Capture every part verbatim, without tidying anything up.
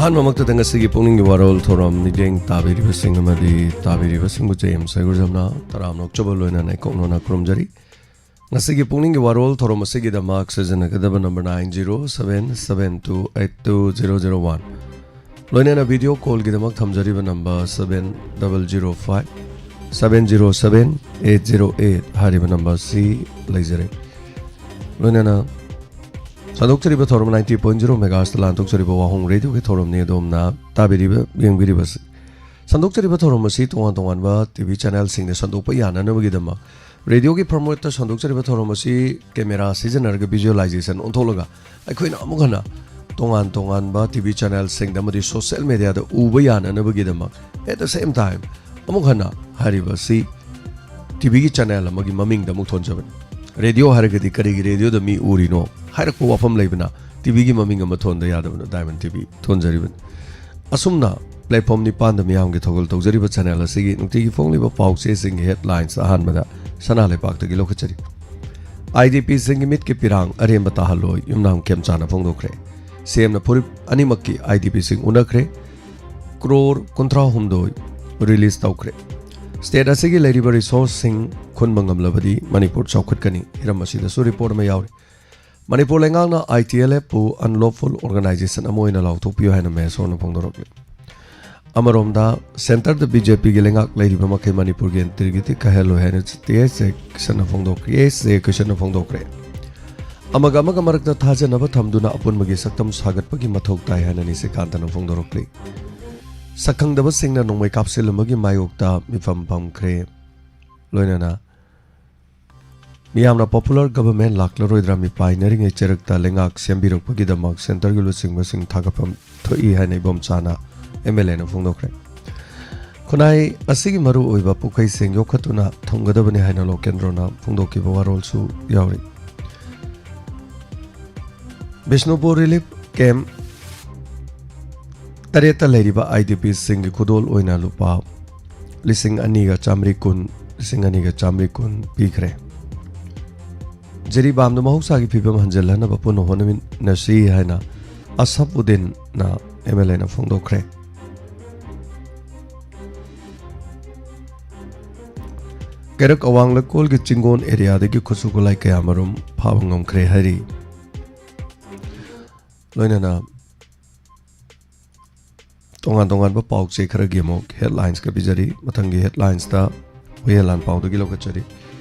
ꯑꯍꯥꯟꯕꯃꯛꯇꯗ ꯉꯁꯤꯒꯤ ꯄꯨꯛꯅꯤꯡꯒꯤ ꯋꯥꯔꯣꯜ ꯊꯧꯔꯝ ꯃꯤꯠꯌꯦꯡ ꯇꯥꯕꯤꯔꯤꯕꯁꯤꯡ ꯑꯃꯗꯤ ꯇꯥꯕꯤꯔꯤꯕꯁꯤꯡꯕꯨ ꯖꯦ ꯑꯦꯝ ꯁꯩꯒꯨꯖꯝꯅ ꯇꯔꯥꯝꯅ ꯑꯣꯛꯆꯕ ꯂꯣꯏꯅꯅ ꯏꯀꯣꯛꯅꯅ ꯈꯨꯔꯨꯝꯖꯔꯤ꯫ ꯉꯁꯤꯒꯤ ꯄꯨꯛꯅꯤꯡꯒꯤ ꯋꯥꯔꯣꯜ ꯊꯧꯔꯝ ꯑꯁꯤꯒꯤꯗꯃꯛ ꯁꯤꯖꯤꯟꯅꯒꯗꯕ number nine zero seven seven two eight two zero zero one, ꯂꯣꯏꯅꯅ ꯚꯤꯗꯤꯑꯣ ꯀꯣꯜꯒꯤꯗꯃꯛ ꯊꯝꯖꯔꯤꯕ number seven double zero five seven zero seven eight zero eight ꯍꯥꯏꯔꯤꯕ ꯅꯝꯕꯔꯁꯤ ꯂꯩꯖꯔꯦ꯫ ꯂꯣꯏꯅꯅ ꯁꯟꯗꯣꯛꯆꯔꯤꯕ ꯊꯧꯔꯝ ninety point zero megahertzꯇ ꯂꯥꯟꯊꯣꯛꯆꯔꯤꯕ ꯋꯥꯍꯣꯡ ꯔꯦꯗꯤꯑꯣꯒꯤ ꯊꯧꯔꯝꯅꯤ꯫ ꯑꯗꯣꯝꯅ ꯇꯥꯕꯤꯔꯤꯕ, ꯌꯦꯡꯕꯤꯔꯤꯕꯁꯤ ꯁꯟꯗꯣꯛꯆꯔꯤꯕ ꯊꯧꯔꯝ ꯑꯁꯤ ꯇꯣꯉꯥꯟ ꯇꯣꯉꯥꯟꯕ ꯇꯤ ꯚꯤ ꯆꯦꯅꯦꯜꯁꯤꯡꯗ ꯁꯟꯗꯣꯛꯄ ꯌꯥꯅꯅꯕꯒꯤꯗꯃꯛ ꯔꯦꯗꯤꯑꯣꯒꯤ ꯐꯣꯔꯃꯦꯠꯇ ꯁꯟꯗꯣꯛꯆꯔꯤꯕ ꯊꯧꯔꯝ ꯑꯁꯤ ꯀꯦꯃꯦꯔꯥ ꯁꯤꯖꯤꯟꯅꯔꯒ ꯚꯤꯖꯨꯑꯦꯂꯥꯏꯖꯦꯁꯟ ꯑꯣꯟꯊꯣꯛꯂꯒ ꯑꯩꯈꯣꯏꯅ ꯑꯃꯨꯛ ꯍꯟꯅ ꯇꯣꯉꯥꯟ ꯇꯣꯉꯥꯟꯕ ꯇꯤ ꯚꯤ ꯆꯦꯅꯦꯜꯁꯤꯡꯗ ꯑꯃꯗꯤ ꯁꯣꯁꯦꯜ ꯃꯦꯗꯤꯌꯥꯗ ꯎꯕ ꯌꯥꯅꯅꯕꯒꯤꯗꯃꯛ, at the same time, ꯑꯃꯨꯛ ꯍꯟꯅ ꯍꯥꯏꯔꯤꯕ ꯑꯁꯤ ꯇꯤ ꯚꯤꯒꯤ ꯆꯦꯅꯦꯜ ꯑꯃꯒꯤ ꯃꯃꯤꯡꯗ ꯑꯃꯨꯛ ꯊꯣꯟꯖꯕꯅꯤ꯫ ꯔꯦꯗꯤꯑꯣ ꯍꯥꯏꯔꯒꯗꯤ ꯀꯔꯤꯒꯤ ꯔꯦꯗꯤꯑꯣꯗ ꯃꯤ ꯎꯔꯤꯅꯣ ꯍꯥꯏꯔꯛꯄ ꯋꯥꯐꯝ ꯂꯩꯕꯅ ꯇꯤ ꯚꯤꯒꯤ ꯃꯃꯤꯡ ꯑꯃ ꯊꯣꯟꯗ ꯌꯥꯗꯕꯅ ꯗꯥꯏꯃꯟ ꯇꯤ ꯚꯤ ꯊꯣꯟꯖꯔꯤꯕꯅꯤ꯫ ꯑꯁꯨꯝꯅ ꯄ꯭ꯂꯦꯠꯐꯣꯝ ꯅꯤꯄꯥꯟꯗ ꯃꯤꯌꯥꯝꯒꯤ ꯊꯧꯒꯜ ꯇꯧꯖꯔꯤꯕ ꯆꯦꯅꯦꯜ ꯑꯁꯤꯒꯤ ꯅꯨꯡꯇꯤꯒꯤ ꯐꯣꯡꯂꯤꯕ ꯄꯥꯎ ꯆꯦꯁꯤꯡꯒꯤ ꯍꯦꯗꯂꯥꯏꯟꯁ ꯑꯍꯥꯟꯕꯗ ꯁꯅꯥ ꯂꯩꯄꯥꯛꯇꯒꯤ ꯂꯧꯈꯠꯆꯔꯤ꯫ ꯑꯥꯏ ꯗꯤ ꯄꯤꯁꯤꯡꯒꯤ ꯃꯤꯠꯀꯤ ꯄꯤꯔꯥꯡ ꯑꯔꯦꯝꯕ ꯇꯥꯍꯜꯂꯣꯏ, ꯌꯨꯝꯅꯥꯝ ꯈꯦꯝꯆꯥꯅ ꯐꯣꯡꯗꯣꯛꯈ꯭ꯔꯦ꯫ ꯁꯤ ꯑꯦꯝꯅ ꯐꯨꯔꯨꯞ ꯑꯅꯤꯃꯛꯀꯤ ꯑꯥꯏ ꯗꯤ ꯄꯤꯁꯤꯡ ꯎꯅꯈ꯭ꯔꯦ꯫ ꯀ꯭ꯔꯣꯔ ꯀꯨꯟꯊ꯭ꯔꯥ ꯍꯨꯝꯗꯣꯏ ꯔꯤꯂꯤꯖ ꯇꯧꯈ꯭ꯔꯦ꯫ ꯁ꯭ꯇꯦꯠ ꯑꯁꯤꯒꯤ ꯂꯩꯔꯤꯕ ꯔꯤꯁꯣꯔꯁꯁꯤꯡ ꯈꯨꯟꯕ ꯉꯝꯂꯕꯗꯤ ꯃꯅꯤꯄꯨꯔ ꯆꯥꯎꯈꯠꯀꯅꯤ꯫ ꯍꯤꯔꯝ ꯑꯁꯤꯗꯁꯨ ꯔꯤꯄꯣꯔꯠ ꯑꯃ ꯌꯥꯎꯔꯤ꯫ ꯃꯅꯤꯄꯨꯔ ꯂꯩꯉꯥꯛꯅ ꯑꯥꯏ ꯇꯤ ꯑꯦꯜ ꯑꯦꯐꯄꯨ unlawful organization ꯑꯃ ꯑꯣꯏꯅ ꯂꯥꯎꯊꯣꯛꯄꯤꯌꯨ ꯍꯥꯏꯅ ꯃꯍꯦꯁꯣꯔꯅ ꯐꯣꯡꯗꯣꯔꯛꯂꯤ꯫ ꯑꯃꯔꯣꯝꯗ, ꯁꯦꯟꯇꯔꯗ ꯕꯤ ꯖꯦ ꯄꯤꯒꯤ ꯂꯩꯉꯥꯛ ꯂꯩꯔꯤꯕ ꯃꯈꯩ ꯃꯅꯤꯄꯨꯔꯒꯤ ꯏꯟꯇꯤꯒ꯭ꯔꯤꯇꯤ ꯀꯥꯏꯍꯜꯂꯣꯏ ꯍꯥꯏꯅ ꯇꯤ ꯑꯦꯁ ꯖꯦ ꯀꯤꯁꯟꯅ ꯐꯣꯡꯗꯣꯛꯈ꯭ꯔꯦ, ꯑꯦꯁ ꯖꯦ ꯀꯤꯁꯟꯅ ꯐꯣꯡꯗꯣꯛꯈ꯭ꯔꯦ꯫ ꯑꯃꯒ ꯑꯃꯒ ꯃꯔꯛꯇ ꯊꯥꯖꯅꯕ ꯊꯝꯗꯨꯅ ꯑꯄꯨꯟꯕꯒꯤ ꯁꯛꯇꯝ ꯁꯥꯒꯠꯄꯒꯤ ꯃꯊꯧ ꯇꯥꯏ ꯍꯥꯏꯅ ꯅꯤꯁꯤꯀꯥꯟꯇꯅ ꯐꯣꯡꯗꯣꯔꯛꯂꯤ꯫ ꯁꯛꯈꯪꯗꯕꯁꯤꯡꯅ ꯅꯣꯡꯃꯩ ꯀꯥꯞꯁꯤꯜꯂꯝꯕꯒꯤ ꯃꯥꯌꯣꯛꯇ ꯃꯤꯐꯝ ꯐꯝꯈ꯭ꯔꯦ꯫ ꯂꯣꯏꯅꯅ ꯃꯤꯌꯥꯝꯅ popular government ꯂꯥꯛꯂꯔꯣꯏꯗ꯭ꯔꯥ ꯃꯤꯄꯥꯏꯅꯔꯤꯉꯩ ꯆꯩꯔꯛꯇ ꯂꯩꯉꯥꯛ ꯁꯦꯝꯕꯤꯔꯛꯄꯒꯤꯗꯃꯛ ꯁꯦꯟꯇꯔꯒꯤ ꯂꯨꯆꯤꯡꯕꯁꯤꯡ ꯊꯥꯒꯠꯐꯝ ꯊꯣꯛꯏ ꯍꯥꯏꯅ ꯏꯕꯣꯝꯆꯥꯅ ꯑꯦꯝ ꯑꯦꯜ ꯑꯦꯅ ꯐꯣꯡꯗꯣꯛꯈ꯭ꯔꯦ꯫ ꯈꯨꯟꯅꯥꯏ ꯑꯁꯤꯒꯤ ꯃꯔꯨꯑꯣꯏꯕ ꯄꯨꯈꯩꯁꯤꯡ ꯌꯣꯛꯈꯠꯇꯨꯅ ꯊꯝꯒꯗꯕꯅꯤ ꯍꯥꯏꯅ ꯂꯣꯀꯦꯟꯗ꯭ꯔꯣꯅ ꯐꯣꯡꯗꯣꯛꯈꯤꯕ ꯋꯥꯔꯣꯜꯁꯨ ꯌꯥꯎꯔꯤ꯫ ꯕꯤꯁꯅꯨꯄꯨꯔ ꯔꯤꯂꯤꯐ ꯀꯦꯝꯞ ꯇꯔꯦꯠꯇ ꯂꯩꯔꯤꯕ ꯑꯥꯏ ꯗꯤ ꯄꯤꯁꯤꯡꯒꯤ ꯈꯨꯗꯣꯜ ꯑꯣꯏꯅ ꯂꯨꯄꯥ ꯂꯤꯁꯤꯡ ꯑꯅꯤꯒ ꯆꯥꯃꯔꯤ ꯀꯨꯟ, ꯂꯤꯁꯤꯡ ꯑꯅꯤꯒ ꯆꯥꯃꯔꯤ ꯀꯨꯟ ꯄꯤꯈ꯭ꯔꯦ꯫ ꯖꯤꯔꯤꯕꯥꯝꯗ ꯃꯍꯧꯁꯥꯒꯤ ꯐꯤꯕꯝ ꯍꯟꯖꯤꯜꯍꯟꯅꯕ ꯄꯨꯟꯅ ꯍꯣꯠꯅꯃꯤꯟꯅꯁꯤ ꯍꯥꯏꯅ ꯑꯁꯐ ꯎꯗꯤꯟꯅ ꯑꯦꯝ ꯑꯦꯜ ꯑꯦꯅ ꯐꯣꯡꯗꯣꯛꯈ꯭ꯔꯦ꯫ ꯀꯩꯔꯛ ꯑꯋꯥꯡ ꯂꯩꯀꯣꯜꯒꯤ ꯆꯤꯡꯒꯣꯟ ꯑꯦꯔꯤꯌꯥꯗꯒꯤ ꯈꯨꯠꯁꯨ ꯈꯨꯠꯂꯥꯏ ꯀꯌꯥ ꯃꯔꯨꯝ ꯐꯥꯕ ꯉꯝꯈ꯭ꯔꯦ ꯍꯥꯏꯔꯤ꯫ ꯂꯣꯏꯅꯅ ꯇꯣꯉꯥꯟ ꯇꯣꯉꯥꯟꯕ ꯄꯥꯎ ꯆꯦ ꯈꯔꯒꯤ ꯑꯃꯨꯛ ꯍꯦꯗꯂꯥꯏꯟꯁꯀ ꯄꯤꯖꯔꯤ꯫ ꯃꯊꯪꯒꯤ ꯍꯦꯗꯂꯥꯏꯟꯁꯇ ꯍꯨꯏꯌꯦꯟ ꯂꯥꯟꯄꯥꯎꯗꯒꯤ ꯂꯧꯈꯠꯆꯔꯤ꯫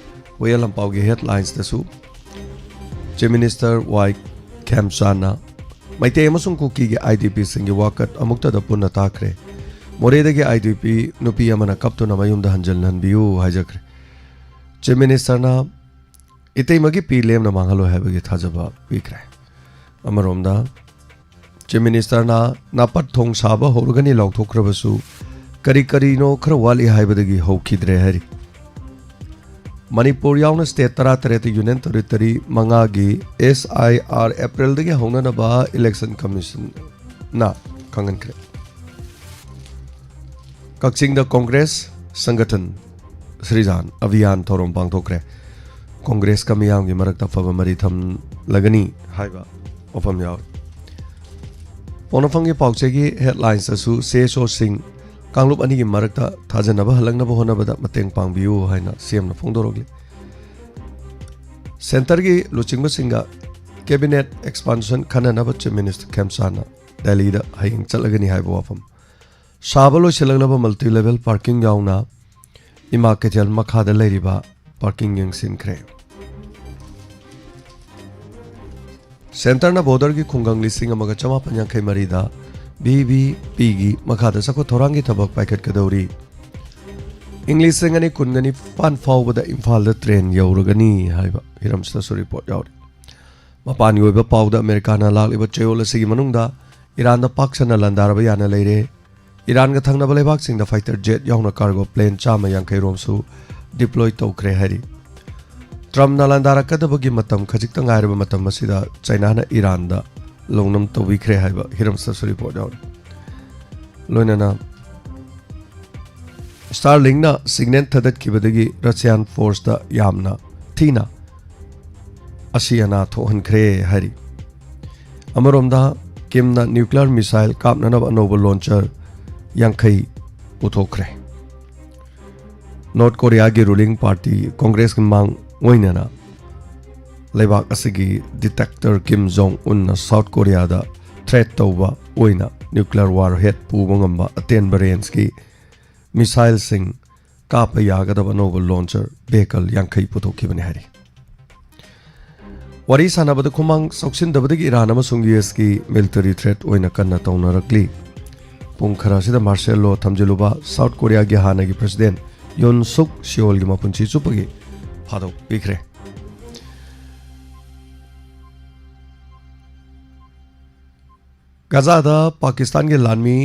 ꯍꯨꯏꯌꯦꯟ ꯂꯥꯟꯄꯥꯎꯒꯤ ꯍꯦꯗꯂꯥꯏꯟꯁꯇꯁꯨ ꯆꯤꯐ ꯃꯤꯅꯤꯁꯇꯔ ꯋꯥꯏ ꯈꯦꯝꯆꯥꯟꯅ ꯃꯩꯇꯩ ꯑꯃꯁꯨꯡ ꯀꯨꯀꯤꯒꯤ ꯑꯥꯏ ꯗꯤ ꯄꯤꯁꯤꯡꯒꯤ ꯋꯥꯀꯠ ꯑꯃꯨꯛꯇꯗ ꯄꯨꯟꯅ ꯇꯥꯈ꯭ꯔꯦ꯫ ꯃꯣꯔꯦꯗꯒꯤ ꯑꯥꯏ ꯗꯤ ꯄꯤ ꯅꯨꯄꯤ ꯑꯃꯅ ꯀꯞꯇꯨꯅ ꯃꯌꯨꯝꯗ ꯍꯟꯖꯤꯜꯍꯟꯕꯤꯌꯨ ꯍꯥꯏꯖꯈ꯭ꯔꯦ꯫ ꯆꯤꯐ ꯃꯤꯅꯤꯁꯇꯔꯅ ꯏꯇꯩꯃꯒꯤ ꯄꯤ ꯂꯦꯝꯅ ꯃꯥꯡꯍꯜꯂꯣꯏ ꯍꯥꯏꯕꯒꯤ ꯊꯥꯖꯕ ꯄꯤꯈ꯭ꯔꯦ꯫ ꯑꯃꯔꯣꯝꯗ ꯆꯤꯐ ꯃꯤꯅꯤꯁꯇꯔꯅ ꯅꯥꯄꯠ ꯊꯣꯡ ꯁꯥꯕ ꯍꯧꯔꯒꯅꯤ ꯂꯥꯎꯊꯣꯛꯈ꯭ꯔꯕꯁꯨ ꯀꯔꯤ ꯀꯔꯤꯅꯣ ꯈꯔ ꯋꯥꯠꯂꯤ ꯍꯥꯏꯕꯗꯒꯤ ꯍꯧꯈꯤꯗ꯭ꯔꯦ ꯍꯥꯏꯔꯤ꯫ ꯃꯅꯤꯄꯨꯔ ꯌꯥꯎꯅ ꯁ꯭ꯇꯦꯠ ꯇꯔꯥꯇꯔꯦꯠꯇ ꯌꯨꯅꯤꯌꯟ ꯇꯦꯔꯤꯇꯣꯔꯤ ꯃꯉꯥꯒꯤ ꯑꯦꯁ ꯑꯥꯏ ꯑꯥꯔ ꯑꯦꯄ꯭ꯔꯤꯜꯗꯒꯤ ꯍꯧꯅꯅꯕ ꯏꯂꯦꯛꯁꯟ ꯀꯃꯤꯁꯟꯅ ꯈꯪꯍꯟꯈ꯭ꯔꯦ꯫ ꯀꯛꯆꯤꯡꯗ ꯀꯣꯡꯒ꯭ꯔꯦꯁ ꯁꯪꯒꯊꯟ ꯁ꯭ꯔꯤꯖꯥꯟ ꯑꯚꯤꯌꯥꯟ ꯊꯧꯔꯝ ꯄꯥꯡꯊꯣꯛꯈ꯭ꯔꯦ꯫ ꯀꯣꯡꯒ꯭ꯔꯦꯁꯀ ꯃꯤꯌꯥꯝꯒꯤ ꯃꯔꯛꯇ ꯑꯐꯕ ꯃꯔꯤ ꯊꯝꯂꯒꯅꯤ ꯍꯥꯏꯕ ꯋꯥꯐꯝ ꯌꯥꯎꯔꯤ꯫ ꯄꯣꯛꯅꯐꯝꯒꯤ ꯄꯥꯎꯆꯦꯒꯤ ꯍꯦꯗꯂꯥꯏꯟꯁꯇꯁꯨ ꯁꯤ ꯑꯦꯁ ꯑꯣꯁꯤꯡ ꯀꯥꯡꯂꯨꯞ ꯑꯅꯤꯒꯤ ꯃꯔꯛꯇ ꯊꯥꯖꯅꯕ ꯍꯜꯂꯛꯅꯕ ꯍꯣꯠꯅꯕꯗ ꯃꯇꯦꯡ ꯄꯥꯡꯕꯤꯌꯨ ꯍꯥꯏꯅ ꯁꯤ ꯑꯦꯝꯅ ꯐꯣꯡꯗꯣꯔꯛꯂꯤ꯫ ꯁꯦꯟꯇꯔꯒꯤ ꯂꯨꯆꯤꯡꯕꯁꯤꯡꯒ ꯀꯦꯕꯤꯅꯦꯠ ꯑꯦꯛꯁꯄꯥꯟꯁꯟ ꯈꯟꯅꯅꯕ ꯆꯤꯐ ꯃꯤꯅꯤꯁꯇꯔ ꯈꯦꯝꯆꯥꯟꯅ ꯗꯦꯜꯂꯤꯗ ꯍꯌꯦꯡ ꯆꯠꯂꯒꯅꯤ ꯍꯥꯏꯕ ꯋꯥꯐꯝ꯫ ꯁꯥꯕ ꯂꯣꯏꯁꯤꯜꯂꯛꯂꯕ ꯃꯜꯇꯤ ꯂꯦꯚꯦꯜ ꯄꯥꯔꯀꯤꯡ ꯌꯥꯎꯅ ꯏꯃꯥ ꯀꯩꯊꯦꯜ ꯃꯈꯥꯗ ꯂꯩꯔꯤꯕ ꯄꯥꯔꯀꯤꯡ ꯌꯦꯡꯁꯤꯟꯈ꯭ꯔꯦ꯫ ꯁꯦꯟꯇꯔꯅ ꯕꯣꯔꯗꯔꯒꯤ ꯈꯨꯡꯒꯪ ꯂꯤꯁꯤꯡ ꯑꯃꯒ ꯆꯃꯥꯄꯟ ꯌꯥꯡꯈꯩ ꯃꯔꯤꯗ ꯚꯤ ꯚꯤ ꯄꯤꯒꯤ ꯃꯈꯥꯗ ꯆꯥꯎꯈꯠ ꯊꯧꯔꯥꯡꯒꯤ ꯊꯕꯛ ꯄꯥꯏꯈꯠꯀꯗꯧꯔꯤ꯫ ꯏꯪ ꯂꯤꯁꯤꯡ ꯑꯅꯤ ꯀꯨꯟꯒ ꯅꯤꯄꯥꯟ ꯐꯥꯎꯕꯗ ꯏꯝꯐꯥꯜꯗ ꯇ꯭ꯔꯦꯟ ꯌꯧꯔꯒꯅꯤ ꯍꯥꯏꯕ ꯍꯤꯔꯝꯁꯤꯗꯁꯨ ꯔꯤꯄꯣꯔꯠ ꯌꯥꯎꯔꯤ꯫ ꯃꯄꯥꯟꯒꯤ ꯑꯣꯏꯕ ꯄꯥꯎꯗ ꯑꯃꯦꯔꯤꯀꯥꯅ ꯂꯥꯛꯂꯤꯕ ꯆꯌꯣꯜ ꯑꯁꯤꯒꯤ ꯃꯅꯨꯡꯗ ꯏꯔꯥꯟꯗ ꯄꯥꯛ ꯁꯟꯅ ꯂꯥꯟꯗꯥꯔꯕ ꯌꯥꯅ ꯂꯩꯔꯦ꯫ ꯏꯔꯥꯟꯒ ꯊꯪꯅꯕ ꯂꯩꯕꯥꯛꯁꯤꯡꯗ ꯐꯥꯏꯇꯔ ꯖꯦꯠ ꯌꯥꯎꯅ ꯀꯥꯔꯒꯣ ꯄ꯭ꯂꯦꯟ ꯆꯥꯝꯃ ꯌꯥꯡꯈꯩ ꯔꯣꯝꯁꯨ ꯗꯤꯄ꯭ꯂꯣꯏ ꯇꯧꯈ꯭ꯔꯦ ꯍꯥꯏꯔꯤ꯫ ꯇ꯭ꯔꯝꯞꯅ ꯂꯥꯟꯗꯥꯔꯛꯀꯗꯕꯒꯤ ꯃꯇꯝ ꯈꯖꯤꯛꯇ ꯉꯥꯏꯔꯕ ꯃꯇꯝ ꯑꯁꯤꯗ ꯆꯩꯅꯥꯅ ꯏꯔꯥꯟꯗ ꯂꯧꯅꯝ ꯇꯧꯕꯤꯈ꯭ꯔꯦ ꯍꯥꯏꯕ ꯍꯤꯔꯝꯁꯤꯗꯁꯨ ꯔꯤꯄꯣꯔꯠ ꯌꯥꯎꯔꯤ꯫ ꯂꯣꯏꯅꯅ ꯁ꯭ꯇꯥꯔꯂꯤꯡꯅ ꯁꯤꯒꯅꯦꯜ ꯊꯥꯗꯠꯈꯤꯕꯗꯒꯤ ꯔꯁꯤꯌꯥꯟ ꯐꯣꯔꯁꯇ ꯌꯥꯝꯅ ꯊꯤꯅ ꯑꯁꯤ ꯑꯅꯥ ꯊꯣꯛꯍꯟꯈ꯭ꯔꯦ ꯍꯥꯏꯔꯤ꯫ ꯑꯃꯔꯣꯝꯗ ꯀꯤꯝꯅ nuclear missile ꯀꯥꯞꯅꯅꯕ ꯑꯅꯧꯕ launcher ꯌꯥꯡꯈꯩ ꯄꯨꯊꯣꯛꯈ꯭ꯔꯦ꯫ ꯅꯣꯔꯠ ꯀꯣꯔꯤꯌꯥꯒꯤ ruling party ꯀꯣꯡꯒ꯭ꯔꯦꯁꯀꯤ ꯃꯥꯡ ꯑꯣꯏꯅꯅ ꯂꯩꯕꯥꯛ ꯑꯁꯤꯒꯤ dictator ꯀꯤꯝ ꯖꯣꯡ ꯎꯟꯅ ꯁꯥꯎꯠ ꯀꯣꯔꯤꯌꯥꯗ threat ꯇꯧꯕ ꯑꯣꯏꯅ nuclear warhead ꯄꯨꯕ ꯉꯝꯕ ꯑꯇꯦꯟꯕ rangeꯀꯤ missileꯁꯤꯡ ꯀꯥꯞꯄ ꯌꯥꯒꯗꯕ ꯑꯅꯧꯕ launcher vehicle ꯌꯥꯡꯈꯩ ꯄꯨꯊꯣꯛꯈꯤꯕꯅꯤ ꯍꯥꯏꯔꯤ꯫ ꯋꯥꯔꯤ ꯁꯥꯟꯅꯕꯗ ꯈꯨꯃꯥꯡ ꯆꯥꯎꯁꯤꯟꯗꯕꯗꯒꯤ ꯏꯔꯥꯟ ꯑꯃꯁꯨꯡ ꯌꯨ ꯑꯦꯁꯀꯤ military threat ꯑꯣꯏꯅ ꯀꯟꯅ ꯇꯧꯅꯔꯛꯂꯤ꯫ ꯄꯨꯡ ꯈꯔ ꯑꯁꯤꯗ martial law ꯊꯝꯖꯤꯜꯂꯨꯕ ꯁꯥꯎꯠ ꯀꯣꯔꯤꯌꯥꯒꯤ ꯍꯥꯟꯅꯒꯤ president ꯌꯨꯟ ꯁꯨꯛ ꯁꯤꯑꯣꯜꯒꯤ ꯃꯄꯨꯟꯁꯤ ꯆꯨꯞꯄꯒꯤ ꯐꯥꯗꯣꯛꯄꯤꯈ꯭ꯔꯦ꯫ ꯒꯥꯖꯥꯗ ꯄꯥꯀꯤꯁꯇꯥꯟꯒꯤ ꯂꯥꯟꯃꯤ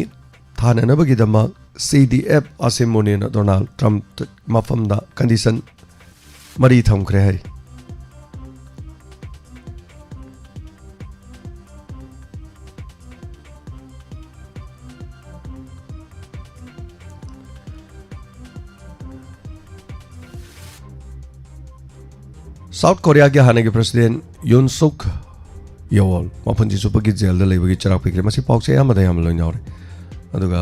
ꯊꯥꯅꯅꯕꯒꯤꯗꯃꯛ ꯁꯤ ꯗꯤ ꯑꯦꯐ ꯑꯥꯁꯤꯝ ꯃꯨꯅꯤꯅ ꯗꯣꯅꯥꯜꯗ ꯇ꯭ꯔꯝꯞ ꯃꯐꯝꯗ condition ꯃꯔꯤ ꯊꯝꯈ꯭ꯔꯦ ꯍꯥꯏꯔꯤ꯫ ꯁꯥꯎꯠ ꯀꯣꯔꯤꯌꯥꯒꯤ ꯍꯥꯟꯅꯒꯤ president ꯌꯨꯟ ꯁꯨꯛ ꯌꯦꯑꯣꯜ ꯃꯄꯨꯟꯁꯤ ꯆꯨꯞꯄꯒꯤ ꯖꯦꯜꯗ ꯂꯩꯕꯒꯤ ꯆꯩꯔꯥꯛ ꯄꯤꯈ꯭ꯔꯦ꯫ ꯃꯁꯤ ꯄꯥꯎꯆꯦ ꯑꯌꯥꯝꯕꯗ ꯌꯥꯝꯅ ꯂꯣꯏꯅ ꯌꯥꯎꯔꯦ꯫ ꯑꯗꯨꯒ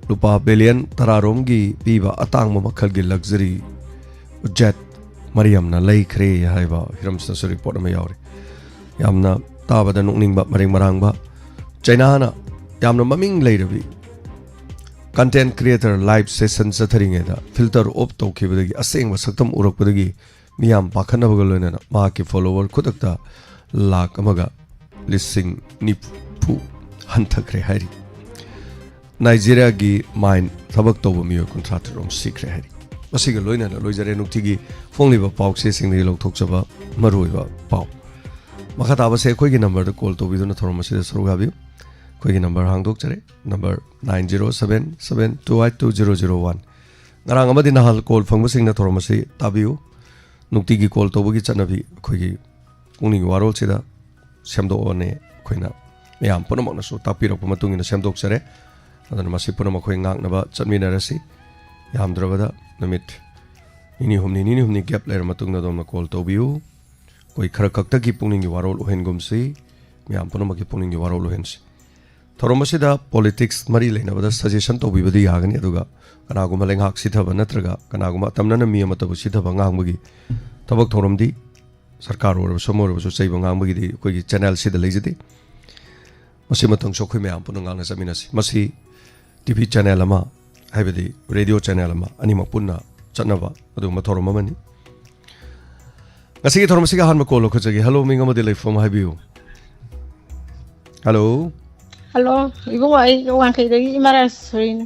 ꯂꯨꯄꯥ ꯕꯤꯂꯤꯌꯟ ꯇꯔꯥꯔꯣꯝꯒꯤ ꯄꯤꯕ ꯑꯇꯥꯡꯕ ꯃꯈꯜꯒꯤ luxury jet ꯃꯔꯤ ꯌꯥꯝꯅ ꯂꯩꯈ꯭ꯔꯦ ꯍꯥꯏꯕ ꯍꯤꯔꯝꯁꯤꯗꯁꯨ report ꯑꯃ ꯌꯥꯎꯔꯤ꯫ ꯌꯥꯝꯅ ꯇꯥꯕꯗ ꯅꯣꯛꯅꯤꯡꯕ, ꯃꯔꯦꯡ ꯃꯔꯥꯡꯕ, ꯆꯩꯅꯥꯅ ꯌꯥꯝꯅ ꯃꯃꯤꯡ ꯂꯩꯔꯕꯤ content creator live session ꯆꯠꯊꯔꯤꯉꯩꯗ filter off ꯇꯧꯈꯤꯕꯗꯒꯤ ꯑꯁꯦꯡꯕ ꯁꯛꯇꯝ ꯎꯔꯛꯄꯗꯒꯤ ꯃꯤꯌꯥꯝ ꯄꯥꯈꯠꯅꯕꯒ ꯂꯣꯏꯅꯅ ꯃꯍꯥꯛꯀꯤ follower ꯈꯨꯗꯛꯇ ꯂꯥꯈ ꯑꯃꯒ ꯂꯤꯁꯤꯡ ꯅꯤꯐꯨ ꯍꯟꯊꯈ꯭ꯔꯦ ꯍꯥꯏꯔꯤ꯫ ꯅꯥꯏꯖꯦꯔꯤꯌꯥꯒꯤ mine ꯊꯕꯛ ꯇꯧꯕ ꯃꯤꯑꯣꯏ ꯀꯨꯟꯊ꯭ꯔꯥ ꯇꯔꯨꯛ ꯁꯤꯈ꯭ꯔꯦ ꯍꯥꯏꯔꯤ꯫ ꯃꯁꯤꯒ ꯂꯣꯏꯅꯅ ꯂꯣꯏꯖꯔꯦ ꯅꯨꯡꯇꯤꯒꯤ ꯐꯣꯡꯂꯤꯕ ꯄꯥꯎꯆꯦꯁꯤꯡꯗꯒꯤ ꯂꯧꯊꯣꯛꯆꯕ ꯃꯔꯨꯑꯣꯏꯕ ꯄꯥꯎ꯫ ꯃꯈꯥ ꯇꯥꯕꯁꯦ ꯑꯩꯈꯣꯏꯒꯤ numberꯗ call ꯇꯧꯕꯤꯗꯨꯅ ꯊꯧꯔꯝ ꯑꯁꯤꯗ ꯁꯔꯨꯛ ꯌꯥꯕꯤꯌꯨ꯫ ꯑꯩꯈꯣꯏꯒꯤ number ꯍꯥꯡꯗꯣꯛꯆꯔꯦ, number nine zero seven seven two eight two zero zero one꯫ ꯉꯔꯥꯡ ꯑꯃꯗꯤ ꯅꯍꯥꯜ call ꯐꯪꯕꯁꯤꯡꯅ ꯊꯧꯔꯝ ꯑꯁꯤ ꯇꯥꯕꯤꯌꯨ꯫ ꯅꯨꯡꯇꯤꯒꯤ call ꯇꯧꯕꯒꯤ ꯆꯠꯅꯕꯤ ꯑꯩꯈꯣꯏꯒꯤ ꯄꯨꯛꯅꯤꯡꯒꯤ ꯋꯥꯔꯣꯜꯁꯤꯗ ꯁꯦꯝꯗꯣꯛꯑꯣꯅꯦ ꯑꯩꯈꯣꯏꯅ ꯃꯌꯥꯝ ꯄꯨꯝꯅꯃꯛꯅꯁꯨ ꯇꯥꯛꯄꯤꯔꯛꯄ ꯃꯇꯨꯡ ꯏꯟꯅ ꯁꯦꯝꯗꯣꯛꯆꯔꯦ꯫ ꯑꯗꯨꯅ ꯃꯁꯤ ꯄꯨꯝꯅꯃꯛ ꯑꯩꯈꯣꯏ ꯉꯥꯛꯅꯕ ꯆꯠꯃꯤꯟꯅꯔꯁꯤ꯫ ꯌꯥꯝꯗ꯭ꯔꯕꯗ ꯅꯨꯃꯤꯠ ꯅꯤꯅꯤ ꯍꯨꯝꯅꯤ, ꯅꯤꯅꯤ ꯍꯨꯝꯅꯤ gap ꯂꯩꯔ ꯃꯇꯨꯡꯗ ꯑꯗꯣꯝꯅ call ꯇꯧꯕꯤꯌꯨ꯫ ꯑꯩꯈꯣꯏ ꯈꯔ ꯈꯛꯇꯒꯤ ꯄꯨꯛꯅꯤꯡꯒꯤ ꯋꯥꯔꯣꯜ ꯑꯣꯏꯍꯟꯒꯨꯝꯁꯤ꯫ ꯃꯌꯥꯝ ꯄꯨꯝꯅꯃꯛꯀꯤ ꯄꯨꯛꯅꯤꯡꯒꯤ ꯋꯥꯔꯧ ꯂꯣꯏꯍꯟꯁꯤ꯫ ꯊꯧꯔꯝ ꯑꯁꯤꯗ politics ꯃꯔꯤ ꯂꯩꯅꯕꯗ suggestion ꯇꯧꯕꯤꯕꯗꯤ ꯌꯥꯒꯅꯤ, ꯑꯗꯨꯒ ꯀꯅꯥꯒꯨꯝꯕ ꯂꯩꯉꯥꯛ ꯁꯤꯊꯕ ꯅꯠꯇ꯭ꯔꯒ ꯀꯅꯥꯒꯨꯝꯕ ꯑꯇꯝꯅꯅ ꯃꯤ ꯑꯃꯠꯇꯕꯨ ꯁꯤꯊꯕ ꯉꯥꯡꯕꯒꯤ ꯊꯕꯛ ꯊꯧꯔꯝꯗꯤ ꯁꯔꯀꯥꯔ ꯑꯣꯏꯔꯕꯁꯨ ꯑꯃ ꯑꯣꯏꯔꯕꯁꯨ ꯆꯩꯕ ꯉꯥꯡꯕꯒꯤꯗꯤ ꯑꯩꯈꯣꯏꯒꯤ channel ꯁꯤꯗ ꯂꯩꯖꯗꯦ꯫ ꯃꯁꯤꯃꯇꯪꯁꯨ ꯑꯩꯈꯣꯏ ꯃꯌꯥꯝ ꯄꯨꯟꯅ ꯉꯥꯡꯅ ꯆꯠꯃꯤꯟꯅꯁꯤ꯫ ꯃꯁꯤ TV channel ꯑꯃ, ꯍꯥꯏꯕꯗꯤ radio channel ꯑꯃ, ꯑꯅꯤꯃꯛ ꯄꯨꯟꯅ ꯆꯠꯅꯕ ꯑꯗꯨꯒꯨꯝꯕ ꯊꯧꯔꯝ ꯑꯃꯅꯤ꯫ ꯉꯁꯤꯒꯤ ꯊꯧꯔꯝ ꯑꯁꯤꯒꯤ ꯑꯍꯥꯟꯕ call ꯂꯧꯈꯠꯆꯒꯦ꯫ Hello, ꯃꯤꯡ ꯑꯃꯗꯤ ꯂꯩꯐꯝ ꯍꯥꯏꯕꯤꯌꯨ꯫ Hello꯫ Hello, ꯏꯕꯨꯡꯉꯣ, ꯑꯩ ꯋꯥꯡꯈꯩꯗꯒꯤ ꯏꯃꯥ ꯔꯥꯖꯦꯁꯣꯔꯤꯅꯤ꯫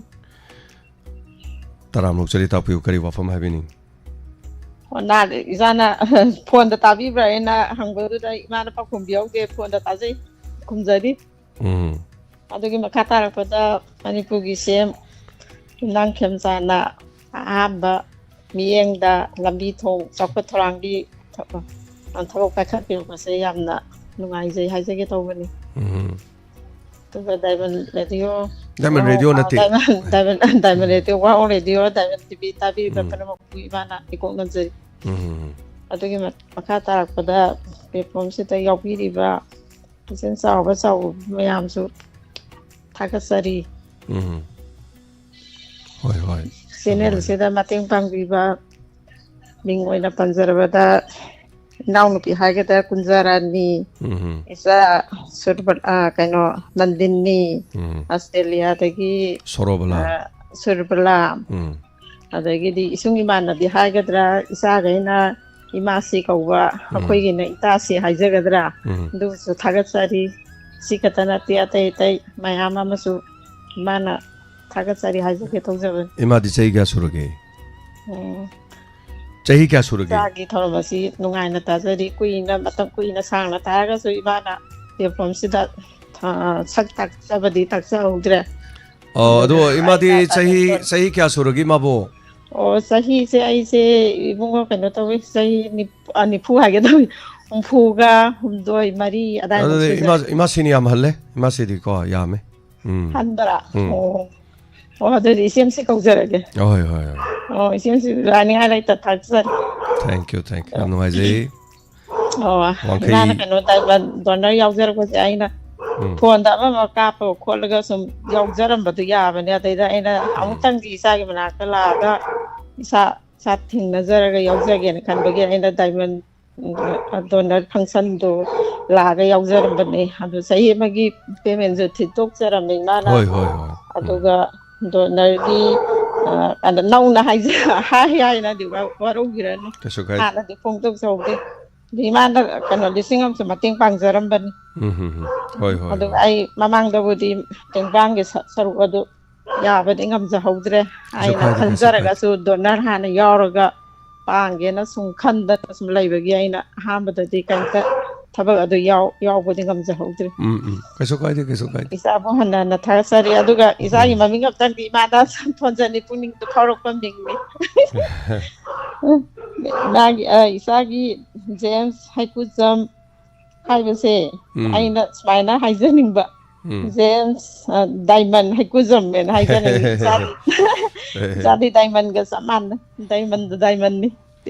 ꯇꯔꯥꯝꯅ ꯑꯣꯛꯆꯔꯤ, ꯇꯥꯛꯄꯤꯌꯨ, ꯀꯔꯤ ꯋꯥꯐꯝ ꯍꯥꯏꯕꯤꯅꯤꯡ? ꯑꯣ, ꯅꯍꯥꯟ ꯏꯆꯥꯅ ꯐꯣꯟꯗ ꯇꯥꯕꯤꯕ꯭ꯔꯥ ꯍꯥꯏꯅ ꯍꯪꯕꯗꯨꯗ ꯏꯃꯥꯅ ꯄꯥꯎꯈꯨꯝ ꯄꯤꯍꯧꯗꯦ, ꯐꯣꯟꯗ ꯇꯥꯖꯩ, ꯈꯨꯝꯖꯔꯤ꯫ ꯎꯝ꯫ ꯑꯗꯨꯒꯤ ꯃꯈꯥ ꯇꯥꯔꯛꯄꯗ ꯃꯅꯤꯄꯨꯔꯒꯤ ꯁꯤ ꯑꯦꯝ ꯌꯨꯝꯅꯥꯝ ꯈꯦꯝꯆꯥꯟꯅ ꯑꯍꯥꯟꯕ ꯃꯤꯠꯌꯦꯡꯗ ꯂꯝꯕꯤ ꯊꯣꯡ ꯆꯥꯎꯈꯠ ꯊꯧꯔꯥꯡꯒꯤ ꯊꯕꯛ ꯄꯥꯏꯈꯠꯄꯤꯔꯛꯄꯁꯦ ꯌꯥꯝꯅ ꯅꯨꯡꯉꯥꯏꯖꯩ ꯍꯥꯏꯖꯒꯦ ꯇꯧꯕꯅꯤ꯫ ꯎꯝ꯫ ꯑꯗꯨꯒ Diamond Radio, Diamond Radio ꯅꯠꯇꯦ꯫ Diamond, Diamond, Diamond Radio, Wow Radio, Diamond TV ꯇꯥꯕꯤꯔꯤꯕ ꯎꯝ꯫ ꯄꯨꯝꯅꯃꯛꯄꯨ ꯏꯃꯥꯅ ꯏꯀꯣꯛ ꯅꯣꯟꯖꯔꯤ꯫ ꯎꯝ꯫ ꯑꯗꯨꯒꯤ ꯃ-, ꯃꯈꯥ ꯇꯥꯔꯛꯄꯗ platform ꯁꯤꯗ ꯌꯥꯎꯕꯤꯔꯤꯕ ꯄꯨꯛꯆꯦꯜ ꯆꯥꯎꯕ ꯆꯥꯎꯕ ꯃꯌꯥꯝꯁꯨ ꯊꯥꯒꯠꯆꯔꯤ꯫ ꯎꯝ꯫ ꯍꯣꯏ, ꯍꯣꯏ꯫ Channel ꯁꯤꯗ ꯃꯇꯦꯡ ꯄꯥꯡꯕꯤꯕ ꯃꯤꯡ ꯑꯣꯏꯅ ꯄꯟꯖꯔꯕꯗ ꯏꯅꯥꯎꯅꯨꯄꯤ ꯍꯥꯏꯒꯗ꯭ꯔꯥ ꯀꯨꯟꯖꯔꯥꯅꯤ, ꯎꯝ꯫ ꯏꯆꯥ ꯁꯨꯔꯕ-, ꯑ, ꯀꯩꯅꯣ, ꯅꯟꯗꯤꯅꯤ, ꯎꯝ꯫ ꯑꯁꯇ꯭ꯔꯦꯂꯤꯌꯥꯗꯒꯤ, ꯁꯣꯔꯣꯕꯂꯥ꯫ ꯑ, ꯁꯨꯔꯕꯂꯥ, ꯎꯝ꯫ ꯑꯗꯒꯤꯗꯤ ꯏꯁꯨꯡ ꯏꯃꯥꯟꯅꯕꯤ ꯍꯥꯏꯒꯗ꯭ꯔꯥ, ꯏꯆꯥꯈꯩꯅ ꯏꯃꯥꯁꯤ ꯀꯧꯕ, ꯎꯝ꯫ ꯑꯩꯈꯣꯏꯒꯤꯅ ꯏꯇꯥꯁꯤ ꯍꯥꯏꯖꯒꯗ꯭ꯔꯥ, ꯎꯝ꯫ ꯑꯗꯨꯁꯨ ꯊꯥꯒꯠꯆꯔꯤ꯫ ꯁꯤ ꯈꯛꯇ ꯅꯠꯇꯦ, ꯑꯇꯩ ꯑꯇꯩ ꯃꯌꯥꯝ ꯑꯃꯁꯨ ꯏꯃꯥꯅ ꯊꯥꯒꯠꯆꯔꯤ ꯍꯥꯏꯖꯒꯦ ꯇꯧꯖꯕꯅꯤ꯫ ꯏꯃꯥꯗꯤ ꯆꯍꯤ ꯀꯌꯥ ꯁꯨꯔꯒꯦ? ꯎꯝ꯫ ꯆꯍꯤ ꯀꯌꯥ ꯁꯨꯔꯒꯦ? ꯏꯆꯥꯒꯤ ꯊꯧꯔꯝ ꯑꯁꯤ ꯅꯨꯡꯉꯥꯏꯅ ꯇꯥꯖꯔꯤ꯫ ꯀꯨꯏꯅ, ꯃꯇꯝ ꯀꯨꯏꯅ ꯁꯥꯡꯅ ꯇꯥꯔꯒꯁꯨ ꯏꯃꯥꯅ platform ꯁꯤꯗ, ꯑ, ꯁꯛ ꯇꯥꯛꯆꯕꯗꯤ ꯇꯥꯛꯆꯍꯧꯗ꯭ꯔꯦ꯫ ꯑꯣ, ꯑꯗꯣ ꯑꯗꯨꯅ ꯏꯃꯥꯗꯤ ꯑꯩꯅ ꯆꯍꯤ, ꯇꯥꯖꯕ ꯆꯍꯤ ꯀꯌꯥ ꯁꯨꯔꯒꯦ ꯏꯃꯥꯕꯣ? ꯑꯣ, ꯆꯍꯤꯁꯦ ꯑꯩꯁꯦ ꯏꯕꯨꯡꯉꯣ ꯀꯩꯅꯣ ꯇꯧꯋꯤ, ꯆꯍꯤ ꯅꯤꯞ-, ꯑ, ꯅꯤꯐꯨ ꯍꯥꯏꯒꯦ ꯇꯧꯋꯤ, ꯍꯨꯝꯐꯨꯒ ꯍꯨꯝꯗꯣꯏ, ꯃꯔꯤ ꯑꯗꯥꯏꯃꯨꯛ ꯑꯗꯨꯗꯤ ꯁꯨꯖꯔꯦ꯫ ꯏꯃꯥ-, ꯏꯃꯥꯁꯤꯅ ꯌꯥꯝ ꯍꯜꯂꯦ, ꯏꯃꯥꯁꯤꯗꯤꯀꯣ ꯌꯥꯝꯃꯦ꯫ ꯎꯝ꯫ ꯍꯟꯕꯔꯥ? ꯎꯝ꯫ ꯑꯣ꯫ ꯑꯣ, ꯑꯗꯨꯗꯤ ꯏꯆꯦꯝꯁꯤ ꯀꯧꯖꯔꯒꯦ꯫ ꯍꯣꯏ, ꯍꯣꯏ, ꯍꯣꯏ꯫ ꯑꯣ, ꯏꯆꯦꯝꯁꯤ ꯍꯥꯏꯅꯤꯡꯉꯥꯏ ꯂꯩꯇ ꯊꯥꯒꯠꯆꯔꯤ꯫ Thank you, thank you꯫ ꯌꯥꯝ ꯅꯨꯡꯉꯥꯏꯖꯩ꯫ ꯑꯣ, ꯋꯥꯡꯈꯩ꯫ ꯏꯃꯥꯅ ꯀꯩꯅꯣ ꯗꯥꯏꯃꯟ ꯗꯣꯅꯔ ꯌꯥꯎꯖꯔꯛꯄꯁꯦ ꯑꯩꯅ ꯎꯝ꯫ ꯐꯣꯟꯗ ꯑꯃ ꯑꯃ ꯀꯥꯞꯄꯒ ꯈꯣꯠꯂꯒ ꯁꯨꯝ ꯌꯥꯎꯖꯔꯝꯕꯗꯣ ꯌꯥꯕꯅꯦ꯫ ꯑꯗꯩꯗ ꯑꯩꯅ ꯎꯝ꯫ ꯑꯃꯨꯛꯇꯪꯗꯤ ꯏꯆꯥꯒꯤ ꯃꯅꯥꯛꯇ ꯂꯥꯛꯑꯒ ꯏꯁꯥ, ꯏꯁꯥ ꯊꯦꯡꯅꯖꯔꯒ ꯌꯥꯎꯖꯒꯦꯅ ꯈꯟꯕꯒꯤ ꯑꯩꯅ ꯗꯥꯏꯃꯟ, ꯎꯝ, ꯗꯣꯅꯔ ꯐꯪꯁꯟꯗꯣ ꯂꯥꯛꯑꯒ ꯌꯥꯎꯖꯔꯝꯕꯅꯦ꯫ ꯑꯗꯨ ꯆꯍꯤ ꯑꯃꯒꯤ ꯄꯦꯃꯦꯟꯁꯨ ꯊꯤꯗꯣꯛꯆꯔꯝꯃꯦ ꯏꯃꯥꯅ꯫ ꯍꯣꯏ, ꯍꯣꯏ, ꯍꯣꯏ꯫ ꯎꯝ꯫ ꯑꯗꯨꯒ ꯗꯣꯅꯔꯒꯤ, ꯑ, ꯑꯗ ꯅꯧꯅ ꯍꯥꯏꯖ-, ꯍꯥꯏ ꯍꯥꯏꯅꯗꯤ ꯋꯥ-, ꯋꯥꯔꯧꯕꯤꯔꯅꯨ꯫ ꯀꯩꯁꯨ ꯀꯥꯏꯗꯦ꯫ ꯍꯥꯟꯅꯗꯤ ꯐꯣꯡꯗꯣꯛꯆꯍꯧꯗꯦ꯫ ꯑꯗꯨ ꯏꯃꯥꯅ ꯀꯩꯅꯣ ꯂꯤꯁꯤꯡ ꯑꯃꯁꯨ ꯃꯇꯦꯡ ꯄꯥꯡꯖꯔꯝꯕꯅꯤ꯫ ꯎꯝ, ꯍꯝ, ꯍꯝ꯫ ꯍꯣꯏ, ꯍꯣꯏ, ꯑꯗꯨ ꯍꯣꯏ꯫ ꯑꯩ ꯃꯃꯥꯡꯗꯕꯨꯗꯤ ꯇꯦꯡꯕꯥꯡꯒꯤ ꯁ-, ꯁꯔꯨꯛ ꯑꯗꯨ ꯌꯥꯕꯗꯤ ꯉꯝꯖꯍꯧꯗ꯭ꯔꯦ꯫ ꯀꯩꯁꯨ ꯑꯩꯅ ꯀꯥꯏꯗꯦ, ꯀꯩꯁꯨ ꯈꯟꯖꯔꯒꯁꯨ ꯗꯣꯅꯔ ꯍꯥꯟꯅ ꯌꯥꯎꯔꯒ ꯄꯥꯡꯒꯦꯅ ꯁꯨꯝ ꯈꯟꯗꯅ ꯁꯨꯝ ꯂꯩꯕꯒꯤ ꯑꯩꯅ ꯑꯍꯥꯟꯕꯗꯗꯤ ꯀꯩꯝꯇ ꯊꯕꯛ ꯑꯗꯨ ꯌꯥꯎ-, ꯌꯥꯎꯕꯗꯤ ꯉꯝꯖꯍꯧꯗ꯭ꯔꯦ꯫ ꯎꯝ, ꯎꯝ꯫ ꯀꯩꯁꯨ ꯀꯥꯏꯗꯦ, ꯀꯩꯁꯨ ꯀꯥꯏꯗꯦ꯫ ꯏꯆꯥꯕꯨ ꯍꯟꯅ ꯍꯟꯅ ꯊꯥꯒꯠꯆꯔꯤ꯫ ꯑꯗꯨꯒ ꯏꯆꯥꯒꯤ ꯎꯝ꯫ ꯃꯃꯤꯡ ꯑꯝꯇꯪꯗꯤ ꯏꯃꯥꯗ ꯊꯣꯟꯖꯅꯤ, ꯄꯨꯛꯅꯤꯡꯗ ꯐꯥꯎꯔꯛꯄ ꯃꯤꯡꯅꯤ꯫ ꯏꯃꯥꯒꯤ, ꯑ, ꯏꯆꯥꯒꯤ ꯖꯦꯝꯁ ꯍꯩꯀꯨꯖꯝ ꯍꯥꯏꯕꯁꯦ ꯎꯝ꯫ ꯑꯩꯅ ꯁꯨꯃꯥꯏꯅ ꯍꯥꯏꯖꯅꯤꯡꯕ꯫ ꯎꯝ꯫ ꯖꯦꯝꯁ, ꯑ, ꯗꯥꯏꯃꯟ ꯍꯩꯀꯨꯖꯝꯅꯦꯅ ꯍꯥꯏꯖꯅꯤꯡꯉꯤ꯫ ꯏꯆꯥꯗꯤ, ꯑꯦ꯫ ꯏꯆꯥꯗꯤ ꯗꯥꯏꯃꯟꯒ ꯆꯞ ꯃꯥꯟꯅꯩ꯫ ꯗꯥꯏꯃꯟꯗ ꯗꯥꯏꯃꯟꯅꯤ꯫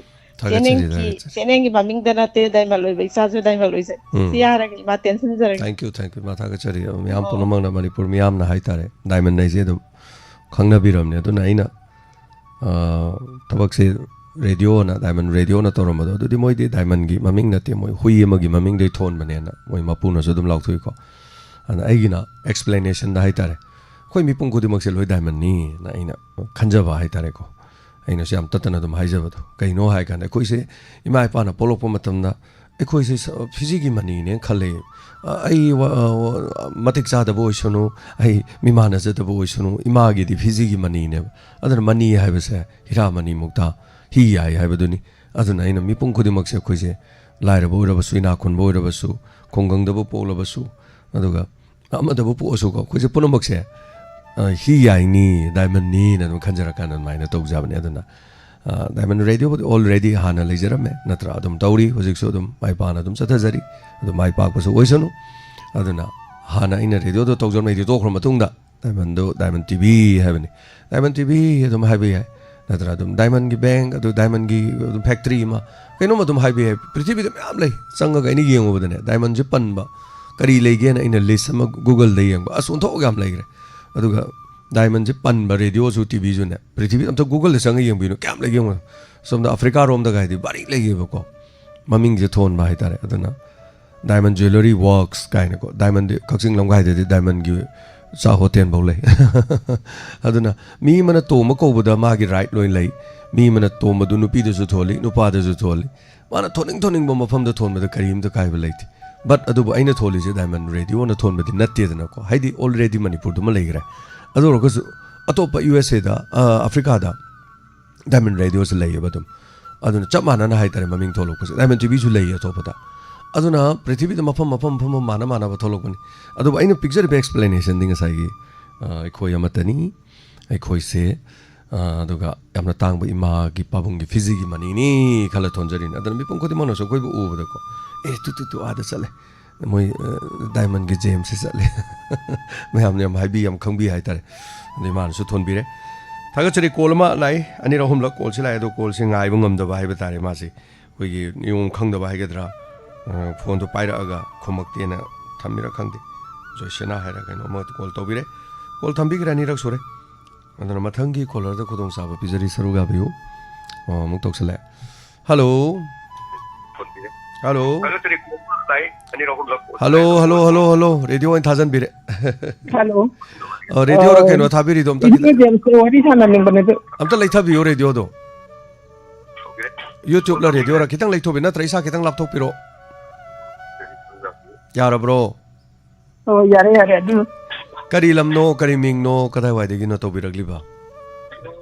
ꯊꯥꯒꯠꯆꯔꯤ, ꯆꯦꯅꯦꯡꯒꯤ, ꯊꯥꯒꯠꯆꯔꯤ꯫ ꯆꯦꯅꯦꯡꯒꯤ ꯃꯃꯤꯡꯗ ꯅꯠꯇꯦ ꯗꯥꯏꯃꯟ ꯑꯣꯏꯕ, ꯏꯆꯥꯁꯨ ꯗꯥꯏꯃꯟ ꯑꯣꯏꯖꯩ꯫ ꯎꯝ꯫ ꯁꯤ ꯍꯥꯏꯔꯒ ꯏꯃꯥ ꯇꯦꯟꯁꯤꯟꯖꯔꯒꯦ꯫ Thank you, thank you꯫ ꯏꯃꯥ ꯊꯥꯒꯠꯆꯔꯤ꯫ ꯃꯌꯥꯝ ꯑꯣ꯫ ꯄꯨꯝꯅꯃꯛꯅ, ꯃꯅꯤꯄꯨꯔ ꯃꯤꯌꯥꯝꯅ ꯍꯥꯏꯇꯥꯔꯦ, ꯗꯥꯏꯃꯟ ꯍꯥꯏꯁꯦ ꯑꯗꯨꯝ ꯈꯪꯅꯕꯤꯔꯕꯅꯦ꯫ ꯑꯗꯨꯅ ꯑꯩꯅ, ꯑ, ꯊꯕꯛꯁꯦ ꯔꯦꯗꯤꯑꯣꯅ, ꯗꯥꯏꯃꯟ ꯔꯦꯗꯤꯑꯣꯅ ꯇꯧꯔꯝꯕꯗꯣ, ꯑꯗꯨꯗꯤ ꯃꯣꯏꯗꯤ ꯗꯥꯏꯃꯟꯒꯤ ꯃꯃꯤꯡ ꯅꯠꯇꯦ, ꯃꯣꯏ ꯍꯨꯏ ꯑꯃꯒꯤ ꯃꯃꯤꯡꯗꯩ ꯊꯣꯟꯕꯅꯦꯅ ꯃꯣꯏ ꯃꯄꯨꯅꯁꯨ ꯑꯗꯨꯝ ꯂꯥꯎꯊꯣꯛꯏꯀꯣ꯫ ꯑꯗ ꯑꯩꯒꯤꯅ explanation ꯗ ꯍꯥꯏꯇꯥꯔꯦ, ꯑꯩꯈꯣꯏ ꯃꯤꯄꯨꯝ ꯈꯨꯗꯤꯡꯃꯛꯁꯦ ꯂꯣꯏ ꯗꯥꯏꯃꯟꯅꯤꯅ ꯑꯩꯅ ꯈꯟꯖꯕ ꯍꯥꯏꯇꯥꯔꯦꯀꯣ꯫ ꯑꯩꯅꯁꯨ ꯌꯥꯝ ꯇꯠꯇꯅ ꯑꯗꯨꯝ ꯍꯥꯏꯖꯕꯗꯣ꯫ ꯀꯩꯅꯣ ꯍꯥꯏ ꯀꯥꯟꯗ, ꯑꯩꯈꯣꯏꯁꯦ ꯏꯃꯥ ꯏꯄꯥꯅ ꯄꯣꯛꯂꯛꯄ ꯃꯇꯝꯗ ꯑꯩꯈꯣꯏꯁꯦ ꯁ-, ꯐꯤꯖꯤꯒꯤ ꯃꯅꯤꯅꯦꯅ ꯈꯜꯂꯦ꯫ ꯑ, ꯑꯩ ꯋꯥ-, ꯑ, ꯋꯥ-, ꯃꯇꯤꯛ ꯆꯥꯗꯕ ꯑꯣꯏꯁꯅꯨ, ꯑꯩ ꯃꯤꯃꯥꯟꯅꯖꯗꯕ ꯑꯣꯏꯁꯅꯨ, ꯏꯃꯥꯒꯤꯗꯤ ꯐꯤꯖꯤꯒꯤ ꯃꯅꯤꯅꯦꯕ꯫ ꯑꯗꯨꯅ ꯃꯅꯤ ꯍꯥꯏꯕꯁꯦ ꯍꯤꯔꯥ ꯃꯅꯤ ꯃꯨꯛꯇꯥ ꯍꯤ ꯌꯥꯏ ꯍꯥꯏꯕꯗꯨꯅꯤ꯫ ꯑꯗꯨꯅ ꯑꯩꯅ ꯃꯤꯄꯨꯝ ꯈꯨꯗꯤꯡꯃꯛꯁꯦ ꯑꯩꯈꯣꯏꯁꯦ ꯂꯥꯏꯔꯕ ꯑꯣꯏꯔꯕꯁꯨ, ꯏꯅꯥꯛ ꯈꯨꯟꯕ ꯑꯣꯏꯔꯕꯁꯨ, ꯈꯨꯡꯒꯪꯗꯕꯨ ꯄꯣꯛꯂꯕꯁꯨ, ꯑꯗꯨꯒ ꯑꯃꯗꯕꯨ ꯄꯣꯛꯑꯁꯨꯀꯣ, ꯑꯩꯈꯣꯏꯁꯦ ꯄꯨꯝꯅꯃꯛꯁꯦ, ꯑ, ꯍꯤ ꯌꯥꯏꯅꯤ, ꯗꯥꯏꯃꯟꯅꯤꯅ ꯑꯗꯨꯝ ꯈꯟꯖꯔꯀꯥꯟꯗ ꯑꯗꯨꯃꯥꯏꯅ ꯇꯧꯖꯕꯅꯦ꯫ ꯑꯗꯨꯅ, ꯑ, ꯗꯥꯏꯃꯟ ꯔꯦꯗꯤꯑꯣꯕꯨꯗꯤ already ꯍꯥꯟꯅ ꯂꯩꯖꯔꯝꯃꯦ, ꯅꯠꯇ꯭ꯔꯥ? ꯑꯗꯨꯝ ꯇꯧꯔꯤ, ꯍꯧꯖꯤꯛꯁꯨ ꯑꯗꯨꯝ ꯃꯥꯏ ꯄꯥꯛꯅ ꯑꯗꯨꯝ ꯆꯠꯊꯖꯔꯤ, ꯑꯗꯨꯝ ꯃꯥꯏ ꯄꯥꯛꯄꯁꯨ ꯑꯣꯏꯁꯅꯨ꯫ ꯑꯗꯨꯅ ꯍꯥꯟꯅ ꯑꯩꯅ ꯔꯦꯗꯤꯑꯣꯗꯣ ꯇꯧꯖꯔꯝꯃꯦ, ꯑꯩꯗꯤ ꯇꯣꯛꯈ꯭ꯔ ꯃꯇꯨꯡꯗ ꯗꯥꯏꯃꯟꯗꯣ ꯗꯥꯏꯃꯟ ꯇꯤ ꯚꯤ ꯍꯥꯏꯕꯅꯤ꯫ ꯗꯥꯏꯃꯟ ꯇꯤ ꯚꯤ ꯑꯗꯨꯝ ꯍꯥꯏꯕ ꯌꯥꯏ꯫ ꯅꯠꯇ꯭ꯔꯥ? ꯑꯗꯨꯝ diamondꯒꯤ bank, ꯑꯗꯨ diamondꯒꯤ ꯑꯗꯨꯝ factory ꯑꯃ, ꯀꯩꯅꯣꯝ ꯑꯗꯨꯝ ꯍꯥꯏꯕ ꯌꯥꯏ꯫ ꯄ꯭ꯔꯤꯊꯤꯕꯤꯗ ꯃꯌꯥꯝ ꯂꯩ꯫ ꯆꯪꯉꯒ ꯑꯩꯅ ꯌꯦꯡꯉꯨꯕꯗꯅꯦ, diamondꯁꯦ ꯄꯟꯕ ꯀꯔꯤ ꯂꯩꯒꯦꯅ ꯑꯩꯅ list ꯑꯃ Googleꯗ ꯌꯦꯡꯕ, ꯑꯁ, ꯑꯣꯟꯊꯣꯛꯑꯒ ꯌꯥꯝ ꯂꯩꯈ꯭ꯔꯦ꯫ ꯑꯗꯨꯒ diamondꯁꯦ ꯄꯟꯕ radioꯁꯨ, TVꯁꯨꯅꯦ, ꯄ꯭ꯔꯤꯊꯤꯕꯤꯗ ꯑꯝꯇ Googleꯗ ꯆꯪꯉ ꯌꯦꯡꯕꯤꯌꯨꯅꯦ, ꯀꯌꯥꯝ ꯂꯩꯒꯦ ꯌꯦꯡꯉꯨ꯫ ꯁꯣꯝꯗ Africa ꯔꯣꯝꯗꯒ ꯍꯥꯏꯗꯤ ꯕꯥꯔꯤ ꯂꯩꯌꯦꯕꯀꯣ, ꯃꯃꯤꯡꯁꯦ ꯊꯣꯟꯕ ꯍꯥꯏꯇꯥꯔꯦ꯫ ꯑꯗꯨꯅ diamond jewellery works ꯀꯥꯏꯅꯀꯣ, diamondꯗꯤ ꯀꯛꯆꯤꯡ ꯂꯝꯈꯥꯏꯗꯗꯤ diamondꯒꯤ ꯆꯥꯛ hotel ꯐꯧ ꯂꯩ꯫ ꯑꯗꯨꯅ ꯃꯤ ꯑꯃꯅ ꯇꯣꯝꯕ ꯀꯧꯕꯗ ꯃꯥꯒꯤ right ꯂꯣꯏ ꯂꯩ꯫ ꯃꯤ ꯑꯃꯅ ꯇꯣꯝꯕꯗꯨ ꯅꯨꯄꯤꯗꯁꯨ ꯊꯣꯜꯂꯤ, ꯅꯨꯄꯥꯗꯁꯨ ꯊꯣꯜꯂꯤ꯫ ꯃꯥꯅ ꯊꯣꯟꯅꯤꯡ ꯊꯣꯟꯅꯤꯡꯕ ꯃꯐꯝꯗ ꯊꯣꯟꯕꯗ ꯀꯔꯤꯝꯇ ꯀꯥꯏꯕ ꯂꯩꯇꯦ꯫ But ꯑꯗꯨꯕꯨ ꯑꯩꯅ ꯊꯣꯜꯂꯤꯁꯦ diamond radioꯅ ꯊꯣꯟꯕꯗꯤ ꯅꯠꯇꯦꯗꯅꯀꯣ, ꯍꯥꯏꯗꯤ already ꯃꯅꯤꯄꯨꯔꯗꯨꯃ ꯂꯩꯈ꯭ꯔꯦ꯫ ꯑꯗꯨ ꯑꯣꯏꯔꯒꯁꯨ ꯑꯇꯣꯞꯄ USAꯗ, ꯑ, Africaꯗ diamond radioꯁꯦ ꯂꯩꯌꯦꯕ ꯑꯗꯨꯝ꯫ ꯑꯗꯨꯅ ꯆꯞ ꯃꯥꯟꯅꯅ ꯍꯥꯏꯇꯥꯔꯦ ꯃꯃꯤꯡ ꯊꯣꯛꯂꯛꯄꯁꯦ꯫ Diamond TVꯁꯨ ꯂꯩꯌꯦ ꯑꯇꯣꯞꯄꯗ꯫ ꯑꯗꯨꯅ ꯄ꯭ꯔꯤꯊꯤꯕꯤꯗ ꯃꯐꯝ, ꯃꯐꯝ, ꯃꯐꯝ, ꯃꯐꯝ ꯃꯥꯟꯅ ꯃꯥꯟꯅꯕ ꯊꯣꯛꯂꯛꯄꯅꯤ꯫ ꯑꯗꯨꯕꯨ ꯑꯩꯅ ꯄꯤꯖꯔꯤꯕ explanationꯗꯤ ꯉꯁꯥꯏꯒꯤ, ꯑ, ꯑꯩꯈꯣꯏ ꯑꯃꯠꯇꯅꯤ, ꯑꯩꯈꯣꯏꯁꯦ, ꯑ, ꯑꯗꯨꯒ ꯌꯥꯝꯅ ꯇꯥꯡꯕ ꯏꯃꯥꯒꯤ ꯄꯥꯕꯨꯡꯒꯤ ꯐꯤꯖꯤꯒꯤ ꯃꯅꯤꯅꯤ ꯈꯜꯂ ꯊꯣꯟꯖꯔꯤꯅꯤ꯫ ꯑꯗꯨꯅ ꯃꯤꯄꯨꯝ ꯈꯨꯗꯤꯡꯃꯛꯅꯁꯨ ꯑꯩꯈꯣꯏꯕꯨ ꯎꯕꯗꯀꯣ, "ꯑꯦ, ꯇꯨ, ꯇꯨ, ꯇꯨ, ꯑꯥꯗ ꯆꯠꯂꯦ꯫ ꯃꯣꯏ, ꯑ, diamondꯒꯤ ꯖꯦꯝꯁꯁꯤ ꯆꯠꯂꯦ꯫" ꯃꯌꯥꯝꯅ ꯌꯥꯝ ꯍꯥꯏꯕꯤ, ꯌꯥꯝ ꯈꯪꯕꯤ ꯍꯥꯏꯇꯥꯔꯦ꯫ ꯑꯗꯩ ꯃꯥꯅꯁꯨ ꯊꯣꯟꯕꯤꯔꯦ꯫ ꯊꯥꯒꯠꯆꯔꯤ꯫ Call ꯑꯃ ꯂꯥꯛꯏ, ꯑꯅꯤꯔꯛ ꯑꯍꯨꯝꯂꯛ callꯁꯤ ꯂꯥꯛꯑꯦ, ꯑꯗꯣ callꯁꯤ ꯉꯥꯏꯕ ꯉꯝꯗꯕ ꯍꯥꯏꯕ ꯇꯥꯔꯦ꯫ ꯃꯥꯁꯤ ꯑꯩꯈꯣꯏꯒꯤ ꯅꯤꯌꯣꯝ ꯈꯪꯗꯕ ꯍꯥꯏꯒꯗ꯭ꯔꯥ, ꯑ, phoneꯗꯣ ꯄꯥꯏꯔꯛꯑꯒ ꯈꯨꯝꯃꯛꯇꯦꯅ ꯊꯝꯃꯤꯔꯥ ꯈꯪꯗꯦ꯫ ꯖꯣꯏꯁꯅꯥ ꯍꯥꯏꯔ ꯀꯩꯅꯣ ꯑꯃ call ꯇꯧꯕꯤꯔꯦ꯫ Call ꯊꯝꯕꯤꯈ꯭ꯔꯦ, ꯑꯅꯤꯔꯛ ꯁꯨꯔꯦ꯫ ꯑꯗꯨꯅ ꯃꯊꯪꯒꯤ callerꯗ ꯈꯨꯗꯣꯡꯆꯥꯕ ꯄꯤꯖꯔꯤ, ꯁꯔꯨꯛ ꯌꯥꯕꯤꯌꯨ꯫ ꯑꯣ, ꯑꯃꯨꯛ ꯇꯧꯁꯜꯂꯦ꯫ Hello꯫ Hello꯫ Hello, hello, hello, hello꯫ Radio ꯑꯣꯏꯅ ꯊꯥꯖꯟꯕꯤꯔꯦ꯫ Hello꯫ ꯑ, radioꯔ ꯑ, ꯀꯩꯅꯣ ꯊꯥꯕꯤꯔꯤꯗꯣ ꯑꯝꯇ ꯏꯕꯨꯡꯉꯣ ꯈꯤꯇꯪ, ꯖꯦꯝꯁꯀ ꯋꯥꯔꯤ ꯁꯥꯟꯅꯅꯤꯡꯕꯅꯦ ꯑꯗꯨ꯫ ꯑꯝꯇ ꯂꯩꯊꯕꯤꯌꯣ radioꯗꯣ꯫ YouTubeꯂ radioꯔ ꯈꯤꯇꯪ ꯂꯩꯊꯧꯕꯤ, ꯅꯠꯇ꯭ꯔ ꯏꯁꯥ ꯈꯤꯇꯪ ꯂꯥꯞꯊꯣꯛꯄꯤꯔꯣ꯫ ꯌꯥꯔꯕ꯭ꯔꯣ? ꯑꯣ, ꯌꯥꯔꯦ, ꯌꯥꯔꯦ, ꯑꯗꯨ꯫ ꯀꯔꯤ ꯂꯝꯅꯣ, ꯀꯔꯤ ꯃꯤꯡꯅꯣ, ꯀꯗꯥꯏꯋꯥꯏꯗꯒꯤꯅꯣ ꯇꯧꯕꯤꯔꯛꯂꯤꯕ?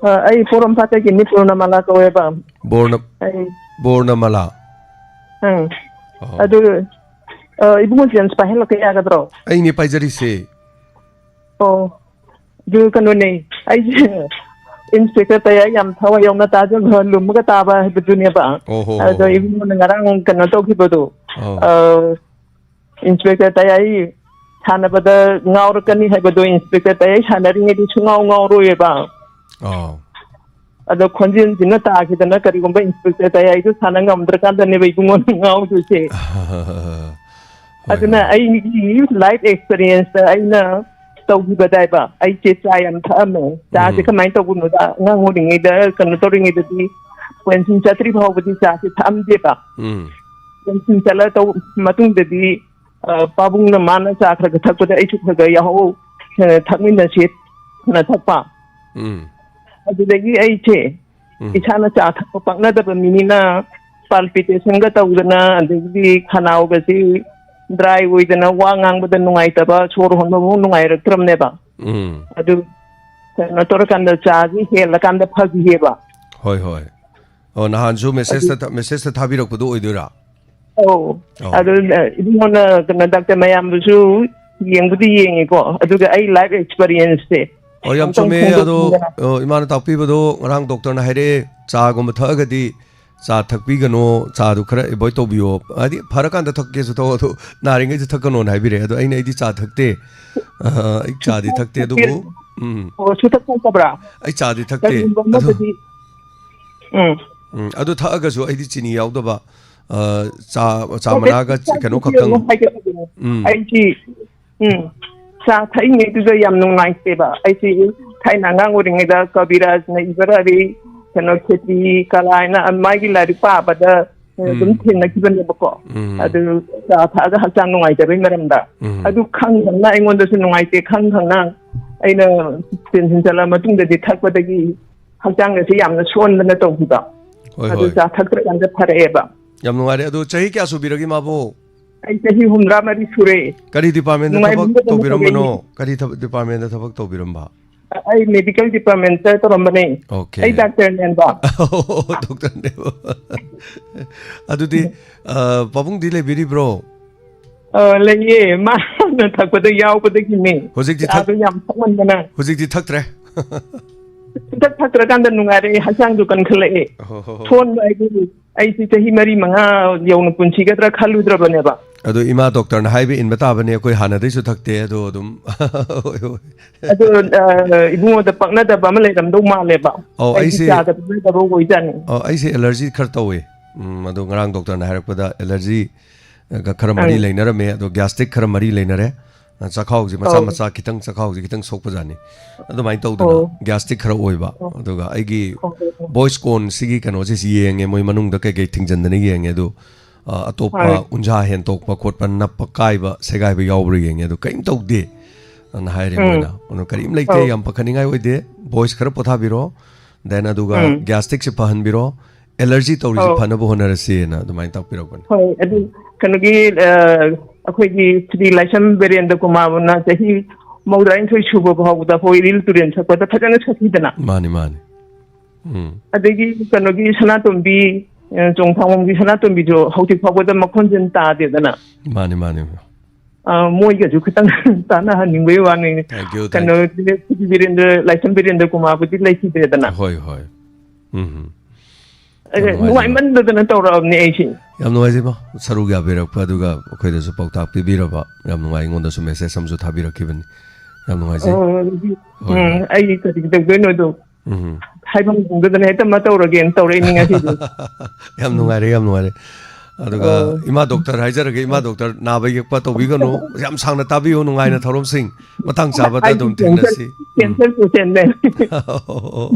ꯑ, ꯑꯩ ꯄꯣꯔꯣꯝꯄꯥꯠꯇꯒꯤꯅꯤ, ꯄꯨꯔꯅꯃꯂꯥ ꯀꯧꯋꯦꯕ꯫ ꯕꯣꯔꯅ-, ꯑꯩ ꯕꯣꯔꯅꯃꯂꯥ? ꯑꯪ꯫ ꯑꯣ꯫ ꯑꯗꯨ, ꯑ, ꯏꯕꯨꯡꯉꯣ ꯖꯦꯝꯁ ꯄꯥꯏꯍꯜꯂꯛꯄ ꯌꯥꯒꯗ꯭ꯔꯣ? ꯑꯩꯅꯦ ꯄꯥꯏꯖꯔꯤꯁꯦ꯫ ꯑꯣ꯫ ꯑꯗꯨ ꯀꯩꯅꯣꯅꯦ, ꯑꯩꯁꯦ Inspector ꯇꯌꯥꯏ ꯌꯥꯝ ꯊꯋꯥꯏ ꯌꯥꯎꯅ ꯇꯥꯖꯕ, ꯂꯨꯝꯃꯒ ꯇꯥꯕ ꯍꯥꯏꯕꯗꯨꯅꯦꯕ꯫ ꯑꯣ ꯍꯣ ꯍꯣ ꯑꯗꯣ ꯍꯣ꯫ ꯏꯕꯨꯡꯉꯣꯅ ꯉꯔꯥꯡ ꯀꯩꯅꯣ ꯇꯧꯈꯤꯕꯗꯣ, ꯑꯧ꯫ ꯑ, Inspector ꯇꯌꯥꯏ ꯁꯥꯟꯅꯕꯗ ꯉꯥꯎꯔꯛꯀꯅꯤ ꯍꯥꯏꯕꯗꯣ, Inspector ꯇꯌꯥꯏ ꯁꯥꯟꯅꯔꯤꯉꯩꯗꯤ ꯁꯨꯡꯉꯥꯎ ꯉꯥꯎꯔꯣꯏꯑꯕ꯫ ꯑꯧ꯫ ꯑꯗꯣ ꯈꯣꯟꯖꯦꯜꯁꯤꯅ ꯇꯥꯈꯤꯗꯅ ꯀꯔꯤꯒꯨꯝꯕ ꯏꯟꯁꯄꯦꯛꯇꯔ ꯇꯌꯥꯏꯗꯨ ꯁꯥꯟꯅ ꯉꯝꯗ꯭ꯔꯀꯥꯟꯗꯅꯦꯕ ꯏꯕꯨꯡꯉꯣꯅ ꯉꯥꯎꯗꯣꯏꯁꯦ꯫ ꯍꯣꯏ, ꯑꯗꯨꯅ ꯍꯣꯏ꯫ ꯑꯩꯒꯤ ꯂꯥꯏꯐ ꯑꯦꯛꯁꯄꯤꯔꯤꯌꯦꯟꯁꯇ ꯑꯩꯅ ꯇꯧꯈꯤꯕꯗ ꯍꯥꯏꯕ, ꯑꯩꯁꯦ ꯆꯥ ꯌꯥꯝ ꯊꯛꯑꯝꯃꯦ꯫ ꯆꯥꯁꯦ ꯎꯝ꯫ ꯀꯃꯥꯏꯅ ꯇꯧꯕꯅꯣꯗ, ꯑꯉꯥꯡ ꯑꯣꯏꯔꯤꯉꯩꯗ ꯀꯩꯅꯣ ꯇꯧꯔꯤꯉꯩꯗꯗꯤ ꯄꯦꯟꯁꯤꯜ ꯆꯠꯇ꯭ꯔꯤ ꯐꯥꯎꯕꯗꯤ ꯆꯥꯁꯦ ꯊꯛꯑꯝꯗꯦꯕ꯫ ꯎꯝ꯫ ꯄꯦꯟꯁꯤꯜ ꯆꯠꯂ ꯇꯧ-, ꯃꯇꯨꯡꯗꯗꯤ, ꯑ, ꯄꯥꯕꯨꯡꯅ ꯃꯥꯅ ꯆꯥ ꯈꯔ ꯈꯔ ꯊꯛꯄꯗ ꯑꯩꯁꯨ ꯈꯔ ꯈꯔ ꯌꯥꯎꯍꯧ, ꯑ, ꯊꯛꯃꯤꯟꯅꯁꯦꯅ ꯊꯛꯄ꯫ ꯎꯝ꯫ ꯑꯗꯨꯗꯒꯤ ꯑꯩꯁꯦ ꯎꯝ꯫ ꯏꯁꯥꯅ ꯆꯥ ꯊꯛꯄ ꯄꯛꯅꯗꯕ ꯃꯤꯅꯤꯅ ꯄꯥꯜꯄꯤꯇꯦꯁꯟꯒ ꯇꯧꯗꯅ, ꯑꯗꯒꯤꯗꯤ ꯈꯅꯥꯎꯒꯁꯤ ꯗ꯭ꯔꯥꯏ ꯑꯣꯏꯗꯅ, ꯋꯥ ꯉꯥꯡꯕꯗ ꯅꯨꯡꯉꯥꯏꯇꯕ, ꯁꯣꯔ ꯍꯣꯟꯕ ꯃꯨꯛ ꯅꯨꯡꯉꯥꯏꯔꯛꯇ꯭ꯔꯕꯅꯦꯕ꯫ ꯎꯝ꯫ ꯑꯗꯨ ꯀꯩꯅꯣ ꯇꯧꯔꯀꯥꯟꯗ ꯆꯥꯁꯤ ꯍꯦꯜꯂꯀꯥꯟꯗ ꯐꯈꯤꯑꯕ꯫ ꯍꯣꯏ, ꯍꯣꯏ꯫ ꯑꯣ, ꯅꯍꯥꯟꯁꯨ ꯑꯗꯨ ꯃꯦꯁꯦꯖꯇ ꯊ-, ꯃꯦꯁꯦꯖꯇ ꯊꯥꯕꯤꯔꯛꯄꯗꯣ ꯑꯣꯏꯗꯣꯏꯔꯥ? ꯑꯧ꯫ ꯑꯧ꯫ ꯑꯗꯨ, ꯑ, ꯏꯕꯨꯡꯉꯣꯅ ꯀꯩꯅꯣ, ꯗꯥꯛꯇꯔ ꯃꯌꯥꯝꯕꯨꯁꯨ ꯌꯦꯡꯕꯨꯗꯤ ꯌꯦꯡꯉꯤꯀꯣ, ꯑꯗꯨꯒ ꯑꯩ ꯂꯥꯏꯐ ꯑꯦꯛꯁꯄꯤꯔꯤꯌꯦꯟꯁꯁꯦ ꯑꯣ, ꯌꯥꯝ ꯑꯃꯨꯛꯇꯪ ꯆꯨꯝꯃꯦ꯫ ꯑꯗꯣ, ꯐꯣꯡꯗꯣꯛꯅꯤꯡꯗꯅ꯫ ꯑ, ꯏꯃꯥꯅ ꯇꯥꯛꯄꯤꯕꯗꯣ ꯉꯔꯥꯡ ꯗꯣꯛꯇꯔꯅ ꯍꯥꯏꯔꯛꯑꯦ, ꯆꯥꯒꯨꯝꯕ ꯊꯛꯑꯒꯗꯤ ꯆꯥ ꯊꯛꯄꯤꯒꯅꯣ, ꯆꯥꯗꯨ ꯈꯔ ꯑꯦꯚꯣꯏꯗ ꯇꯧꯕꯤꯌꯣ꯫ ꯍꯥꯏꯗꯤ, ꯐꯔꯀꯥꯟꯗ ꯊꯛꯀꯦꯁꯨ ꯊꯛꯑꯣ, ꯑꯗꯣ ꯅꯥꯔꯤꯉꯩꯗ ꯊꯛꯀꯅꯣꯅ ꯍꯥꯏꯕꯤꯔꯛꯑꯦ꯫ ꯑꯗꯣ ꯑꯩꯅ, "ꯑꯩꯗꯤ ꯆꯥ ꯊꯛꯇꯦ, ꯑ, ꯑꯩ ꯆꯥꯗꯤ ꯊꯛꯇꯦ, ꯑꯗꯨꯕꯨ," ꯎꯝ꯫ ꯑꯣ, ꯁꯨꯊꯛ ꯊꯛꯇꯕ꯭ꯔꯥ? "ꯑꯩ ꯆꯥꯗꯤ ꯊꯛꯇꯦ, ꯀꯔꯤꯒꯨꯝꯕ ꯑꯗꯣ," ꯑꯃꯗꯗꯤ, ꯎꯝ꯫ ꯎꯝ, "ꯑꯗꯨ ꯊꯛꯑꯒꯁꯨ ꯑꯩꯗꯤ ꯆꯤꯅꯤ ꯌꯥꯎꯗꯕ, ꯑ, ꯆꯥ, ꯆꯥ ꯑꯣ, ꯃꯅꯥꯒ ꯑꯩ ꯀꯩꯅꯣ ꯆꯥꯗꯤ ꯈꯛꯇꯪ," ꯌꯦꯡꯉꯣ ꯍꯥꯏꯒꯦ ꯇꯧꯕꯅꯦ꯫ ꯎꯝ꯫ ꯑꯩꯗꯤ ꯎꯝ꯫ ꯆꯥ ꯊꯛꯏꯉꯩꯗꯨꯗ ꯌꯥꯝ ꯅꯨꯡꯉꯥꯏꯇꯦꯕ꯫ ꯑꯩꯁꯦ ꯊꯥꯏꯅ ꯑꯉꯥꯡ ꯑꯣꯏꯔꯤꯉꯩꯗ ꯀꯕꯤꯔꯥꯖꯅ ꯏꯕ ꯂꯥꯏꯔꯤꯛ, ꯀꯩꯅꯣ, ꯈꯦꯇꯤ ꯀꯂꯥ ꯍꯥꯏꯅ ꯃꯥꯒꯤ ꯂꯥꯏꯔꯤꯛ ꯄꯥꯕꯗ ꯑꯗꯨꯝ ꯎꯝ꯫ ꯊꯦꯡꯅꯈꯤꯕꯅꯦꯕꯀꯣ꯫ ꯎꯝ꯫ ꯑꯗꯨ ꯆꯥ ꯊꯛꯑꯒ ꯍꯛꯆꯥꯡ ꯅꯨꯡꯉꯥꯏꯇꯕꯒꯤ ꯃꯔꯝꯗ꯫ ꯎꯝ꯫ ꯑꯗꯨ ꯈꯪ ꯈꯪꯅ ꯑꯩꯉꯣꯟꯗꯁꯨ ꯅꯨꯡꯉꯥꯏꯇꯦ, ꯈꯪ ꯈꯪꯅ ꯑꯩꯅ ꯄꯦꯟꯁꯤꯟ ꯆꯠꯂ ꯃꯇꯨꯡꯗꯗꯤ ꯊꯛꯄꯗꯒꯤ ꯍꯛꯆꯥꯡꯒꯁꯦ ꯌꯥꯝꯅ ꯁꯣꯟꯗꯅ ꯇꯧꯈꯤꯕ꯫ ꯍꯣꯏ, ꯑꯗꯨ ꯍꯣꯏ꯫ ꯆꯥ ꯊꯛꯇ꯭ꯔꯀꯥꯟꯗ ꯐꯔꯛꯑꯦꯕ꯫ ꯌꯥꯝ ꯅꯨꯡꯉꯥꯏꯔꯦ꯫ ꯑꯗꯨ ꯆꯍꯤ ꯀꯌꯥ ꯁꯨꯕꯤꯔꯒꯦ ꯃꯥꯕꯨ? ꯑꯩ ꯆꯍꯤ ꯍꯨꯝꯗ꯭ꯔꯥ ꯃꯔꯤ ꯁꯨꯔꯦ꯫ ꯀꯔꯤ ꯗꯤꯄꯥꯔꯠꯃꯦꯟꯗ ꯊꯕꯛ ꯅꯨꯡꯉꯥꯏꯃꯟꯗꯗꯅ ꯇꯧꯕꯤꯔꯝꯕꯅꯣ? ꯇꯧꯔꯛꯏꯅꯤ꯫ ꯀꯔꯤ ꯊꯕꯛ ꯗꯤꯄꯥꯔꯠꯃꯦꯟꯗ ꯊꯕꯛ ꯇꯧꯕꯤꯔꯝꯕ? ꯑꯩ ꯃꯦꯗꯤꯀꯦꯜ ꯗꯤꯄꯥꯔꯠꯃꯦꯟꯇ ꯇꯧꯔꯝꯕꯅꯦ꯫ ꯑꯣꯀꯦ꯫ ꯑꯩ ꯗꯥꯛꯇꯔꯅꯦꯕ꯫ ꯑꯣ, ꯗꯣꯛꯇꯔꯅꯦꯕ꯫ ꯑꯗꯨꯗꯤ, ꯑ, ꯄꯥꯕꯨꯡꯗꯤ ꯂꯩꯕꯤꯔꯤꯕ꯭ꯔꯣ? ꯑ, ꯂꯩꯌꯦ꯫ ꯃꯥꯅ ꯊꯛꯄꯗ ꯌꯥꯎꯕꯗꯒꯤꯅꯦ꯫ ꯍꯧꯖꯤꯛꯇꯤ ꯊꯛ-, ꯆꯥꯗꯣ ꯌꯥꯝ ꯊꯛꯃꯟꯗꯅ꯫ ꯍꯧꯖꯤꯛꯇꯤ ꯊꯛꯇ꯭ꯔꯦ꯫ ꯁꯨꯡꯊꯛ ꯊꯛꯇ꯭ꯔꯀꯥꯟꯗ ꯅꯨꯡꯉꯥꯏꯔꯛꯑꯦ, ꯍꯛꯆꯥꯡꯗꯣ ꯀꯟꯈꯠꯂꯛꯑꯦ꯫ ꯍꯣ, ꯍꯣ, ꯍꯣ꯫ ꯁꯣꯟꯕ ꯍꯥꯏꯗꯤ ꯑꯩꯁꯤ ꯆꯍꯤ ꯃꯔꯤ ꯃꯉꯥ ꯌꯧꯅ ꯄꯨꯟꯁꯤꯒꯗ꯭ꯔꯥ ꯈꯜꯂꯨꯗ꯭ꯔꯕꯅꯦꯕ꯫ ꯑꯗꯣ ꯏꯃꯥ ꯗꯣꯛꯇꯔꯅ ꯍꯥꯏꯕ ꯏꯟꯕ ꯇꯥꯕꯅꯦ, ꯑꯩꯈꯣꯏ ꯍꯥꯟꯅꯗꯩꯁꯨ ꯊꯛꯇꯦ꯫ ꯑꯗꯣ ꯑꯗꯨꯝ ꯍꯣꯏ, ꯍꯣꯏ꯫ ꯑꯗꯣ ꯑ, ꯏꯕꯨꯡꯉꯣꯗ ꯄꯛꯅꯗꯕ ꯑꯃ ꯂꯩꯔꯝꯗꯧ ꯃꯥꯜꯂꯦꯕ꯫ ꯑꯧ, ꯑꯩꯗꯤ ꯑꯩꯁꯦ ꯆꯥꯒ ꯄꯛꯅꯗꯕ ꯑꯣꯏꯖꯥꯠꯅꯤ꯫ ꯑ, ꯑꯩꯁꯦ ꯑꯦꯂꯔꯖꯤ ꯈꯔ ꯇꯧꯋꯦ꯫ ꯎꯝ, ꯑꯗꯣ ꯉꯔꯥꯡ ꯗꯣꯛꯇꯔꯅ ꯍꯥꯏꯔꯛꯄꯗ ꯑꯦꯂꯔꯖꯤ, ꯑ, ꯈꯔ ꯃꯔꯤ ꯑꯪ꯫ ꯂꯩꯅꯔꯝꯃꯦ, ꯑꯗꯣ ꯒ꯭ꯌꯥꯁꯇ꯭ꯔꯤꯛ ꯈꯔ ꯃꯔꯤ ꯂꯩꯅꯔꯦ꯫ ꯑ, ꯆꯥꯛꯈꯥꯎꯁꯦ ꯃꯆꯥ ꯑꯧ꯫ ꯃꯆꯥ ꯈꯤꯇꯪ, ꯆꯥꯛꯈꯥꯎꯁꯦ ꯈꯤꯇꯪ ꯁꯣꯛꯄꯖꯥꯠꯅꯤ꯫ ꯑꯗꯨꯃꯥꯏꯅ ꯇꯧꯗꯅ ꯑꯧ꯫ ꯒ꯭ꯌꯥꯁꯇ꯭ꯔꯤꯛ ꯈꯔ ꯑꯣꯏꯕ꯫ ꯑꯧ꯫ ꯑꯗꯨꯒ ꯑꯩꯒꯤ ꯑꯧ, ꯑꯧ, ꯑꯧ꯫ ꯕꯣꯏꯁ ꯀꯣꯟꯁꯤꯒꯤ ꯀꯩꯅꯣꯁꯦ ꯌꯦꯡꯉꯦ, ꯃꯣꯏ ꯃꯅꯨꯡꯗ ꯀꯩꯀꯩ ꯊꯤꯡꯖꯤꯟꯗꯅ ꯌꯦꯡꯉꯦ꯫ ꯑꯗꯨ, ꯑ, ꯑꯇꯣꯞꯄ ꯍꯣꯏ꯫ ꯎꯟꯁꯥ ꯍꯦꯟꯇꯣꯛꯄ ꯈꯣꯠꯄ, ꯅꯞꯄ ꯀꯥꯏꯕ, ꯁꯦꯒꯥꯏꯕ ꯌꯥꯎꯕ꯭ꯔꯥ ꯌꯦꯡꯉꯦ꯫ ꯑꯗꯨ ꯀꯔꯤꯝ ꯇꯧꯗꯦ ꯑꯅ ꯍꯥꯏꯔꯦ ꯎꯝ꯫ ꯃꯣꯏꯅ꯫ ꯑꯗꯨ ꯀꯔꯤꯝ ꯂꯩꯇꯦ, ꯑꯧ꯫ ꯌꯥꯝ ꯄꯥꯈꯠꯅꯤꯡꯉꯥꯏ ꯑꯣꯏꯗꯦ꯫ ꯕꯣꯏꯁ ꯈꯔ ꯄꯣꯊꯥꯕꯤꯔꯣ꯫ Then ꯑꯗꯨꯒ ꯎꯝ꯫ ꯒ꯭ꯌꯥꯁꯇ꯭ꯔꯤꯛꯁꯦ ꯐꯍꯟꯕꯤꯔꯣ꯫ ꯑꯦꯂꯔꯖꯤ ꯇꯧꯔꯤꯁꯦ ꯑꯧ꯫ ꯐꯅꯕ ꯍꯣꯠꯅꯔꯁꯦꯅ ꯑꯗꯨꯃꯥꯏꯅ ꯇꯥꯛꯄꯤꯔꯛꯄꯅꯤ꯫ ꯍꯣꯏ, ꯑꯗꯨ ꯀꯩꯅꯣꯒꯤ, ꯑ, ꯑꯩꯈꯣꯏꯒꯤ ꯁ꯭ꯔꯤ ꯂꯥꯏꯁ꯭ꯔꯝ ꯕꯤꯔꯦꯟꯗ꯭ꯔ ꯀꯨꯃꯥꯔꯅ ꯆꯍꯤ ꯃꯧꯗ꯭ꯔꯥꯅꯤꯊꯣꯏ ꯁꯨꯕ ꯐꯥꯎꯕꯗ ꯑꯩꯈꯣꯏ ꯏꯔꯤꯜ ꯇꯨꯔꯦꯜ ꯁꯛꯄꯗ ꯐꯖꯅ ꯁꯛꯈꯤꯗꯅ꯫ ꯃꯥꯅꯤ, ꯃꯥꯅꯤ꯫ ꯎꯝ꯫ ꯑꯗꯒꯤ ꯀꯩꯅꯣꯒꯤ ꯁꯅꯥꯇꯣꯝꯕꯤ, ꯑ, ꯆꯣꯡꯊꯥꯡꯕꯝꯒꯤ ꯁꯅꯥꯇꯣꯝꯕꯤꯁꯨ ꯍꯧꯖꯤꯛ ꯐꯥꯎꯕꯗ ꯃꯈꯣꯟꯁꯤꯅ ꯇꯥꯗꯦꯗꯅ꯫ ꯃꯥꯅꯤ, ꯃꯥꯅꯤ꯫ ꯑ, ꯃꯣꯏꯒꯁꯨ ꯈꯤꯇꯪ ꯇꯥꯟꯅꯍꯟꯅꯤꯡꯕꯩ ꯋꯥꯅꯤ꯫ Thank you, thank you꯫ ꯀꯩꯅꯣ, ꯕꯤꯔꯦꯟꯗ꯭ꯔ, ꯂꯥꯏꯁ꯭ꯔꯝ ꯕꯤꯔꯦꯟꯗ꯭ꯔ ꯀꯨꯃꯥꯔꯕꯨꯗꯤ ꯂꯩꯈꯤꯗ꯭ꯔꯦꯗꯅ꯫ ꯍꯣꯏ, ꯍꯣꯏ꯫ ꯎꯝ꯫ ꯑꯦ, ꯌꯥꯝ ꯅꯨꯡꯉꯥꯏꯖꯩ꯫ ꯅꯨꯡꯉꯥꯏꯃꯟꯗꯗꯅ ꯇꯧꯔꯛꯑꯕꯅꯦ ꯑꯩꯁꯦ꯫ ꯌꯥꯝ ꯅꯨꯡꯉꯥꯏꯖꯩ ꯃꯥ, ꯁꯔꯨꯛ ꯌꯥꯕꯤꯔꯛꯄ, ꯑꯗꯨꯒ ꯑꯩꯈꯣꯏꯗꯁꯨ ꯄꯥꯎꯇꯥꯛ ꯄꯤꯕꯤꯔꯕ꯫ ꯌꯥꯝ ꯅꯨꯡꯉꯥꯏ, ꯑꯩꯉꯣꯟꯗꯁꯨ ꯃꯦꯁꯦꯖ ꯑꯃꯁꯨ ꯊꯥꯕꯤꯔꯛꯈꯤꯕꯅꯤ꯫ ꯌꯥꯝ ꯅꯨꯡꯉꯥꯏꯖꯩ꯫ ꯑꯣ, ꯑꯗꯨꯗꯤ, ꯍꯣꯏ, ꯎꯝ, ꯍꯣꯏ꯫ ꯑꯩ ꯀꯔꯤ ꯇꯧꯗꯣꯏꯅꯣ ꯑꯗꯣ꯫ ꯎꯝ꯫ ꯍꯥꯏꯐꯝ ꯈꯪꯗꯗꯅ ꯍꯦꯛꯇ ꯑꯃ ꯇꯧꯔꯒꯦꯅ ꯇꯧꯔꯛꯏꯅꯤ ꯉꯁꯤꯗꯤ꯫ ꯌꯥꯝ ꯅꯨꯡꯉꯥꯏꯔꯦ, ꯌꯥꯝ ꯅꯨꯡꯉꯥꯏꯔꯦ꯫ ꯑꯗꯨꯒ ꯑꯣ꯫ ꯏꯃꯥ ꯗꯣꯛꯇꯔ ꯍꯥꯏꯖꯔꯒꯦ, ꯏꯃꯥ ꯗꯣꯛꯇꯔ, ꯅꯥꯕ ꯌꯦꯛꯄ ꯇꯧꯕꯤꯒꯅꯨ, ꯌꯥꯝ ꯁꯥꯡꯅ ꯇꯥꯕꯤꯌꯨ, ꯅꯨꯡꯉꯥꯏꯅ ꯊꯧꯔꯝꯁꯤꯡ ꯃꯇꯥꯡ ꯆꯥꯕꯗ ꯑꯩꯗꯤ ꯑꯗꯨꯝ cancer, ꯊꯦꯡꯅꯁꯤ꯫ ꯎꯝ꯫ cancer patientꯅꯦ꯫ ꯑꯣ,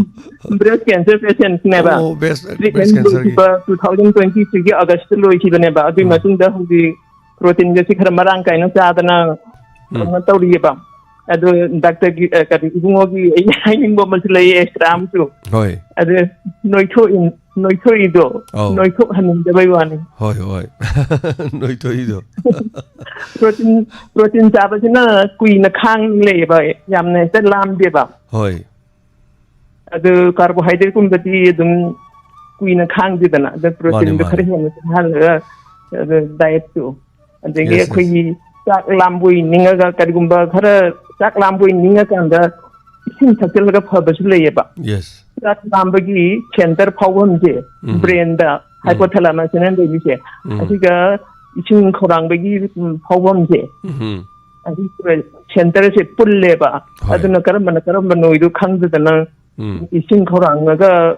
Breast cancer patientꯅꯦꯕ꯫ ꯑꯣ, breast, breast Treatment cancerꯒꯤ꯫ ꯂꯣꯏꯈꯤꯕ two thousand twenty threeꯒꯤ Augustꯇ ꯂꯣꯏꯈꯤꯕꯅꯦꯕ꯫ ꯑꯗꯨꯒꯤ ꯎꯝ꯫ ꯃꯇꯨꯡꯗ ꯍꯧꯖꯤꯛ proteinꯒꯁꯤ ꯈꯔ ꯃꯔꯥꯡ ꯀꯥꯏꯅ ꯆꯥꯗꯅ ꯎꯝ꯫ ꯀꯩꯅꯣ ꯇꯧꯔꯤꯑꯕ꯫ ꯑꯗꯣ ꯗꯥꯛꯇꯔꯒꯤ, ꯑ, ꯀꯔꯤ, ꯏꯕꯨꯡꯉꯣꯒꯤ ꯑꯩꯅ ꯍꯥꯏꯅꯤꯡꯕ ꯑꯃꯁꯨ ꯂꯩꯌꯦ, extra ꯑꯃꯁꯨ꯫ ꯍꯣꯏ꯫ ꯑꯗꯨ ꯅꯣꯏꯊꯣꯛꯏ-, ꯅꯣꯏꯊꯣꯛꯏꯗꯣ, ꯑꯧ꯫ ꯅꯣꯏꯊꯣꯛꯍꯟꯅꯤꯡꯗꯕꯩ ꯋꯥꯅꯤ꯫ ꯍꯣꯏ, ꯍꯣꯏ꯫ ꯅꯣꯏꯊꯣꯛꯏꯗꯣ꯫ Protein, protein ꯆꯥꯕꯁꯤꯅ ꯀꯨꯏꯅ ꯈꯥꯡ ꯂꯩꯌꯦꯕ, ꯌꯥꯝꯅ ꯍꯦꯛꯇ ꯂꯥꯝꯗꯦꯕ꯫ ꯍꯣꯏ꯫ ꯑꯗꯨ carbohydrateꯀꯨꯝꯕꯗꯤ ꯑꯗꯨꯝ ꯀꯨꯏꯅ ꯈꯥꯡꯗꯦꯗꯅ, ꯑꯗ ꯃꯥꯅꯦ, proteinꯗꯣ ꯈꯔ ꯃꯥꯅꯦ꯫ ꯍꯦꯟꯅ ꯆꯥꯍꯜꯂꯒ, ꯑꯗ dietꯇꯨ, ꯑꯗꯒꯤ Yes, yes꯫ ꯑꯩꯈꯣꯏꯒꯤ ꯆꯥꯛ ꯂꯥꯝꯕꯣꯏ ꯅꯤꯡꯉꯒ, ꯀꯔꯤꯒꯨꯝꯕ ꯈꯔ ꯆꯥꯛ ꯂꯥꯝꯕꯣꯏ ꯅꯤꯡꯉꯀꯥꯟꯗ ꯏꯁꯤꯡ ꯊꯛꯆꯜꯂꯒ ꯐꯕꯁꯨ ꯂꯩꯌꯦꯕ꯫ Yes꯫ ꯆꯥꯛ ꯂꯥꯝꯕꯒꯤ center ꯐꯥꯎꯐꯝꯁꯦ, um. brainꯗ, um. hypothalamus and hypothalamus, ꯎꯝ꯫ ꯑꯁꯤꯒ ꯏꯁꯤꯡ ꯈꯧꯔꯥꯡꯕꯒꯤ, ꯎꯝ, ꯐꯥꯎꯐꯝꯁꯦ, ꯎꯝ꯫ ꯑꯁꯤ ꯁꯦꯟꯇꯔꯁꯦ ꯄꯨꯜꯂꯦꯕ꯫ ꯍꯣꯏ꯫ ꯑꯗꯨꯅ ꯀꯔꯝꯕꯅ ꯀꯔꯝꯕꯅꯣꯗꯨ ꯈꯪꯗꯗꯅ, ꯎꯝ꯫ ꯏꯁꯤꯡ ꯈꯧꯔꯥꯡꯉꯒ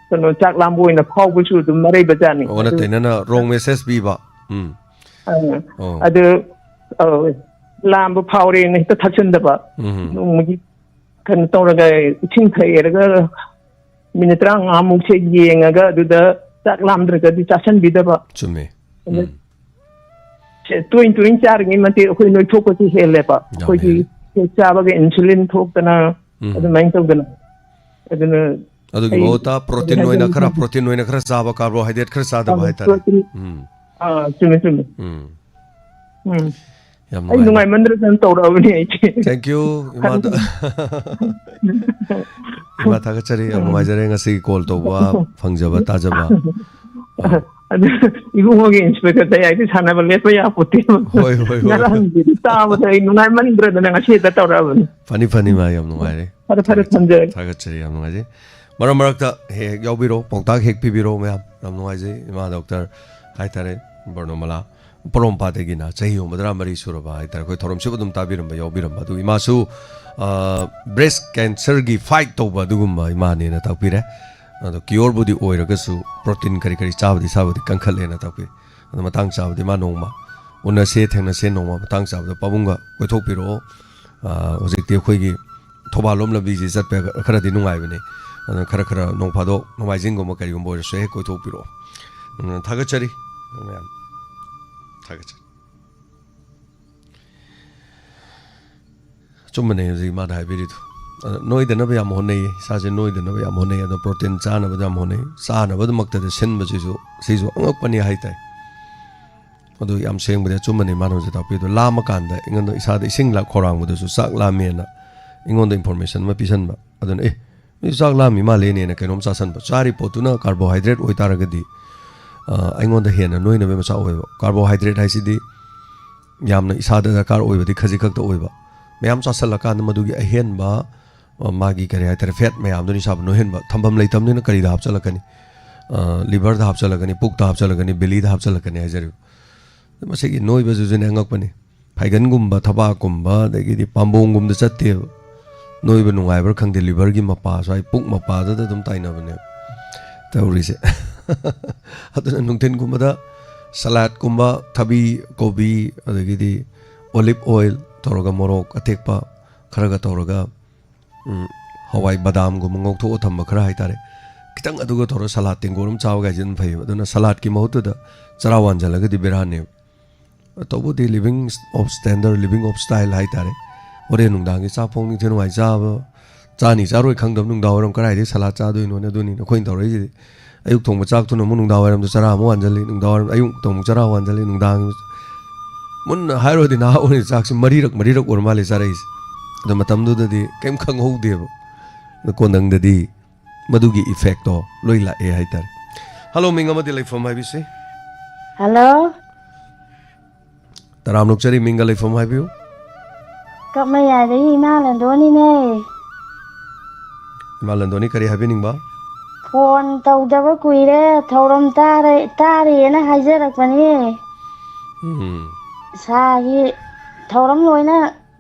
ꯀꯩꯅꯣ, ꯆꯥꯛ ꯂꯥꯝꯕ ꯑꯣꯏꯅ ꯐꯥꯎꯕꯁꯨ ꯑꯗꯨꯝ ꯃꯔꯩꯕ ꯖꯥꯠꯅꯤ꯫ ꯑꯣꯟꯅ ꯑꯗꯨ ꯇꯩꯅꯅ wrong message ꯄꯤꯕ꯫ ꯎꯝ꯫ ꯑꯥ꯫ ꯑꯣ꯫ ꯑꯗꯨ, ꯑꯧ, ꯂꯥꯝꯕ ꯐꯥꯎꯔꯦꯅ ꯍꯦꯛꯇ ꯊꯛꯆꯟꯗꯕ꯫ ꯎꯝ꯫ ꯅꯣꯡꯃꯒꯤ ꯀꯩꯅꯣ ꯇꯧꯔꯒ, ꯏꯁꯤꯡ ꯊꯛꯑꯦꯔꯒ ꯃꯤꯅꯤꯠ ꯇꯔꯥꯃꯉꯥꯃꯨꯛꯁꯦ ꯌꯦꯡꯉꯒ, ꯑꯗꯨꯗ ꯆꯥꯛ ꯂꯥꯝꯗ꯭ꯔꯒꯗꯤ ꯆꯥꯁꯟꯕꯤꯗꯕ꯫ ꯆꯨꯝꯃꯦ꯫ ꯑꯗꯨ ꯎꯝ꯫ ꯁꯦ, ꯇꯣꯏꯅ ꯇꯣꯏꯅ ꯆꯥꯔꯤꯉꯩ ꯃꯇꯤꯛ ꯑꯩꯈꯣꯏ ꯅꯣꯏꯊꯣꯛꯄꯁꯨ ꯍꯦꯜꯂꯦꯕ꯫ ꯌꯥꯝ ꯑꯩꯈꯣꯏꯒꯤ ꯍꯦꯜꯂꯦ꯫ ꯍꯦꯛ ꯆꯥꯕꯒ insulin ꯊꯣꯛꯇꯅ, ꯎꯝ꯫ ꯑꯗꯨꯃꯥꯏꯅ ꯇꯧꯗꯅ꯫ ꯑꯗꯨꯅ ꯑꯗꯨꯒꯤ ꯑꯩ ꯃꯍꯨꯠꯇ ꯀꯔꯤ protein ꯑꯣꯏꯅ ꯍꯥꯏꯗꯣꯏꯅꯣ ꯈꯔ, ꯈꯪꯗꯦ꯫ Protein ꯑꯣꯏꯅ ꯈꯔ ꯆꯥꯕ, carbohydrate ꯈꯔ ꯆꯥꯗꯕ ꯑꯥ, ꯍꯥꯏꯇꯥꯔꯦ꯫ Protein꯫ ꯎꯝ꯫ ꯑꯥ, ꯆꯨꯝꯃꯦ, ꯆꯨꯝꯃꯦ꯫ ꯎꯝ꯫ ꯎꯝ꯫ ꯌꯥꯝ ꯑꯩ ꯅꯨꯡꯉꯥꯏꯕ꯫ ꯅꯨꯡꯉꯥꯏꯃꯟꯗ꯭ꯔꯗꯅ ꯇꯧꯔꯛꯑꯕꯅꯦ ꯑꯩꯁꯦ꯫ Thank you, ꯏꯃꯥꯗ꯫ ꯈꯪꯗꯦ꯫ ꯏꯃꯥ, ꯊꯥꯒꯠꯆꯔꯤ꯫ ꯌꯥꯝ ꯎꯝ꯫ ꯅꯨꯡꯉꯥꯏꯖꯔꯦ ꯉꯁꯤꯒꯤ call ꯇꯧꯕ ꯐꯪꯖꯕ, ꯇꯥꯖꯕ꯫ ꯑꯥ꯫ ꯑꯗꯨ ꯏꯕꯨꯡꯉꯣꯒꯤ inspector ꯗꯥꯏꯔꯦꯛꯇ ꯁꯥꯟꯅꯕ ꯂꯦꯞꯄ ꯌꯥꯄꯣꯠꯇꯦꯕ꯫ ꯍꯣꯏ, ꯍꯣꯏ, ꯍꯣꯏ, ꯍꯣꯏ꯫ ꯉꯔꯥꯡꯒꯤꯗꯤ ꯇꯥꯕꯗ ꯑꯩ ꯅꯨꯡꯉꯥꯏꯃꯟꯗ꯭ꯔꯗꯅ ꯉꯁꯤ ꯍꯦꯛꯇ ꯇꯧꯔꯛꯑꯕꯅꯤ꯫ ꯐꯅꯤ, ꯐꯅꯤ, ꯏꯃꯥ, ꯌꯥꯝ ꯅꯨꯡꯉꯥꯏꯔꯦ꯫ ꯐꯔꯦ, ꯐꯔꯦ, ꯊꯥꯒꯠꯆ-, ꯊꯝꯖꯔꯒꯦ꯫ ꯊꯥꯒꯠꯆꯔꯤ, ꯌꯥꯝ ꯅꯨꯡꯉꯥꯏꯖꯩ꯫ ꯃꯔꯛ ꯃꯔꯛꯇ ꯍꯦꯛ ꯍꯦꯛ ꯌꯥꯎꯕꯤꯔꯣ, ꯄꯥꯎꯇꯥꯛ ꯍꯦꯛ ꯄꯤꯕꯤꯔꯣ ꯃꯌꯥꯝ꯫ ꯌꯥꯝ ꯅꯨꯡꯉꯥꯏꯖꯩ ꯏꯃꯥ doctor ꯍꯥꯏꯇꯥꯔꯦ, ꯕꯔꯅꯣꯃꯂꯥ꯫ ꯄꯣꯔꯣꯝꯄꯥꯠꯇꯒꯤꯅ ꯆꯍꯤ ꯍꯨꯝꯐꯨꯇꯔꯥ ꯃꯔꯤ ꯁꯨꯔꯕ ꯍꯥꯏꯇꯥꯔꯦ, ꯑꯩꯈꯣꯏ ꯊꯧꯔꯝꯁꯤꯕꯨ ꯑꯗꯨꯝ ꯇꯥꯕꯤꯔꯝꯕ, ꯌꯥꯎꯕꯤꯔꯝꯕ꯫ ꯑꯗꯨ ꯏꯃꯥꯁꯨ, ꯑ, breast cancer ꯒꯤ fight ꯇꯧꯕ ꯑꯗꯨꯒꯨꯝꯕ ꯏꯃꯥꯅꯦꯅ ꯇꯥꯛꯄꯤꯔꯦ꯫ ꯑꯗꯣ cure ꯕꯨꯗꯤ ꯑꯣꯏꯔꯒꯁꯨ protein ꯀꯔꯤ ꯀꯔꯤ ꯆꯥꯕꯗꯤ ꯏꯁꯥꯕꯨꯗꯤ ꯀꯟꯈꯠꯂꯦꯅ ꯇꯥꯛꯄꯤ꯫ ꯑꯗꯣ ꯃꯇꯥꯡ ꯆꯥꯕꯗꯤ ꯃꯥ ꯅꯣꯡꯃ ꯎꯅꯁꯦ, ꯊꯦꯡꯅꯁꯦ, ꯅꯣꯡꯃ ꯃꯇꯥꯡ ꯆꯥꯕꯗ ꯄꯥꯕꯨꯡꯒ ꯀꯣꯏꯊꯣꯛꯄꯤꯔꯛꯑꯣ꯫ ꯑ, ꯍꯧꯖꯤꯛꯇꯤ ꯑꯩꯈꯣꯏꯒꯤ ꯊꯧꯕꯥꯜ ꯂꯣꯝ ꯂꯝꯕꯤꯁꯤ ꯆꯠꯄ ꯈꯔꯗꯤ ꯅꯨꯡꯉꯥꯏꯕꯅꯦ꯫ ꯑꯗꯨꯅ ꯈꯔ ꯈꯔ ꯅꯣꯡ ꯐꯥꯗꯣꯛ ꯅꯣꯡꯃꯥꯏꯖꯤꯡꯒꯨꯝꯕ ꯀꯔꯤꯒꯨꯝꯕ ꯑꯣꯏꯔꯁꯨ ꯍꯦꯛ ꯀꯣꯏꯊꯣꯛꯄꯤꯔꯛꯑꯣ꯫ ꯎꯝ, ꯊꯥꯒꯠꯆꯔꯤ ꯃꯌꯥꯝ꯫ ꯊꯥꯒꯠꯆꯔꯤ꯫ ꯑꯆꯨꯝꯕꯅꯦ ꯍꯧꯖꯤꯛ ꯃꯥꯅ ꯍꯥꯏꯕꯤꯔꯤꯗꯣ꯫ ꯑꯗ ꯅꯣꯏꯗꯅꯕ ꯌꯥꯝ ꯍꯣꯠꯅꯩꯌꯦ, ꯏꯁꯥꯁꯦ ꯅꯣꯏꯗꯅꯕ ꯌꯥꯝ ꯍꯣꯠꯅꯩ꯫ ꯑꯗꯣ protein ꯆꯥꯅꯕꯗ ꯌꯥꯝ ꯍꯣꯠꯅꯩ꯫ ꯆꯥꯅꯕꯗꯃꯛꯇꯗ ꯁꯤꯟꯕꯁꯤꯁꯨ, ꯁꯤꯁꯨ ꯑꯉꯛꯄꯅꯤ ꯍꯥꯏꯇꯥꯏ꯫ ꯑꯗꯨ ꯌꯥꯝ ꯁꯦꯡꯕꯗꯤ ꯑꯆꯨꯝꯕꯅꯤ ꯃꯥꯅ ꯍꯧꯖꯤꯛ ꯇꯥꯛꯄꯤꯗꯣ꯫ ꯂꯥꯝꯃꯀꯥꯟꯗ ꯑꯩꯉꯣꯟꯗ ꯏꯁꯥꯗ ꯏꯁꯤꯡ ꯂꯥ-, ꯈꯧꯔꯥꯡꯕꯗꯁꯨ ꯆꯥꯛ ꯂꯥꯝꯃꯦꯅ ꯑꯩꯉꯣꯟꯗ information ꯑꯃ ꯄꯤꯁꯟꯕ꯫ ꯑꯗꯨꯅ, "ꯑꯦ, ꯃꯤ ꯆꯥꯛ ꯂꯥꯝꯃꯤ ꯃꯥꯜꯂꯦꯅꯦꯅ" ꯀꯩꯅꯣꯝ ꯆꯥꯁꯟꯕ꯫ ꯆꯥꯔꯤ ꯄꯣꯠꯇꯨꯅ carbohydrate ꯑꯣꯏꯇꯥꯔꯒꯗꯤ, ꯑ, ꯑꯩꯉꯣꯟꯗ ꯍꯦꯟꯅ ꯅꯣꯏꯅꯕꯒꯤ ꯃꯆꯥꯛ ꯑꯣꯏꯕ꯫ Carbohydrate ꯍꯥꯏꯁꯤꯗꯤ ꯌꯥꯝꯅ ꯏꯁꯥꯗ ꯗꯔꯀꯥꯔ ꯑꯣꯏꯕꯗꯤ ꯈꯖꯤꯛ ꯈꯛꯇ ꯑꯣꯏꯕ꯫ ꯃꯌꯥꯝ ꯆꯥꯁꯜꯂꯀꯥꯟꯗ ꯃꯗꯨꯒꯤ ꯑꯍꯦꯟꯕ, ꯑ, ꯃꯥꯒꯤ ꯀꯔꯤ ꯍꯥꯏꯇꯥꯔꯦ, fat ꯃꯌꯥꯝꯗꯨꯅ ꯏꯁꯥꯕꯨ ꯅꯣꯏꯍꯟꯕ꯫ ꯊꯝꯐꯝ ꯂꯩꯇꯕꯅꯤꯅ ꯀꯔꯤꯗ ꯍꯥꯞꯆꯜꯂꯛꯀꯅꯤ? ꯑ, liver ꯗ ꯍꯥꯞꯆꯜꯂꯛꯀꯅꯤ, ꯄꯨꯛꯇ ꯍꯥꯞꯆꯜꯂꯛꯀꯅꯤ, belly ꯗ ꯍꯥꯞꯆꯜꯂꯛꯀꯅꯤ ꯍꯥꯏꯖꯔꯤꯕ꯫ ꯃꯁꯤꯒꯤ ꯅꯣꯏꯕꯁꯤꯁꯨꯅꯦ ꯑꯉꯛꯄꯅꯤ꯫ ꯐꯥꯏꯒꯟꯒꯨꯝꯕ, ꯊꯕꯥꯛꯀꯨꯝꯕ, ꯑꯗꯒꯤꯗꯤ ꯄꯥꯝꯕꯣꯝꯒꯨꯝꯕꯗ ꯆꯠꯇꯦꯕ꯫ ꯅꯣꯏꯕ ꯅꯨꯡꯉꯥꯏꯕ꯭ꯔꯥ ꯈꯪꯗꯦ, ꯂꯤꯚꯔꯒꯤ ꯃꯄꯥ ꯁ꯭ꯋꯥꯏ ꯄꯨꯛ ꯃꯄꯥꯗꯨꯗ ꯑꯗꯨꯝ ꯇꯥꯏꯅꯕꯅꯦꯕ ꯇꯧꯔꯤꯁꯦ꯫ ꯑꯗꯨꯅ ꯅꯨꯡꯊꯤꯟꯒꯨꯝꯕꯗ ꯁꯂꯥꯠꯀꯨꯝꯕ, ꯊꯕꯤ, ꯀꯣꯕꯤ, ꯑꯗꯒꯤꯗꯤ ꯑꯣꯂꯤꯚ ꯑꯣꯏꯜ ꯇꯧꯔꯒ, ꯃꯣꯔꯣꯛ ꯑꯇꯦꯛꯄ ꯈꯔꯒ ꯇꯧꯔꯒ, ꯎꯝ, ꯍꯋꯥꯏ ꯕꯗꯥꯝꯒꯨꯝꯕ ꯉꯧꯊꯣꯛꯑ ꯊꯝꯕ ꯈꯔ ꯍꯥꯏꯇꯥꯔꯦ, ꯈꯤꯇꯪ ꯑꯗꯨꯒ ꯇꯧꯔꯒ ꯁꯂꯥꯠ ꯇꯦꯡꯀꯣꯠ ꯑꯃ ꯆꯥꯕ ꯀꯥꯏꯁꯦ ꯑꯗꯨꯝ ꯐꯩꯌꯦꯕ꯫ ꯑꯗꯨꯅ ꯁꯂꯥꯠꯀꯤ ꯃꯍꯨꯠꯇꯨꯗ ꯆꯔꯥ ꯋꯥꯟꯁꯤꯜꯂꯒꯗꯤ ꯕꯦꯔꯥꯅꯦꯕ꯫ ꯇꯧꯕꯨꯗꯤ living of standard, living of style ꯍꯥꯏꯇꯥꯔꯦ꯫ ꯍꯣꯔꯦꯟ ꯅꯨꯡꯗꯥꯡꯒꯤ ꯆꯥꯛ ꯐꯥꯎ ꯅꯤꯡꯊꯤ ꯅꯨꯡꯉꯥꯏ ꯆꯥꯕ, ꯆꯥꯅꯤ ꯆꯥꯔꯣꯏ ꯈꯪꯗꯕ ꯅꯨꯡꯗꯥꯡ ꯋꯥꯏꯔꯝ ꯀꯗꯥꯏꯗꯒꯤ ꯁꯂꯥꯠ ꯆꯥꯗꯣꯏꯅꯣꯅꯦ? ꯑꯗꯨꯅꯤꯅꯦ ꯑꯩꯈꯣꯏꯅ ꯇꯧꯔꯛꯏꯁꯤꯗꯤ꯫ ꯑꯌꯨꯛ ꯊꯣꯡꯕ ꯆꯥꯛꯇꯨꯅ ꯑꯃꯨꯛ ꯅꯨꯡꯗꯥꯡ ꯋꯥꯏꯔꯝꯗ ꯆꯔꯥ ꯑꯃꯨꯛ ꯋꯥꯟꯁꯤꯜꯂꯤ, ꯅꯨꯡꯗꯥꯡ ꯋꯥꯏꯔꯝ, ꯑꯌꯨꯛꯇ ꯑꯃꯨꯛ ꯆꯔꯥ ꯋꯥꯟꯁꯤꯜꯂꯤ, ꯅꯨꯡꯗꯥꯡ꯫ ꯃꯨꯟꯅ ꯍꯥꯏꯔꯨꯔꯗꯤ ꯅꯍꯥ ꯑꯣꯏꯔꯤ ꯆꯥꯛꯁꯤ ꯃꯔꯤꯔꯛ, ꯃꯔꯤꯔꯛ ꯑꯣꯏꯔ ꯃꯥꯜꯂꯦ ꯆꯥꯔꯛꯏꯁꯦ꯫ ꯑꯗꯣ ꯃꯇꯝꯗꯨꯗꯗꯤ ꯀꯩꯝ ꯈꯪꯍꯧꯗꯦꯕ꯫ ꯑꯗꯣ ꯀꯣꯟꯅꯪꯗꯗꯤ ꯃꯗꯨꯒꯤ ꯏꯐꯦꯛꯇꯣ ꯂꯣꯏ ꯂꯥꯛꯑꯦ ꯍꯥꯏꯇꯥꯔꯦ꯫ ꯍꯜꯂꯣ, ꯃꯤꯡ ꯑꯃꯗꯤ ꯂꯩꯐꯝ ꯍꯥꯏꯕꯤꯁꯤ꯫ ꯍꯜꯂꯣ꯫ ꯇꯔꯥꯝꯅ ꯑꯣꯛꯆꯔꯤ, ꯃꯤꯡꯒ ꯂꯩꯐꯝ ꯍꯥꯏꯕꯤꯌꯨ꯫ ꯀꯛꯃꯩꯌꯥꯏꯗꯒꯤ ꯏꯃꯥ ꯂꯟꯗꯣꯅꯤꯅꯦ꯫ ꯏꯃꯥ ꯂꯟꯗꯣꯅꯤ, ꯀꯔꯤ ꯍꯥꯏꯕꯤꯅꯤꯡꯕ? ꯐꯣꯟ ꯇꯧꯗꯕ ꯀꯨꯏꯔꯦ, ꯊꯧꯔꯝ ꯇꯥꯔꯦ, ꯇꯥꯔꯤꯌꯦꯅ ꯍꯥꯏꯖꯔꯛꯄꯅꯤ꯫ ꯎꯝ꯫ ꯁꯥꯒꯤ ꯊꯧꯔꯝ ꯂꯣꯏꯅ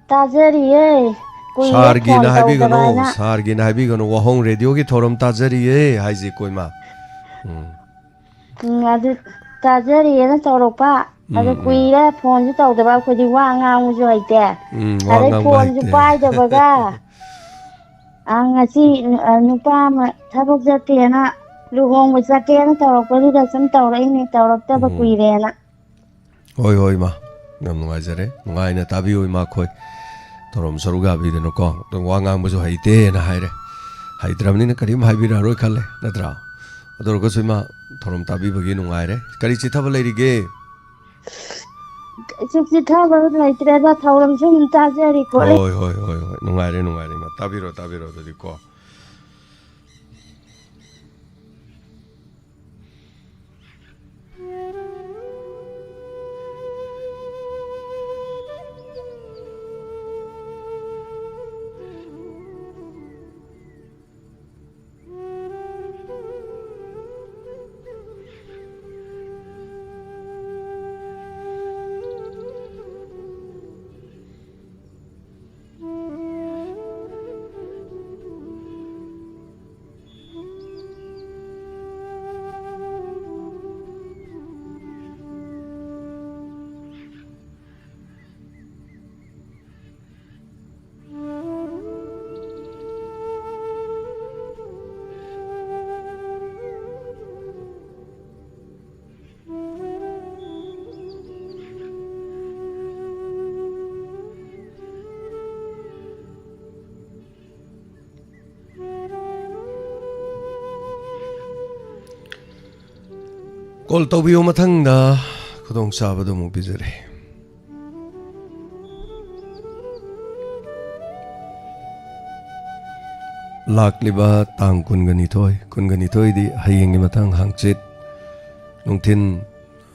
ꯇꯥꯖꯔꯤꯌꯦ꯫ ꯀꯨꯏꯔꯦ ꯁꯥꯔꯒꯤꯅ ꯐꯣꯟ ꯍꯥꯏꯕꯤꯒꯅꯨ, ꯇꯧꯗꯕ ꯍꯥꯏꯅ꯫ ꯁꯥꯔꯒꯤꯅ ꯍꯥꯏꯕꯤꯒꯅꯨ, ꯋꯥꯍꯣꯡ ꯔꯦꯗꯤꯑꯣꯒꯤ ꯊꯧꯔꯝ ꯇꯥꯖꯔꯤꯌꯦ ꯍꯥꯏꯁꯤ ꯀꯣ ꯏꯃꯥ꯫ ꯎꯝ꯫ ꯎꯝ, ꯑꯗꯨ ꯇꯥꯖꯔꯤꯌꯦꯅ ꯇꯧꯔꯛꯄ꯫ ꯑꯗꯨ ꯎꯝ, ꯎꯝ꯫ ꯀꯨꯏꯔꯦ ꯐꯣꯟꯁꯨ ꯇꯧꯗꯕ, ꯑꯩꯈꯣꯏꯗꯤ ꯋꯥ ꯉꯥꯡꯕꯁꯨ ꯍꯩꯇꯦ꯫ ꯎꯝ, ꯋꯥ ꯑꯗꯩ ꯉꯥꯡꯕ ꯐꯣꯟꯁꯨ ꯍꯩꯇꯦ꯫ ꯄꯥꯏꯗꯕꯒ꯫ ꯑ, ꯉꯁꯤ, ꯑ, ꯅꯨꯄꯥ ꯑꯃ ꯊꯕꯛ ꯆꯠꯇꯦꯅ, ꯂꯨꯍꯣꯡꯕ ꯆꯠꯀꯦꯅ ꯇꯧꯔꯛꯄꯗꯨꯗ ꯁꯨꯝ ꯇꯧꯔꯛꯏꯅꯦ, ꯇꯧꯔꯛꯇꯕ ꯎꯝ꯫ ꯀꯨꯏꯔꯦꯅ꯫ ꯍꯣꯏ, ꯍꯣꯏ, ꯏꯃꯥ꯫ ꯌꯥꯝ ꯅꯨꯡꯉꯥꯏꯖꯔꯦ꯫ ꯅꯨꯡꯉꯥꯏꯅ ꯇꯥꯕꯤꯌꯨ, ꯏꯃꯥ ꯈꯣꯏ꯫ ꯊꯧꯔꯝ ꯁꯔꯨꯛ ꯌꯥꯕꯤꯗꯅꯀꯣ꯫ ꯑꯗꯨꯝ ꯋꯥ ꯉꯥꯡꯕꯁꯨ ꯍꯩꯇꯦꯅ ꯍꯥꯏꯔꯦ꯫ ꯍꯩꯇ꯭ꯔꯕꯅꯤꯅ ꯀꯔꯤꯝ ꯍꯥꯏꯕꯤꯔꯛꯑꯔꯣꯏ ꯈꯜꯂꯦ, ꯅꯠꯇ꯭ꯔꯥ? ꯑꯗꯨ ꯑꯣꯏꯔꯒꯁꯨ, ꯏꯃꯥ, ꯊꯧꯔꯝ ꯇꯥꯕꯤꯕꯒꯤ ꯅꯨꯡꯉꯥꯏꯔꯦ꯫ ꯀꯔꯤ ꯆꯤꯊꯕ ꯂꯩꯔꯤꯒꯦ? ꯀꯩꯁꯨ ꯆꯤꯊꯕ ꯂꯩꯇ꯭ꯔꯦꯗ, ꯊꯧꯔꯝꯁꯨ ꯑꯗꯨꯝ ꯇꯥꯖꯔꯤ ꯈꯣꯠꯂꯤ꯫ ꯍꯣꯏ, ꯍꯣꯏ, ꯍꯣꯏ, ꯍꯣꯏ꯫ ꯅꯨꯡꯉꯥꯏꯔꯦ, ꯅꯨꯡꯉꯥꯏꯔꯦ, ꯏꯃꯥ꯫ ꯇꯥꯕꯤꯔꯣ, ꯇꯥꯕꯤꯔꯣ, ꯑꯗꯨꯗꯤ ꯀꯣ꯫ ꯀꯣꯜ ꯇꯧꯕꯤꯌꯨ ꯃꯊꯪꯗ꯫ ꯈꯨꯗꯣꯡꯆꯥꯕꯗꯨ ꯑꯃꯨꯛ ꯄꯤꯖꯔꯤ꯫ ꯂꯥꯛꯂꯤꯕ ꯇꯥꯡ ꯀꯨꯟꯒ ꯅꯤꯊꯣꯏ, ꯀꯨꯟꯒ ꯅꯤꯊꯣꯏꯗꯤ ꯍꯌꯦꯡꯒꯤ ꯃꯊꯪ ꯍꯥꯡꯆꯤꯠ ꯅꯨꯡꯊꯤꯟ,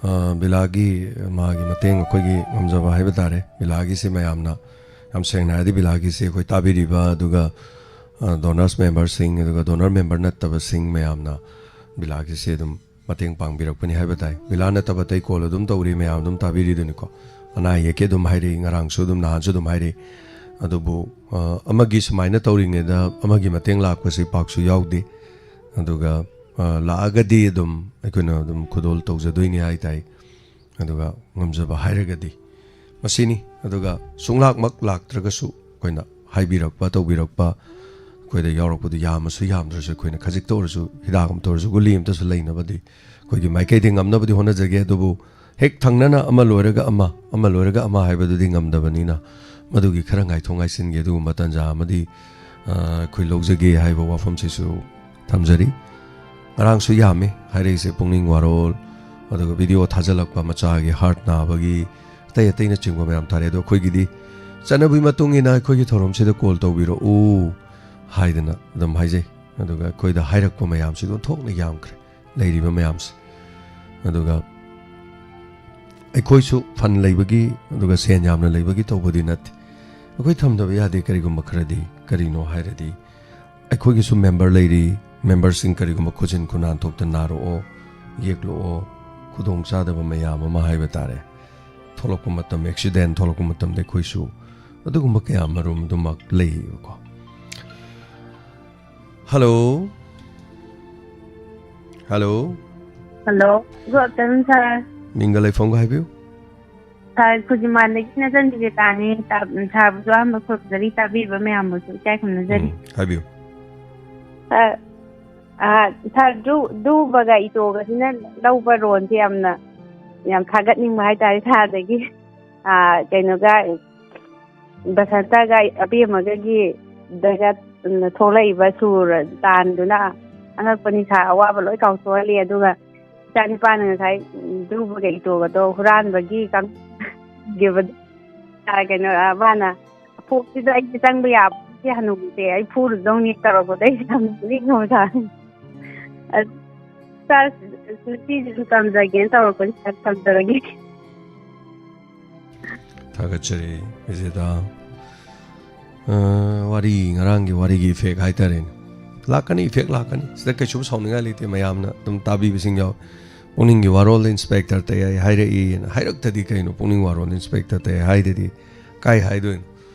ꯑ, ꯕꯤꯂꯥꯒꯤ ꯃꯥꯒꯤ ꯃꯇꯦꯡ ꯑꯩꯈꯣꯏꯒꯤ ꯉꯝꯖꯕ ꯍꯥꯏꯕ ꯇꯥꯔꯦ꯫ ꯕꯤꯂꯥꯒꯤꯁꯤ ꯃꯌꯥꯝꯅ, ꯌꯥꯝ ꯁꯦꯡꯅ ꯍꯥꯏꯔꯗꯤ ꯕꯤꯂꯥꯒꯤꯁꯤ ꯑꯩꯈꯣꯏ ꯇꯥꯕꯤꯔꯤꯕ, ꯑꯗꯨꯒ, ꯑ, donors memberꯁꯤꯡ, ꯑꯗꯨꯒ donor member ꯅꯠꯇꯕꯁꯤꯡ ꯃꯌꯥꯝꯅ ꯕꯤꯂꯥꯒꯤꯁꯤ ꯑꯗꯨꯝ ꯃꯇꯦꯡ ꯄꯥꯡꯕꯤꯔꯛꯄꯅꯤ ꯍꯥꯏꯕ ꯇꯥꯏ꯫ ꯕꯤꯂꯥ ꯅꯠꯇꯕ ꯑꯇꯩ ꯀꯣꯜ ꯑꯗꯨꯝ ꯇꯧꯔꯤ, ꯃꯌꯥꯝ ꯑꯗꯨꯝ ꯇꯥꯕꯤꯔꯤꯗꯨꯅꯤꯀꯣ꯫ ꯑꯅꯥ ꯑꯌꯦꯛꯀꯤ ꯑꯗꯨꯝ ꯍꯥꯏꯔꯤ, ꯉꯔꯥꯡꯁꯨ ꯑꯗꯨꯝ, ꯅꯍꯥꯟꯁꯨ ꯑꯗꯨꯝ ꯍꯥꯏꯔꯤ꯫ ꯑꯗꯨꯕꯨ, ꯑ, ꯑꯃꯒꯤ ꯁꯨꯃꯥꯏꯅ ꯇꯧꯔꯤꯉꯩꯗ ꯑꯃꯒꯤ ꯃꯇꯦꯡ ꯂꯥꯛꯄꯁꯤ ꯄꯥꯛꯁꯨ ꯌꯥꯎꯗꯦ꯫ ꯑꯗꯨꯒ, ꯑ, ꯂꯥꯛꯑꯒꯗꯤ ꯑꯗꯨꯝ ꯑꯩꯈꯣꯏꯅ ꯑꯗꯨꯝ ꯈꯨꯗꯣꯜ ꯇꯧꯖꯗꯣꯏꯅꯤ ꯍꯥꯏ ꯇꯥꯏ꯫ ꯑꯗꯨꯒ ꯉꯝꯖꯕ ꯍꯥꯏꯔꯒꯗꯤ ꯃꯁꯤꯅꯤ꯫ ꯑꯗꯨꯒ ꯁꯨꯡꯂꯥꯛꯃꯛ ꯂꯥꯛꯇ꯭ꯔꯒꯁꯨ ꯑꯩꯈꯣꯏꯅ ꯍꯥꯏꯕꯤꯔꯛꯄ, ꯇꯧꯕꯤꯔꯛꯄ, ꯑꯩꯈꯣꯏꯗ ꯌꯥꯎꯔꯛꯄꯗꯨ ꯌꯥꯝꯃꯁꯨ ꯌꯥꯝꯗ꯭ꯔꯁꯨ ꯑꯩꯈꯣꯏꯅ ꯈꯖꯤꯛꯇ ꯑꯣꯏꯔꯁꯨ, ꯍꯤꯗꯥꯛ ꯑꯃꯇ ꯑꯣꯏꯔꯁꯨ, ꯒꯨꯂꯤ ꯑꯃꯇꯁꯨ ꯂꯩꯅꯕꯗꯤ ꯑꯩꯈꯣꯏꯒꯤ ꯃꯥꯏꯀꯩꯗꯒꯤ ꯉꯝꯅꯕꯗꯤ ꯍꯣꯠꯅꯖꯒꯦ꯫ ꯑꯗꯨꯕꯨ ꯍꯦꯛ ꯊꯪꯅꯅ ꯑꯃ ꯂꯣꯏꯔꯒ ꯑꯃ, ꯑꯃ ꯂꯣꯏꯔꯒ ꯑꯃ ꯍꯥꯏꯕꯗꯨꯗꯤ ꯉꯝꯗꯕꯅꯤꯅ, ꯃꯗꯨꯒꯤ ꯈꯔ ꯉꯥꯏꯊꯣꯛ ꯉꯥꯏꯁꯤꯟꯒꯤ ꯑꯗꯨꯒꯨꯝꯕ ꯇꯥꯟꯖꯥ ꯑꯃꯗꯤ, ꯑ, ꯑꯩꯈꯣꯏ ꯂꯧꯖꯒꯦ ꯍꯥꯏꯕ ꯋꯥꯐꯝꯁꯤꯁꯨ ꯊꯝꯖꯔꯤ꯫ ꯉꯔꯥꯡꯁꯨ ꯌꯥꯝꯃꯤ ꯍꯥꯏꯔꯛꯏꯁꯦ, ꯄꯨꯛꯅꯤꯡ ꯋꯥꯔꯣꯜ, ꯑꯗꯨꯒ ꯚꯤꯗꯤꯑꯣ ꯊꯥꯖꯤꯜꯂꯛꯄ, ꯃꯆꯥꯒꯤ ꯍꯥꯔꯠ ꯅꯥꯕꯒꯤ, ꯑꯇꯩ ꯑꯇꯩꯅꯆꯤꯡꯕ ꯃꯌꯥꯝ ꯊꯥꯔꯛꯑꯦ꯫ ꯑꯗꯣ ꯑꯩꯈꯣꯏꯒꯤꯗꯤ ꯆꯠꯅꯕꯤ ꯃꯇꯨꯡ ꯏꯟꯅ ꯑꯩꯈꯣꯏꯒꯤ ꯊꯧꯔꯝꯁꯤꯗ ꯀꯣꯜ ꯇꯧꯕꯤꯔꯛꯎ ꯍꯥꯏꯗꯅ ꯑꯗꯨꯝ ꯍꯥꯏꯖꯩ꯫ ꯑꯗꯨꯒ ꯑꯩꯈꯣꯏꯗ ꯍꯥꯏꯔꯛꯄ ꯃꯌꯥꯝꯁꯤꯗ ꯑꯣꯟꯊꯣꯛꯅ ꯌꯥꯝꯈ꯭ꯔꯦ ꯂꯩꯔꯤꯕ ꯃꯌꯥꯝꯁꯦ꯫ ꯑꯗꯨꯒ ꯑꯩꯈꯣꯏꯁꯨ ꯐꯟ ꯂꯩꯕꯒꯤ, ꯑꯗꯨꯒ ꯁꯦꯟ ꯌꯥꯝꯅ ꯂꯩꯕꯒꯤ ꯇꯧꯕꯗꯤ ꯅꯠꯇꯦ꯫ ꯑꯩꯈꯣꯏ ꯊꯝꯗꯕ ꯌꯥꯗꯦ ꯀꯔꯤꯒꯨꯝꯕ ꯈꯔꯗꯤ꯫ ꯀꯔꯤꯅꯣ ꯍꯥꯏꯔꯗꯤ, ꯑꯩꯈꯣꯏꯒꯤꯁꯨ ꯃꯦꯝꯕꯔ ꯂꯩꯔꯤ꯫ ꯃꯦꯝꯕꯔꯁꯤꯡ ꯀꯔꯤꯒꯨꯝꯕ ꯈꯨꯖꯤꯟ ꯈꯨꯅꯥꯟ ꯊꯣꯛꯇ ꯅꯥꯔꯛꯑꯣ, ꯌꯦꯛꯂꯛꯑꯣ, ꯈꯨꯗꯣꯡꯆꯥꯗꯕ ꯃꯌꯥꯝ ꯑꯃ ꯍꯥꯏꯕ ꯇꯥꯔꯦ, ꯊꯣꯛꯂꯛꯄ ꯃꯇꯝ, ꯑꯦꯛꯁꯤꯗꯦꯟ ꯊꯣꯛꯂꯛꯄ ꯃꯇꯝꯗ ꯑꯩꯈꯣꯏꯁꯨ ꯑꯗꯨꯒꯨꯝꯕ ꯀꯌꯥ ꯃꯔꯨꯝ ꯑꯗꯨꯃꯛ ꯂꯩꯌꯦꯕꯀꯣ꯫ Hello. Hello. Hello. Good afternoon, sir꯫ ꯃꯤꯡꯒ ꯂꯩꯐꯝꯒ ꯍꯥꯏꯕꯤꯌꯨ꯫ Sir, ꯈꯨꯖꯤꯃꯥꯟꯗꯒꯤ ꯅꯆꯟ ꯕꯤꯖꯦꯇꯥꯅꯤ꯫ ꯇꯥ-, sirꯕꯨꯁꯨ ꯑꯍꯥꯟꯕ ꯈꯨꯔꯨꯝꯖꯔꯤ, ꯇꯥꯕꯤꯔꯤꯕ ꯃꯌꯥꯝꯕꯨꯁꯨ ꯏꯀꯥꯏ ꯈꯨꯝꯅꯖꯔꯤ꯫ ꯎꯝ, ꯍꯥꯏꯕꯤꯌꯨ꯫ Sir, ꯑꯥ, sir, ꯙ꯭ꯔꯨ-, ꯙ꯭ꯔꯨꯕꯒ ꯏꯇꯣꯒꯁꯤꯅ ꯂꯧꯕ roleꯁꯦ ꯌꯥꯝꯅ, ꯌꯥꯝ ꯊꯥꯒꯠꯅꯤꯡꯕ ꯍꯥꯏꯇꯥꯔꯦ sirꯗꯒꯤ꯫ ꯑꯥ, ꯀꯩꯅꯣꯒ, ꯕꯁꯟꯇꯒ ꯑꯕꯦꯝꯃꯒꯒꯤ ꯗꯒ, ꯎꯝ, ꯊꯣꯛꯂꯛꯏꯕ ꯁꯨꯔ ꯇꯥꯟꯗꯨꯅ ꯑꯉꯛꯄꯅꯤ sir, ꯑꯋꯥꯕ ꯂꯣꯏ ꯀꯥꯎꯊꯣꯛꯍꯜꯂꯤ꯫ ꯑꯗꯨꯒ ꯏꯆꯥ ꯅꯤꯄꯥꯅ ꯉꯁꯥꯏ ꯙ꯭ꯔꯨꯕꯒ ꯏꯇꯣꯒꯗꯣ ꯍꯨꯔꯥꯟꯕꯒꯤ ꯀꯥꯡ-, ꯀꯩꯅꯣ, ꯑ, ꯃꯥꯅ, "ꯐꯣꯟꯁꯤꯗ ꯑꯩꯁꯦ ꯆꯪꯕ ꯌꯥꯕ ꯁꯤ ꯍꯅꯨꯕꯤꯁꯦ ꯑꯩ ꯐꯨꯔꯨꯗꯧꯅꯤ" ꯇꯧꯔꯛꯄꯗ ꯑꯩꯁꯦ ꯌꯥꯝ ꯅꯣꯛꯅꯤꯡꯉꯕ ꯖꯥꯠꯅꯤ꯫ ꯑ, ꯁꯥꯔ, ꯉꯁꯤꯁꯦ ꯁꯨꯝ ꯇꯝꯖꯒꯦꯅ ꯇꯧꯔꯛꯄꯅꯤ, ꯁꯥꯔ, ꯇꯝꯖꯔꯒꯦ꯫ ꯊꯥꯒꯠꯆꯔꯤ, ꯕꯤꯖꯦꯇꯥ꯫ ꯑ, ꯋꯥꯔꯤ, ꯉꯔꯥꯡꯒꯤ ꯋꯥꯔꯤꯒꯤ effect ꯍꯥꯏꯇꯥꯔꯦꯅꯦ꯫ ꯂꯥꯛꯀꯅꯤ, effect ꯂꯥꯛꯀꯅꯤ꯫ ꯁꯤꯗ ꯀꯩꯁꯨ ꯁꯥꯎꯅꯤꯡꯉꯥꯏ ꯂꯩꯇꯦ, ꯃꯌꯥꯝꯅ ꯑꯗꯨꯝ ꯇꯥꯕꯤꯕꯁꯤꯡ ꯌꯥꯎꯋꯤ꯫ "ꯄꯨꯛꯅꯤꯡꯒꯤ ꯋꯥꯔꯣꯜꯗ ꯏꯟꯁꯄꯦꯛꯇꯔ ꯇꯌꯥꯏ ꯍꯥꯏꯔꯛꯏꯅ" ꯍꯥꯏꯔꯛꯇꯗꯤ ꯀꯩꯅꯣ? ꯄꯨꯛꯅꯤꯡ ꯋꯥꯔꯣꯜꯗ ꯏꯟꯁꯄꯦꯛꯇꯔ ꯇꯌꯥꯏ ꯍꯥꯏꯗꯗꯤ ꯀꯥꯏ ꯍꯥꯏꯗꯣꯏꯅꯣ?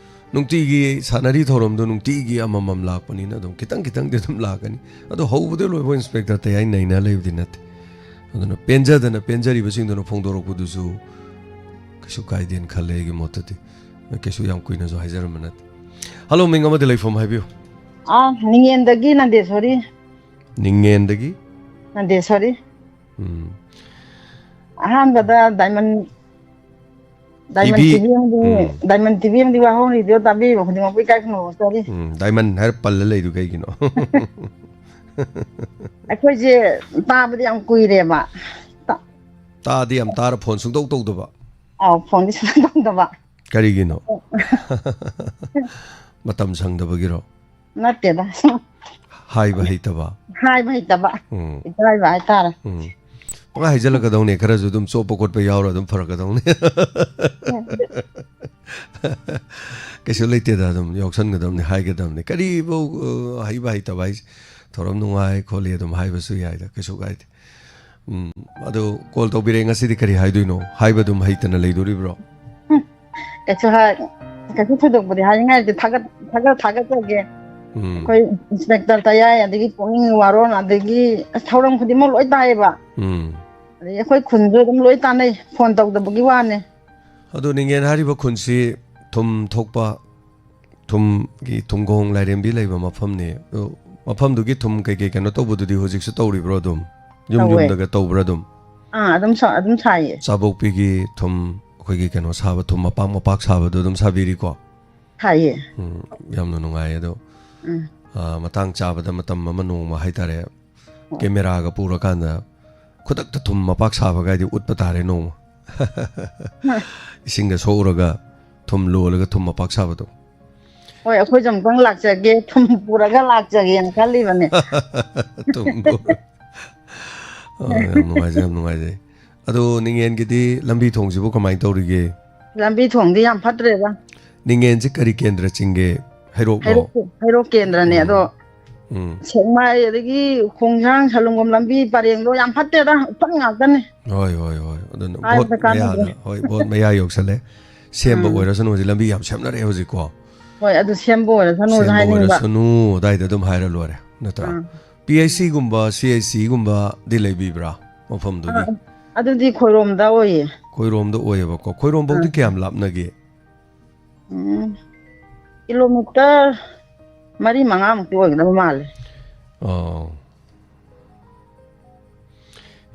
ꯅꯨꯡꯇꯤꯒꯤ ꯁꯥꯟꯅꯔꯤ ꯊꯧꯔꯝꯗꯣ ꯅꯨꯡꯇꯤꯒꯤ ꯑꯃꯃꯝ ꯂꯥꯛꯄꯅꯤꯅ ꯑꯗꯨꯝ ꯈꯤꯇꯪ ꯈꯤꯇꯪꯗꯤ ꯑꯗꯨꯝ ꯂꯥꯛꯀꯅꯤ꯫ ꯑꯗꯣ ꯍꯧꯕꯗꯩ ꯂꯣꯏꯕ ꯏꯟꯁꯄꯦꯛꯇꯔ ꯇꯌꯥꯏ ꯅꯩꯅ ꯂꯩꯕꯗꯤ ꯅꯠꯇꯦ꯫ ꯑꯗꯨꯅ ꯄꯦꯟꯖꯗꯅ ꯄꯦꯟꯖꯔꯤꯕꯁꯤꯡꯗꯨꯅ ꯐꯣꯡꯗꯣꯔꯛꯄꯗꯨꯁꯨ ꯀꯩꯁꯨ ꯀꯥꯏꯗꯦꯅ ꯈꯜꯂꯦ ꯑꯩꯒꯤ ꯃꯣꯠꯇꯗꯤ꯫ ꯀꯩꯁꯨ ꯌꯥꯝ ꯀꯨꯏꯅꯁꯨ ꯍꯥꯏꯖꯔꯝꯕ ꯅꯠꯇꯦ꯫ ꯍꯜꯂꯣ, ꯃꯤꯡ ꯑꯃꯗꯤ ꯂꯩꯐꯝ ꯍꯥꯏꯕꯤꯌꯨ꯫ ꯑꯥ, ꯅꯤꯡꯉꯦꯟꯗꯒꯤ ꯅꯟꯗꯦꯁꯣꯔꯤ꯫ ꯅꯤꯡꯉꯦꯟꯗꯒꯤ? ꯅꯟꯗꯦꯁꯣꯔꯤ꯫ ꯎꯝ꯫ ꯑꯍꯥꯟꯕꯗ diamond, diamond T V. T V ꯑꯃꯗꯤ, ꯎꯝ꯫ ꯗꯥꯏꯃꯟ ꯇꯤ ꯚꯤ ꯑꯃꯗꯤ ꯋꯥꯍꯧꯔꯤꯗꯣ ꯇꯥꯕꯤꯕ ꯈꯨꯗꯤꯡꯃꯛꯄꯨ ꯏꯀꯥꯏ ꯈꯨꯝꯅꯕ ꯐꯣꯡꯗꯣꯛꯆꯔꯤ꯫ ꯎꯝ, ꯗꯥꯏꯃꯟ ꯍꯥꯏꯔ ꯄꯜꯂ ꯂꯩꯗꯨ ꯀꯩꯒꯤꯅꯣ? ꯑꯩꯈꯣꯏꯁꯦ ꯇꯥꯕꯗꯤ ꯌꯥꯝ ꯀꯨꯏꯔꯦꯕ꯫ ꯇꯥ- ꯇꯥꯗꯤ ꯌꯥꯝ ꯇꯥꯔ ꯐꯣꯟ ꯁꯨꯡꯇꯧ ꯇꯧꯗꯕ? ꯑꯥꯎ, ꯐꯣꯟꯗꯤ ꯁꯨꯡꯇꯧ ꯇꯧꯗꯕ꯫ ꯀꯔꯤꯒꯤꯅꯣ? ꯃꯇꯝ ꯁꯪꯗꯕꯒꯤꯔꯣ? ꯅꯠꯇꯦꯗ꯫ ꯍꯥꯏꯕ ꯍꯩꯇꯕ? ꯍꯥꯏꯕ ꯍꯩꯇꯕ꯫ ꯎꯝ꯫ ꯏꯀꯥꯏꯕ ꯍꯥꯏꯇꯥꯔꯦ꯫ ꯎꯝ꯫ ꯄꯪꯍꯥꯏ ꯍꯥꯏꯖꯜꯂꯛꯀꯗꯧꯅꯦ, ꯈꯔꯁꯨ ꯑꯗꯨꯝ ꯆꯣꯞꯄ ꯈꯣꯠꯄ ꯌꯥꯎꯔ ꯑꯗꯨꯝ ꯐꯔꯛꯀꯗꯧꯅꯦ꯫ ꯀꯩꯁꯨ ꯂꯩꯇꯦꯗ, ꯑꯗꯨꯝ ꯌꯥꯎꯁꯟꯒꯗꯕꯅꯤ, ꯍꯥꯏꯒꯗꯕꯅꯤ꯫ ꯀꯔꯤꯕꯨ, ꯑ, ꯍꯩꯕ ꯍꯩꯇꯕ ꯍꯥꯏꯁꯦ? ꯊꯧꯔꯝ ꯅꯨꯡꯉꯥꯏ ꯈꯣꯠꯂꯤ ꯑꯗꯨꯝ ꯍꯥꯏꯕꯁꯨ ꯌꯥꯏꯗ, ꯀꯩꯁꯨ ꯀꯥꯏꯗꯦ꯫ ꯎꯝ, ꯑꯗꯣ call ꯇꯧꯕꯤꯔꯛꯑꯦ, ꯉꯁꯤꯗꯤ ꯀꯔꯤ ꯍꯥꯏꯗꯣꯏꯅꯣ? ꯍꯥꯏꯕ ꯑꯗꯨꯝ ꯍꯩꯇꯅ ꯂꯩꯗꯣꯔꯤꯕ꯭ꯔꯣ? ꯀꯩꯁꯨ ꯍꯥꯏ-, ꯀꯩꯁꯨ ꯊꯣꯏꯗꯣꯛꯄꯗꯤ ꯍꯥꯏꯅꯤꯡꯉꯥꯏ ꯂꯩꯇꯦ꯫ ꯊꯥꯒꯠ-, ꯊꯥꯒꯠ-, ꯊꯥꯒꯠꯆꯒꯦ꯫ ꯎꯝ꯫ ꯑꯩꯈꯣꯏ ꯏꯟꯁꯄꯦꯛꯇꯔ ꯇꯌꯥꯏ, ꯑꯗꯒꯤ ꯄꯨꯛꯅꯤꯡ ꯋꯥꯔꯣꯜ, ꯑꯗꯒꯤ ꯑꯁ, ꯊꯧꯔꯝ ꯈꯨꯗꯤꯡꯃꯛ ꯂꯣꯏ ꯇꯥꯏꯌꯦꯕ꯫ ꯎꯝ꯫ ꯑꯗꯒꯤ ꯑꯩꯈꯣꯏ ꯈꯨꯟꯁꯨ ꯑꯗꯨꯝ ꯂꯣꯏ ꯇꯥꯟꯅꯩ, ꯐꯣꯟ ꯇꯧꯗꯕꯒꯤ ꯋꯥꯅꯦ꯫ ꯑꯗꯨ ꯅꯤꯡꯉꯦꯟ ꯍꯥꯏꯔꯤꯕ ꯈꯨꯟꯁꯤ ꯊꯨꯝ ꯊꯣꯛꯄ, ꯊꯨꯝꯒꯤ, ꯊꯨꯝꯒꯣꯡ ꯂꯥꯏꯔꯦꯝꯕꯤ ꯂꯩꯕ ꯃꯐꯝꯅꯤ꯫ ꯑꯗꯨ ꯃꯐꯝꯗꯨꯒꯤ ꯊꯨꯝ ꯀꯩꯀꯩ ꯀꯩꯅꯣ ꯇꯧꯕꯗꯨꯗꯤ ꯍꯧꯖꯤꯛꯁꯨ ꯇꯧꯔꯤꯕ꯭ꯔꯣ ꯑꯗꯨꯝ? ꯌꯨꯝ ꯇꯧꯋꯦ꯫ ꯌꯨꯝꯗꯒ ꯇꯧꯕ꯭ꯔꯥ ꯑꯗꯨꯝ? ꯑꯥ, ꯑꯗꯨꯝ ꯁꯥ-, ꯑꯗꯨꯝ ꯁꯥꯏꯌꯦ꯫ ꯆꯥꯕꯣꯛꯄꯤꯒꯤ ꯊꯨꯝ, ꯑꯩꯈꯣꯏꯒꯤ ꯀꯩꯅꯣ ꯁꯥꯕ ꯊꯨꯝ, ꯃꯄꯥꯛ ꯃꯄꯥꯛ ꯁꯥꯕꯗꯣ ꯑꯗꯨꯝ ꯁꯥꯕꯤꯔꯤꯀꯣ? ꯁꯥꯏꯌꯦ꯫ ꯎꯝ, ꯌꯥꯝꯅ ꯅꯨꯡꯉꯥꯏꯌꯦ ꯑꯗꯣ꯫ ꯎꯝ꯫ ꯑꯥ, ꯃꯇꯥꯡ ꯆꯥꯕꯗ ꯃꯇꯝ ꯑꯃ ꯅꯣꯡꯃ ꯍꯥꯏꯇꯥꯔꯦ, ꯍꯣꯏ꯫ ꯀꯦꯃꯦꯔꯥꯒ ꯄꯨꯔꯀꯥꯟꯗ ꯈꯨꯗꯛꯇ ꯊꯨꯝ ꯃꯄꯥꯛ ꯁꯥꯕ ꯀꯥꯏꯗꯤ ꯎꯠꯄ ꯇꯥꯔꯦ ꯅꯣꯡꯃ꯫ ꯏꯁꯤꯡꯗ ꯁꯣꯛꯎꯔꯒ ꯊꯨꯝ ꯂꯣꯜꯂꯒ ꯊꯨꯝ ꯃꯄꯥꯛ ꯁꯥꯕꯗꯣ꯫ ꯍꯣꯏ, ꯑꯩꯈꯣꯏꯁꯨ ꯑꯃꯨꯛꯇꯪ ꯂꯥꯛꯆꯒꯦ, ꯊꯨꯝ ꯄꯨꯔꯒ ꯂꯥꯛꯆꯒꯦꯅ ꯈꯜꯂꯤꯕꯅꯦ꯫ ꯊꯨꯝ ꯄꯨꯔ-, ꯑ, ꯌꯥꯝ ꯅꯨꯡꯉꯥꯏꯖꯩ, ꯌꯥꯝ ꯅꯨꯡꯉꯥꯏꯖꯩ꯫ ꯑꯗꯣ ꯅꯤꯡꯉꯦꯟꯒꯤꯗꯤ ꯂꯝꯕꯤ ꯊꯣꯡꯁꯤꯕꯨ ꯀꯃꯥꯏꯅ ꯇꯧꯔꯤꯒꯦ? ꯂꯝꯕꯤ ꯊꯣꯡꯗꯤ ꯌꯥꯝ ꯐꯠꯇ꯭ꯔꯦꯗ꯫ ꯅꯤꯡꯉꯦꯟꯁꯤ ꯀꯔꯤ ꯀꯦꯟꯗ꯭ꯔ ꯆꯤꯡꯒꯦ? ꯍꯩꯔꯣꯛꯂꯣ? ꯍꯩꯔꯣꯛ, ꯍꯩꯔꯣꯛ ꯀꯦꯟꯗ꯭ꯔꯅꯦ꯫ ꯎꯝ꯫ ꯑꯗꯣ ꯎꯝ꯫ ꯁꯦꯛꯃꯥꯏ ꯑꯗꯒꯤ ꯈꯣꯡꯖꯥꯡ ꯁꯂꯨꯡꯕꯝ ꯂꯝꯕꯤ ꯄꯔꯦꯡꯗꯣ ꯌꯥꯝ ꯐꯠꯇꯦꯗ, ꯎꯐꯨꯟ ꯉꯥꯛꯇꯅꯦ꯫ ꯍꯣꯏ, ꯍꯣꯏ, ꯍꯣꯏ꯫ ꯑꯗꯨꯅ ꯚꯣꯠ ꯍꯥꯏꯕꯗ ꯀꯥꯟꯅꯗꯦ꯫ ꯃꯌꯥꯗ, ꯍꯣꯏ, ꯚꯣꯠ ꯃꯌꯥ ꯌꯧꯁꯜꯂꯦ꯫ ꯁꯦꯝꯕ ꯎꯝ꯫ ꯑꯣꯏꯔꯁꯅꯨ, ꯍꯧꯖꯤꯛ ꯂꯝꯕꯤ ꯌꯥꯝ ꯁꯦꯝꯅꯔꯛꯑꯦ ꯍꯧꯖꯤꯛꯀꯣ꯫ ꯍꯣꯏ, ꯑꯗꯨ ꯁꯦꯝꯕ ꯑꯣꯏꯔꯁꯅꯨꯁꯨ ꯁꯦꯝꯕ ꯍꯥꯏꯅꯤꯡꯕ꯫ ꯑꯣꯏꯔꯁꯅꯨ, ꯑꯗꯥꯏꯗ ꯑꯗꯨꯝ ꯍꯥꯏꯔ ꯂꯣꯏꯔꯦ, ꯅꯠꯇ꯭ꯔꯥ? ꯑꯥ꯫ ꯄꯤ ꯑꯩꯆ ꯁꯤꯒꯨꯝꯕ, ꯁꯤ ꯑꯩꯆ ꯁꯤꯒꯨꯝꯕꯗꯤ ꯂꯩꯕꯤꯕ꯭ꯔꯥ ꯃꯐꯝꯗꯨꯒꯤ? ꯑꯥ, ꯑꯗꯨꯗꯤ ꯈꯣꯏꯔꯣꯝꯗ ꯑꯣꯏꯌꯦ꯫ ꯈꯣꯏꯔꯣꯝꯗ ꯑꯣꯏꯌꯦꯕꯀꯣ꯫ ꯈꯣꯏꯔꯣꯝꯐꯧꯗꯤ ꯑꯥ꯫ ꯀꯌꯥꯝ ꯂꯥꯞꯅꯒꯦ? ꯎꯝ, ꯀꯤꯂꯣꯃꯤꯇꯔ ꯃꯔꯤ ꯃꯉꯥꯃꯨꯛꯇꯤ ꯑꯣꯏꯒꯗꯕ ꯃꯥꯜꯂꯦ꯫ ꯑꯣ꯫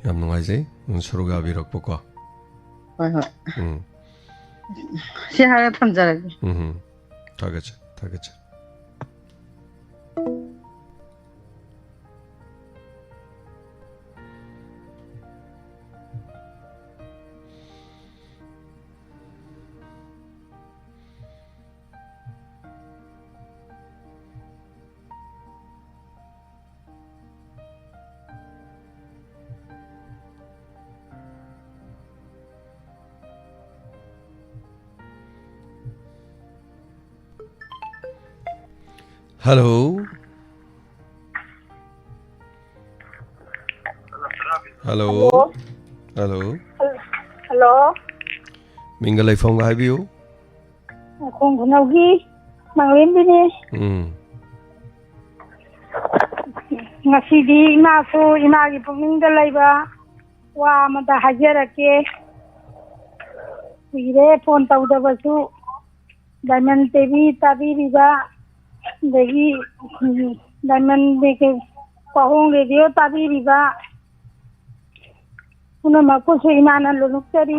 ꯌꯥꯝ ꯅꯨꯡꯉꯥꯏꯖꯩ, ꯅꯪ ꯁꯔꯨꯛ ꯌꯥꯕꯤꯔꯛꯄꯀꯣ꯫ ꯍꯣꯏ, ꯍꯣꯏ꯫ ꯎꯝ꯫ ꯁꯤ ꯍꯥꯏꯔꯒ ꯊꯝꯖꯔꯒꯦ꯫ ꯎꯝ꯫ ꯊꯥꯒꯠꯆꯩ, ꯊꯥꯒꯠꯆꯩ꯫ Hello. Hello. Hello. Hello. Hello. ꯃꯤꯡꯒ ꯂꯩꯐꯝꯒ ꯍꯥꯏꯕꯤꯌꯨ꯫ ꯈꯣꯡ ꯈꯨꯅꯧꯒꯤ ꯃꯥꯂꯦꯝꯕꯤꯅꯦ꯫ ꯎꯝ꯫ ꯉꯁꯤꯗꯤ ꯏꯃꯥꯁꯨ ꯏꯃꯥꯒꯤ ꯄꯨꯛꯅꯤꯡꯗ ꯂꯩꯕ ꯋꯥ ꯑꯃꯗ ꯍꯥꯏꯖꯔꯛꯀꯦ꯫ ꯀꯨꯏꯔꯦ ꯐꯣꯟ ꯇꯧꯗꯕꯁꯨ꯫ ꯗꯥꯏꯃꯟ ꯇꯤꯚꯤ ꯇꯥꯕꯤꯔꯤꯕ, ꯑꯗꯒꯤ ꯗꯥꯏꯃꯟ ꯄꯥꯎꯍꯣꯡ ꯔꯦꯗꯤꯑꯣ ꯇꯥꯕꯤꯔꯤꯕ ꯄꯨꯝꯅꯃꯛꯄꯨꯁꯨ ꯏꯃꯥꯅ ꯂꯣꯟꯂꯨꯛꯆꯔꯤ,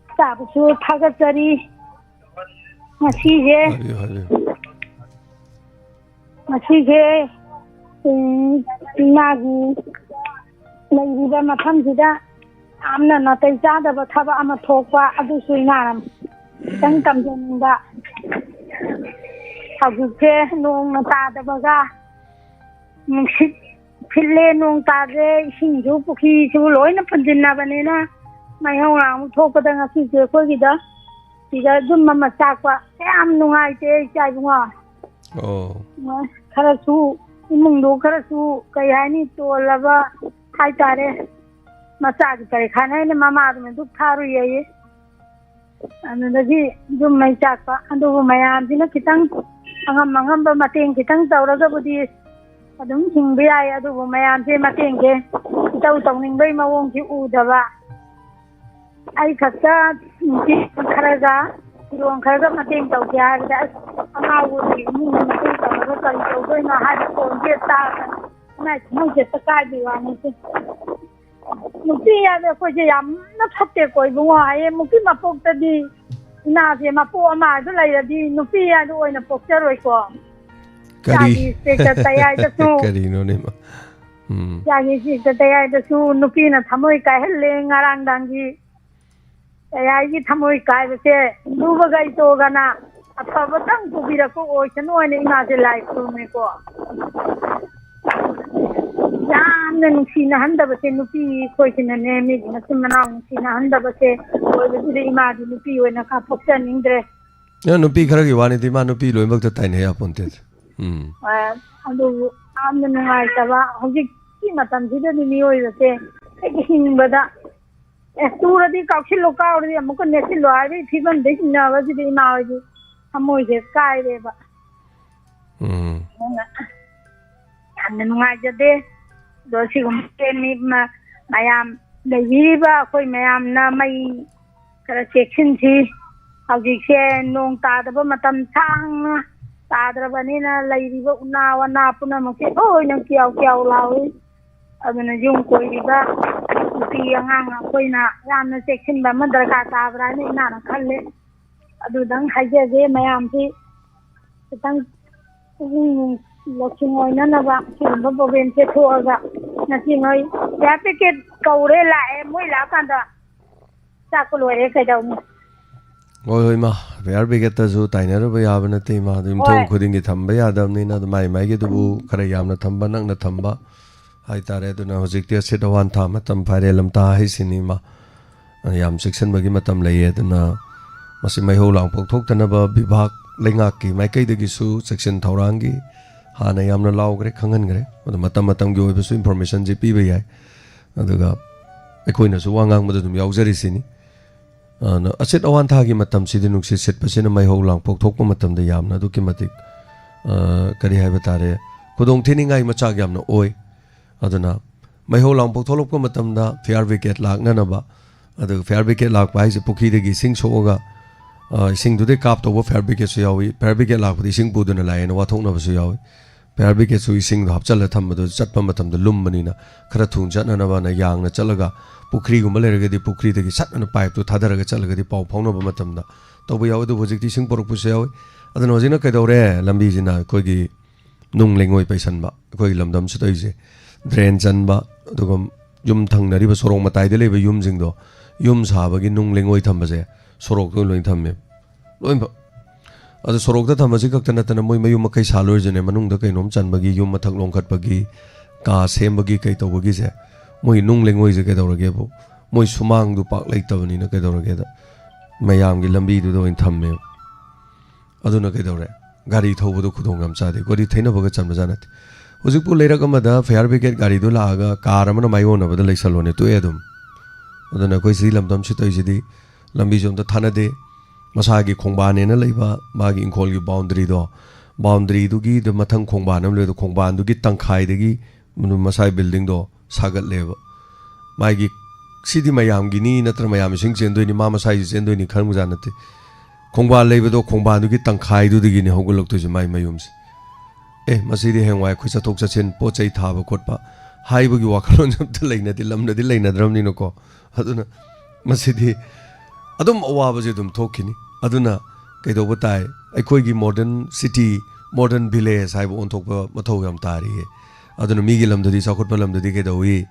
ꯏꯆꯥꯕꯨꯁꯨ ꯊꯥꯒꯠꯆꯔꯤ꯫ ꯉꯁꯤꯁꯦ, ꯍꯥꯏꯕꯤꯌꯨ, ꯍꯥꯏꯕꯤꯌꯨ꯫ ꯉꯁꯤꯁꯦ, ꯎꯝ, ꯏꯃꯥꯒꯤ ꯂꯩꯔꯤꯕ ꯃꯐꯝꯁꯤꯗ ꯌꯥꯝꯅ ꯅꯥꯇꯩ ꯆꯥꯗꯕ ꯊꯕꯛ ꯑꯃ ꯊꯣꯛꯄ, ꯑꯗꯨꯁꯨ ꯏꯃꯥꯅ ꯈꯤꯇꯪ ꯇꯝꯖꯅꯤꯡꯕ꯫ ꯍꯧꯖꯤꯛꯁꯦ ꯅꯣꯡꯅ ꯇꯥꯗꯕꯒ, ꯅꯨꯡꯁꯤꯠ ꯐꯤꯜꯂꯦ, ꯅꯣꯡ ꯇꯥꯗ꯭ꯔꯦ, ꯏꯁꯤꯡꯁꯨ ꯄꯨꯈ꯭ꯔꯤꯁꯨ ꯂꯣꯏꯅ ꯐꯨꯟꯖꯤꯟꯅꯕꯅꯤꯅ, ꯃꯩꯍꯧ ꯂꯥꯡꯕ ꯊꯣꯛꯄꯗ ꯉꯁꯤꯁꯦ ꯑꯩꯈꯣꯏꯒꯤꯗ ꯁꯤꯗ ꯌꯨꯝ ꯑꯃ ꯆꯥꯛꯄ꯫ ꯌꯥꯝ ꯅꯨꯡꯉꯥꯏꯇꯦ, ꯏꯆꯥ ꯏꯕꯨꯡꯉꯣ꯫ ꯑꯣ꯫ ꯈꯔꯁꯨ, ꯏꯃꯨꯡꯗꯣ ꯈꯔꯁꯨ, ꯀꯩ ꯍꯥꯏꯅꯤ, ꯇꯣꯜꯂꯕ ꯍꯥꯏꯇꯥꯔꯦ꯫ ꯃꯆꯥꯒꯤ ꯄꯔꯤꯈꯥꯅꯦ ꯍꯥꯏꯅ ꯃꯃꯥꯗꯨꯅ ꯗꯨꯛ ꯊꯥꯔꯨꯏꯌꯦ꯫ ꯑꯗꯨꯗꯒꯤ ꯌꯨꯝ ꯃꯩ ꯆꯥꯛꯄ꯫ ꯑꯗꯨꯕꯨ ꯃꯌꯥꯝꯁꯤꯅ ꯈꯤꯇꯪ ꯑꯉꯝ ꯑꯉꯝꯕ ꯃꯇꯦꯡ ꯈꯤꯇꯪ ꯇꯧꯔꯒꯕꯨꯗꯤ ꯑꯗꯨꯝ ꯍꯤꯡꯕ ꯌꯥꯏ꯫ ꯑꯗꯨꯕꯨ ꯃꯌꯥꯝꯁꯦ ꯃꯇꯦꯡꯁꯦ ꯏꯇꯧ ꯇꯧꯅꯤꯡꯕꯒꯤ ꯃꯑꯣꯡꯁꯤ ꯎꯗꯕ꯫ ꯑꯩ ꯈꯛꯇ ꯅꯨꯄꯤ ꯈꯔꯒ ꯐꯤꯔꯣꯟ ꯈꯔꯒ ꯃꯇꯦꯡ ꯇꯧꯒꯦ ꯍꯥꯏꯕꯗ, ꯑꯁ, ꯑꯉꯥꯎꯕꯒꯤ ꯏꯃꯨꯡꯗ ꯃꯇꯦꯡ ꯇꯧꯔꯒ ꯀꯔꯤ ꯇꯧꯗꯣꯏꯅꯣ ꯍꯥꯏꯕ ꯈꯣꯟꯁꯦ ꯇꯥꯕꯗ ꯏꯃꯥꯏ ꯊꯃꯣꯏꯁꯦ ꯍꯦꯛꯇ ꯀꯥꯏꯕꯒꯤ ꯋꯥꯅꯤꯁꯦ꯫ ꯅꯨꯄꯤ ꯍꯥꯏꯕ ꯑꯩꯈꯣꯏꯁꯦ ꯌꯥꯝꯅ ꯐꯠꯇꯦꯀꯣ ꯏꯕꯨꯡꯉꯣ꯫ ꯍꯌꯦꯡꯃꯨꯛꯀꯤ ꯃꯄꯣꯛꯇꯗꯤ ꯏꯃꯥꯁꯦ ꯃꯄꯣꯛ ꯑꯃ ꯍꯥꯏꯕ ꯂꯩꯔꯗꯤ ꯅꯨꯄꯤ ꯍꯥꯏꯕ ꯑꯣꯏꯅ ꯄꯣꯛꯆꯔꯣꯏꯀꯣ꯫ ꯀꯔꯤ? ꯏꯆꯥꯒꯤ ꯏꯁꯇꯦꯖꯇ ꯇꯌꯥꯏꯗꯁꯨ ꯀꯔꯤꯅꯣꯅꯦ ꯏꯃꯥ? ꯎꯝ꯫ ꯏꯆꯥꯒꯤ ꯏꯁꯇꯦꯖꯇ ꯇꯌꯥꯏꯗꯁꯨ ꯅꯨꯄꯤꯅ ꯊꯃꯣꯏ ꯀꯥꯏꯍꯜꯂꯦ꯫ ꯉꯔꯥꯡꯗꯥꯡꯒꯤ ꯇꯌꯥꯏꯒꯤ ꯊꯃꯣꯏ ꯀꯥꯏꯕꯁꯦ ꯂꯨꯕꯒ ꯏꯇꯣꯒꯅ ꯑꯐꯕꯇꯪ ꯄꯨꯕꯤꯔꯛꯄ ꯑꯣꯏꯁꯅꯨ ꯍꯥꯏꯅ ꯏꯃꯥꯁꯦ ꯂꯥꯏ ꯈꯨꯔꯨꯝꯃꯦꯀꯣ꯫ ꯌꯥꯝꯅ ꯅꯨꯡꯁꯤꯅꯍꯟꯗꯕꯁꯦ ꯅꯨꯄꯤ ꯑꯩꯈꯣꯏꯁꯤꯅꯅꯦ, ꯃꯤꯒꯤ ꯃꯆꯤꯟ ꯃꯅꯥꯎ ꯅꯨꯡꯁꯤꯅꯍꯟꯗꯕꯁꯦ ꯑꯣꯏꯕꯁꯤꯗ ꯏꯃꯥꯗꯤ ꯅꯨꯄꯤ ꯑꯣꯏꯅ ꯀꯥ ꯄꯣꯛꯆꯅꯤꯡꯗ꯭ꯔꯦ꯫ ꯅꯪ ꯅꯨꯄꯤ ꯈꯔꯒꯤ ꯋꯥꯅꯤꯗꯤ, ꯏꯃꯥ ꯅꯨꯄꯤ ꯂꯣꯏꯅꯃꯛꯇ ꯇꯥꯏꯅ ꯌꯥꯄꯣꯟꯇꯦ꯫ ꯎꯝ꯫ ꯑ, ꯑꯗꯨꯕꯨ ꯌꯥꯝꯅ ꯅꯨꯡꯉꯥꯏꯇꯕ ꯍꯧꯖꯤꯛꯀꯤ ꯃꯇꯝꯁꯤꯗꯗꯤ ꯃꯤꯑꯣꯏꯕꯁꯦ ꯍꯦꯛ ꯍꯤꯡꯕꯗ, ꯑꯦ, ꯇꯨꯔꯗꯤ ꯀꯥꯎꯁꯤꯜꯂꯣ, ꯀꯥꯎꯔꯗꯤ ꯑꯃꯨꯛꯀ ꯅꯦꯠꯁꯤꯜꯂꯣ ꯍꯥꯏꯕꯒꯤ ꯐꯤꯕꯝꯗ ꯍꯤꯡꯅꯕꯁꯤꯗꯤ ꯏꯃꯥ ꯍꯣꯏꯗꯤ ꯊꯃꯣꯏꯁꯦ ꯀꯥꯏꯔꯦꯕ꯫ ꯎꯝ꯫ ꯑꯗꯨꯅ ꯌꯥꯝꯅ ꯅꯨꯡꯉꯥꯏꯖꯗꯦ꯫ ꯑꯗꯣ ꯁꯤꯒꯨꯝꯕꯁꯦ ꯃꯤ ꯃ-, ꯃꯌꯥꯝ ꯂꯩꯕꯤꯔꯤꯕ ꯑꯩꯈꯣꯏ ꯃꯌꯥꯝꯅ ꯃꯩ ꯈꯔ ꯆꯦꯛꯁꯤꯟꯁꯤ꯫ ꯍꯧꯖꯤꯛꯁꯦ ꯅꯣꯡ ꯇꯥꯗꯕ ꯃꯇꯝ ꯁꯥꯡꯅ ꯇꯥꯗ꯭ꯔꯕꯅꯤꯅ ꯂꯩꯔꯤꯕ ꯎꯅꯥ ꯋꯥꯅꯥ ꯄꯨꯝꯅꯃꯛꯁꯦ ꯂꯣꯏꯅ ꯀꯤꯌꯥꯎ ꯀꯤꯌꯥꯎ ꯂꯥꯎꯏ꯫ ꯑꯗꯨꯅ ꯌꯨꯝ ꯀꯣꯏꯔꯤꯕ ꯅꯨꯄꯤ ꯑꯉꯥꯡ ꯑꯩꯈꯣꯏꯅ ꯌꯥꯝꯅ ꯆꯦꯛꯁꯤꯟꯕ ꯑꯃ ꯗꯔꯀꯥꯔ ꯇꯥꯕ꯭ꯔꯥ ꯍꯥꯏꯅ ꯏꯃꯥꯅ ꯈꯜꯂꯦ꯫ ꯑꯗꯨꯗꯪ ꯍꯥꯏꯖꯒꯦ꯫ ꯃꯌꯥꯝꯁꯤ ꯈꯤꯇꯪ ꯄꯨꯛꯅꯤꯡ ꯂꯧꯁꯤꯡ ꯑꯣꯏꯅꯅꯕ ꯁꯤꯒꯨꯝꯕ ꯄ꯭ꯔꯣꯕ꯭ꯂꯦꯝꯁꯦ ꯊꯣꯛꯑꯒ ꯉꯁꯤ ꯅꯣꯏ ꯐꯤꯌꯥꯔ ꯕ꯭ꯔꯤꯒꯦꯗ ꯀꯧꯔꯦ, ꯂꯥꯛꯑꯦ, ꯃꯣꯏ ꯂꯥꯛꯑꯀꯥꯟꯗ ꯆꯥꯛꯄ ꯂꯣꯏꯔꯦ, ꯀꯩꯗꯧꯅꯤ? ꯍꯣꯏ, ꯍꯣꯏ, ꯏꯃꯥ꯫ ꯐꯥꯌꯔ ꯕ꯭ꯔꯤꯒꯦꯗꯇꯁꯨ ꯇꯥꯏꯅꯔꯨꯕ ꯌꯥꯕ ꯅꯠꯇꯦ, ꯏꯃꯥ꯫ ꯑꯗꯨ ꯌꯨꯝꯊꯣꯡ ꯍꯣꯏ꯫ ꯈꯨꯗꯤꯡꯒꯤ ꯊꯝꯕ ꯌꯥꯗꯕꯅꯤꯅ, ꯑꯗꯨ ꯃꯥꯏ ꯃꯥꯏꯒꯤ ꯑꯗꯨꯕꯨ ꯈꯔ ꯌꯥꯝꯅ ꯊꯝꯕ, ꯅꯛꯅ ꯊꯝꯕ ꯍꯥꯏꯇꯥꯔꯦ꯫ ꯑꯗꯨꯅ ꯍꯧꯖꯤꯛꯇꯤ ꯑꯁꯤꯠ ꯑꯋꯥꯟ ꯊꯥ ꯃꯇꯝ, ꯐꯥꯏꯔꯦꯜ ꯂꯝꯇꯥ ꯍꯥꯏꯁꯤꯅꯤ, ꯏꯃꯥ꯫ ꯑꯗꯨꯅ ꯌꯥꯝ ꯆꯦꯛꯁꯤꯟꯕꯒꯤ ꯃꯇꯝ ꯂꯩꯌꯦ꯫ ꯑꯗꯨꯅ ꯃꯁꯤ ꯃꯩꯍꯧ ꯂꯥꯡꯄꯣꯛ ꯊꯣꯛꯇꯅꯕ ꯚꯤꯚꯥꯒ ꯂꯩꯉꯥꯛꯀꯤ ꯃꯥꯏꯀꯩꯗꯒꯤꯁꯨ ꯆꯦꯛꯁꯤꯟ ꯊꯧꯔꯥꯡꯒꯤ ꯍꯥꯟꯅ ꯌꯥꯝꯅ ꯂꯥꯎꯈ꯭ꯔꯦ, ꯈꯪꯍꯟꯈ꯭ꯔꯦ꯫ ꯑꯗꯨ ꯃꯇꯝ ꯃꯇꯝꯒꯤ ꯑꯣꯏꯕꯁꯨ ꯏꯟꯐꯣꯔꯃꯦꯁꯟꯁꯤ ꯄꯤꯕ ꯌꯥꯏ꯫ ꯑꯗꯨꯒ ꯑꯩꯈꯣꯏꯅꯁꯨ ꯋꯥ ꯉꯥꯡꯕꯗ ꯑꯗꯨꯝ ꯌꯥꯎꯖꯔꯤꯁꯤꯅꯤ꯫ ꯑꯗꯨꯅ ꯑꯁꯤꯠ ꯑꯋꯥꯟ ꯊꯥꯒꯤ ꯃꯇꯝꯁꯤꯗꯤ ꯅꯨꯡꯁꯤꯠ ꯁꯤꯠꯄꯁꯤꯅ ꯃꯩꯍꯧ ꯂꯥꯡꯄꯣꯛ ꯊꯣꯛꯄ ꯃꯇꯝꯗ ꯌꯥꯝꯅ ꯑꯗꯨꯛꯀꯤ ꯃꯇꯤꯛ, ꯑ, ꯀꯔꯤ ꯍꯥꯏꯕ ꯇꯥꯔꯦ, ꯈꯨꯗꯣꯡ ꯊꯤꯅꯤꯡꯉꯥꯏ ꯃꯆꯥꯛ ꯌꯥꯝꯅ ꯑꯣꯏ꯫ ꯑꯗꯨꯅ ꯃꯩꯍꯧ ꯂꯥꯡꯄꯣꯛ ꯊꯣꯛꯂꯛꯄ ꯃꯇꯝꯗ ꯐꯥꯌꯔ ꯕ꯭ꯔꯤꯒꯦꯗ ꯂꯥꯛꯅꯅꯕ, ꯑꯗꯨꯒ ꯐꯥꯌꯔ ꯕ꯭ꯔꯤꯒꯦꯗ ꯂꯥꯛꯄ ꯍꯥꯏꯁꯦ ꯄꯨꯈ꯭ꯔꯤꯗꯒꯤ ꯏꯁꯤꯡ ꯁꯣꯛꯑꯒ, ꯑ, ꯏꯁꯤꯡꯗꯨꯗꯩ ꯀꯥꯞꯇꯧꯕ ꯐꯥꯌꯔ ꯕ꯭ꯔꯤꯒꯦꯗꯁꯨ ꯌꯥꯎꯏ꯫ ꯐꯥꯌꯔ ꯕ꯭ꯔꯤꯒꯦꯗ ꯂꯥꯛꯄꯗ ꯏꯁꯤꯡ ꯄꯨꯗꯨꯅ ꯂꯥꯛꯑꯦꯅ ꯋꯥꯊꯣꯛꯅꯕꯁꯨ ꯌꯥꯎꯏ꯫ ꯐꯥꯌꯔ ꯕ꯭ꯔꯤꯒꯦꯗꯁꯨ ꯏꯁꯤꯡꯗꯣ ꯍꯥꯞꯆꯤꯜꯂ ꯊꯝꯕꯗꯣ ꯆꯠꯄ ꯃꯇꯝꯗ ꯂꯨꯝꯕꯅꯤꯅ ꯈꯔ ꯊꯨꯅ ꯆꯠꯅꯅꯕꯅ ꯌꯥꯡꯅ ꯆꯠꯂꯒ, ꯄꯨꯈ꯭ꯔꯤꯒꯨꯝꯕ ꯂꯩꯔꯒꯗꯤ ꯄꯨꯈ꯭ꯔꯤꯗꯒꯤ ꯁꯠ ꯑꯅ ꯄꯥꯏꯞꯇꯨ ꯊꯥꯗꯔꯒ ꯆꯠꯂꯒꯗꯤ ꯄꯥꯎ ꯐꯥꯎꯅꯕ ꯃꯇꯝꯗ ꯇꯧꯕ ꯌꯥꯎꯏ꯫ ꯑꯗꯨꯕꯨ ꯍꯧꯖꯤꯛꯇꯤ ꯏꯁꯤꯡ ꯄꯨꯔꯛꯄꯁꯨ ꯌꯥꯎꯏ꯫ ꯑꯗꯨꯅ ꯍꯧꯖꯤꯛꯅ ꯀꯩꯗꯧꯔꯦ? ꯂꯝꯕꯤꯁꯤꯅ ꯑꯩꯈꯣꯏꯒꯤ ꯅꯨꯡ ꯂꯩꯉꯣꯏ ꯄꯩꯁꯟꯕ, ꯑꯩꯈꯣꯏꯒꯤ ꯂꯝꯗꯝꯁꯤꯗ ꯇꯧꯔꯤꯁꯦ, ꯗ꯭ꯔꯦꯟ ꯆꯟꯕ, ꯑꯗꯨꯒ ꯌꯨꯝ ꯊꯪꯅꯔꯤꯕ ꯁꯣꯔꯣꯛ ꯃꯇꯥꯏꯗ ꯂꯩꯕ ꯌꯨꯝꯁꯤꯡꯗꯣ, ꯌꯨꯝ ꯁꯥꯕꯒꯤ ꯅꯨꯡ ꯂꯩꯉꯣꯏ ꯊꯝꯕꯁꯦ ꯁꯣꯔꯣꯛꯇ ꯂꯣꯏ ꯊꯝꯃꯦ꯫ ꯂꯣꯏꯅꯃꯛ꯫ ꯑꯗꯨ ꯁꯣꯔꯣꯛꯇ ꯊꯝꯕꯁꯤ ꯈꯛꯇ ꯅꯠꯇꯅ ꯃꯣꯏ ꯃꯌꯨꯝ ꯃꯀꯩ ꯁꯥ ꯂꯣꯏꯔꯁꯨꯅꯦ, ꯃꯅꯨꯡꯗ ꯀꯩꯅꯣꯝ ꯆꯟꯕꯒꯤ, ꯌꯨꯝ ꯃꯊꯛ ꯂꯣꯝꯈꯠꯄꯒꯤ, ꯀꯥ ꯁꯦꯝꯕꯒꯤ, ꯀꯩ ꯇꯧꯕꯒꯤꯁꯦ, ꯃꯣꯏ ꯅꯨꯡ ꯂꯩꯉꯣꯏꯁꯦ ꯀꯩꯗꯧꯔꯒꯦꯕꯨ, ꯃꯣꯏ ꯁꯨꯃꯥꯡꯗꯨ ꯄꯥꯛ ꯂꯩꯇꯕꯅꯤꯅ ꯀꯩꯗꯧꯔꯒꯦꯗ, ꯃꯌꯥꯝꯒꯤ ꯂꯝꯕꯤꯗꯨꯗ ꯑꯣꯏꯅ ꯊꯝꯃꯦꯕ꯫ ꯑꯗꯨꯅ ꯀꯩꯗꯧꯔꯦ? ꯒꯥꯔꯤ ꯊꯧꯕꯗꯣ ꯈꯨꯗꯣꯡ ꯌꯥꯝ ꯆꯥꯗꯦ꯫ ꯒꯥꯔꯤ ꯊꯩꯅꯕꯒ ꯆꯟꯕꯖꯥꯠ ꯅꯠꯇꯦ꯫ ꯍꯧꯖꯤꯛꯄꯨ ꯂꯩꯔꯛ ꯑꯃꯗ ꯐꯥꯌꯔ ꯕ꯭ꯔꯤꯒꯦꯗ ꯒꯥꯔꯤꯗꯨ ꯂꯥꯛꯑꯒ ꯀꯥꯔ ꯑꯃꯅ ꯃꯥꯏꯑꯣꯟꯅꯕꯗ ꯂꯩꯁꯜꯂꯣꯅꯦ, ꯇꯣꯛꯑꯦ ꯑꯗꯨꯝ꯫ ꯑꯗꯨꯅ ꯑꯩꯈꯣꯏ ꯁꯤ ꯂꯝꯗꯝꯁꯤ ꯇꯧꯔꯤꯁꯤꯗꯤ ꯂꯝꯕꯤꯁꯨ ꯑꯝꯇ ꯊꯥꯅꯗꯦ꯫ ꯃꯁꯥꯒꯤ ꯈꯣꯡꯕꯥꯟꯅꯦꯅ ꯂꯩꯕ ꯃꯥꯒꯤ ꯏꯪꯈꯣꯜꯒꯤ ꯕꯥꯎꯟꯗꯔꯤꯗꯣ, ꯕꯥꯎꯟꯗꯔꯤꯗꯨꯒꯤ ꯃꯊꯪ ꯈꯣꯡꯕꯥꯟ ꯑꯃ ꯂꯩꯕꯗꯣ, ꯈꯣꯡꯕꯥꯟꯗꯨꯒꯤ ꯇꯪꯈꯥꯏꯗꯒꯤ ꯃꯗꯨ ꯃꯁꯥꯒꯤ ꯕꯤꯜꯗꯤꯡꯗꯣ ꯁꯥꯒꯠꯂꯦꯕ꯫ ꯃꯥꯒꯤ, ꯁꯤꯗꯤ ꯃꯌꯥꯝꯒꯤꯅꯤ, ꯅꯠꯇ꯭ꯔ ꯃꯌꯥꯝ ꯏꯁꯤꯡ ꯆꯦꯟꯗꯣꯏꯅꯤ, ꯃꯥ ꯃꯁꯥꯒꯤꯁꯨ ꯆꯦꯟꯗꯣꯏꯅꯤ ꯈꯟꯕꯖꯥꯠ ꯅꯠꯇꯦ꯫ ꯈꯣꯡꯕꯥꯟ ꯂꯩꯕꯗꯣ, ꯈꯣꯡꯕꯥꯟꯗꯨꯒꯤ ꯇꯪꯈꯥꯏꯗꯨꯗꯒꯤꯅꯤ ꯍꯧꯒꯠꯂꯛꯇꯣꯏꯁꯦ ꯃꯥꯏ ꯃꯌꯨꯝꯁꯦ꯫ ꯑꯦ, ꯃꯁꯤꯗꯤ ꯍꯌꯦꯡꯋꯥꯏ ꯑꯩꯈꯣꯏ ꯆꯠꯊꯣꯛ ꯆꯠꯁꯤꯟ, ꯄꯣꯠ ꯆꯩ ꯊꯥꯕ ꯈꯣꯠꯄ ꯍꯥꯏꯕꯒꯤ ꯋꯥꯈꯜꯂꯣꯟꯁꯦ ꯑꯝꯇ ꯂꯩꯅꯗꯦ, ꯂꯝꯅꯗꯤ ꯂꯩꯅꯗ꯭ꯔꯕꯅꯤꯅꯀꯣ꯫ ꯑꯗꯨꯅ ꯃꯁꯤꯗꯤ ꯑꯗꯨꯝ ꯑꯋꯥꯕꯁꯦ ꯑꯗꯨꯝ ꯊꯣꯛꯈꯤꯅꯤ꯫ ꯑꯗꯨꯅ ꯀꯩꯗꯧꯕ ꯇꯥꯏ? ꯑꯩꯈꯣꯏꯒꯤ ꯃꯣꯗꯔꯟ ꯁꯤꯇꯤ ꯃꯣꯗꯔꯟ ꯚꯤꯂꯦꯖ ꯍꯥꯏꯕ ꯑꯣꯟꯊꯣꯛꯄ ꯃꯊꯧ ꯌꯥꯝ ꯇꯥꯔꯤꯌꯦ꯫ ꯑꯗꯨꯅ ꯃꯤꯒꯤ ꯂꯝꯗꯗꯤ, ꯆꯥꯎꯈꯠꯄ ꯂꯝꯗꯗꯤ ꯀꯩꯗꯧꯏ?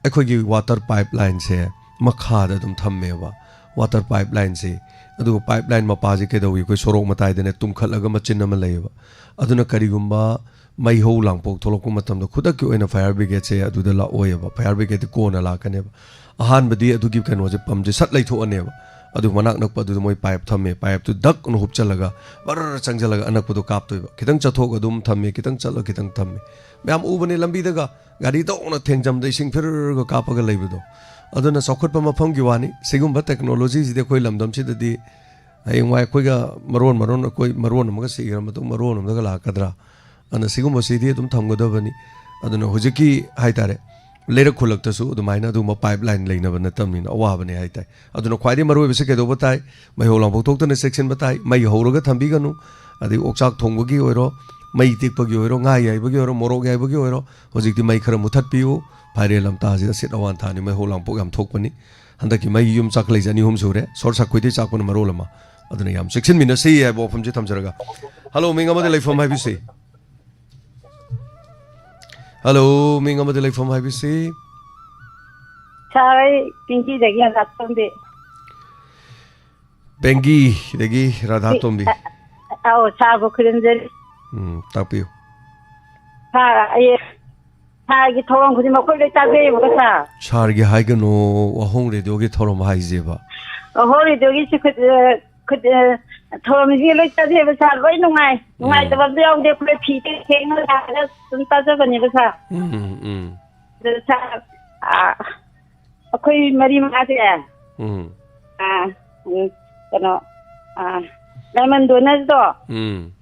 ꯑꯩꯈꯣꯏꯒꯤ ꯋꯥꯇꯔ ꯄꯥꯏꯞ ꯂꯥꯏꯟꯁꯦ ꯃꯈꯥꯗ ꯑꯗꯨꯝ ꯊꯝꯃꯦꯕ꯫ ꯋꯥꯇꯔ ꯄꯥꯏꯞ ꯂꯥꯏꯟꯁꯦ, ꯑꯗꯨꯒ ꯄꯥꯏꯞ ꯂꯥꯏꯟ ꯃꯄꯥꯁꯦ ꯀꯩꯗꯧꯏ? ꯑꯩꯈꯣꯏ ꯁꯣꯔꯣꯛ ꯃꯇꯥꯏꯗꯅꯦ ꯇꯨꯝꯈꯠꯂꯒ ꯃꯆꯤꯟ ꯑꯃ ꯂꯩꯌꯦꯕ꯫ ꯑꯗꯨꯅ ꯀꯔꯤꯒꯨꯝꯕ ꯃꯩ ꯍꯧ ꯂꯥꯡꯄꯣꯛ ꯊꯣꯛꯂꯛꯄ ꯃꯇꯝꯗ ꯈꯨꯗꯛꯀꯤ ꯑꯣꯏꯅ ꯐꯥꯌꯔ ꯕ꯭ꯔꯤꯒꯦꯗꯁꯦ ꯑꯗꯨꯗ ꯂꯥꯛꯑꯣꯏꯌꯦꯕ꯫ ꯐꯥꯌꯔ ꯕ꯭ꯔꯤꯒꯦꯗꯇꯤ ꯀꯣꯟꯅ ꯂꯥꯛꯀꯅꯦꯕ꯫ ꯑꯍꯥꯟꯕꯗꯤ ꯑꯗꯨꯒꯤ ꯀꯩꯅꯣꯁꯦ, ꯄꯝꯁꯦ ꯁꯠ ꯂꯩꯊꯣꯛꯑꯅꯦꯕ꯫ ꯑꯗꯨ ꯃꯅꯥꯛ ꯅꯛꯄ ꯑꯗꯨꯗ ꯃꯣꯏ ꯄꯥꯏꯞ ꯊꯝꯃꯦ꯫ ꯄꯥꯏꯞꯇꯨ ꯗꯛ ꯑꯅ ꯍꯨꯞꯆꯜꯂꯒ ꯕꯔ ꯆꯪꯁꯤꯜꯂꯒ ꯑꯅꯛꯄꯗꯣ ꯀꯥꯞꯇꯣꯏꯕ꯫ ꯈꯤꯇꯪ ꯆꯠꯊꯣꯛꯑꯒ ꯑꯗꯨꯝ ꯊꯝꯃꯦ, ꯈꯤꯇꯪ ꯆꯠꯂꯒ ꯈꯤꯇꯪ ꯊꯝꯃꯦ꯫ ꯃꯌꯥꯝ ꯎꯕꯅꯤ ꯂꯝꯕꯤꯗꯒ ꯒꯥꯔꯤ ꯇꯧꯅ ꯊꯦꯡꯖꯝꯗ ꯏꯁꯤꯡ ꯐꯤꯔꯒ ꯀꯥꯞꯄꯒ ꯂꯩꯕꯗꯣ꯫ ꯑꯗꯨꯅ ꯆꯥꯎꯈꯠꯄ ꯃꯐꯝꯒꯤ ꯋꯥꯅꯤ꯫ ꯁꯤꯒꯨꯝꯕ ꯇꯦꯛꯅꯣꯂꯣꯖꯤꯁꯤꯗꯤ ꯑꯩꯈꯣꯏ ꯂꯝꯗꯝꯁꯤꯗꯗꯤ ꯍꯌꯦꯡꯋꯥꯏ ꯑꯩꯈꯣꯏꯒ ꯃꯔꯣꯟ, ꯃꯔꯣꯟ, ꯑꯩꯈꯣꯏ ꯃꯔꯣꯟ ꯑꯃꯒ ꯁꯤꯈ꯭ꯔ ꯃꯇꯨꯡ ꯃꯔꯣꯟ ꯑꯃꯗꯒ ꯂꯥꯛꯀꯗ꯭ꯔꯥ? ꯑꯗꯨꯅ ꯁꯤꯒꯨꯝꯕꯁꯤꯗꯤ ꯑꯗꯨꯝ ꯊꯝꯒꯗꯕꯅꯤ꯫ ꯑꯗꯨꯅ ꯍꯧꯖꯤꯛꯀꯤ ꯍꯥꯏꯇꯥꯔꯦ, ꯂꯩꯔꯛ ꯈꯨꯜꯂꯛꯇꯁꯨ ꯑꯗꯨꯃꯥꯏꯅ ꯑꯗꯨꯒꯨꯝꯕ ꯄꯥꯏꯞ ꯂꯥꯏꯟ ꯂꯩꯅꯕ ꯅꯠꯇꯕꯅꯤꯅ ꯑꯋꯥꯕꯅꯤ ꯍꯥꯏꯇꯥꯔꯦ꯫ ꯑꯗꯨꯅ ꯈ꯭ꯋꯥꯏꯗꯒꯤ ꯃꯔꯨꯑꯣꯏꯕꯁꯤ ꯀꯩꯗꯧꯕ ꯇꯥꯏ? ꯃꯩ ꯍꯧ ꯂꯥꯡꯄꯣꯛ ꯊꯣꯛꯇꯅ ꯆꯦꯛꯁꯤꯟꯕ ꯇꯥꯏ꯫ ꯃꯩ ꯍꯧꯔꯒ ꯊꯝꯕꯤꯒꯅꯨ꯫ ꯑꯗꯩ ꯑꯣꯛꯆꯥꯛ ꯊꯣꯡꯕꯒꯤ ꯑꯣꯏꯔꯣ, ꯃꯩ ꯇꯤꯛꯄꯒꯤ ꯑꯣꯏꯔꯣ, ꯉꯥ ꯌꯥꯏꯕꯒꯤ ꯑꯣꯏꯔꯣ, ꯃꯣꯔꯣꯛ ꯌꯥꯏꯕꯒꯤ ꯑꯣꯏꯔꯣ, ꯍꯧꯖꯤꯛꯇꯤ ꯃꯩ ꯈꯔ ꯃꯨꯊꯠꯄꯤꯌꯨ꯫ ꯐꯥꯏꯔꯦꯜ ꯂꯝꯇꯥꯁꯤꯗ ꯑꯁꯤꯠ ꯑꯋꯥꯟ ꯊꯥꯅꯤ, ꯃꯩ ꯍꯧ ꯂꯥꯡꯄꯣꯛ ꯌꯥꯝ ꯊꯣꯛꯄꯅꯤ꯫ ꯍꯟꯗꯛꯀꯤ ꯃꯩꯒꯤ ꯌꯨꯝ ꯆꯥꯛꯈꯠꯂꯛꯏꯁꯦ ꯑꯅꯤ ꯑꯍꯨꯝ ꯁꯨꯔꯦ꯫ ꯁꯣꯔꯠ ꯁꯔꯀ꯭ꯌꯨꯠꯇꯩ ꯆꯥꯛꯄꯅ ꯃꯔꯣꯜ ꯑꯃ꯫ ꯑꯗꯨꯅ ꯌꯥꯝ ꯆꯦꯛꯁꯤꯟꯃꯤꯟꯅꯁꯤ ꯍꯥꯏꯕ ꯋꯥꯐꯝꯁꯤ ꯊꯝꯖꯔꯒ, ꯍꯜꯂꯣ, ꯃꯤꯡ ꯑꯃꯗ ꯂꯩꯐꯝ ꯍꯥꯏꯕꯤꯁꯤ꯫ ꯍꯜꯂꯣ, ꯃꯤꯡ ꯑꯃꯗ ꯂꯩꯐꯝ ꯍꯥꯏꯕꯤꯁꯤ꯫ ꯁꯥꯔ, ꯑꯩ ꯄꯤꯡꯀꯤꯗꯒꯤ ꯍꯪꯒꯥꯝ ꯇꯣꯝꯕꯤ꯫ ꯕꯦꯡꯒꯤꯗꯒꯤ ꯔꯥꯙꯥ ꯇꯣꯝꯕꯤ꯫ ꯑ-, ꯑꯧ, ꯁꯥꯔꯕꯨ ꯈꯨꯔꯨꯝꯖꯔꯤ꯫ ꯎꯝ, ꯇꯥꯛꯄꯤꯌꯨ꯫ ꯁꯥꯔ, ꯑꯩ ꯁꯥꯔꯒꯤ ꯊꯧꯔꯝ ꯈꯨꯗꯤꯡꯃꯛ ꯑꯩꯈꯣꯏ ꯂꯣꯏ ꯇꯥꯖꯩꯌꯦꯕꯀꯣ, ꯁꯥꯔ꯫ ꯁꯥꯔꯒꯤ ꯍꯥꯏꯒꯅꯨ, ꯋꯥꯍꯣꯡ ꯔꯦꯗꯤꯑꯣꯒꯤ ꯊꯧꯔꯝ ꯍꯥꯏꯖꯦꯕ꯫ ꯋꯥꯍꯣꯡ ꯔꯦꯗꯤꯑꯣꯒꯤ ꯁꯤ ꯈꯨ-, ꯑ, ꯈꯨ-, ꯑ, ꯊꯧꯔꯝꯁꯤꯡꯁꯦ ꯂꯣꯏ ꯇꯥꯖꯩꯌꯦꯕ, ꯁꯥꯔ, ꯂꯣꯏ ꯅꯨꯡꯉꯥꯏ꯫ ꯎꯝ꯫ ꯅꯨꯡꯉꯥꯏꯇꯕ ꯑꯝꯇ ꯌꯥꯎꯗꯦ, ꯑꯩꯈꯣꯏ ꯐꯤ ꯇꯦꯛ ꯇꯦꯛꯅ ꯁꯥꯔꯒ ꯑꯗꯨꯝ ꯇꯥꯖꯕꯅꯦꯕ, ꯁꯥꯔ꯫ ꯎꯝ, ꯎꯝ꯫ ꯑꯗꯨ ꯁꯥꯔ, ꯑ, ꯑꯩꯈꯣꯏ ꯃꯔꯤ ꯃꯉꯥꯁꯦ, ꯎꯝ꯫ ꯑꯥ, ꯎꯝ, ꯀꯩꯅꯣ, ꯑꯥ, ꯗꯥꯏꯃꯟ ꯗꯣꯅꯔꯗꯣ, ꯎꯝ꯫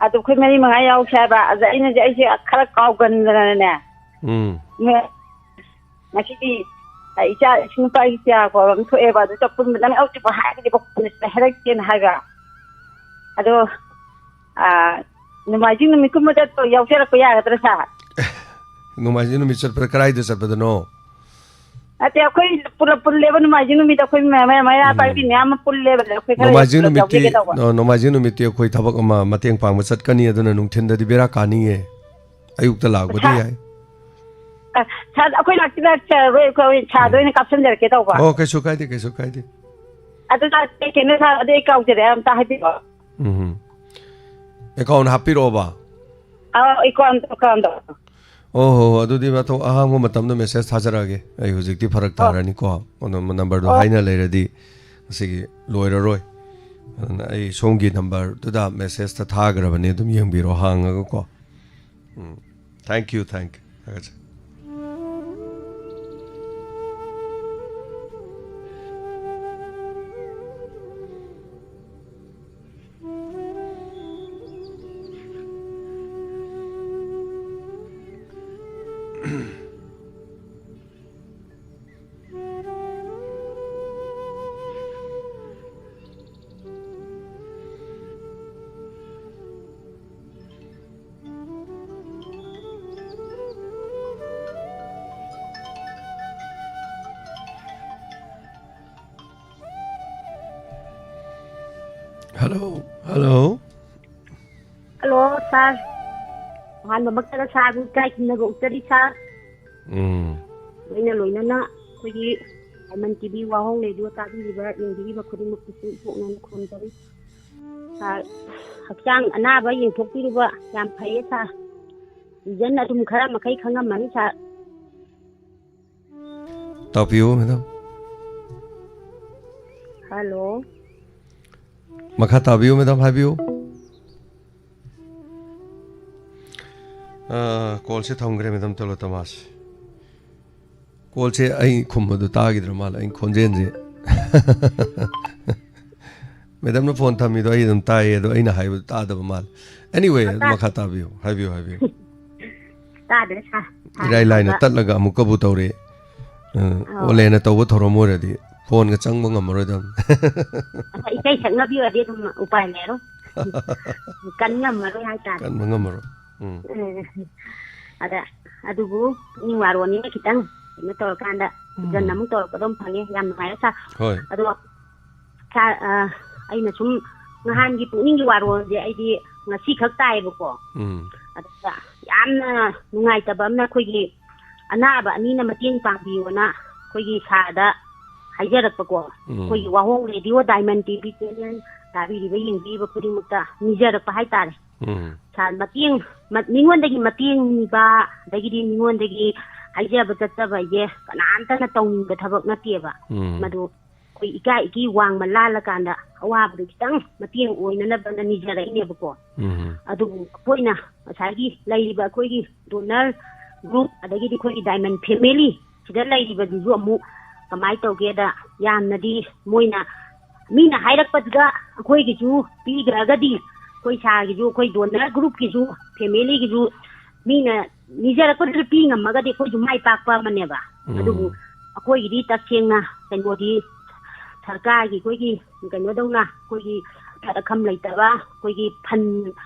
ꯑꯗꯨ ꯑꯩꯈꯣꯏ ꯃꯔꯤ ꯃꯉꯥ ꯌꯥꯎꯁꯦ ꯍꯥꯏꯕ꯫ ꯑꯗ ꯑꯩꯅꯗꯤ, ꯑꯩꯁꯦ ꯈꯔ ꯀꯥꯎꯒꯟꯗꯅꯅꯦ, ꯎꯝ꯫ ꯃ-, ꯉꯁꯤꯗꯤ, ꯑ, ꯏꯆꯥ, ꯏꯁꯨ ꯅꯨꯄꯥꯒꯤ ꯆꯥ ꯀꯧꯕ ꯑꯃ ꯊꯣꯛꯑꯦꯕ, ꯑꯗꯨ ꯆꯠꯄꯗ ꯅꯪ ꯍꯧꯖꯤꯛꯐꯥꯎ ꯍꯥꯏꯗ꯭ꯔꯤꯕ ꯈꯣꯠꯄꯅꯦ ꯍꯥꯏꯔꯛꯇꯦꯅ ꯍꯥꯏꯕ꯫ ꯑꯗꯣ, ꯑꯥ, ꯅꯣꯡꯃꯥꯏꯖꯤꯡ ꯅꯨꯃꯤꯠꯀꯨꯝꯕꯗ ꯌꯥꯎꯖꯔꯛꯄ ꯌꯥꯒꯗ꯭ꯔꯥ, ꯁꯥꯔ? ꯅꯣꯡꯃꯥꯏꯖꯤꯡ ꯅꯨꯃꯤꯠ ꯆꯠꯄꯗ ꯀꯗꯥꯏꯗ ꯆꯠꯄꯗꯅꯣ? ꯅꯠꯇꯦ, ꯑꯩꯈꯣꯏ ꯄꯨꯂꯞ ꯄꯨꯜꯂꯦꯕ ꯅꯣꯡꯃꯥꯏꯖꯤꯡ ꯅꯨꯃꯤꯠꯇ, ꯑꯩꯈꯣꯏ ꯃ-, ꯃ-, ꯃꯩꯔꯥ ꯎꯝ꯫ ꯄꯥꯏꯕꯤ ꯃꯌꯥꯝ ꯑꯃ ꯄꯨꯜꯂꯦꯕ, ꯑꯗ ꯑꯩꯈꯣꯏ ꯈꯔ ꯅꯣꯡꯃꯥꯏꯖꯤꯡ ꯄꯨꯂꯞ ꯌꯥꯎꯖꯒꯦ ꯅꯨꯃꯤꯠꯇꯤ, ꯇꯧꯕ꯫ ꯅꯣ-, ꯅꯣꯡꯃꯥꯏꯖꯤꯡ ꯅꯨꯃꯤꯠꯇꯤ ꯑꯩꯈꯣꯏ ꯊꯕꯛ ꯑꯃ ꯃꯇꯦꯡ ꯄꯥꯡꯕ ꯆꯠꯀꯅꯤ, ꯑꯗꯨꯅ ꯅꯨꯡꯊꯤꯟꯗꯗꯤ ꯕꯦꯔꯥ ꯀꯥꯅꯤꯌꯦ꯫ ꯑꯌꯨꯛꯇ ꯂꯥꯛꯄꯗꯤ ꯁꯥ-, ꯌꯥꯏ꯫ ꯑ, ꯁꯥ-, ꯑꯩꯈꯣꯏ ꯂꯥꯛꯇꯤ ꯂꯥꯛꯆꯔꯔꯣꯏ, ꯑꯩꯈꯣꯏ ꯁꯥꯔꯗ ꯎꯝ꯫ ꯑꯣꯏꯅ ꯀꯥꯞꯁꯤꯟꯖꯔꯛꯀꯦ ꯇꯧꯕ꯫ ꯑꯣ, ꯀꯩꯁꯨ ꯀꯥꯏꯗꯦ, ꯀꯩꯁꯨ ꯀꯥꯏꯗꯦ꯫ ꯑꯗꯨ ꯂꯥꯛꯇꯦ, ꯀꯩꯅꯣ ꯁꯥꯔ, ꯑꯗꯨ ꯑꯩ ꯀꯥꯎꯖꯔꯦ, ꯑꯝꯇ ꯍꯥꯏꯕꯤꯔꯛꯑꯣ꯫ ꯎꯝ꯫ ꯑꯦꯀꯥꯎꯟ ꯍꯥꯞꯄꯤꯔꯛꯑꯣꯕ? ꯑꯥ, ꯑꯦꯀꯥꯎꯟ, ꯑꯦꯀꯥꯎꯟꯗꯣ꯫ ꯑꯣ ꯍꯣ ꯍꯣ, ꯑꯗꯨꯗꯤ ꯃꯊꯧ ꯑꯍꯥꯡꯕ ꯃꯇꯝꯗ ꯃꯦꯁꯦꯖ ꯊꯥꯖꯔꯛꯑꯒꯦ꯫ ꯑꯩ ꯍꯧꯖꯤꯛꯇꯤ ꯐꯔꯛ ꯑꯣ꯫ ꯇꯥꯔꯅꯤꯀꯣ꯫ ꯑꯗꯨꯝ ꯅꯝꯕꯔꯗꯣ ꯑꯣ꯫ ꯍꯥꯏꯅ ꯂꯩꯔꯗꯤ ꯉꯁꯤꯒꯤ ꯂꯣꯏꯔꯔꯣꯏ꯫ ꯑꯗꯨꯅ ꯑꯩ ꯁꯣꯝꯒꯤ ꯅꯝꯕꯔꯗꯨꯗ ꯃꯦꯁꯦꯖꯇ ꯊꯥꯈ꯭ꯔꯕꯅꯤ, ꯑꯗꯨꯝ ꯌꯦꯡꯕꯤꯔꯣ ꯍꯥꯡꯉꯒꯀꯣ꯫ ꯎꯝ꯫ Thank you, thank you꯫ ꯊꯥꯒꯠꯆꯔꯤ꯫ Hello, hello꯫ Hello, sir꯫ ꯑꯍꯥꯟꯕꯃꯛꯇꯗ sirꯕꯨ ꯏꯀꯥꯏ ꯈꯨꯝꯅꯕ ꯎꯠꯆꯔꯤ, sir꯫ ꯎꯝ꯫ ꯂꯣꯏꯅ ꯂꯣꯏꯅꯅ ꯑꯩꯈꯣꯏꯒꯤ Diamond TV ꯋꯥꯍꯣꯡ ꯂꯩꯗꯨ ꯇꯥꯕꯤꯔꯤꯕ, ꯌꯦꯡꯕꯤꯔꯤꯕ ꯈꯨꯗꯤꯡꯃꯛꯇꯁꯨ ꯏꯊꯣꯛꯅꯅ ꯈꯨꯔꯨꯝꯖꯔꯤ꯫ Sir, ꯍꯛꯆꯥꯡ ꯑꯅꯥꯕ ꯌꯦꯡꯊꯣꯛꯄꯤꯔꯨꯕ ꯌꯥꯝ ꯐꯩꯌꯦ, sir꯫ Reason ꯑꯗꯨꯝ ꯈꯔ ꯃꯈꯩ ꯈꯪꯉꯝꯃꯅꯤ, sir꯫ ꯇꯥꯛꯄꯤꯌꯨ, madam꯫ Hello꯫ ꯃꯈꯥ ꯇꯥꯕꯤꯌꯨ, madam, ꯍꯥꯏꯕꯤꯌꯨ꯫ ꯑꯥ, callꯁꯦ ꯊꯝꯈ꯭ꯔꯦ, madam ꯇꯤꯂꯣꯇꯃꯥꯁꯦ꯫ Callꯁꯦ ꯑꯩ ꯈꯨꯝꯕꯗꯣ ꯇꯥꯈꯤꯗ꯭ꯔ ꯃꯥꯜꯂꯦ, ꯑꯩ ꯈꯣꯟꯖꯦꯜꯁꯦ꯫ Madamꯅ phone ꯊꯝꯃꯤꯗꯣ ꯑꯩ ꯑꯗꯨꯝ ꯇꯥꯏꯌꯦ, ꯑꯗꯣ ꯑꯩꯅ ꯍꯥꯏꯕꯗꯣ ꯇꯥꯗꯕ ꯃꯥꯜꯂꯦ꯫ Anyway, ꯑꯗꯨ ꯇꯥ-, ꯃꯈꯥ ꯇꯥꯕꯤꯌꯨ, ꯍꯥꯏꯕꯤꯌꯨ, ꯍꯥꯏꯕꯤꯌꯨ꯫ ꯇꯥꯗ꯭ꯔꯦ, sir꯫ ꯏꯔꯥꯏ ꯂꯥꯏꯅ ꯍꯥꯏꯕ꯫ ꯇꯠꯂꯒ ꯑꯃꯨꯛꯀꯕꯨ ꯇꯧꯔꯛꯑꯦ꯫ ꯑ, ꯑꯧ꯫ ꯑꯣꯂꯦꯅ ꯇꯧꯕ ꯊꯧꯔꯝ ꯑꯣꯏꯔꯗꯤ phoneꯒ ꯆꯪꯕ ꯉꯝꯃꯔꯣꯏꯗꯕꯅꯤ꯫ ꯑꯁ, ꯏꯁꯩ ꯁꯛꯅꯕꯤ ꯑꯣꯏꯔꯗꯤ ꯑꯗꯨꯝ ꯎꯄꯥꯏ ꯂꯩꯔꯣꯏ꯫ ꯀꯟ ꯉꯝꯃꯔꯣꯏ ꯍꯥꯏꯇꯥꯔꯦ꯫ ꯀꯟꯕ ꯉꯝꯃꯔꯣꯏ꯫ ꯎꯝ꯫ ꯎꯝ꯫ ꯑꯗ, ꯑꯗꯨꯕꯨ ꯄꯨꯛꯅꯤꯡ ꯋꯥꯔꯣꯅꯤꯅ ꯈꯤꯇꯪ ꯀꯩꯅꯣ ꯇꯧꯔꯀꯥꯟꯗ ꯎꯝ꯫ ꯁꯤꯖꯟ ꯑꯃꯨꯛ ꯇꯧꯔꯛꯀꯗꯧ ꯐꯪꯉꯦ꯫ ꯌꯥꯝ ꯅꯨꯡꯉꯥꯏꯔꯦ ꯁꯥꯔ꯫ ꯍꯣꯏ꯫ ꯑꯗꯣ ꯁꯥꯔ, ꯑ, ꯑꯩꯅ ꯁꯨꯝ ꯅꯍꯥꯟꯒꯤ ꯄꯨꯛꯅꯤꯡꯒꯤ ꯋꯥꯔꯣꯜꯁꯦ ꯑꯩꯗꯤ ꯉꯁꯤ ꯈꯛ ꯇꯥꯏꯌꯦꯕꯀꯣ꯫ ꯎꯝ꯫ ꯑꯗꯨꯗ ꯌꯥꯝꯅ ꯅꯨꯡꯉꯥꯏꯇꯕ ꯑꯃꯅ, ꯑꯩꯈꯣꯏꯒꯤ ꯑꯅꯥꯕ ꯑꯅꯤꯅ ꯃꯇꯦꯡ ꯄꯥꯡꯕꯤꯌꯣꯅ ꯑꯩꯈꯣꯏꯒꯤ ꯁꯥꯔꯗ ꯍꯥꯏꯖꯔꯛꯄꯀꯣ꯫ ꯎꯝ꯫ ꯑꯩꯈꯣꯏꯒꯤ ꯋꯥꯍꯣꯡ radio Diamond T V channel ꯇꯥꯕꯤꯔꯤꯕ, ꯌꯦꯡꯕꯤꯔꯤꯕ ꯈꯨꯗꯤꯡꯃꯛꯇ ꯅꯤꯖꯔꯛꯄ ꯍꯥꯏꯇꯥꯔꯦ꯫ ꯎꯝ꯫ ꯁꯥꯔ, ꯃꯇꯦꯡ, ꯃ-, ꯃꯤꯉꯣꯟꯗꯒꯤ ꯃꯇꯦꯡ ꯅꯤꯕ, ꯑꯗꯒꯤꯗꯤ ꯃꯤꯉꯣꯟꯗꯒꯤ ꯍꯥꯏꯖꯕ ꯆꯠꯆꯕ ꯍꯥꯏꯁꯦ ꯀꯅꯥꯝꯇꯅ ꯇꯧꯅꯤꯡꯕ ꯊꯕꯛ ꯅꯠꯇꯦꯕ꯫ ꯎꯝ꯫ ꯃꯗꯨ ꯑꯩꯈꯣꯏ ꯏꯀꯥꯏ ꯏꯀꯤ ꯋꯥꯡꯃ ꯂꯥꯜꯂꯀꯥꯟꯗ ꯑꯋꯥꯕꯗꯣ ꯈꯤꯇꯪ ꯃꯇꯦꯡ ꯑꯣꯏꯅꯅꯕꯅ ꯅꯤꯖꯔꯛꯏꯅꯦꯕꯀꯣ꯫ ꯎꯝ꯫ ꯑꯗꯨꯕꯨ ꯑꯩꯈꯣꯏꯅ ꯉꯁꯥꯏꯒꯤ ꯂꯩꯔꯤꯕ ꯑꯩꯈꯣꯏꯒꯤ ꯗꯣꯅꯔ ꯒ꯭ꯔꯨꯞ, ꯑꯗꯒꯤꯗꯤ ꯑꯩꯈꯣꯏꯒꯤ ꯗꯥꯏꯃꯟ ꯐꯦꯃꯤꯂꯤ ꯁꯤꯗ ꯂꯩꯔꯤꯕꯗꯨꯁꯨ ꯑꯃꯨꯛ ꯀꯃꯥꯏꯅ ꯇꯧꯒꯦꯗ, ꯌꯥꯝꯅꯗꯤ ꯃꯣꯏꯅ, ꯃꯤꯅ ꯍꯥꯏꯔꯛꯄꯗꯨꯗ ꯑꯩꯈꯣꯏꯒꯤꯁꯨ ꯄꯤꯈ꯭ꯔꯒꯗꯤ, ꯑꯩꯈꯣꯏ ꯁꯥꯔꯒꯤꯁꯨ, ꯑꯩꯈꯣꯏ ꯗꯣꯅꯔ ꯒ꯭ꯔꯨꯞꯀꯤꯁꯨ, ꯐꯦꯃꯤꯂꯤꯒꯤꯁꯨ ꯃꯤꯅ ꯅꯤꯖꯔꯛꯄꯗꯨꯗ ꯄꯤ ꯉꯝꯃꯒꯗꯤ ꯑꯩꯈꯣꯏꯁꯨ ꯃꯥꯏ ꯄꯥꯛꯄ ꯑꯃꯅꯦꯕ꯫ ꯎꯝ꯫ ꯑꯗꯨꯕꯨ ꯑꯩꯈꯣꯏꯒꯤꯗꯤ ꯇꯁꯦꯡꯅ ꯀꯩꯅꯣꯗꯤ, ꯁꯔꯀꯥꯔꯒꯤ ꯑꯩꯈꯣꯏꯒꯤ ꯀꯩꯅꯣꯗꯧꯅ ꯑꯩꯈꯣꯏꯒꯤ ꯑꯐꯠ ꯑꯈꯝ ꯂꯩꯇꯕ, ꯑꯩꯈꯣꯏꯒꯤ ꯐꯟ,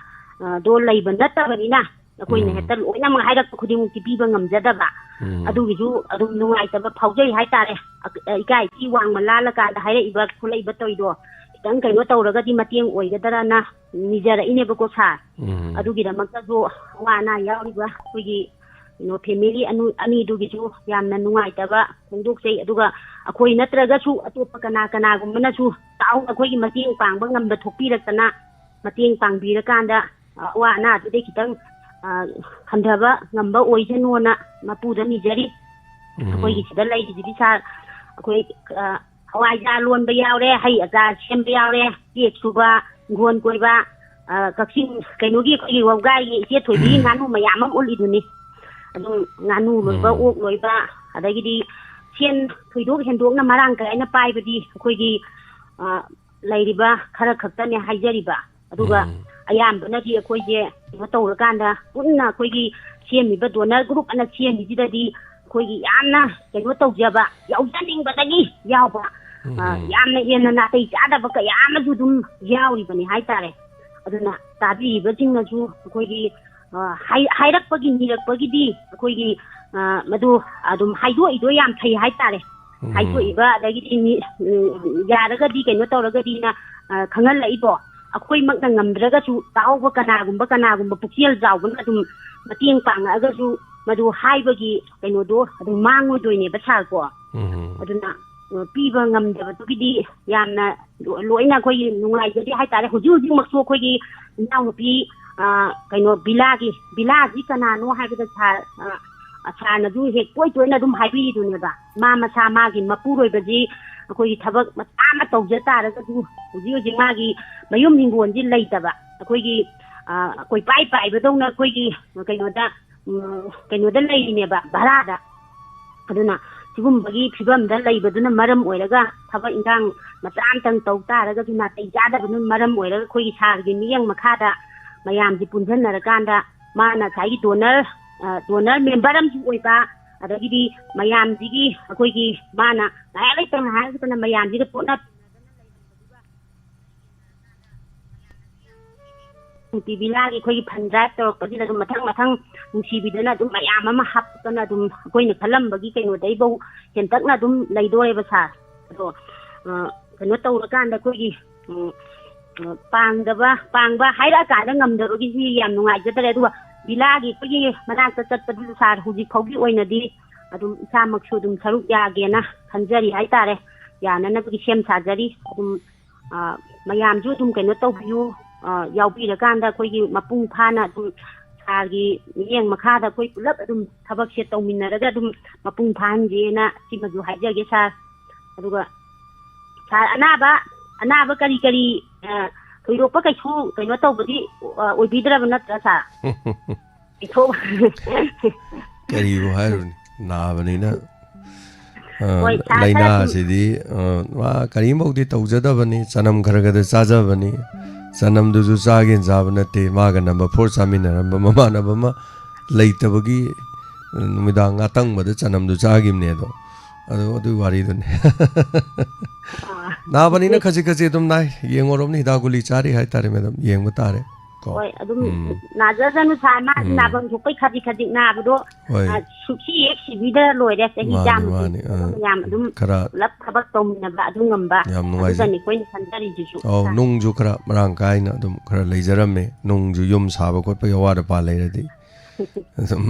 ꯑ, ꯗꯣ ꯂꯩꯕ ꯅꯠꯇꯕꯅꯤꯅ, ꯑꯩꯈꯣꯏꯅ ꯎꯝ꯫ ꯍꯦꯛꯇ ꯂꯣꯏꯅꯃꯛ ꯍꯥꯏꯔꯛꯄ ꯈꯨꯗꯤꯡꯃꯛꯇꯤ ꯄꯤꯕ ꯉꯝꯖꯗꯕ꯫ ꯎꯝ꯫ ꯑꯗꯨꯒꯤꯁꯨ ꯑꯗꯨꯝ ꯅꯨꯡꯉꯥꯏꯇꯕ ꯐꯥꯎꯖꯩ ꯍꯥꯏꯇꯥꯔꯦ꯫ ꯑ-, ꯏꯀꯥꯏ ꯏꯊꯤ ꯋꯥꯡꯃ ꯂꯥꯜꯂꯀꯥꯟꯗ ꯍꯥꯏꯔꯛꯏꯕ ꯈꯣꯠꯂꯛꯏꯕ ꯇꯧꯔꯤꯗꯣ ꯈꯤꯇꯪ ꯀꯩꯅꯣ ꯇꯧꯔꯒꯗꯤ ꯃꯇꯦꯡ ꯑꯣꯏꯒꯗ꯭ꯔꯅ ꯅꯤꯖꯔꯛꯏꯅꯦꯕꯀꯣ ꯁꯥꯔ꯫ ꯎꯝ꯫ ꯑꯗꯨꯒꯤꯗꯃꯛꯇꯁꯨ ꯑꯋꯥ ꯑꯅꯥ ꯌꯥꯎꯔꯤꯕ ꯑꯩꯈꯣꯏꯒꯤ ꯀꯩꯅꯣ ꯐꯦꯃꯤꯂꯤ ꯑꯅꯨ-, ꯑꯅꯤꯗꯨꯒꯤꯁꯨ ꯌꯥꯝꯅ ꯅꯨꯡꯉꯥꯏꯇꯕ ꯐꯣꯡꯗꯣꯛꯆꯩ꯫ ꯑꯗꯨꯒ ꯑꯩꯈꯣꯏ ꯅꯠꯇ꯭ꯔꯒꯁꯨ ꯑꯇꯣꯞꯄ ꯀꯅꯥ ꯀꯅꯥꯒꯨꯝꯕꯅꯁꯨ ꯆꯥꯎꯅ ꯑꯩꯈꯣꯏꯒꯤ ꯃꯇꯦꯡ ꯄꯥꯡꯕ ꯉꯝꯕ ꯊꯣꯛꯄꯤꯔꯛꯇꯅ, ꯃꯇꯦꯡ ꯄꯥꯡꯕꯤꯔꯀꯥꯟꯗ, ꯑ, ꯑꯋꯥ ꯑꯅꯥꯗꯨꯗꯩ ꯈꯤꯇꯪ, ꯑ, ꯍꯟꯊꯕ ꯉꯝꯕ ꯑꯣꯏꯁꯅꯣꯅ ꯃꯄꯨꯗ ꯅꯤꯖꯔꯤ꯫ ꯎꯝ꯫ ꯑꯩꯈꯣꯏꯒꯤ ꯁꯤꯗ ꯂꯩꯔꯤꯁꯤꯗꯤ ꯁꯥꯔ, ꯑꯩꯈꯣꯏ, ꯑ, ꯍꯋꯥꯏꯖꯥꯔ ꯂꯣꯟꯕ ꯌꯥꯎꯔꯦ, ꯍꯩ ꯑꯆꯥꯔ ꯁꯦꯝꯕ ꯌꯥꯎꯔꯦ, ꯆꯦꯛ ꯁꯨꯕ, ꯏꯪꯈꯣꯜ ꯀꯣꯏꯕ, ꯑ, ꯀꯛꯆꯤꯡ ꯀꯩꯅꯣꯒꯤ ꯑꯩꯈꯣꯏꯒꯤ ꯋꯥꯕꯒꯥꯏꯒꯤ ꯏꯆꯦ ꯊꯣꯏꯕꯤꯒꯤ ꯉꯥꯅꯨ ꯃꯌꯥꯝ ꯑꯃ ꯎꯠꯂꯤꯗꯨꯅꯤ꯫ ꯑꯗꯨꯝ ꯉꯥꯅꯨ ꯂꯣꯏꯕ, ꯎꯝ꯫ ꯑꯣꯛ ꯂꯣꯏꯕ, ꯑꯗꯒꯤꯗꯤ ꯁꯦꯟ ꯊꯣꯏꯗꯣꯛ ꯍꯦꯟꯗꯣꯛꯅ ꯃꯔꯥꯡ ꯀꯥꯏꯅ ꯄꯥꯏꯕꯗꯤ ꯑꯩꯈꯣꯏꯒꯤ, ꯑ, ꯂꯩꯔꯤꯕ ꯈꯔ ꯈꯛꯇꯅꯦ ꯍꯥꯏꯖꯔꯤꯕ꯫ ꯑꯗꯨꯒ ꯎꯝ꯫ ꯑꯌꯥꯝꯕꯅꯗꯤ ꯑꯩꯈꯣꯏꯁꯦ ꯀꯩꯅꯣ ꯇꯧꯔꯀꯥꯟꯗ ꯄꯨꯟꯅ ꯑꯩꯈꯣꯏꯒꯤ ꯁꯦꯝꯃꯤꯕ ꯗꯣꯅꯔ ꯒ꯭ꯔꯨꯞ ꯑꯅ ꯁꯦꯝꯃꯤꯁꯤꯗꯗꯤ ꯑꯩꯈꯣꯏꯒꯤ ꯌꯥꯝꯅ ꯀꯩꯅꯣ ꯇꯧꯖꯕ, ꯌꯥꯎꯖꯅꯤꯡꯕꯗꯒꯤ ꯌꯥꯎꯕ, ꯎꯝ꯫ ꯑ, ꯌꯥꯝꯅ ꯍꯦꯟꯅ ꯅꯥꯇꯩ ꯆꯥꯗꯕ ꯀꯌꯥ ꯑꯃꯁꯨ ꯑꯗꯨꯝ ꯌꯥꯎꯔꯤꯕꯅꯤ ꯍꯥꯏꯇꯥꯔꯦ꯫ ꯑꯗꯨꯅ ꯇꯥꯕꯤꯔꯤꯕꯁꯤꯡꯅꯁꯨ ꯑꯩꯈꯣꯏꯒꯤ, ꯑ, ꯍꯥꯏ-, ꯍꯥꯏꯔꯛꯄꯒꯤ, ꯅꯤꯔꯛꯄꯒꯤꯗꯤ ꯑꯩꯈꯣꯏꯒꯤ, ꯑ, ꯃꯗꯨ ꯑꯗꯨꯝ ꯍꯥꯏꯗꯣꯛꯏꯗꯣ ꯌꯥꯝ ꯐꯩ ꯍꯥꯏꯇꯥꯔꯦ꯫ ꯎꯝ꯫ ꯍꯥꯏꯗꯣꯛꯏꯕ, ꯑꯗꯒꯤꯗꯤ ꯃꯤ, ꯎꯝ, ꯌꯥꯔꯒꯗꯤ ꯀꯩꯅꯣ ꯇꯧꯔꯒꯗꯤꯅ, ꯑ, ꯈꯪꯍꯜꯂꯛꯏꯗꯣ꯫ ꯑꯩꯈꯣꯏꯃꯛꯅ ꯉꯝꯗ꯭ꯔꯒꯁꯨ ꯇꯥꯍꯧꯕ ꯀꯅꯥꯒꯨꯝꯕ, ꯀꯅꯥꯒꯨꯝꯕ ꯄꯨꯛꯆꯦꯜ ꯆꯥꯎꯕꯅ ꯑꯗꯨꯝ ꯃꯇꯦꯡ ꯄꯥꯡꯉꯛꯑꯒꯁꯨ ꯃꯗꯨ ꯍꯥꯏꯕꯒꯤ ꯀꯩꯅꯣꯗꯣ ꯑꯗꯨꯝ ꯃꯥꯡꯉꯣꯏꯗꯣꯏꯅꯦꯕ ꯁꯥꯔꯀꯣ꯫ ꯎꯝ꯫ ꯑꯗꯨꯅ, ꯑ, ꯄꯤꯕ ꯉꯝꯗꯕꯗꯨꯒꯤꯗꯤ ꯌꯥꯝꯅ ꯂꯣ-, ꯂꯣꯏꯅ ꯑꯩꯈꯣꯏꯒꯤ ꯅꯨꯡꯉꯥꯏꯖꯗꯦ ꯍꯥꯏꯇꯥꯔꯦ꯫ ꯍꯧꯖꯤꯛ ꯍꯧꯖꯤꯛꯃꯛꯁꯨ ꯑꯩꯈꯣꯏꯒꯤ ꯏꯅꯥꯎꯅꯨꯄꯤ, ꯑ, ꯀꯩꯅꯣ, ꯕꯤꯂꯥꯒꯤ, ꯕꯤꯂꯥꯁꯤ ꯀꯅꯥꯅꯣ ꯍꯥꯏꯕꯗ ꯁꯥꯔ, ꯑ, ꯁꯥꯔꯅꯁꯨ ꯍꯦꯛ ꯇꯣꯏ ꯇꯣꯏꯅ ꯑꯗꯨꯝ ꯍꯥꯏꯕꯤꯔꯤꯗꯨꯅꯦꯕ꯫ ꯃꯥ ꯃꯁꯥ, ꯃꯥꯒꯤ ꯃꯄꯨꯔꯣꯏꯕꯁꯤ ꯑꯩꯈꯣꯏꯒꯤ ꯊꯕꯛ ꯃꯆꯥ ꯑꯃ ꯇꯧꯖ ꯇꯥꯔꯒꯁꯨ ꯍꯧꯖꯤꯛ ꯍꯧꯖꯤꯛ ꯃꯥꯒꯤ ꯃꯌꯨꯝ ꯍꯤꯡꯒꯣꯜꯁꯤ ꯂꯩꯇꯕ꯫ ꯑꯩꯈꯣꯏꯒꯤ, ꯑ, ꯀꯣꯏꯄꯥꯏ ꯄꯥꯏꯕꯗꯧꯅ ꯑꯩꯈꯣꯏꯒꯤ ꯀꯩꯅꯣꯗ, ꯎꯝ, ꯀꯩꯅꯣꯗ ꯂꯩꯔꯤꯅꯦꯕ, ꯚꯔꯥꯗ꯫ ꯑꯗꯨꯅ ꯁꯤꯒꯨꯝꯕꯒꯤ ꯐꯤꯕꯝꯗ ꯂꯩꯕꯗꯨꯅ ꯃꯔꯝ ꯑꯣꯏꯔꯒ ꯊꯕꯛ ꯏꯟꯈꯥꯡ ꯃꯆꯥ ꯑꯃꯇꯪ ꯇꯧ ꯇꯥꯔꯒꯁꯨ ꯅꯥꯇꯩ ꯆꯥꯗꯕꯅ ꯃꯔꯝ ꯑꯣꯏꯔꯒ ꯑꯩꯈꯣꯏꯒꯤ ꯁꯥꯔꯒꯤ ꯃꯤꯠꯌꯦꯡ ꯃꯈꯥꯗ ꯃꯌꯥꯝꯁꯤ ꯄꯨꯟꯁꯤꯟꯅꯔꯀꯥꯟꯗ ꯃꯥꯅ ꯉꯁꯥꯏꯒꯤ ꯗꯣꯅꯔ, ꯑ, ꯗꯣꯅꯔ ꯃꯦꯝꯕꯔ ꯑꯃꯁꯨ ꯑꯣꯏꯕ, ꯑꯗꯒꯤꯗꯤ ꯃꯌꯥꯝꯁꯤꯒꯤ ꯑꯩꯈꯣꯏꯒꯤ ꯃꯥꯅ ꯉꯥꯏꯍꯥꯛ ꯂꯩꯇꯅ ꯉꯥꯏꯍꯥꯛ ꯂꯩꯇꯅ ꯃꯌꯥꯝꯁꯤꯒ ꯇꯣꯠꯅ ꯅꯨꯡꯇꯤ ꯕꯤꯂꯥꯒꯤ ꯑꯩꯈꯣꯏꯒꯤ ꯐꯟ ꯗ꯭ꯔꯥꯏꯚ ꯇꯧꯔꯛꯄꯁꯤꯗ ꯑꯗꯨꯝ ꯃꯊꯪ ꯃꯊꯪ ꯅꯨꯡꯁꯤꯕꯤꯗꯅ ꯑꯗꯨꯝ ꯃꯌꯥꯝ ꯑꯃ ꯍꯥꯞꯄꯛꯇꯅ ꯑꯗꯨꯝ ꯑꯩꯈꯣꯏꯅ ꯈꯜꯂꯝꯕꯒꯤ ꯀꯩꯅꯣꯗꯩꯐꯧ ꯍꯦꯟꯇꯛꯅ ꯑꯗꯨꯝ ꯂꯩꯗꯣꯔꯦꯕ ꯁꯥꯔ꯫ ꯑꯗꯣ, ꯑ, ꯀꯩꯅꯣ ꯇꯧꯔꯀꯥꯟꯗ ꯑꯩꯈꯣꯏꯒꯤ, ꯎꯝ, ꯑ, ꯄꯥꯡꯗꯕ, ꯄꯥꯡꯕ ꯍꯥꯏꯔꯛꯑꯀꯥꯟꯗ ꯉꯝꯗꯕꯒꯤꯁꯤ ꯌꯥꯝ ꯅꯨꯡꯉꯥꯏꯖꯗꯔꯦ꯫ ꯑꯗꯨꯒ ꯕꯤꯂꯥꯒꯤ ꯑꯩꯈꯣꯏꯒꯤ ꯃꯅꯥꯛꯇ ꯆꯠꯄꯗꯨꯁꯨ ꯁꯥꯔ ꯍꯧꯖꯤꯛ ꯐꯥꯎꯒꯤ ꯑꯣꯏꯅꯗꯤ ꯑꯗꯨꯝ ꯏꯁꯥꯃꯛꯁꯨ ꯑꯗꯨꯝ ꯁꯔꯨꯛ ꯌꯥꯒꯦꯅ ꯈꯟꯖꯔꯤ ꯍꯥꯏꯇꯥꯔꯦ꯫ ꯌꯥꯅꯅꯕꯒꯤ ꯁꯦꯝ ꯁꯥꯖꯔꯤ꯫ ꯑꯗꯨꯝ ꯑ, ꯃꯌꯥꯝꯁꯨ ꯑꯗꯨꯝ ꯀꯩꯅꯣ ꯇꯧꯕꯤꯌꯨ, ꯑ, ꯌꯥꯎꯕꯤꯔꯀꯥꯟꯗ ꯑꯩꯈꯣꯏꯒꯤ ꯃꯄꯨꯡ ꯐꯥꯅ ꯑꯗꯨꯝ ꯁꯥꯔꯒꯤ ꯃꯤꯠꯌꯦꯡ ꯃꯈꯥꯗ ꯑꯩꯈꯣꯏ ꯄꯨꯂꯞ ꯑꯗꯨꯝ ꯊꯕꯛꯁꯦ ꯇꯧꯃꯤꯟꯅꯔꯒ ꯑꯗꯨꯝ ꯃꯄꯨꯡ ꯐꯥꯍꯟꯒꯦꯅ ꯁꯤꯃꯁꯨ ꯍꯥꯏꯖꯒꯦ ꯁꯥꯔ꯫ ꯑꯗꯨꯒ ꯁꯥꯔ, ꯑꯅꯥꯕ, ꯑꯅꯥꯕ ꯀꯔꯤ ꯀꯔꯤ, ꯑ, ꯊꯣꯏꯗꯣꯛꯄ ꯀꯩꯁꯨ ꯀꯩꯅꯣ ꯇꯧꯕꯗꯤ, ꯑ, ꯑꯣꯏꯕꯤꯗ꯭ꯔꯕ ꯅꯠꯇ꯭ꯔꯥ ꯁꯥꯔ? ꯄꯤꯊꯣꯛ-, ꯀꯔꯤꯕꯨ ꯍꯥꯏꯔꯨꯅꯤ? ꯅꯥꯕꯅꯤꯅ, ꯑ, ꯍꯣꯏ, ꯁꯥ-, ꯈꯔ ꯁꯨꯝ ꯂꯥꯏꯅꯥꯁꯤꯗꯤ, ꯑ, ꯃꯥ ꯀꯔꯤꯝꯐꯧꯗꯤ ꯇꯧꯖꯗꯕꯅꯤ, ꯆꯅꯝ ꯈꯔ ꯈꯔꯗ ꯆꯥꯖꯕꯅꯤ꯫ ꯆꯅꯝꯗꯨꯁꯨ ꯆꯥꯒꯦꯅ ꯆꯥꯕ ꯅꯠꯇꯦ, ꯃꯥꯒ ꯅꯝꯕꯔ ꯐꯣꯔ ꯆꯥꯃꯤꯟꯅꯔꯝꯕ ꯃꯃꯥꯟꯅꯕ ꯑꯃ ꯂꯩꯇꯕꯒꯤ, ꯑ, ꯅꯨꯃꯤꯗꯥꯡ ꯑꯇꯪꯕꯗ ꯆꯅꯝꯗꯨ ꯆꯥꯈꯤꯕꯅꯦ꯫ ꯑꯗꯣ, ꯑꯗꯨ, ꯑꯗꯨꯒꯤ ꯋꯥꯔꯤꯗꯨꯅꯤ꯫ ꯑꯥ꯫ ꯅꯥꯕꯅꯤꯅ ꯈꯖꯤꯛ ꯈꯖꯤꯛ ꯑꯗꯨꯝ ꯅꯥꯏ, ꯌꯦꯡꯉꯨꯔꯕꯅꯤ, ꯍꯤꯗꯥꯛ ꯒꯨꯂꯤ ꯆꯥꯔꯤ ꯍꯥꯏꯇꯥꯔꯦ, ꯃꯦꯗꯥꯝ, ꯌꯦꯡꯕ ꯇꯥꯔꯦ꯫ ꯀꯣ꯫ ꯍꯣꯏ, ꯑꯗꯨꯝ ꯎꯝ꯫ ꯅꯥꯖꯖꯅꯨ ꯁꯥꯔ, ꯃꯥ ꯎꯝ꯫ ꯅꯥꯐꯝ ꯊꯣꯛꯄꯩ ꯈꯖꯤꯛ ꯈꯖꯤꯛ ꯅꯥꯕꯗꯣ, ꯍꯣꯏ꯫ ꯑ, ꯁꯨꯛꯁꯤ ꯍꯦꯛ ꯁꯤꯕꯤꯗ ꯂꯣꯏꯔꯦ ꯆꯍꯤ ꯃꯥꯅꯤ, ꯆꯥꯝꯃꯒꯤ꯫ ꯃꯥꯅꯤ, ꯑꯥ꯫ ꯑꯗꯨꯝ ꯃꯌꯥꯝ ꯑꯗꯨꯝ ꯈꯔ ꯄꯨꯂꯞ ꯊꯕꯛ ꯇꯧꯃꯤꯟꯅꯕ ꯑꯗꯨꯝ ꯉꯝꯕ꯫ ꯌꯥꯝ ꯅꯨꯡꯉꯥꯏꯖꯩ꯫ ꯑꯗꯨꯗꯅꯤ ꯑꯩꯈꯣꯏꯅ ꯈꯟꯖꯔꯤꯁꯤꯁꯨ, ꯑꯧ, ꯁꯥꯔ꯫ ꯅꯨꯡꯁꯨ ꯈꯔ ꯃꯔꯥꯡ ꯀꯥꯏꯅ ꯑꯗꯨꯝ ꯈꯔ ꯂꯩꯖꯔꯝꯃꯦ꯫ ꯅꯨꯡꯁꯨ ꯌꯨꯝ ꯁꯥꯕ ꯈꯣꯠꯄꯒꯤ ꯑꯋꯥꯠ ꯑꯄꯥ ꯂꯩꯔꯗꯤ ꯑꯗꯨꯝ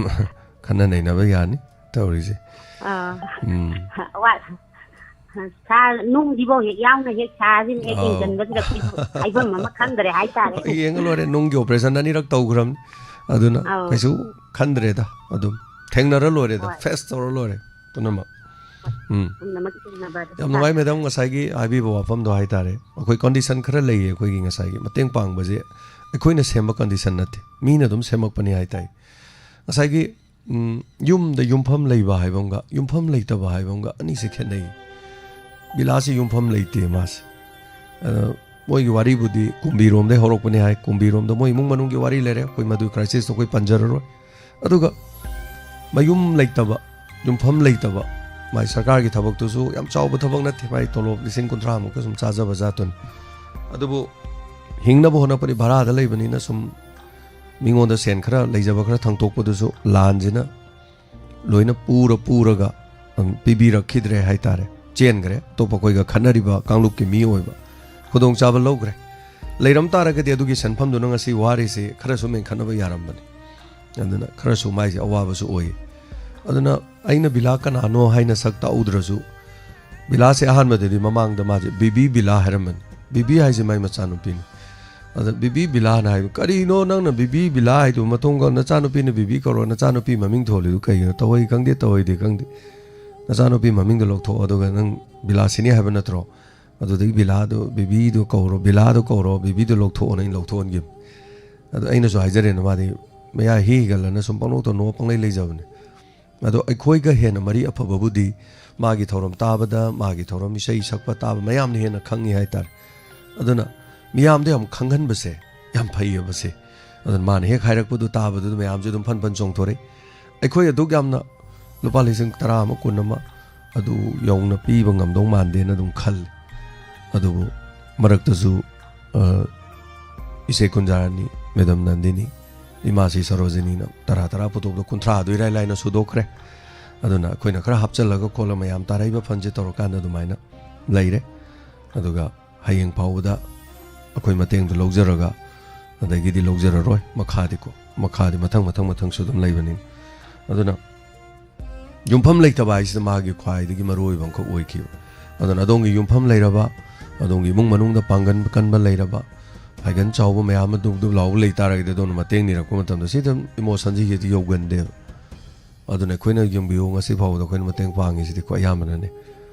ꯈꯟꯅ ꯅꯩꯅꯕ ꯌꯥꯅꯤ ꯇꯧꯔꯤꯁꯦ꯫ ꯑꯥ꯫ ꯎꯝ꯫ ꯋꯥ-, ꯁꯥꯔ, ꯅꯨꯡꯁꯤꯐꯧ ꯍꯦꯛ ꯌꯥꯎꯅ ꯍꯦꯛ ꯁꯥꯁꯤꯅ ꯍꯦꯛ ꯑꯧ꯫ ꯌꯦꯡꯁꯤꯟꯕꯁꯤꯗ ꯑꯩꯈꯣꯏꯁꯨ ꯍꯥꯏꯐꯝ ꯑꯃ ꯈꯪꯗ꯭ꯔꯦ ꯍꯥꯏꯇꯥꯔꯦ꯫ ꯍꯣꯏ, ꯌꯦꯡꯉ ꯂꯣꯏꯔꯦ꯫ ꯅꯨꯡꯒꯤ operation ꯑꯅꯤꯔꯛ ꯇꯧꯈ꯭ꯔꯕꯅꯤ꯫ ꯑꯗꯨꯅ ꯑꯧ꯫ ꯀꯩꯁꯨ ꯈꯟꯗ꯭ꯔꯦꯗ꯫ ꯑꯗꯨꯝ ꯊꯦꯡꯅꯔ ꯂꯣꯏꯔꯦꯗ꯫ ꯍꯣꯏ꯫ Face ꯇꯧꯔ ꯂꯣꯏꯔꯦ ꯄꯨꯝꯅꯃꯛ꯫ ꯎꯝ꯫ ꯄꯨꯝꯅꯃꯛ ꯊꯦꯡꯅꯕ ꯑꯗꯨ ꯌꯥꯝ ꯅꯨꯡꯉꯥꯏ, ꯃꯦꯗꯥꯝ, ꯉꯁꯥꯏꯒꯤ ꯍꯥꯏꯕꯤꯕ ꯋꯥꯐꯝꯗꯣ ꯍꯥꯏꯇꯥꯔꯦ꯫ ꯑꯩꯈꯣꯏ condition ꯈꯔ ꯂꯩꯌꯦ ꯑꯩꯈꯣꯏꯒꯤ ꯉꯁꯥꯏꯒꯤ ꯃꯇꯦꯡ ꯄꯥꯡꯕꯁꯦ꯫ ꯑꯩꯈꯣꯏꯅ ꯁꯦꯝꯕ condition ꯅꯠꯇꯦ, ꯃꯤꯅ ꯑꯗꯨꯝ ꯁꯦꯝꯃꯛꯄꯅꯤ ꯍꯥꯏꯇꯥꯏ꯫ ꯉꯁꯥꯏꯒꯤ, ꯎꯝ, ꯌꯨꯝꯗ ꯌꯨꯝꯐꯝ ꯂꯩꯕ ꯍꯥꯏꯕ ꯑꯃꯒ ꯌꯨꯝꯐꯝ ꯂꯩꯇꯕ ꯍꯥꯏꯕ ꯑꯃꯒ ꯑꯅꯤꯁꯦ ꯈꯦꯠꯅꯩ꯫ ꯕꯤꯂꯥꯁꯤ ꯌꯨꯝꯐꯝ ꯂꯩꯇꯦ ꯃꯥꯁꯦ꯫ ꯑꯗ ꯃꯣꯏꯒꯤ ꯋꯥꯔꯤꯕꯨꯗꯤ ꯀꯨꯝꯕꯤꯔꯣꯝꯗꯩ ꯍꯧꯔꯛꯄꯅꯤ ꯍꯥꯏ꯫ ꯀꯨꯝꯕꯤꯔꯣꯝꯗ ꯃꯣꯏ ꯏꯃꯨꯡ ꯃꯅꯨꯡꯒꯤ ꯋꯥꯔꯤ ꯂꯩꯔꯦ, ꯑꯩꯈꯣꯏ ꯃꯗꯨꯒꯤ crisis ꯇꯣ ꯑꯩꯈꯣꯏ ꯄꯟꯖꯔꯔꯣꯏ꯫ ꯑꯗꯨꯒ ꯃꯌꯨꯝ ꯂꯩꯇꯕ, ꯌꯨꯝꯐꯝ ꯂꯩꯇꯕ, ꯃꯥꯏ ꯁꯔꯀꯥꯔꯒꯤ ꯊꯕꯛꯇꯨꯁꯨ ꯌꯥꯝ ꯆꯥꯎꯕ ꯊꯕꯛ ꯅꯠꯇꯦ, ꯃꯥꯏ ꯇꯣꯂꯣꯞ ꯂꯤꯁꯤꯡ ꯀꯨꯟꯊ꯭ꯔꯥ ꯃꯨꯛꯀ ꯁꯨꯝ ꯆꯥꯖꯕ ꯖꯥꯠꯇꯨꯅꯤ꯫ ꯑꯗꯨꯕꯨ ꯍꯤꯡꯅꯕ ꯍꯣꯠꯅꯄꯗꯤ ꯚꯔꯥꯗ ꯂꯩꯕꯅꯤꯅ ꯁꯨꯝ ꯃꯤꯉꯣꯟꯗ ꯁꯦꯟ ꯈꯔ ꯂꯩꯖꯕ ꯈꯔ ꯊꯥꯡꯇꯣꯛꯄꯗꯨꯁꯨ ꯂꯥꯟꯁꯤꯅ ꯂꯣꯏꯅ ꯄꯨꯔ ꯄꯨꯔꯒ, ꯎꯝ, ꯄꯤꯕꯤꯔꯛꯈꯤꯗ꯭ꯔꯦ ꯍꯥꯏꯇꯥꯔꯦ꯫ ꯆꯦꯟꯈ꯭ꯔꯦ, ꯑꯇꯣꯞꯄ ꯑꯩꯈꯣꯏꯒ ꯈꯠꯅꯔꯤꯕ ꯀꯥꯡꯂꯨꯞꯀꯤ ꯃꯤ ꯑꯣꯏꯕ꯫ ꯈꯨꯗꯣꯡꯆꯥꯕ ꯂꯧꯈ꯭ꯔꯦ꯫ ꯂꯩꯔꯝ ꯇꯥꯔꯒꯗꯤ ꯑꯗꯨꯒꯤ ꯁꯦꯟꯐꯝꯗꯨꯅ ꯉꯁꯤ ꯋꯥꯔꯤꯁꯤ ꯈꯔꯁꯨ ꯃꯦꯟꯈꯠꯅꯕ ꯌꯥꯔꯝꯕꯅꯤ꯫ ꯑꯗꯨꯅ ꯈꯔꯁꯨ ꯃꯥꯏꯁꯦ ꯑꯋꯥꯕꯁꯨ ꯑꯣꯏ꯫ ꯑꯗꯨꯅ ꯑꯩꯅ ꯕꯤꯂꯥ ꯀꯅꯥꯅꯣ ꯍꯥꯏꯅ ꯁꯛ ꯇꯥꯛꯎꯗ꯭ꯔꯁꯨ, ꯕꯤꯂꯥꯁꯦ ꯑꯍꯥꯟꯕꯗꯗꯤ ꯃꯃꯥꯡꯗ ꯃꯥꯁꯦ ꯕꯤꯕꯤ ꯕꯤꯂꯥ ꯍꯥꯏꯔꯝꯕꯅꯤ꯫ ꯕꯤꯕꯤ ꯍꯥꯏꯁꯦ ꯃꯥꯏ ꯃꯆꯥꯅꯨꯄꯤꯅꯤ꯫ ꯑꯗ ꯕꯤꯕꯤ ꯕꯤꯂꯥꯅ ꯍꯥꯏꯕ, "ꯀꯔꯤꯅꯣ ꯅꯪꯅ ꯕꯤꯕꯤ ꯕꯤꯂꯥ ꯍꯥꯏꯗꯨ? ꯃꯇꯨꯡꯒ ꯅꯆꯥꯅꯨꯄꯤꯅ ꯕꯤꯕꯤ ꯀꯧꯔꯣ, ꯅꯆꯥꯅꯨꯄꯤ ꯃꯃꯤꯡ ꯊꯣꯜꯂꯤꯗꯨ ꯀꯩꯒꯤꯅꯣ? ꯇꯧꯍꯩ ꯈꯪꯗꯦ, ꯇꯧꯍꯩꯗꯦ ꯈꯪꯗꯦ꯫ ꯅꯆꯥꯅꯨꯄꯤ ꯃꯃꯤꯡꯗꯣ ꯂꯧꯊꯣꯛꯑꯣ, ꯑꯗꯨꯒ ꯅꯪ ꯕꯤꯂꯥꯁꯤꯅꯤ ꯍꯥꯏꯕ ꯅꯠꯇ꯭ꯔꯣ? ꯑꯗꯨꯗꯒꯤ ꯕꯤꯂꯥꯗꯨ, ꯕꯤꯕꯤꯗꯨ ꯀꯧꯔꯣ, ꯕꯤꯂꯥꯗꯨ ꯀꯧꯔꯣ, ꯕꯤꯕꯤꯗꯨ ꯂꯧꯊꯣꯛꯑꯣꯅ ꯑꯩꯅ ꯂꯧꯊꯣꯛꯍꯟꯈꯤꯕꯅꯤ꯫ ꯑꯗꯣ ꯑꯩꯅꯁꯨ ꯍꯥꯏꯖꯔꯦꯅ, ꯃꯥꯗꯤ ꯃꯌꯥ ꯍꯤ ꯍꯤꯒꯠꯂꯅ ꯁꯨꯝ ꯄꯪꯅꯣꯛꯇ ꯅꯣꯛꯑ ꯄꯪꯂꯩ ꯂꯩꯖꯕꯅꯤ꯫ ꯑꯗꯣ ꯑꯩꯈꯣꯏꯒ ꯍꯦꯟꯅ ꯃꯔꯤ ꯑꯐꯕꯕꯨꯗꯤ ꯃꯥꯒꯤ ꯊꯧꯔꯝ ꯇꯥꯕꯗ, ꯃꯥꯒꯤ ꯊꯧꯔꯝ ꯏꯁꯩ ꯁꯛꯄ ꯇꯥꯕ ꯃꯌꯥꯝꯅ ꯍꯦꯟꯅ ꯈꯪꯉꯤ ꯍꯥꯏꯇꯥꯔꯦ꯫ ꯑꯗꯨꯅ ꯃꯤꯌꯥꯝꯗ ꯌꯥꯝ ꯈꯪꯍꯟꯕꯁꯦ ꯌꯥꯝ ꯐꯩꯌꯦꯕꯁꯦ꯫ ꯑꯗꯨꯅ ꯃꯥꯅ ꯍꯦꯛ ꯍꯥꯏꯔꯛꯄꯗꯨ ꯇꯥꯕꯗꯨꯗ ꯃꯌꯥꯝꯁꯨ ꯑꯗꯨꯝ ꯐꯟ ꯐꯟ ꯆꯣꯡꯊꯣꯔꯛꯏ꯫ ꯑꯩꯈꯣꯏ ꯑꯗꯨꯛ ꯌꯥꯝꯅ ꯂꯨꯄꯥ ꯂꯤꯁꯤꯡ ꯇꯔꯥ ꯑꯃ, ꯀꯨꯟ ꯑꯃ ꯑꯗꯨ ꯌꯧꯅ ꯄꯤꯕ ꯉꯝꯗꯧ ꯃꯥꯟꯗꯦꯅ ꯑꯗꯨꯝ ꯈꯜꯂꯤ꯫ ꯑꯗꯨꯕꯨ ꯃꯔꯛꯇꯁꯨ, ꯑ, ꯏꯆꯦ ꯀꯨꯟꯖꯥꯔꯥꯅꯤ ꯃꯦꯗꯝ ꯅꯟꯗꯤꯅꯤ, ꯏꯃꯥꯁꯤ ꯁꯔꯣꯖꯤꯅꯤꯅ ꯇꯔꯥ ꯇꯔꯥ ꯄꯨꯊꯣꯛꯄꯗ ꯀꯨꯟꯊ꯭ꯔꯥꯗꯣ ꯏꯔꯥꯏ ꯂꯥꯏꯅ ꯁꯨꯗꯣꯛꯈ꯭ꯔꯦ꯫ ꯑꯗꯨꯅ ꯑꯩꯈꯣꯏꯅ ꯈꯔ ꯍꯥꯞꯆꯤꯜꯂꯒ ꯈꯣꯠꯂ ꯃꯌꯥꯝ ꯇꯥꯔꯛꯏꯕ ꯐꯟꯁꯦ ꯇꯧꯔꯀꯥꯟꯗ ꯑꯗꯨꯃꯥꯏꯅ ꯂꯩꯔꯦ꯫ ꯑꯗꯨꯒ ꯍꯌꯦꯡ ꯐꯥꯎꯕꯗ ꯑꯩꯈꯣꯏ ꯃꯇꯦꯡꯗꯨ ꯂꯧꯖꯔꯒ ꯑꯗꯒꯤꯗꯤ ꯂꯧꯖꯔꯔꯣꯏ꯫ ꯃꯈꯥꯗꯤꯀꯣ, ꯃꯈꯥꯗꯤ ꯃꯊꯪ ꯃꯊꯪ ꯃꯊꯪꯁꯨ ꯑꯗꯨꯝ ꯂꯩꯕꯅꯤ꯫ ꯑꯗꯨꯅ ꯌꯨꯝꯐꯝ ꯂꯩꯇꯕ ꯍꯥꯏꯁꯤꯗ ꯃꯥꯒꯤ ꯈ꯭ꯋꯥꯏꯗꯒꯤ ꯃꯔꯨ ꯑꯣꯏꯕ ꯑꯃꯈꯛ ꯑꯣꯏꯈꯤꯕ꯫ ꯑꯗꯨꯅ ꯑꯗꯣꯝꯒꯤ ꯌꯨꯝꯐꯝ ꯂꯩꯔꯕ, ꯑꯗꯣꯝꯒꯤ ꯏꯃꯨꯡ ꯃꯅꯨꯡꯗ ꯄꯥꯡꯒꯟ ꯀꯟꯕ ꯂꯩꯔꯕ, ꯐꯥꯏꯒꯟ ꯆꯥꯎꯕ ꯃꯌꯥꯝ ꯑꯃ ꯗꯨꯞ ꯗꯨꯞ ꯂꯥꯎꯕ ꯂꯩ ꯇꯥꯔꯒꯗꯤ ꯑꯗꯣꯝꯅ ꯃꯇꯦꯡ ꯅꯤꯔꯛꯄ ꯃꯇꯝꯗ ꯁꯤꯗ emotionꯁꯤ ꯍꯦꯛꯇ ꯌꯧꯒꯟꯗꯦꯕ꯫ ꯑꯗꯨꯅ ꯑꯩꯈꯣꯏꯅ ꯌꯦꯡꯕꯤꯌꯨ, ꯉꯁꯤ ꯐꯥꯎꯕꯗ ꯑꯩꯈꯣꯏꯅ ꯃꯇꯦꯡ ꯄꯥꯡꯉꯤꯁꯤꯗꯤꯀꯣ ꯑꯌꯥꯝꯕꯅꯅꯦ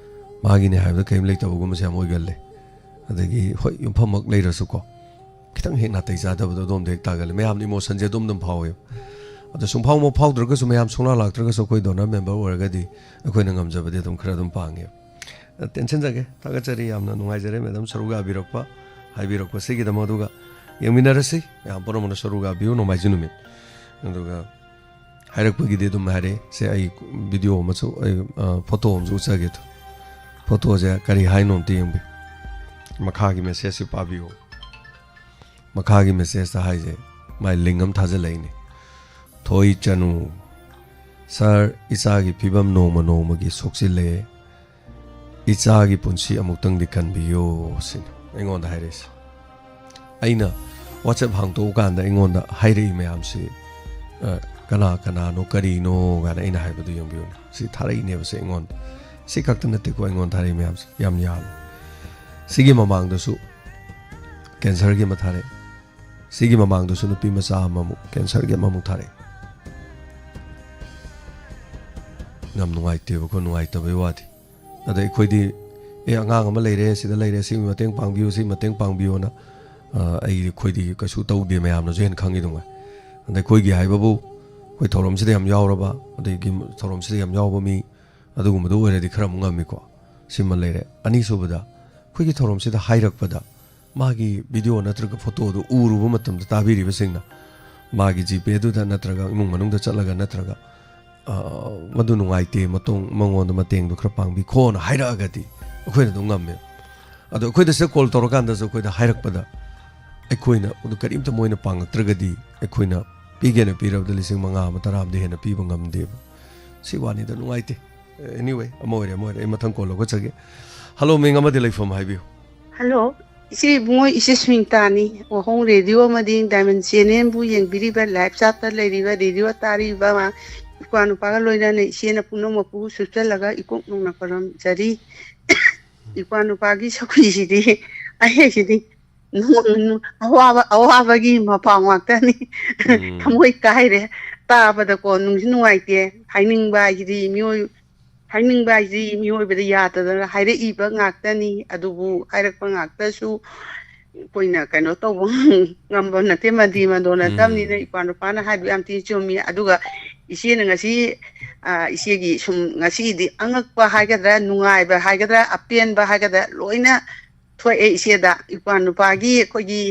ꯃꯥꯒꯤꯅꯦ ꯍꯥꯏꯕꯗ ꯀꯔꯤꯝ ꯂꯩꯇꯕꯒꯨꯝꯕꯁꯦ ꯌꯥꯝ ꯑꯣꯏꯒꯜꯂꯦ꯫ ꯑꯗꯒꯤ ꯍꯣꯏ, ꯌꯨꯝꯐꯝꯃꯛ ꯂꯩꯔꯁꯨꯀꯣ, ꯈꯤꯇꯪ ꯍꯦꯛ ꯅꯥꯇꯩ ꯆꯥꯗꯕꯗꯣ ꯑꯗꯣꯝꯗ ꯍꯦꯛ ꯇꯥꯒꯜꯂꯦ꯫ ꯃꯌꯥꯝꯅ emotionꯁꯦ ꯑꯗꯨꯝ ꯑꯗꯨꯝ ꯐꯥꯎꯋꯦꯕ꯫ ꯑꯗꯣ ꯁꯨꯡꯐꯥꯎ ꯑꯃ ꯐꯥꯎꯗ꯭ꯔꯒꯁꯨ, ꯃꯌꯥꯝ ꯁꯨꯡꯂꯥꯛ ꯂꯥꯛꯇ꯭ꯔꯒꯁꯨ, ꯑꯩꯈꯣꯏ donor member ꯑꯣꯏꯔꯒꯗꯤ ꯑꯩꯈꯣꯏꯅ ꯉꯝꯖꯕꯗꯤ ꯑꯗꯨꯝ ꯈꯔ ꯑꯗꯨꯝ ꯄꯥꯡꯉꯦ꯫ ꯑ, ꯇꯦꯟꯁꯤꯟꯖꯒꯦ, ꯊꯥꯒꯠꯆꯔꯤ, ꯌꯥꯝꯅ ꯅꯨꯡꯉꯥꯏꯖꯔꯦ ꯃꯦꯗꯥꯝ ꯁꯔꯨꯛ ꯌꯥꯕꯤꯔꯛꯄ, ꯍꯥꯏꯕꯤꯔꯛꯄꯁꯤꯒꯤꯗꯃꯛ꯫ ꯑꯗꯨꯒ ꯌꯦꯡꯃꯤꯟꯅꯔꯁꯤ, ꯃꯌꯥꯝ ꯄꯨꯝꯅꯃꯛꯅ ꯁꯔꯨꯛ ꯌꯥꯕꯤꯌꯨ ꯅꯣꯡꯃꯥꯏꯖꯤꯡ ꯅꯨꯃꯤꯠ꯫ ꯑꯗꯨꯒ ꯍꯥꯏꯔꯛꯄꯒꯤꯗꯤ ꯑꯗꯨꯝ ꯍꯥꯏꯔꯛꯑꯦ꯫ ꯁꯦ, ꯑꯩ video ꯑꯃꯁꯨ, ꯑꯩ, ꯑ, photo ꯑꯃꯁꯨ ꯎꯠꯆꯒꯦ꯫ Photoꯁꯦ ꯀꯔꯤ ꯍꯥꯏꯅꯣ ꯑꯝꯇ ꯌꯦꯡꯕꯤꯌꯨ꯫ ꯃꯈꯥꯒꯤ messageꯁꯤ ꯄꯥꯕꯤꯌꯨ꯫ ꯃꯈꯥꯒꯤ messageꯇ ꯍꯥꯏꯁꯦ, ꯃꯥꯏ link ꯑꯃ ꯊꯥꯖꯤꯜꯂꯛꯏꯅꯦ꯫ "ꯊꯣꯏ ꯆꯅꯨ, ꯁꯥꯔ, ꯏꯆꯥꯒꯤ ꯐꯤꯕꯝ ꯅꯣꯡꯃ ꯅꯣꯡꯃꯒꯤ ꯁꯣꯛꯆꯤꯜꯂꯦ꯫ ꯏꯆꯥꯒꯤ ꯄꯨꯟꯁꯤ ꯑꯃꯨꯛꯇꯪꯗꯤ ꯀꯟꯕꯤꯌꯨ" ꯁꯤꯅꯤ ꯑꯩꯉꯣꯟꯗ ꯍꯥꯏꯔꯛꯏꯁꯦ꯫ ꯑꯩꯅ WhatsApp ꯍꯥꯡꯇꯣꯛꯑꯀꯥꯟꯗ ꯑꯩꯉꯣꯟꯗ ꯍꯥꯏꯔꯛꯏ ꯃꯌꯥꯝꯁꯤ, ꯑ, ꯀꯅꯥ ꯀꯅꯥꯅꯣ, ꯀꯔꯤꯅꯣ ꯀꯥꯏꯅ ꯑꯩꯅ ꯍꯥꯏꯕꯗꯨ ꯌꯦꯡꯕꯤꯌꯨꯅꯦ꯫ ꯁꯤ ꯊꯥꯔꯛꯏꯅꯦꯕꯁꯦ ꯑꯩꯉꯣꯟꯗ꯫ ꯁꯤ ꯈꯛꯇ ꯅꯠꯇꯦꯀꯣ ꯑꯩꯉꯣꯟꯗ ꯊꯥꯔꯛꯏ ꯃꯌꯥꯝꯁꯦ, ꯌꯥꯝ ꯌꯥꯝꯃꯤ꯫ ꯁꯤꯒꯤ ꯃꯃꯥꯡꯗꯁꯨ cancerꯒꯤ ꯑꯃ ꯊꯥꯔꯛꯑꯦ꯫ ꯁꯤꯒꯤ ꯃꯃꯥꯡꯗꯁꯨ ꯅꯨꯄꯤ ꯃꯆꯥ ꯑꯃꯃꯨꯛ cancerꯒꯤ ꯑꯃꯃꯨꯛ ꯊꯥꯔꯛꯑꯦ꯫ ꯌꯥꯝ ꯅꯨꯡꯉꯥꯏꯇꯦꯕꯀꯣ, ꯅꯨꯡꯉꯥꯏꯇꯕꯩ ꯋꯥꯗꯤ꯫ ꯑꯗ ꯑꯩꯈꯣꯏꯗꯤ, "ꯑꯦ, ꯑꯉꯥꯡ ꯑꯃ ꯂꯩꯔꯦ, ꯁꯤꯗ ꯂꯩꯔꯦ, ꯁꯤꯒꯤ ꯃꯇꯦꯡ ꯄꯥꯡꯕꯤꯌꯨ, ꯁꯤꯒꯤ ꯃꯇꯦꯡ ꯄꯥꯡꯕꯤꯌꯨꯅ", ꯑ, ꯑꯩ, ꯑꯩꯈꯣꯏꯗꯤ ꯀꯩꯁꯨ ꯇꯧꯗꯦ, ꯃꯌꯥꯝꯅꯁꯨ ꯍꯦꯟꯅ ꯈꯪꯉꯤꯗꯨꯉꯥꯏ꯫ ꯑꯗ ꯑꯩꯈꯣꯏꯒꯤ ꯍꯥꯏꯕꯕꯨ, ꯑꯩꯈꯣꯏ ꯊꯧꯔꯝꯁꯤꯗ ꯌꯥꯝ ꯌꯥꯎꯔꯕ, ꯑꯗꯒꯤ ꯊꯧꯔꯝꯁꯤꯗ ꯌꯥꯝ ꯌꯥꯎꯕ ꯃꯤ, ꯑꯗꯨꯒꯨꯝꯕꯗꯨ ꯑꯣꯏꯔꯗꯤ ꯈꯔ ꯑꯃꯨꯛ ꯉꯝꯃꯤꯀꯣ꯫ ꯁꯤꯃ ꯂꯩꯔꯦ꯫ ꯑꯅꯤꯁꯨꯕꯗ, ꯑꯩꯈꯣꯏꯒꯤ ꯊꯧꯔꯝꯁꯤꯗ ꯍꯥꯏꯔꯛꯄꯗ, ꯃꯥꯒꯤ video ꯅꯠꯇ꯭ꯔꯒ photoꯗꯨ ꯎꯔꯨꯕ ꯃꯇꯝꯗ, ꯇꯥꯕꯤꯔꯤꯕꯁꯤꯡꯅ ꯃꯥꯒꯤ GPayꯗꯨꯗ ꯅꯠꯇ꯭ꯔꯒ ꯏꯃꯨꯡ ꯃꯅꯨꯡꯗ ꯆꯠꯂꯒ ꯅꯠꯇ꯭ꯔꯒ, ꯑ, "ꯃꯗꯨ ꯅꯨꯡꯉꯥꯏꯇꯦ, ꯃꯇꯣꯡ-, ꯃꯉꯣꯟꯗ ꯃꯇꯦꯡꯗꯣ ꯈꯔ ꯄꯥꯡꯕꯤꯈꯣꯅ" ꯍꯥꯏꯔꯛꯑꯒꯗꯤ ꯑꯩꯈꯣꯏꯅ ꯑꯗꯨꯝ ꯉꯝꯃꯦ꯫ ꯑꯗꯣ ꯑꯩꯈꯣꯏꯗ ꯁꯤꯗ call ꯇꯧꯔꯀꯥꯟꯗꯁꯨ ꯑꯩꯈꯣꯏꯗ ꯍꯥꯏꯔꯛꯄꯗ, ꯑꯩꯈꯣꯏꯅ ꯑꯗꯨ ꯀꯔꯤꯝꯇ ꯃꯣꯏꯅ ꯄꯥꯡꯉꯛꯇ꯭ꯔꯒꯗꯤ ꯑꯩꯈꯣꯏꯅ ꯄꯤꯒꯦꯅ ꯄꯤꯔꯕꯗ ꯂꯤꯁꯤꯡ ꯃꯉꯥ ꯑꯃ ꯇꯔꯥ ꯑꯃꯗꯤ ꯍꯦꯟꯅ ꯄꯤꯕ ꯉꯝꯗꯦꯕ꯫ ꯁꯤ ꯋꯥꯅꯤꯗ, ꯅꯨꯡꯉꯥꯏꯇꯦ꯫ Anyway, ꯑꯃ ꯑꯣꯏꯔꯦ, ꯑꯃ ꯑꯣꯏꯔꯦ, ꯑꯩ ꯃꯊꯪ ꯀꯣꯜ ꯂꯧꯒꯠꯆꯒꯦ꯫ ꯍꯜꯂꯣ, ꯃꯤꯡ ꯑꯃꯗꯤ ꯂꯩꯐꯝ ꯍꯥꯏꯕꯤꯌꯨ꯫ ꯍꯜꯂꯣ, ꯏꯆꯦ ꯏꯕꯨꯡꯉꯣ, ꯏꯆꯦ ꯁꯨꯅꯤꯇꯥꯅꯤ꯫ ꯋꯥꯍꯣꯡ ꯔꯦꯗꯤꯑꯣ ꯑꯃꯗꯤ ꯗꯥꯏꯃꯟ ꯆꯦꯅꯦꯜꯕꯨ ꯌꯦꯡꯕꯤꯔꯤꯕ, ꯂꯥꯏꯚ ꯆꯥꯠꯇ ꯂꯩꯔꯤꯕ, ꯔꯦꯗꯤꯑꯣ ꯇꯥꯔꯤꯕ ꯏꯄ꯭ꯋꯥ ꯅꯨꯄꯥꯒ ꯂꯣꯏꯅꯅ ꯏꯆꯦꯅ ꯄꯨꯝꯅꯃꯛꯄꯨ ꯁꯨꯞꯆꯜꯂꯒ ꯏꯀꯣꯛ ꯅꯧꯅ ꯈꯨꯔꯨꯝꯖꯔꯤ꯫ ꯏꯄ꯭ꯋꯥ ꯅꯨꯄꯥꯒꯤ ꯁꯧꯒ꯭ꯔꯤꯁꯤꯗꯤ ꯑꯩ ꯍꯥꯏꯁꯤꯗꯤ ꯅꯣꯡ-, ꯑꯋꯥꯕ, ꯑꯋꯥꯕꯒꯤ ꯃꯄꯥꯎ ꯉꯥꯛꯇꯅꯤ꯫ ꯎꯝ꯫ ꯊꯃꯣꯏ ꯀꯥꯏꯔꯦ ꯇꯥꯕꯗꯀꯣ, ꯅꯨꯡꯁꯨ ꯅꯨꯡꯉꯥꯏꯇꯦ꯫ ꯍꯥꯏꯅꯤꯡꯕ ꯍꯥꯏꯁꯤꯗꯤ ꯃꯤꯑꯣꯏ-, ꯍꯥꯏꯅꯤꯡꯕ ꯍꯥꯏꯁꯤꯗꯤ ꯃꯤꯑꯣꯏꯕꯗ ꯌꯥꯗꯗꯅ ꯍꯥꯏꯔꯛꯏꯕ ꯉꯥꯛꯇꯅꯤ꯫ ꯑꯗꯨꯕꯨ ꯍꯥꯏꯔꯛꯄ ꯉꯥꯛꯇꯁꯨ ꯑꯩꯈꯣꯏꯅ ꯀꯩꯅꯣ ꯇꯧꯕ ꯉꯝꯕ ꯅꯠꯇꯦ, ꯃꯟꯗꯤ ꯃꯟꯗꯣ ꯅꯠꯇꯕꯅꯤꯅ꯫ ꯎꯝ꯫ ꯏꯄ꯭ꯋꯥ ꯅꯨꯄꯥꯅ ꯍꯥꯏꯕ ꯌꯥꯝ ꯊꯤꯅ ꯆꯨꯝꯃꯤ꯫ ꯑꯗꯨꯒ ꯏꯆꯦꯅ ꯉꯁꯤ, ꯑ, ꯏꯆꯦꯒꯤ ꯁꯨꯝ ꯉꯁꯤꯗꯤ ꯑꯉꯛꯄ ꯍꯥꯏꯒꯗ꯭ꯔꯥ, ꯅꯨꯡꯉꯥꯏꯕ ꯍꯥꯏꯒꯗ꯭ꯔꯥ, ꯑꯄꯦꯟꯕ ꯍꯥꯏꯒꯗ꯭ꯔꯥ, ꯂꯣꯏꯅ ꯊꯣꯛꯑꯦ ꯏꯆꯦꯗ꯫ ꯏꯄ꯭ꯋꯥ ꯅꯨꯄꯥꯒꯤ ꯑꯩꯈꯣꯏꯒꯤ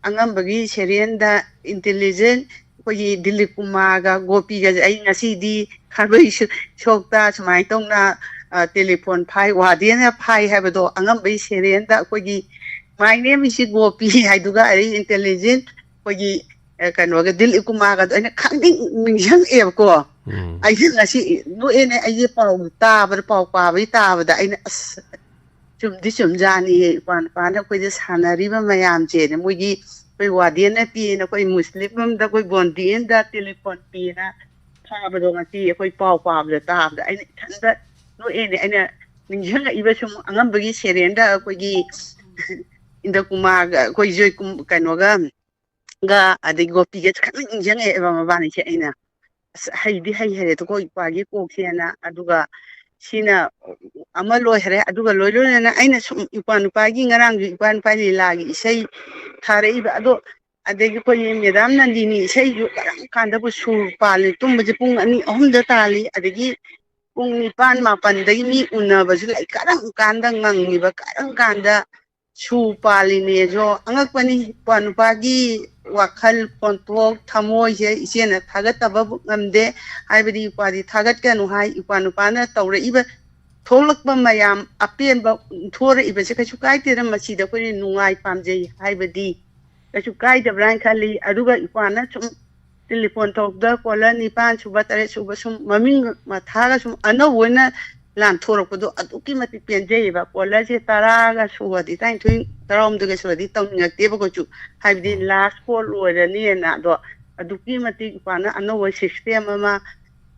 ꯑꯉꯝꯕꯒꯤ ꯁꯦꯔꯦꯟꯗ ꯏꯟꯇꯦꯂꯤꯖꯦꯟ ꯑꯩꯈꯣꯏꯒꯤ ꯗꯤꯂꯤꯞ ꯀꯨꯃꯥꯔꯒ ꯒꯣꯄꯤꯒꯁꯦ ꯑꯩ ꯉꯁꯤꯗꯤ ꯈꯥꯕꯩ ꯁꯨ-, ꯁꯣꯛꯇ ꯁꯨꯃꯥꯏꯅ ꯇꯧꯅ, ꯑ, ꯇꯦꯂꯤꯐꯣꯟ ꯐꯥꯏ, ꯋꯥꯗꯦꯅ ꯐꯥꯏ ꯍꯥꯏꯕꯗꯣ, ꯑꯉꯝꯕꯒꯤ ꯁꯦꯔꯦꯟꯗ ꯑꯩꯈꯣꯏꯒꯤ "My name is ꯒꯣꯄꯤ" ꯍꯥꯏꯗꯨꯒ ꯑꯗꯩ ꯏꯟꯇꯦꯂꯤꯖꯦꯟ ꯑꯩꯈꯣꯏꯒꯤ, ꯑ, ꯀꯩꯅꯣꯒ ꯗꯤꯂꯤꯞ ꯀꯨꯃꯥꯔꯒꯗꯣ ꯑꯩꯅ ꯈꯪꯅꯤꯡ ꯅꯤꯡꯁꯤꯡꯉꯛꯑꯦꯕꯀꯣ꯫ ꯎꯝ꯫ ꯑꯩꯁꯦ ꯉꯁꯤ ꯅꯣꯛꯑꯦꯅꯦ, ꯑꯩꯁꯦ ꯄꯥꯎ ꯇꯥꯕꯗ, ꯄꯥꯎ ꯄꯥꯕꯒꯤ ꯇꯥꯕꯗ ꯑꯩꯅ, "ꯑꯁ, ꯆꯨꯝꯗꯤ ꯆꯨꯝꯖꯥꯠꯅꯤꯍꯦ, ꯏꯄ꯭ꯋꯥ ꯅꯨꯄꯥꯅ ꯑꯩꯈꯣꯏꯗ ꯁꯥꯟꯅꯔꯤꯕ ꯃꯌꯥꯝꯁꯦꯅ", ꯃꯣꯏꯒꯤ ꯑꯩꯈꯣꯏ ꯋꯥꯔꯗꯦꯟꯅ ꯄꯤꯌꯦꯅ, ꯑꯩꯈꯣꯏ ꯃꯨꯁꯂꯤꯝ ꯑꯃꯗ ꯑꯩꯈꯣꯏ ꯕꯣꯟꯗꯤꯌꯟꯗ ꯇꯦꯂꯤꯐꯣꯟ ꯄꯤꯌꯦꯅ ꯐꯥꯕꯗꯣ ꯉꯁꯤ ꯑꯩꯈꯣꯏ ꯄꯥꯎ ꯄꯥꯕꯗ ꯇꯥꯕꯗ ꯑꯩꯅ ꯏꯊꯟꯇ ꯅꯣꯛꯑꯦꯅꯦ꯫ ꯑꯩꯅ ꯅꯤꯡꯁꯤꯡꯉꯛꯏꯕ ꯁꯨꯝ ꯑꯉꯝꯕꯒꯤ ꯁꯦꯔꯦꯟꯗ ꯑꯩꯈꯣꯏꯒꯤ ꯏꯟꯗ꯭ꯔꯀꯨꯃꯥꯔꯒ ꯑꯩꯈꯣꯏ ꯖꯣꯏꯀꯨꯝ-, ꯀꯩꯅꯣꯒ ꯒ ꯑꯗꯩ ꯒꯣꯄꯤꯒꯁꯨ ꯈꯪꯅꯤꯡ ꯅꯤꯡꯁꯤꯡꯉꯛꯑꯦꯕ ꯃꯕꯥꯅꯤꯁꯦ꯫ ꯑꯩꯅ ꯑꯁ ꯍꯩꯗꯤ ꯍꯩ ꯍꯩꯔꯦꯗꯀꯣ ꯏꯄ꯭ꯋꯥꯒꯤ ꯀꯣꯛꯁꯦꯅ꯫ ꯑꯗꯨꯒ ꯁꯤꯅ ꯑꯃ ꯂꯣꯏꯈ꯭ꯔꯦ꯫ ꯑꯗꯨꯒ ꯂꯣꯏ ꯂꯣꯏꯅꯅ ꯑꯩꯅ ꯁꯨꯝ ꯏꯄ꯭ꯋꯥ ꯅꯨꯄꯥꯒꯤ, ꯉꯔꯥꯡꯁꯨ ꯏꯄ꯭ꯋꯥ ꯅꯨꯄꯥ ꯂꯤꯂꯥꯒꯤ ꯏꯁꯩ ꯊꯥꯔꯛꯏꯕ ꯑꯗꯣ, ꯑꯗꯒꯤ ꯑꯩꯈꯣꯏꯒꯤ ꯃꯦꯗꯥꯝ ꯅꯟꯗꯤꯅꯤ ꯏꯁꯩꯁꯨ ꯀꯔꯝ ꯀꯥꯟꯗꯕꯨ ꯁꯨꯔ ꯄꯥꯜꯂꯤ? ꯇꯨꯝꯕꯁꯦ ꯄꯨꯡ ꯑꯅꯤ ꯑꯍꯨꯝꯗ ꯇꯥꯜꯂꯤ꯫ ꯑꯗꯒꯤ ꯄꯨꯡ ꯅꯤꯄꯥꯟ ꯃꯥꯄꯟꯗꯒꯤ ꯃꯤ ꯎꯅꯕꯁꯨ ꯂꯩ꯫ ꯀꯔꯝ ꯀꯥꯟꯗ ꯉꯪꯉꯤꯕ, ꯀꯔꯝ ꯀꯥꯟꯗ ꯁꯨ ꯄꯥꯜꯂꯤꯅꯦꯁꯨ ꯑꯉꯛꯄꯅꯤ꯫ ꯏꯄ꯭ꯋꯥ ꯅꯨꯄꯥꯒꯤ ꯋꯥꯈꯜ, ꯈꯣꯟꯊꯣꯛ, ꯊꯃꯣꯏꯁꯦ ꯏꯆꯦꯅ ꯊꯥꯒꯠꯇꯕ ꯉꯝꯗꯦ꯫ ꯍꯥꯏꯕꯗꯤ ꯏꯄ꯭ꯋꯥꯗꯤ ꯊꯥꯒꯠꯀꯅꯨ ꯍꯥꯏ꯫ ꯏꯄ꯭ꯋꯥ ꯅꯨꯄꯥꯅ ꯇꯧꯔꯛꯏꯕ, ꯊꯣꯛꯂꯛꯄ ꯃꯌꯥꯝ ꯑꯄꯦꯟꯕ ꯊꯣꯔꯛꯏꯕꯁꯦ ꯀꯩꯁꯨ ꯀꯥꯏꯗꯦꯗ꯫ ꯃꯁꯤꯗ ꯑꯩꯈꯣꯏꯅ ꯅꯨꯡꯉꯥꯏ ꯄꯥꯝꯖꯩ ꯍꯥꯏꯕꯗꯤ ꯀꯩꯁꯨ ꯀꯥꯏꯗꯕ꯭ꯔꯥ ꯍꯥꯏꯅ ꯈꯜꯂꯤ꯫ ꯑꯗꯨꯒ ꯏꯄ꯭ꯋꯥꯅ ꯁꯨꯝ ꯇꯦꯂꯤꯐꯣꯟ ꯇꯧꯕꯗ ꯀꯣꯂꯔ ꯅꯤꯄꯥꯟ ꯁꯨꯕ, ꯇꯔꯦꯠ ꯁꯨꯕ ꯁꯨꯝ ꯃꯃꯤꯡ ꯃꯊꯥꯒ ꯁꯨꯝ ꯑꯅꯧꯕ ꯑꯣꯏꯅ ꯂꯥꯟꯊꯣꯔꯛꯄꯗꯣ ꯑꯗꯨꯛꯀꯤ ꯃꯇꯤꯛ ꯄꯦꯟꯖꯩꯌꯦꯕ꯫ ꯀꯣꯂꯔꯁꯦ ꯇꯔꯥꯒ ꯁꯨꯔꯗꯤ, ꯇꯔꯥꯅꯤꯊꯣꯏ, ꯇꯔꯥꯍꯨꯝꯗꯣꯏꯒ ꯁꯨꯔꯗꯤ ꯇꯧꯅꯤꯡꯉꯛꯇꯦꯕꯀꯣ ꯀꯩꯁꯨ, ꯍꯥꯏꯕꯗꯤ ꯎꯝ꯫ ꯂꯥꯁ ꯀꯣꯜ ꯑꯣꯏꯔꯅꯤꯅ꯫ ꯑꯗꯣ ꯑꯗꯨꯛꯀꯤ ꯃꯇꯤꯛ ꯏꯄ꯭ꯋꯥꯅ ꯑꯅꯧꯕ ꯁꯤꯁꯇꯦꯝ ꯑꯃ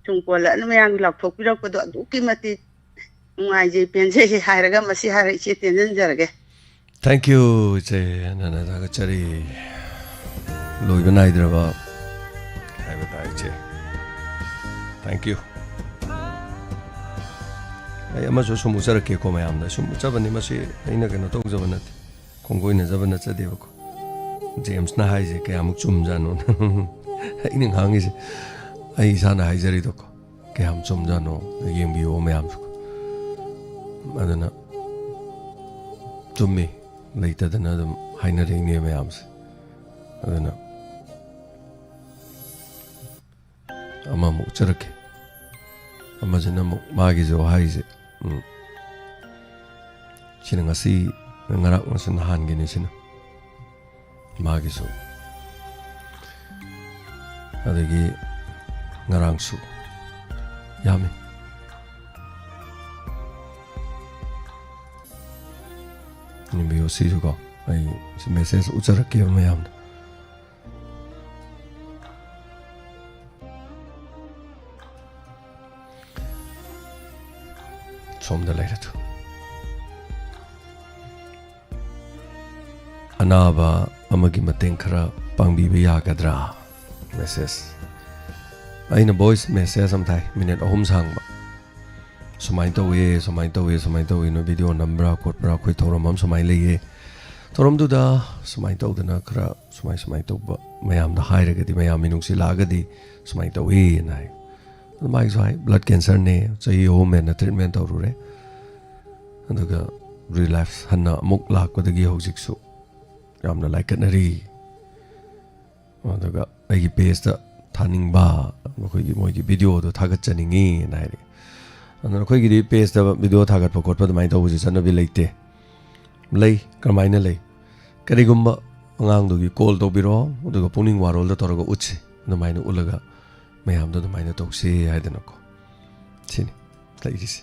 ꯁꯨꯝ ꯀꯣꯂꯔ ꯃꯌꯥꯝꯒꯤ ꯂꯥꯎꯊꯣꯛꯄꯤꯔꯛꯄꯗꯣ ꯑꯗꯨꯛꯀꯤ ꯃꯇꯤꯛ ꯅꯨꯡꯉꯥꯏꯖꯩ, ꯄꯦꯟꯖꯩ ꯍꯥꯏꯔꯒ ꯃꯁꯤ ꯍꯥꯏꯔ ꯏꯆꯦ ꯇꯦꯟꯖꯟꯖꯔꯒꯦ꯫ Thank you, ꯏꯆꯦ꯫ ꯅꯅ ꯊꯥꯒꯠꯆꯔꯤ꯫ ꯂꯣꯏꯕ ꯅꯥꯏꯗ꯭ꯔꯕ ꯍꯥꯏꯕ ꯇꯥꯏ, ꯏꯆꯦ꯫ Thank you꯫ ꯑꯩ ꯑꯃꯁꯨ ꯁꯨꯝ ꯎꯠꯆꯔꯛꯀꯦꯀꯣ ꯃꯌꯥꯝꯗ꯫ ꯁꯨꯝ ꯎꯠꯆꯕꯅꯤ, ꯃꯁꯤ ꯑꯩꯅ ꯀꯩꯅꯣ ꯇꯧꯖꯕ ꯅꯠꯇꯦ, ꯈꯣꯡꯒꯣꯏꯅꯖꯕ ꯅꯠꯆꯗꯦꯕꯀꯣ꯫ ꯖꯦꯝꯁꯅ ꯍꯥꯏꯁꯦ ꯀꯌꯥꯃꯨꯛ ꯆꯨꯝꯖꯥꯠꯅꯣ? ꯑꯩꯅ ꯉꯥꯡꯉꯤꯁꯦ ꯑꯩ ꯏꯁꯥꯅ ꯍꯥꯏꯖꯔꯤꯗꯣꯀꯣ꯫ ꯀꯌꯥꯝ ꯆꯨꯝꯖꯥꯠꯅꯣ ꯌꯦꯡꯕꯤꯌꯣ ꯃꯌꯥꯝꯁꯨ꯫ ꯑꯗꯨꯅ ꯆꯨꯝꯃꯤ, ꯂꯩꯇꯗꯅ ꯑꯗꯨꯝ ꯍꯥꯏꯅꯔꯛꯏꯅꯦ ꯃꯌꯥꯝꯁꯦ꯫ ꯑꯗꯨꯅ ꯑꯃꯃꯨꯛ ꯎꯠꯆꯔꯛꯀꯦ꯫ ꯑꯃꯁꯤꯅ ꯑꯃꯨꯛ ꯃꯥꯒꯤꯁꯨ ꯍꯥꯏꯔꯤꯁꯦ, ꯎꯝ, ꯁꯤꯅ ꯉꯁꯤ, ꯉꯔꯥꯡ, ꯉꯁꯤ ꯅꯍꯥꯟꯒꯤꯅꯤ ꯁꯤꯅ꯫ ꯃꯥꯒꯤꯁꯨ꯫ ꯑꯗꯒꯤ ꯉꯔꯥꯡꯁꯨ꯫ ꯌꯥꯝꯃꯤ꯫ ꯌꯦꯡꯕꯤꯌꯨ ꯁꯤꯁꯨꯀꯣ꯫ ꯑꯩ ꯁꯤ ꯃꯦꯁꯦꯖ ꯎꯠꯆꯔꯛꯀꯦꯕ ꯃꯌꯥꯝꯗ꯫ ꯁꯣꯝꯗ ꯂꯩꯔꯦ ꯇꯨ꯫ "ꯑꯅꯥꯕ ꯑꯃꯒꯤ ꯃꯇꯦꯡ ꯈꯔ ꯄꯥꯡꯕꯤꯕ ꯌꯥꯒꯗ꯭ꯔꯥ?" ꯃꯦꯁꯦꯖ꯫ ꯑꯩꯅ ꯚꯣꯏꯁ ꯃꯦꯁꯦꯖ ꯑꯃ ꯊꯥꯏ, ꯃꯤꯅꯤꯠ ꯑꯍꯨꯝ ꯁꯥꯡꯕ꯫ "ꯁꯨꯃꯥꯏꯅ ꯇꯧꯋꯦ, ꯁꯨꯃꯥꯏꯅ ꯇꯧꯋꯦ, ꯁꯨꯃꯥꯏꯅ ꯇꯧꯋꯦ, ꯅꯣꯏ ꯚꯤꯗꯤꯑꯣ ꯅꯝꯕ꯭ꯔꯥ ꯈꯣꯠꯄ꯭ꯔꯥ? ꯑꯩꯈꯣꯏ ꯊꯧꯔꯝ ꯑꯃ ꯁꯨꯃꯥꯏꯅ ꯂꯩꯌꯦ꯫ ꯊꯧꯔꯝꯗꯨꯗ ꯁꯨꯃꯥꯏꯅ ꯇꯧꯗꯅ ꯈꯔ ꯁꯨꯃꯥꯏ ꯁꯨꯃꯥꯏꯅ ꯇꯧꯕ ꯃꯌꯥꯝꯗ ꯍꯥꯏꯔꯒꯗꯤ, ꯃꯌꯥꯝ ꯃꯤꯅꯨꯡꯁꯤ ꯂꯥꯛꯑꯒꯗꯤ ꯁꯨꯃꯥꯏꯅ ꯇꯧꯋꯦꯅ" ꯍꯥꯏ꯫ ꯑꯗꯨ ꯃꯥꯒꯤꯁꯨ ꯍꯥꯏ, "ꯕ꯭ꯂꯗ ꯀꯦꯟꯁꯔꯅꯦ, ꯆꯍꯤ ꯑꯍꯨꯝ ꯍꯦꯟꯅ ꯇ꯭ꯔꯤꯠꯃꯦꯟ ꯇꯧꯔꯨꯔꯦ꯫ ꯑꯗꯨꯒ ꯔꯤꯂꯥꯏꯐ ꯍꯟꯅ ꯑꯃꯨꯛ ꯂꯥꯛꯄꯗꯒꯤ ꯍꯧꯖꯤꯛꯁꯨ ꯌꯥꯝꯅ ꯂꯥꯏꯀꯠꯅꯔꯤ꯫ ꯑꯗꯨꯒ ꯑꯩꯒꯤ ꯄꯦꯖꯇ ꯊꯥꯅꯤꯡꯕ, ꯃꯈꯣꯏꯒꯤ, ꯃꯣꯏꯒꯤ ꯚꯤꯗꯤꯑꯣꯗꯣ ꯊꯥꯒꯠꯆꯅꯤꯡꯉꯤꯅ" ꯍꯥꯏꯔꯛꯑꯦ꯫ ꯑꯗꯨꯅ ꯑꯩꯈꯣꯏꯒꯤꯗꯤ ꯄꯦꯖꯇ ꯚꯤꯗꯤꯑꯣ ꯊꯥꯒꯠꯄ ꯈꯣꯠꯄ ꯑꯗꯨꯃꯥꯏꯅ ꯇꯧꯕꯁꯤ ꯆꯠꯅꯕꯤ ꯂꯩꯇꯦ꯫ ꯂꯩ, ꯀꯔꯝꯍꯥꯏꯅ ꯂꯩ? ꯀꯔꯤꯒꯨꯝꯕ ꯑꯉꯥꯡꯗꯨꯒꯤ ꯀꯣꯜ ꯇꯧꯕꯤꯔꯣ, ꯑꯗꯨꯒ ꯄꯨꯛꯅꯤꯡ ꯋꯥꯔꯣꯜꯗ ꯇꯧꯔꯒ ꯎꯠꯁꯤ, ꯑꯗꯨꯃꯥꯏꯅ ꯎꯠꯂꯒ ꯃꯌꯥꯝꯗꯣ ꯑꯗꯨꯃꯥꯏꯅ ꯇꯧꯁꯤ ꯍꯥꯏꯗꯅꯀꯣ꯫ ꯁꯤꯅꯤ ꯂꯩꯔꯤꯁꯦ꯫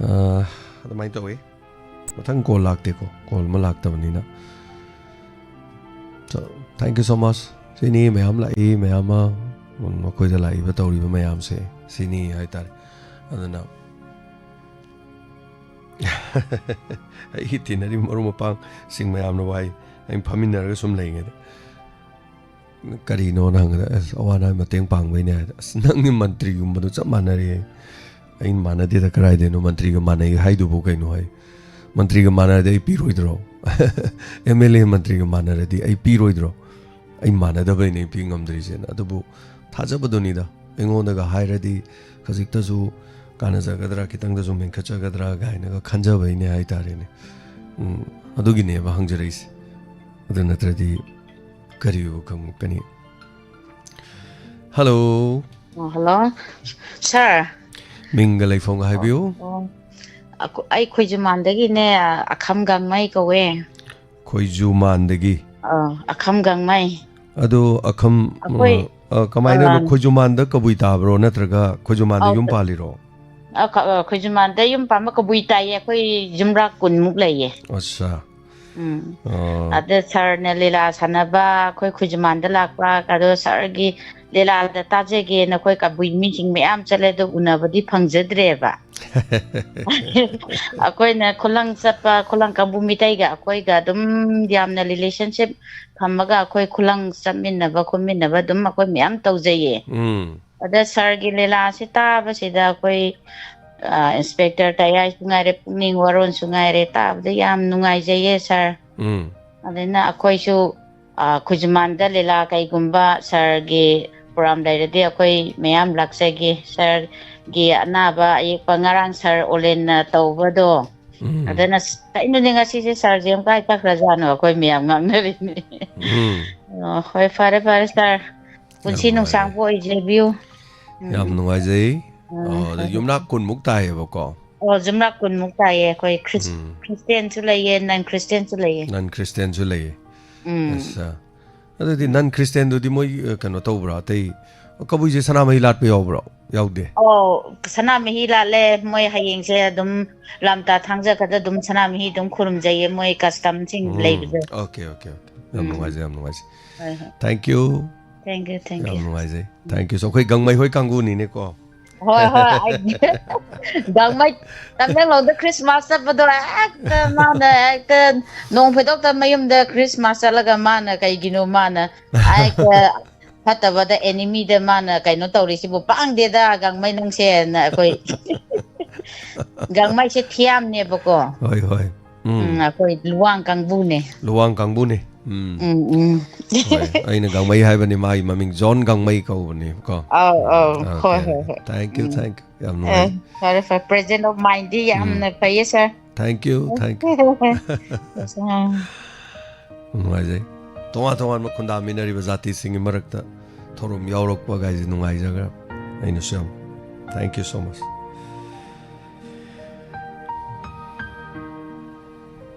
ꯑꯥ, ꯑꯗꯨꯃꯥꯏꯅ ꯇꯧꯋꯤ꯫ ꯃꯊꯪ ꯀꯣꯜ ꯂꯥꯛꯇꯦꯀꯣ, ꯀꯣꯜ ꯑꯃ ꯂꯥꯛꯇꯕꯅꯤꯅ꯫ So, thank you so much꯫ ꯁꯤꯅꯤ ꯃꯌꯥꯝ ꯂꯥꯛꯏ, ꯃꯌꯥꯝ ꯑꯃ ꯃꯈꯣꯏꯗ ꯂꯥꯛꯏꯕ ꯇꯧꯔꯤꯕ ꯃꯌꯥꯝꯁꯦ ꯁꯤꯅꯤ ꯍꯥꯏꯇꯥꯔꯦ꯫ ꯑꯗꯨꯅ ꯑꯩꯒꯤ ꯇꯤꯟꯅꯔꯤꯕ ꯃꯔꯨꯞ ꯃꯄꯥꯡꯁꯤꯡ ꯃꯌꯥꯝꯅ ꯋꯥꯏ, ꯑꯩꯅ ꯐꯝꯃꯤꯟꯅꯔꯒ ꯁꯨꯝ ꯂꯩꯔꯤꯉꯩꯗ꯫ "ꯀꯔꯤꯅꯣꯅ?" ꯍꯪꯉꯗ, "ꯑꯁ, ꯑꯋꯥ ꯑꯅꯥ ꯃꯇꯦꯡ ꯄꯥꯡꯕꯩꯅꯦ" ꯍꯥꯏꯗ, "ꯑꯁ, ꯅꯪꯗꯤ ꯃꯟꯇ꯭ꯔꯤꯒꯨꯝꯕꯗꯨ ꯆꯞ ꯃꯥꯟꯅꯔꯦ"꯫ ꯑꯩꯅ ꯃꯥꯟꯅꯗꯦꯗ, ꯀꯗꯥꯏꯗꯩꯅꯣ? ꯃꯟꯇ꯭ꯔꯤꯒ ꯃꯥꯟꯅꯩ ꯍꯥꯏꯗꯨꯕꯨ ꯀꯩꯅꯣ ꯍꯥꯏ? ꯃꯟꯇ꯭ꯔꯤꯒ ꯃꯥꯟꯅꯔꯗꯤ ꯑꯩ ꯄꯤꯔꯣꯏꯗ꯭ꯔꯣ? ꯑꯦꯝ ꯑꯦꯜ ꯑꯦ ꯃꯟꯇ꯭ꯔꯤꯒ ꯃꯥꯟꯅꯔꯗꯤ ꯑꯩ ꯄꯤꯔꯣꯏꯗ꯭ꯔꯣ? ꯑꯩ ꯃꯥꯟꯅꯗꯕꯩꯅꯦ ꯑꯩ ꯄꯤ ꯉꯝꯗ꯭ꯔꯤꯁꯦꯅ꯫ ꯑꯗꯨꯕꯨ ꯊꯥꯖꯕꯗꯨꯅꯤꯗ, ꯑꯩꯉꯣꯟꯗꯒ ꯍꯥꯏꯔꯗꯤ ꯈꯖꯤꯛꯇꯁꯨ ꯀꯥꯟꯅꯖꯒꯗ꯭ꯔꯥ, ꯈꯤꯇꯪꯗꯁꯨ ꯃꯦꯟꯈꯠꯆꯒꯗ꯭ꯔꯥ ꯀꯥꯏꯅꯒ ꯈꯟꯖꯕꯩꯅꯦ ꯍꯥꯏꯇꯥꯔꯦꯅꯦ꯫ ꯎꯝ, ꯑꯗꯨꯒꯤꯅꯦꯕ ꯍꯪꯖꯔꯛꯏꯁꯦ꯫ ꯑꯗꯨ ꯅꯠꯇ꯭ꯔꯗꯤ ꯀꯔꯤꯕꯨ ꯈꯪꯉꯛꯀꯅꯤ? ꯍꯜꯂꯣ꯫ ꯑꯣ, ꯍꯜꯂꯣ꯫ ꯁꯥꯔ꯫ ꯃꯤꯡꯒ ꯂꯩꯐꯝꯒ ꯍꯥꯏꯕꯤꯌꯨ꯫ ꯑꯣ, ꯑꯩꯈꯣ-, ꯑꯩ ꯈꯣꯏꯖꯨꯃꯥꯟꯗꯒꯤꯅꯦ, ꯑꯈꯝ ꯒꯥꯡꯃꯩ ꯀꯧꯋꯦ꯫ ꯈꯣꯏꯖꯨꯃꯥꯟꯗꯒꯤ꯫ ꯑꯥ, ꯑꯈꯝ ꯒꯥꯡꯃꯩ꯫ ꯑꯗꯣ ꯑꯈꯝ, ꯑꯩꯈꯣꯏ, ꯑ, ꯑ, ꯀꯃꯥꯏꯅꯅꯣ? ꯑ, ꯈꯣꯏꯖꯨꯃꯥꯟꯗ ꯀꯕꯨꯏ ꯇꯥꯕ꯭ꯔꯣ, ꯅꯠꯇ꯭ꯔꯒ ꯈꯣꯏꯖꯨꯃꯥꯟꯗ ꯑꯧ, ꯌꯨꯝ ꯄꯥꯜꯂꯤꯔꯣ? ꯑ, ꯈ-, ꯑ, ꯈꯣꯏꯖꯨꯃꯥꯟꯗ ꯌꯨꯝ ꯄꯥꯟꯕ ꯀꯕꯨꯏ ꯇꯥꯏꯌꯦ, ꯑꯩꯈꯣꯏ ꯌꯨꯝꯔꯥ ꯀꯨꯟꯃꯨꯛ ꯂꯩꯌꯦ꯫ ꯑꯠꯁꯥ꯫ ꯎꯝ꯫ ꯑꯣ꯫ ꯑꯗ ꯁꯥꯔꯅ ꯂꯤꯂꯥ ꯁꯥꯟꯅꯕ, ꯑꯩꯈꯣꯏ ꯈꯣꯏꯖꯨꯃꯥꯟꯗ ꯂꯥꯛꯄ, ꯑꯗꯣ ꯁꯥꯔꯒꯤ ꯂꯤꯂꯥꯗ ꯇꯥꯖꯒꯦꯅ ꯑꯩꯈꯣꯏ ꯀꯕꯨꯏ ꯃꯤꯁꯤꯡ ꯃꯌꯥꯝ ꯆꯠꯂꯦ, ꯑꯗꯣ ꯎꯅꯕꯗꯤ ꯐꯪꯖꯗ꯭ꯔꯦꯕ꯫ ꯑꯩꯈꯣꯏꯅ ꯈꯨꯂꯪ ꯆꯠꯄ, ꯈꯨꯂꯪ ꯀꯥꯡꯕꯨ ꯃꯤꯇꯩꯒ ꯑꯩꯈꯣꯏꯒ ꯑꯗꯨꯝ ꯌꯥꯝꯅ relationship ꯊꯝꯃꯒ ꯑꯩꯈꯣꯏ ꯈꯨꯂꯪ ꯆꯠꯃꯤꯟꯅꯕ ꯈꯣꯠꯃꯤꯟꯅꯕ ꯑꯗꯨꯝ ꯑꯩꯈꯣꯏ ꯃꯌꯥꯝ ꯇꯧꯖꯩꯌꯦ꯫ ꯎꯝ꯫ ꯑꯗ ꯁꯥꯔꯒꯤ ꯂꯤꯂꯥꯁꯤ ꯇꯥꯕꯁꯤꯗ ꯑꯩꯈꯣꯏ, ꯑ, ꯏꯟꯁꯄꯦꯛꯇꯔ ꯇꯌꯥꯏꯁꯨ ꯉꯥꯏꯔꯦ, ꯄꯨꯛꯅꯤꯡ ꯋꯥꯔꯣꯟꯁꯨ ꯉꯥꯏꯔꯦ, ꯇꯥꯕꯗ ꯌꯥꯝ ꯅꯨꯡꯉꯥꯏꯖꯩꯌꯦ ꯁꯥꯔ꯫ ꯎꯝ꯫ ꯑꯗꯨꯅ ꯑꯩꯈꯣꯏꯁꯨ, ꯑ, ꯈꯨꯖꯃꯥꯟꯗ ꯂꯤꯂꯥ ꯀꯩꯒꯨꯝꯕ ꯁꯥꯔꯒꯤ ꯄ꯭ꯔꯣꯒ꯭ꯔꯥꯝ ꯂꯩꯔꯗꯤ ꯑꯩꯈꯣꯏ ꯃꯌꯥꯝ ꯂꯥꯛꯆꯒꯦ꯫ ꯁꯥꯔꯒꯤ ꯑꯅꯥꯕ ꯑꯌꯦꯛꯄ ꯉꯔꯥꯡ ꯁꯥꯔ ꯑꯣꯂꯦꯟꯅ ꯇꯧꯕꯗꯣ, ꯎꯝ꯫ ꯑꯗꯨꯅ ꯀꯩꯅꯣꯅꯦ ꯉꯁꯤꯁꯦ ꯁꯥꯔꯁꯦ ꯑꯃꯨꯛ ꯀꯥꯏ ꯆꯠꯈ꯭ꯔꯖꯥꯠꯅꯣ ꯑꯩꯈꯣꯏ ꯃꯌꯥꯝ ꯉꯥꯡꯅꯔꯤꯅꯦ꯫ ꯎꯝ꯫ ꯑꯣ, ꯍꯣꯏ, ꯐꯔꯦ, ꯐꯔꯦ ꯁꯥꯔ꯫ ꯌꯥꯝ ꯄꯨꯟꯁꯤ ꯅꯨꯡꯁꯥꯡꯕ ꯅꯨꯡꯉꯥꯏꯔꯦ꯫ ꯑꯣꯏꯖꯕꯤꯌꯨ꯫ ꯎꯝ, ꯌꯥꯝ ꯎꯝ꯫ ꯅꯨꯡꯉꯥꯏꯖꯩ꯫ ꯎꯝ, ꯑꯣ, ꯑꯗ ꯍꯣꯏ, ꯍꯣꯏ꯫ ꯌꯨꯝꯅꯥꯛ ꯀꯨꯟꯃꯨꯛ ꯇꯥꯏꯌꯦꯕꯀꯣ꯫ ꯑꯣ, ꯌꯨꯝꯅꯥꯛ ꯀꯨꯟꯃꯨꯛ ꯇꯥꯏꯌꯦ꯫ ꯑꯩꯈꯣꯏ ꯈ꯭ꯔꯤꯁ-, ꯎꯝ꯫ ꯈ꯭ꯔꯤꯁꯇꯤꯌꯥꯟꯁꯨ ꯂꯩꯌꯦ, ꯅꯟ ꯈ꯭ꯔꯤꯁꯇꯤꯌꯥꯟꯁꯨ ꯂꯩꯌꯦ꯫ ꯅꯟ ꯈ꯭ꯔꯤꯁꯇꯤꯌꯥꯟꯁꯨ ꯂꯩꯌꯦ꯫ ꯎꯝ꯫ ꯑꯠꯆꯥ꯫ ꯑꯗꯨꯗꯤ ꯅꯟ ꯈ꯭ꯔꯤꯁꯇꯦꯟꯗꯨꯗꯤ ꯃꯣꯏ, ꯑ, ꯀꯩꯅꯣ ꯇꯧꯕ꯭ꯔꯥ? ꯑꯇꯩ ꯀꯕꯨꯏꯁꯦ ꯁꯅꯥꯃꯍꯤ ꯂꯥꯠꯄ ꯌꯥꯎꯕ꯭ꯔꯣ? ꯌꯥꯎꯗꯦ? ꯑꯣ, ꯁꯅꯥꯃꯍꯤ ꯂꯥꯠꯂꯦ꯫ ꯃꯣꯏ ꯍꯌꯦꯡꯁꯦ ꯑꯗꯨꯝ ꯂꯥꯝꯇꯥ ꯊꯥꯡꯖ ꯈꯛꯇ ꯑꯗꯨꯝ ꯁꯅꯥꯃꯍꯤ ꯑꯗꯨꯝ ꯈꯨꯔꯨꯝꯖꯩꯌꯦ, ꯃꯣꯏ custom ꯁꯤꯡ ꯎꯝ, ꯂꯩꯕꯗꯣ꯫ Okay, okay, okay. ꯌꯥꯝ ꯎꯝ꯫ ꯅꯨꯡꯉꯥꯏꯖꯩ, ꯌꯥꯝ ꯅꯨꯡꯉꯥꯏꯖꯩ꯫ ꯍꯣꯏ, ꯍꯣꯏ꯫ Thank you꯫ Thank you, thank ꯌꯥꯝ you꯫ ꯅꯨꯡꯉꯥꯏꯖꯩ꯫ Thank you꯫ So, ꯑꯩꯈꯣꯏ ꯒꯥꯡꯃꯩ ꯍꯣꯏ ꯀꯥꯡꯕꯨꯅꯤꯅꯦꯀꯣ꯫ ꯍꯣꯏ, ꯍꯣꯏ, ꯑꯩ ꯒꯥꯡꯃꯩ ꯇꯃꯦꯡꯂꯣꯡꯗ Christmas ꯆꯠꯄꯗꯣ ꯍꯦꯛꯇ ꯃꯥꯅ ꯍꯦꯛꯇ ꯅꯣꯡ ꯐꯥꯗꯣꯛꯇ ꯃꯌꯨꯝꯗ Christmas ꯆꯠꯂꯒ ꯃꯥꯅ ꯀꯩꯒꯤꯅꯣ ꯃꯥꯅ ꯍꯦꯛꯇ ꯐꯠꯇꯕꯗ enemyꯗ ꯃꯥꯅ ꯀꯩꯅꯣ ꯇꯧꯔꯤꯁꯤꯕꯨ ꯄꯥꯡꯗꯦꯗ ꯒꯥꯡꯃꯩ ꯅꯪꯁꯦꯅ ꯑꯩꯈꯣꯏ ꯒꯥꯡꯃꯩꯁꯦ ꯊꯤꯌꯥꯝꯅꯦꯕꯀꯣ꯫ ꯍꯣꯏ, ꯍꯣꯏ꯫ ꯎꯝ꯫ ꯎꯝ, ꯑꯩꯈꯣꯏ ꯂꯨꯋꯥꯡ ꯀꯥꯡꯕꯨꯅꯦ꯫ ꯂꯨꯋꯥꯡ ꯀꯥꯡꯕꯨꯅꯦ꯫ ꯎꯝ꯫ ꯎꯝ, ꯎꯝ꯫ ꯍꯣꯏ, ꯑꯩꯅ ꯒꯥꯡꯃꯩ ꯍꯥꯏꯕꯅꯤ, ꯃꯥꯒꯤ ꯃꯃꯤꯡ ꯖꯣꯟ ꯒꯥꯡꯃꯩ ꯀꯧꯕꯅꯦꯕꯀꯣ꯫ ꯑꯧ, ꯑꯧ꯫ ꯍꯣꯏ, Okay, ꯍꯣꯏ, okay꯫ ꯍꯣꯏ꯫ Thank you, um. Thank you꯫ ꯌꯥꯝ ꯑ, ꯅꯨꯡꯉꯥꯏ꯫ ꯐꯔꯦ, ꯐꯔꯦ꯫ Present of mindꯗꯤ ꯎꯝ꯫ ꯌꯥꯝꯅ ꯐꯩꯌꯦ, sir꯫ Thank you, thank you꯫ ꯑ꯫ ꯅꯨꯡꯉꯥꯏꯖꯩ꯫ ꯇꯣꯉꯥꯟ ꯇꯣꯉꯥꯟꯕ ꯈꯨꯟꯗꯥꯃꯤꯟꯅꯔꯤꯕ ꯖꯥꯇꯤꯁꯤꯡꯒꯤ ꯃꯔꯛꯇ ꯊꯧꯔꯝ ꯌꯥꯎꯔꯛꯄ ꯒꯥꯏꯁꯦ ꯅꯨꯡꯉꯥꯏꯖꯈ꯭ꯔꯦ꯫ ꯑꯩꯅꯁꯨ ꯌꯥꯝ꯫ Thank you so much꯫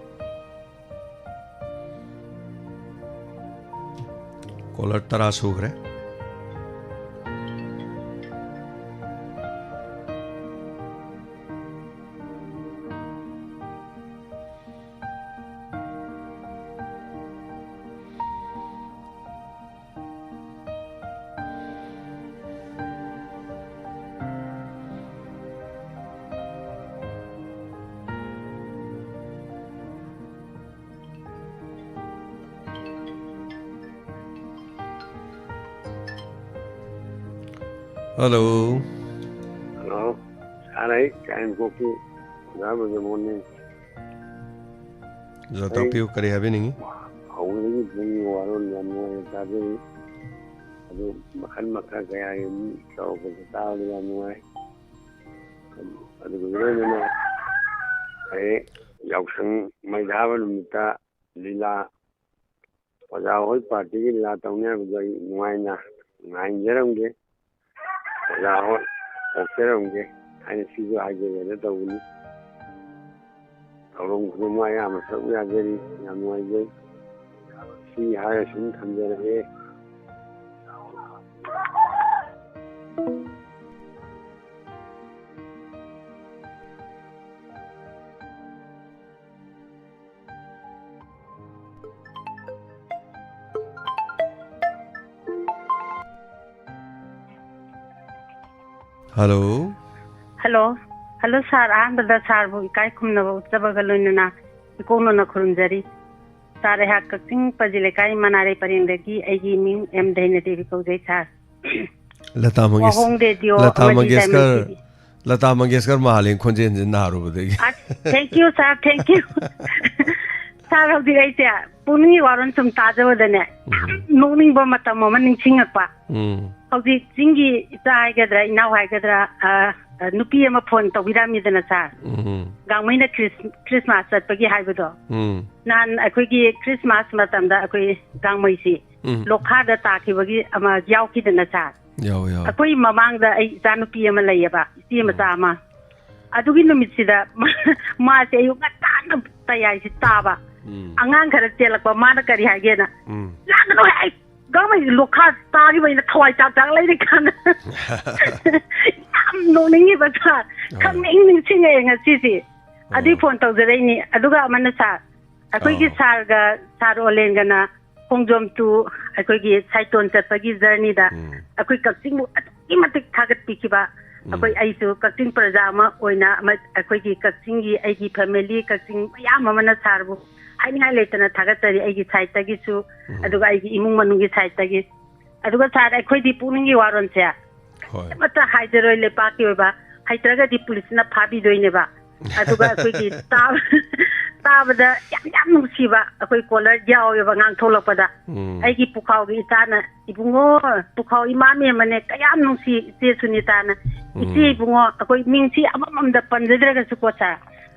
Caller ꯇꯔꯥ ꯁꯨꯈ꯭ꯔꯦ꯫ Hello꯫ Hello꯫ Sir, ꯑꯩ ꯀꯥꯏꯅꯀꯣꯛꯀꯤ ꯑꯣꯖꯥ ꯕ꯭ꯔꯖꯃꯣꯍꯟꯅꯤ꯫ ꯑꯣꯖꯥ, ꯑꯩ ꯇꯥꯛꯄꯤꯌꯨ, ꯀꯔꯤ ꯍꯥꯏꯕꯤꯅꯤꯡꯉꯤ? ꯍꯧꯕꯗꯒꯤ ꯄꯨꯡ ꯋꯥꯔꯣꯜ ꯌꯥꯝ ꯅꯨꯡꯉꯥꯏꯅ ꯇꯥꯖꯩ꯫ ꯑꯗꯨ ꯃꯈꯜ ꯃꯈꯜ ꯀꯌꯥꯒꯤ ꯃꯤ ꯇꯧꯔꯛꯄꯁꯦ ꯇꯥꯕꯗ ꯌꯥꯝ ꯅꯨꯡꯉꯥꯏ꯫ ꯑꯗꯨꯒ ꯂꯣꯏꯅꯅ ꯍꯌꯦꯡ ꯌꯥꯎꯁꯪ ꯃꯩ ꯊꯥꯕ ꯅꯨꯃꯤꯠꯇ ꯂꯤꯂꯥ, ꯑꯣꯖꯥ ꯍꯣꯏ ꯄꯥꯔꯇꯤꯒꯤ ꯂꯤꯂꯥ ꯇꯧꯅꯤ ꯍꯥꯏꯕꯗꯣ ꯑꯩ ꯅꯨꯡꯉꯥꯏꯅ ꯉꯥꯏꯖꯔꯝꯒꯦ꯫ ꯑꯣꯖꯥ ꯍꯣꯏ ꯑꯣꯛꯆꯔꯝꯒꯦ ꯍꯥꯏꯅ ꯁꯤꯁꯨ ꯍꯥꯏꯖꯒꯦꯅ ꯇꯧꯕꯅꯤ꯫ ꯊꯧꯔꯝ ꯈꯨꯗꯤꯡꯃꯛ ꯑꯌꯥꯝꯕ ꯁꯔꯨꯛ ꯌꯥꯖꯔꯤ꯫ ꯌꯥꯝ ꯅꯨꯡꯉꯥꯏꯖꯩ꯫ ꯁꯤ ꯍꯥꯏꯔ ꯁꯨꯝ ꯊꯝꯖꯔꯒꯦ꯫ Hello꯫ Hello꯫ Hello, sir꯫ ꯑꯍꯥꯟꯕꯗ sirꯕꯨ ꯏꯀꯥꯏ ꯈꯨꯝꯅꯕ ꯎꯠꯆꯕꯒ ꯂꯣꯏꯅꯅ ꯏꯀꯣꯛꯅꯅ ꯈꯨꯔꯨꯝꯖꯔꯤ꯫ Sir, ꯑꯩꯍꯥꯛ ꯀꯛꯆꯤꯡ ꯄꯥꯖꯤ ꯂꯩꯀꯥꯏ ꯃꯅꯥꯔꯩ ꯄꯔꯦꯡꯗꯒꯤ, ꯑꯩꯒꯤ ꯃꯤꯡ ꯑꯦꯝ ꯗꯩꯅ ꯗꯦꯕꯤ ꯀꯧꯖꯩ, sir꯫ ꯂꯇꯥ ꯃꯪꯒꯦꯁ-, ꯋꯥꯍꯣꯡ ꯔꯦꯗꯤꯑꯣ ꯂꯇꯥ ꯑꯃꯗꯤ Mangeshkar, Diamond T V. Lata Mangeshkar ꯃꯥꯂꯦ ꯈꯣꯟꯖꯦꯜꯁꯦ ꯅꯥꯔꯨꯕꯗꯒꯤ꯫ ꯑꯁ, thank you, sir, thank you꯫ Sir, ꯍꯧꯖꯤꯛ ꯑꯩꯁꯦ ꯄꯨꯛꯅꯤꯡꯒꯤ ꯋꯥꯔꯣꯜ ꯁꯨꯝ ꯇꯥꯖꯕꯗꯅꯦ, ꯌꯥꯝ ꯎꯝ꯫ ꯅꯣꯛꯅꯤꯡꯕ ꯃꯇꯝ ꯑꯃ ꯅꯤꯡꯁꯤꯡꯉꯛꯄ꯫ ꯎꯝ꯫ ꯍꯧꯖꯤꯛ ꯆꯤꯡꯒꯤ ꯏꯆꯥ ꯍꯥꯏꯒꯗ꯭ꯔꯥ, ꯏꯅꯥꯎ ꯍꯥꯏꯒꯗ꯭ꯔꯥ, ꯑ, ꯑ, ꯅꯨꯄꯤ ꯑꯃ phone ꯇꯧꯕꯤꯔꯛꯑꯝꯃꯤꯗꯅ, sir꯫ ꯎꯝ꯫ ꯒꯥꯡꯃꯩꯅ ꯈ꯭ꯔꯤꯁ-, Christmas ꯆꯠꯄꯒꯤ ꯍꯥꯏꯕꯗꯣ꯫ ꯎꯝ꯫ ꯅꯍꯥꯟ ꯑꯩꯈꯣꯏꯒꯤ Christmas ꯃꯇꯝꯗ ꯑꯩꯈꯣꯏ ꯒꯥꯡꯃꯩꯁꯤ ꯎꯝ꯫ ꯂꯣꯛꯈꯥꯗ ꯇꯥꯈꯤꯕꯒꯤ ꯑꯃ ꯌꯥꯎꯈꯤꯗꯅ, sir꯫ ꯌꯥꯎꯋꯦ, ꯌꯥꯎꯋꯦ꯫ ꯑꯩꯈꯣꯏ ꯃꯃꯥꯡꯗ ꯑꯩ ꯏꯆꯥꯅꯨꯄꯤ ꯑꯃ ꯂꯩꯌꯦꯕ, ꯏꯆꯦ ꯎꯝ꯫ ꯃꯆꯥ ꯑꯃ꯫ ꯑꯗꯨꯒꯤ ꯅꯨꯃꯤꯠꯁꯤꯗ ꯃꯥꯁꯦ ꯑꯌꯨꯛ ꯉꯟꯇꯥꯅ ꯇꯌꯥꯏꯁꯤ ꯇꯥꯕ꯫ ꯎꯝ꯫ ꯑꯉꯥꯡ ꯈꯔ ꯆꯦꯜꯂꯛꯄ, ꯃꯥꯅ ꯀꯔꯤ ꯍꯥꯏꯒꯦꯅ, ꯎꯝ꯫ "ꯂꯥꯛꯀꯅꯨ ꯍꯦ, ꯑꯩ ꯒꯥꯡꯃꯩ ꯂꯣꯛꯈꯥ ꯇꯥꯈꯤꯕ ꯑꯩꯅ ꯊꯋꯥꯏ ꯆꯥꯛ ꯆꯥꯛ ꯂꯩꯔꯤ ꯀꯥꯟꯗ꯫" ꯌꯥꯝ ꯅꯣꯛꯅꯤꯡꯉꯤꯕ, sir꯫ ꯑꯥ꯫ ꯈꯪꯅꯤꯡ ꯅꯤꯡꯁꯤꯡꯉꯛꯑꯦ ꯉꯁꯤꯁꯦ꯫ ꯑꯗꯨꯏ ꯑꯥ꯫ Phone ꯇꯧꯖꯔꯛꯏꯅꯤ꯫ ꯑꯗꯨꯒ ꯑꯃꯅ, sir, ꯑꯩꯈꯣꯏꯒꯤ ꯑꯥ꯫ Sirꯒ, Sir ꯑꯣꯂꯦꯟꯒꯅ ꯈꯣꯡꯖꯣꯝ to ꯑꯩꯈꯣꯏꯒꯤ ꯁꯥꯏꯇꯣꯟ ꯆꯠꯄꯒꯤ journeyꯗ ꯎꯝ꯫ ꯑꯩꯈꯣꯏ ꯀꯛꯆꯤꯡꯕꯨ ꯑꯗꯨꯛꯀꯤ ꯃꯇꯤꯛ ꯊꯥꯒꯠꯄꯤꯈꯤꯕ, ꯎꯝ꯫ ꯑꯩꯈꯣꯏ, ꯑꯩꯁꯨ ꯀꯛꯆꯤꯡ ꯄ꯭ꯔꯖꯥ ꯑꯃ ꯑꯣꯏꯅ ꯑꯃ-, ꯑꯩꯈꯣꯏꯒꯤ ꯀꯛꯆꯤꯡꯒꯤ ꯑꯩꯒꯤ family, ꯀꯛꯆꯤꯡ ꯃꯌꯥꯝ ꯑꯃꯅ Sirꯕꯨ ꯍꯥꯏꯅꯤꯡꯉꯥꯏ ꯂꯩꯇꯅ ꯊꯥꯒꯠꯆꯔꯤ, ꯑꯩꯒꯤ sideꯇꯒꯤꯁꯨ, ꯎꯝ꯫ ꯑꯗꯨꯒ ꯑꯩꯒꯤ ꯏꯃꯨꯡ ꯃꯅꯨꯡꯒꯤ sideꯇꯒꯤ꯫ ꯑꯗꯨꯒ, sir, ꯑꯩꯈꯣꯏꯗꯤ ꯄꯨꯛꯅꯤꯡꯒꯤ ꯋꯥꯔꯣꯜꯁꯦ ꯍꯣꯏ꯫ ꯑꯃꯠꯇ ꯍꯥꯏꯖꯔꯣꯏ, ꯂꯩꯄꯥꯛꯀꯤ ꯑꯣꯏꯕ, ꯍꯩꯇ꯭ꯔꯒꯗꯤ policeꯅ ꯐꯥꯕꯤꯗꯣꯏꯅꯦꯕ꯫ ꯑꯗꯨꯒ ꯑꯩꯈꯣꯏꯒꯤ ꯇꯥꯕ-, ꯇꯥꯕꯗ ꯌꯥꯝ, ꯌꯥꯝ ꯅꯨꯡꯁꯤꯕ, ꯑꯩꯈꯣꯏ caller ꯌꯥꯎꯋꯦꯕ ꯉꯥꯡꯊꯣꯛꯂꯛꯄꯗ꯫ ꯎꯝ꯫ ꯑꯩꯒꯤ ꯄꯨꯈꯥꯎꯒꯤ ꯏꯆꯥꯅ, "ꯏꯕꯨꯡꯉꯣ, ꯄꯨꯈꯥꯎ ꯏꯃꯥ ꯃꯦꯝꯃꯅꯦ, ꯀꯌꯥꯝ ꯅꯨꯡꯁꯤ ꯏꯆꯦ ꯁꯨꯅꯤꯇꯥꯅ꯫" ꯎꯝ꯫ "ꯏꯆꯦ ꯏꯕꯨꯡꯉꯣ", ꯑꯩꯈꯣꯏ ꯃꯤꯡꯁꯤ ꯑꯃꯃꯝꯗ ꯄꯟꯖꯗ꯭ꯔꯒꯁꯨꯀꯣ, sir,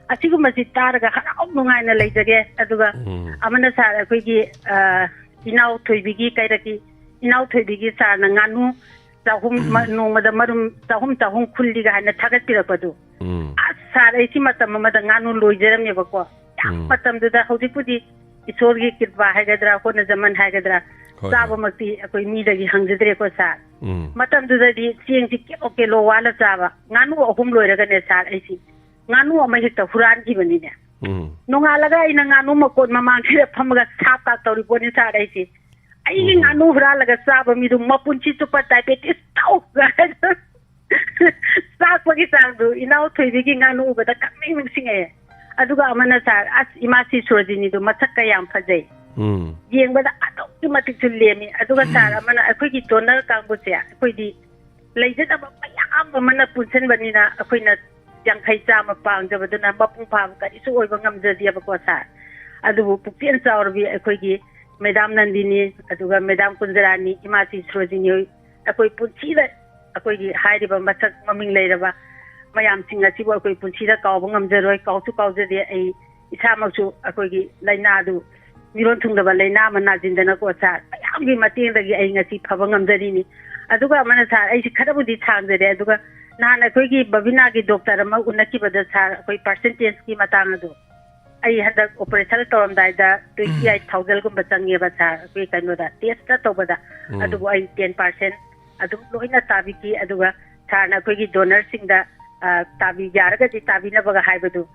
ꯑꯁꯤꯒꯨꯝꯕꯁꯤ ꯇꯥꯔꯒ ꯍꯔꯥꯎ ꯅꯨꯡꯉꯥꯏꯅ ꯂꯩꯖꯒꯦ꯫ ꯑꯗꯨꯒ ꯎꯝ꯫ ꯑꯃꯅ, sir, ꯑꯩꯈꯣꯏꯒꯤ, ꯑ, ꯏꯅꯥꯎ ꯊꯣꯏꯕꯤꯒꯤ ꯀꯩꯔꯛꯀꯤ ꯏꯅꯥꯎ ꯊꯣꯏꯕꯤꯒꯤ sirꯅ ꯉꯥꯅꯨ ꯆꯍꯨꯝ, ꯃ-, ꯅꯣꯡꯃꯗ ꯃꯔꯨꯝ ꯆꯍꯨꯝ, ꯆꯍꯨꯝ ꯈꯨꯜꯂꯤꯒ ꯍꯥꯏꯅ ꯊꯥꯒꯠꯄꯤꯔꯛꯄꯗꯨ꯫ ꯎꯝ꯫ ꯑꯁ, sir, ꯑꯩꯁꯤ ꯃꯇꯝ ꯑꯃꯗ ꯉꯥꯅꯨ ꯂꯣꯏꯖꯔꯝꯃꯦꯕꯀꯣ꯫ ꯌꯥꯝ ꯎꯝ꯫ ꯃꯇꯝꯗꯨꯗ, ꯍꯧꯖꯤꯛꯄꯨꯗꯤ ꯏꯁꯣꯔꯒꯤ ꯀ꯭ꯔꯤꯄꯥ ꯍꯥꯏꯒꯗ꯭ꯔꯥ, ꯍꯣꯠꯅꯖꯃꯟ ꯍꯥꯏꯒꯗ꯭ꯔꯥ, ꯍꯣꯏ, ꯍꯣꯏ꯫ ꯆꯥꯕꯃꯛꯇꯤ ꯑꯩꯈꯣꯏ ꯃꯤꯗꯒꯤ ꯍꯪꯖꯗ꯭ꯔꯦꯀꯣ ꯁꯥꯔ꯫ ꯎꯝ꯫ ꯃꯇꯝꯗꯨꯗꯗꯤ ꯆꯦꯡꯁꯤ ꯀꯤꯂꯣ ꯀꯤꯂꯣ ꯋꯥꯜꯂ ꯆꯥꯕ, ꯉꯥꯅꯨ ꯑꯍꯨꯝ ꯂꯣꯏꯔꯒꯅꯦ ꯁꯥꯔ, ꯑꯩꯁꯤ ꯉꯥꯅꯨ ꯑꯃ ꯍꯦꯛꯇ ꯍꯨꯔꯥꯟꯈꯤꯕꯅꯤꯅꯦ꯫ ꯎꯝ꯫ ꯅꯣꯡꯉꯥꯜꯂꯒ ꯑꯩꯅ ꯉꯥꯅꯨ ꯃꯀꯣꯟ ꯃꯃꯥꯡꯁꯤꯗ ꯐꯝꯃꯒ ꯁꯥꯞ ꯀꯥꯞ ꯇꯧꯔꯤ ꯄꯣꯠꯅꯤ ꯁꯥꯔ ꯑꯩꯁꯦ꯫ ꯑꯩꯒꯤ ꯎꯝ꯫ ꯉꯥꯅꯨ ꯍꯨꯔꯥꯜꯂꯒ ꯆꯥꯕ ꯃꯤꯗꯨ ꯃꯄꯨꯟꯁꯤ ꯆꯨꯞꯄ ꯗꯥꯏꯕꯦꯇꯤꯁ ꯇꯧ ꯀꯥꯏꯅ꯫ ꯆꯥꯛꯄꯒꯤ ꯆꯥꯡꯗꯨ ꯏꯅꯥꯎ ꯊꯣꯏꯕꯤꯒꯤ ꯉꯥꯅꯨ ꯎꯕꯗ ꯈꯪꯅꯤꯡ ꯅꯤꯡꯁꯤꯡꯉꯛꯑꯦ꯫ ꯑꯗꯨꯒ ꯑꯃꯅ ꯁꯥꯔ, ꯑꯁ, ꯏꯃꯥ ꯁꯤ ꯁꯣꯔꯣꯖꯤꯅꯤꯗꯨ ꯃꯁꯛꯀ ꯌꯥꯝ ꯐꯖꯩ꯫ ꯎꯝ꯫ ꯌꯦꯡꯕꯗ ꯑꯗꯨꯛꯀꯤ ꯃꯇꯤꯛꯁꯨ ꯂꯦꯝꯃꯤ꯫ ꯑꯗꯨꯒ ꯁꯥꯔ, ꯑꯃꯅ ꯑꯩꯈꯣꯏꯒꯤ ꯗꯣꯅꯔ ꯀꯥꯡꯕꯨꯁꯦ, ꯑꯩꯈꯣꯏꯗꯤ ꯂꯩꯖꯗꯕ ꯃꯌꯥꯝ ꯑꯃꯅ ꯄꯨꯟꯁꯤꯟꯕꯅꯤꯅ ꯑꯩꯈꯣꯏꯅ ꯌꯥꯡꯈꯩ ꯆꯥꯝꯃ ꯄꯥꯡꯖꯕꯗꯨꯅ ꯃꯄꯨꯡ ꯐꯥꯕ ꯀꯔꯤꯁꯨ ꯑꯣꯏꯕ ꯉꯝꯖꯗꯦꯕꯀꯣ ꯁꯥꯔ꯫ ꯑꯗꯨꯕꯨ ꯄꯨꯛꯆꯦꯜ ꯆꯥꯎꯔꯕꯤ ꯑꯩꯈꯣꯏꯒꯤ ꯃꯦꯗꯥꯝ ꯅꯟꯗꯤꯅꯤ, ꯑꯗꯨꯒ ꯃꯦꯗꯥꯝ ꯀꯨꯟꯖꯔꯥꯅꯤ, ꯏꯃꯥ ꯁꯤ ꯁꯣꯔꯣꯖꯤꯅꯤ ꯍꯣꯏ, ꯑꯩꯈꯣꯏ ꯄꯨꯟꯁꯤꯗ ꯑꯩꯈꯣꯏꯒꯤ ꯍꯥꯏꯔꯤꯕ ꯃꯁꯛ ꯃꯃꯤꯡ ꯂꯩꯔꯕ ꯃꯌꯥꯝꯁꯤꯡ ꯑꯁꯤꯕꯨ ꯑꯩꯈꯣꯏ ꯄꯨꯟꯁꯤꯗ ꯀꯥꯎꯕ ꯉꯝꯖꯔꯣꯏ, ꯀꯥꯎꯁꯨ ꯀꯥꯎꯖꯗꯦ꯫ ꯑꯩ ꯏꯁꯥꯃꯛꯁꯨ ꯑꯩꯈꯣꯏꯒꯤ ꯂꯥꯏꯅꯥꯗꯨ, ꯃꯤꯔꯣꯟ ꯊꯨꯡꯗꯕ ꯂꯥꯏꯅꯥ ꯑꯃ ꯅꯥꯁꯤꯟꯗꯅꯀꯣ ꯁꯥꯔ, ꯃꯌꯥꯝꯒꯤ ꯃꯇꯦꯡꯗꯒꯤ ꯑꯩ ꯉꯁꯤ ꯐꯕ ꯉꯝꯖꯔꯤꯅꯤ꯫ ꯑꯗꯨꯒ ꯑꯃꯅ ꯁꯥꯔ, ꯑꯩꯁꯤ ꯈꯔꯕꯨꯗꯤ ꯁꯥꯡꯖꯔꯦ, ꯑꯗꯨꯒ ꯅꯍꯥꯟ ꯑꯩꯈꯣꯏꯒꯤ ꯕꯕꯤꯅꯥꯒꯤ ꯗꯣꯛꯇꯔ ꯑꯃ ꯎꯅꯈꯤꯕꯗ ꯁꯥꯔ, ꯑꯩꯈꯣꯏ ꯄꯥꯔꯁꯦꯟꯇꯦꯖꯀꯤ ꯃꯇꯥꯡ ꯑꯗꯣ, ꯑꯩ ꯍꯟꯗꯛ ꯑꯣꯄꯔꯦꯁꯟ ꯇꯧꯔꯝꯗꯥꯏꯗ ꯇ꯭ꯋꯦꯟꯇꯤ ꯑꯩꯠ ꯊꯥꯎꯖꯟꯒꯨꯝꯕ ꯆꯪꯉꯦꯕ ꯁꯥꯔ, ꯑꯩꯈꯣꯏ ꯀꯩꯅꯣꯗ, ꯇꯦꯁꯇ ꯇꯧꯕꯗ꯫ ꯎꯝ꯫ ꯑꯗꯨꯕꯨ ꯑꯩ ꯇꯦꯟ ꯄꯥꯔꯁꯦꯟ ꯑꯗꯨꯝ ꯂꯣꯏꯅ ꯇꯥꯕꯤꯈꯤ꯫ ꯑꯗꯨꯒ ꯁꯥꯔꯅ ꯑꯩꯈꯣꯏꯒꯤ ꯗꯣꯅꯔꯁꯤꯡꯗ, ꯑ, ꯇꯥꯕꯤ-, ꯌꯥꯔꯒꯗꯤ ꯇꯥꯕꯤꯅꯕꯒ ꯍꯥꯏꯕꯗꯨ,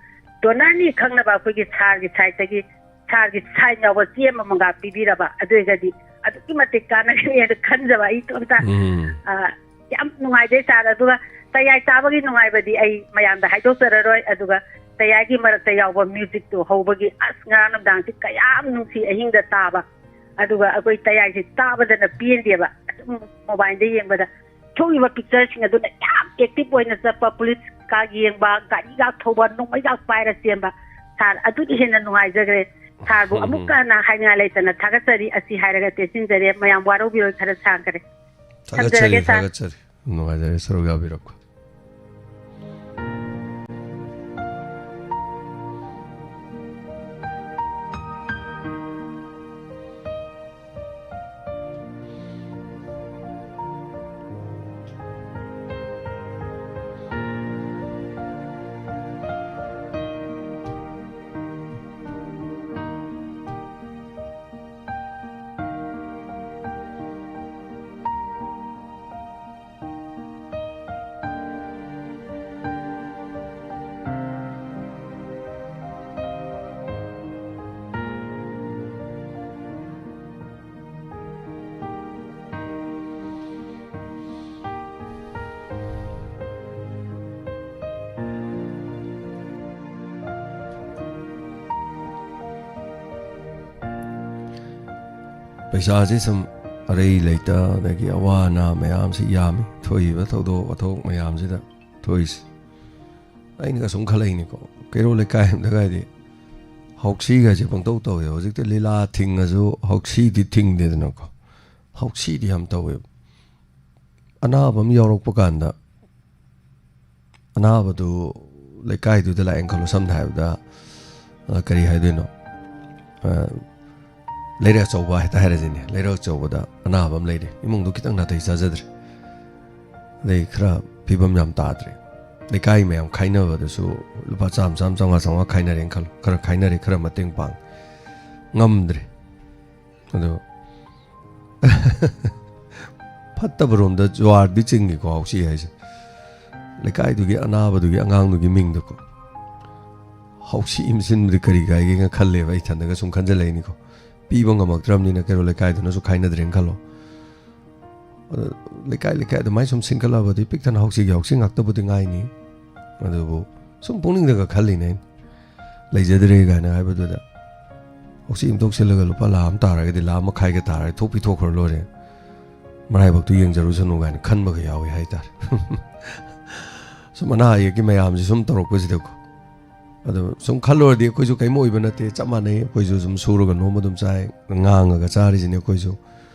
ꯗꯣꯅꯔꯅꯤ ꯈꯪꯅꯕ ꯑꯩꯈꯣꯏꯒꯤ ꯁꯥꯔꯒꯤ ꯁꯥꯏꯠꯇꯒꯤ, ꯁꯥꯔꯒꯤ ꯁꯥꯏꯟ ꯌꯥꯎꯕ ꯆꯦ ꯑꯃꯃꯝꯒ ꯄꯤꯕꯤꯔꯕ, ꯑꯗꯨ ꯑꯣꯏꯔꯒꯗꯤ ꯑꯗꯨꯛꯀꯤ ꯃꯇꯤꯛ ꯀꯥꯟꯅꯒꯅꯤ ꯍꯥꯏꯅ ꯈꯟꯖꯕ ꯑꯩ ꯏꯇꯣꯝꯇ꯫ ꯎꯝ꯫ ꯑ, ꯌꯥꯝ ꯅꯨꯡꯉꯥꯏꯖꯩ ꯁꯥꯔ꯫ ꯑꯗꯨꯒ ꯇꯌꯥꯏ ꯆꯥꯕꯒꯤ ꯅꯨꯡꯉꯥꯏꯕꯗꯤ ꯑꯩ ꯃꯌꯥꯝꯗ ꯍꯥꯏꯗꯣꯛꯆꯔꯔꯣꯏ꯫ ꯑꯗꯨꯒ ꯇꯌꯥꯏꯒꯤ ꯃꯔꯛꯇ ꯌꯥꯎꯕ ꯃ꯭ꯌꯨꯖꯤꯛꯇꯣ ꯍꯧꯕꯒꯤ, ꯑꯁ, ꯉꯔꯥꯡ ꯅꯨꯡꯗꯥꯡꯁꯤ ꯀꯌꯥꯝ ꯅꯨꯡꯁꯤ ꯑꯍꯤꯡꯗ ꯇꯥꯕ꯫ ꯑꯗꯨꯒ ꯑꯩꯈꯣꯏ ꯇꯌꯥꯏꯁꯤ ꯇꯥꯕꯗꯅ ꯄꯦꯟꯗꯦꯕ, ꯑꯗꯨꯝ ꯃꯣꯕꯥꯏꯜꯗ ꯌꯦꯡꯕꯗ꯫ ꯊꯣꯛꯏꯕ ꯄꯤꯛꯆꯔꯁꯤꯡ ꯑꯗꯨꯅ ꯌꯥꯝ ꯑꯦꯛꯇꯤꯚ ꯑꯣꯏꯅ ꯆꯠꯄ, ꯄꯨꯂꯤꯁꯀ ꯌꯦꯡꯕ, ꯒꯥꯔꯤꯒ ꯊꯧꯕ, ꯅꯣꯡꯃꯩꯒ ꯄꯥꯏꯔ ꯆꯦꯟꯕ꯫ ꯁꯥꯔ, ꯑꯗꯨꯗꯤ ꯍꯦꯟꯅ ꯅꯨꯡꯉꯥꯏꯖꯈ꯭ꯔꯦ꯫ ꯁꯥꯔꯕꯨ ꯑꯃꯨꯛꯀ ꯍꯟꯅ ꯍꯥꯏꯅꯤꯡꯉꯥꯏ ꯂꯩꯇꯅ ꯊꯥꯒꯠꯆꯔꯤ꯫ ꯑꯁꯤ ꯍꯥꯏꯔꯒ ꯇꯦꯟꯁꯤꯟꯖꯔꯦ꯫ ꯃꯌꯥꯝ ꯋꯥꯔꯧꯕꯤꯔꯣꯏ, ꯈꯔ ꯁꯥꯡꯈ꯭ꯔꯦ꯫ ꯊꯥꯒꯠꯆꯔꯤ, ꯊꯝꯖꯔꯒꯦ, ꯁꯥꯔ꯫ ꯊꯥꯒꯠꯆꯔꯤ꯫ ꯅꯨꯡꯉꯥꯏꯖꯔꯦ ꯁꯔꯨꯛ ꯌꯥꯕꯤꯔꯛꯄ꯫ ꯄꯩꯁꯥꯁꯦ ꯁꯨꯝ ꯑꯔꯩ ꯂꯩꯇ, ꯑꯗꯒꯤ ꯑꯋꯥ ꯑꯅꯥ ꯃꯌꯥꯝꯁꯤ ꯌꯥꯝꯃꯤ꯫ ꯊꯣꯛꯏꯕ ꯊꯧꯗꯣꯛ ꯋꯥꯊꯣꯛ ꯃꯌꯥꯝꯁꯤꯗ ꯊꯣꯛꯏꯁꯦ꯫ ꯑꯩꯅꯒ ꯁꯨꯝ ꯈꯜꯂꯛꯏꯅꯤꯀꯣ, ꯀꯩꯔꯣꯜ ꯂꯩꯀꯥꯏ ꯑꯝꯗꯒꯗꯤ ꯍꯥꯎꯁꯤꯒꯁꯦ ꯄꯪꯇꯧ ꯇꯧꯋꯦ꯫ ꯍꯧꯖꯤꯛꯇꯤ ꯂꯤꯂꯥ ꯊꯤꯡꯉꯁꯨ ꯍꯥꯎꯁꯤꯗꯤ ꯊꯤꯡꯗꯦꯗꯅꯀꯣ, ꯍꯥꯎꯁꯤꯗꯤ ꯌꯥꯝ ꯇꯧꯋꯦꯕ꯫ ꯑꯅꯥꯕ ꯑꯃ ꯌꯥꯎꯔꯛꯄ ꯀꯥꯟꯗ, ꯑꯅꯥꯕꯗꯨ ꯂꯩꯀꯥꯏꯗꯨꯗ ꯂꯥꯛꯑꯦꯅ ꯈꯜꯂꯣ, ꯁꯝꯅ ꯍꯥꯏꯔꯕꯗ, ꯑ, ꯀꯔꯤ ꯍꯥꯏꯗꯣꯏꯅꯣ? ꯑ, ꯂꯩꯔꯛ ꯑꯆꯧꯕ ꯍꯥꯏꯇ ꯍꯥꯏꯔꯁꯤꯅꯦ, ꯂꯩꯔꯛ ꯑꯆꯧꯕꯗ ꯑꯅꯥꯕ ꯑꯃ ꯂꯩꯔꯦ, ꯏꯃꯨꯡꯗꯣ ꯈꯤꯇꯪ ꯅꯥꯇꯩ ꯆꯥꯖꯗ꯭ꯔꯦ, ꯑꯗꯩ ꯈꯔ ꯐꯤꯕꯝ ꯌꯥꯝ ꯇꯥꯗ꯭ꯔꯦ, ꯂꯩꯀꯥꯏ ꯃꯌꯥꯝ ꯈꯥꯏꯅꯕꯗꯁꯨ ꯂꯨꯄꯥ ꯆꯥꯝꯃ, ꯆꯥꯝꯃ, ꯆꯥꯝꯃꯉꯥ, ꯆꯥꯝꯃꯉꯥ ꯈꯥꯏꯅꯔꯦꯅ ꯈꯜꯂꯣ, ꯈꯔ ꯈꯥꯏꯅꯔꯦ, ꯈꯔ ꯃꯇꯦꯡ ꯄꯥꯡ ꯉꯝꯗ꯭ꯔꯦ꯫ ꯑꯗꯣ ꯐꯠꯇꯕꯔꯣꯝꯗ ꯖꯨꯋꯥꯔꯗꯤ ꯆꯤꯡꯉꯤꯀꯣ ꯍꯥꯎꯁꯤ ꯍꯥꯏꯁꯦ, ꯂꯩꯀꯥꯏꯗꯨꯒꯤ ꯑꯅꯥꯕꯗꯨꯒꯤ ꯑꯉꯥꯡꯗꯨꯒꯤ ꯃꯤꯡꯗꯀꯣ꯫ ꯍꯥꯎꯁꯤ ꯑꯃ ꯁꯤꯟꯕꯗꯤ ꯀꯔꯤ ꯀꯥꯏꯒꯦꯅ ꯈꯜꯂꯦꯕ, ꯑꯩ ꯏꯊꯟꯗꯒ ꯁꯨꯝ ꯈꯟꯖꯜꯂꯛꯏꯅꯤꯀꯣ꯫ ꯄꯤꯕ ꯉꯝꯃꯛꯇ꯭ꯔꯕꯅꯤꯅ ꯀꯩꯔꯣꯜ ꯂꯩꯀꯥꯏꯗꯨꯅꯁꯨ ꯈꯥꯏꯅꯗ꯭ꯔꯦꯅ ꯈꯜꯂꯣ꯫ ꯑꯗꯣ ꯂꯩꯀꯥꯏ ꯂꯩꯀꯥꯏ ꯑꯗꯨꯃꯥꯏꯅ ꯁꯨꯝ ꯁꯤꯟꯒꯠꯂꯛꯑꯕꯗꯤ ꯄꯤꯛ ꯊꯟꯅ ꯍꯥꯎꯁꯤꯒꯤ ꯍꯥꯎꯁꯤ ꯉꯥꯛꯇꯕꯨꯗꯤ ꯉꯥꯏꯅꯤ꯫ ꯑꯗꯨꯕꯨ ꯁꯨꯝ ꯄꯨꯛꯅꯤꯡꯗꯒ ꯈꯜꯂꯤꯅꯦ ꯑꯩꯅ꯫ ꯂꯩꯖꯗ꯭ꯔꯦ ꯀꯥꯏꯅ ꯍꯥꯏꯕꯗꯨꯗ, ꯍꯥꯎꯁꯤ ꯑꯃ ꯇꯣꯛꯁꯤꯜꯂꯒ ꯂꯨꯄꯥ ꯂꯥꯈ ꯑꯃ ꯇꯥꯔꯒꯗꯤ, ꯂꯥꯈ ꯃꯈꯥꯏꯒ ꯇꯥꯔꯒꯗꯤ ꯊꯣꯛ ꯄꯤꯊꯣꯛꯈ꯭ꯔ ꯂꯣꯏꯔꯦ, ꯃꯔꯥꯏꯕꯛꯇꯨ ꯌꯦꯡꯖꯔꯨꯁꯅꯨ ꯀꯥꯏꯅ ꯈꯟꯕꯒ ꯌꯥꯎꯏ ꯍꯥꯏꯇꯥꯔꯦ꯫ ꯁꯨꯝ ꯑꯅꯥ ꯑꯌꯦꯛꯀꯤ ꯃꯌꯥꯝꯁꯦ ꯁꯨꯝ ꯇꯧꯔꯛꯄꯁꯤꯗꯀꯣ꯫ ꯑꯗꯣ ꯁꯨꯝ ꯈꯜꯂꯨꯔꯗꯤ ꯑꯩꯈꯣꯏꯁꯨ ꯀꯔꯤꯝ ꯑꯣꯏꯕ ꯅꯠꯇꯦ, ꯆꯞ ꯃꯥꯟꯅꯩ꯫ ꯑꯩꯈꯣꯏꯁꯨ ꯁꯨꯝ ꯁꯨꯔꯒ ꯅꯣꯝꯕ ꯑꯗꯨꯝ ꯆꯥꯏ, ꯉꯥꯡꯉꯒ ꯆꯥꯔꯤꯁꯤꯅꯦ ꯑꯩꯈꯣꯏꯁꯨ꯫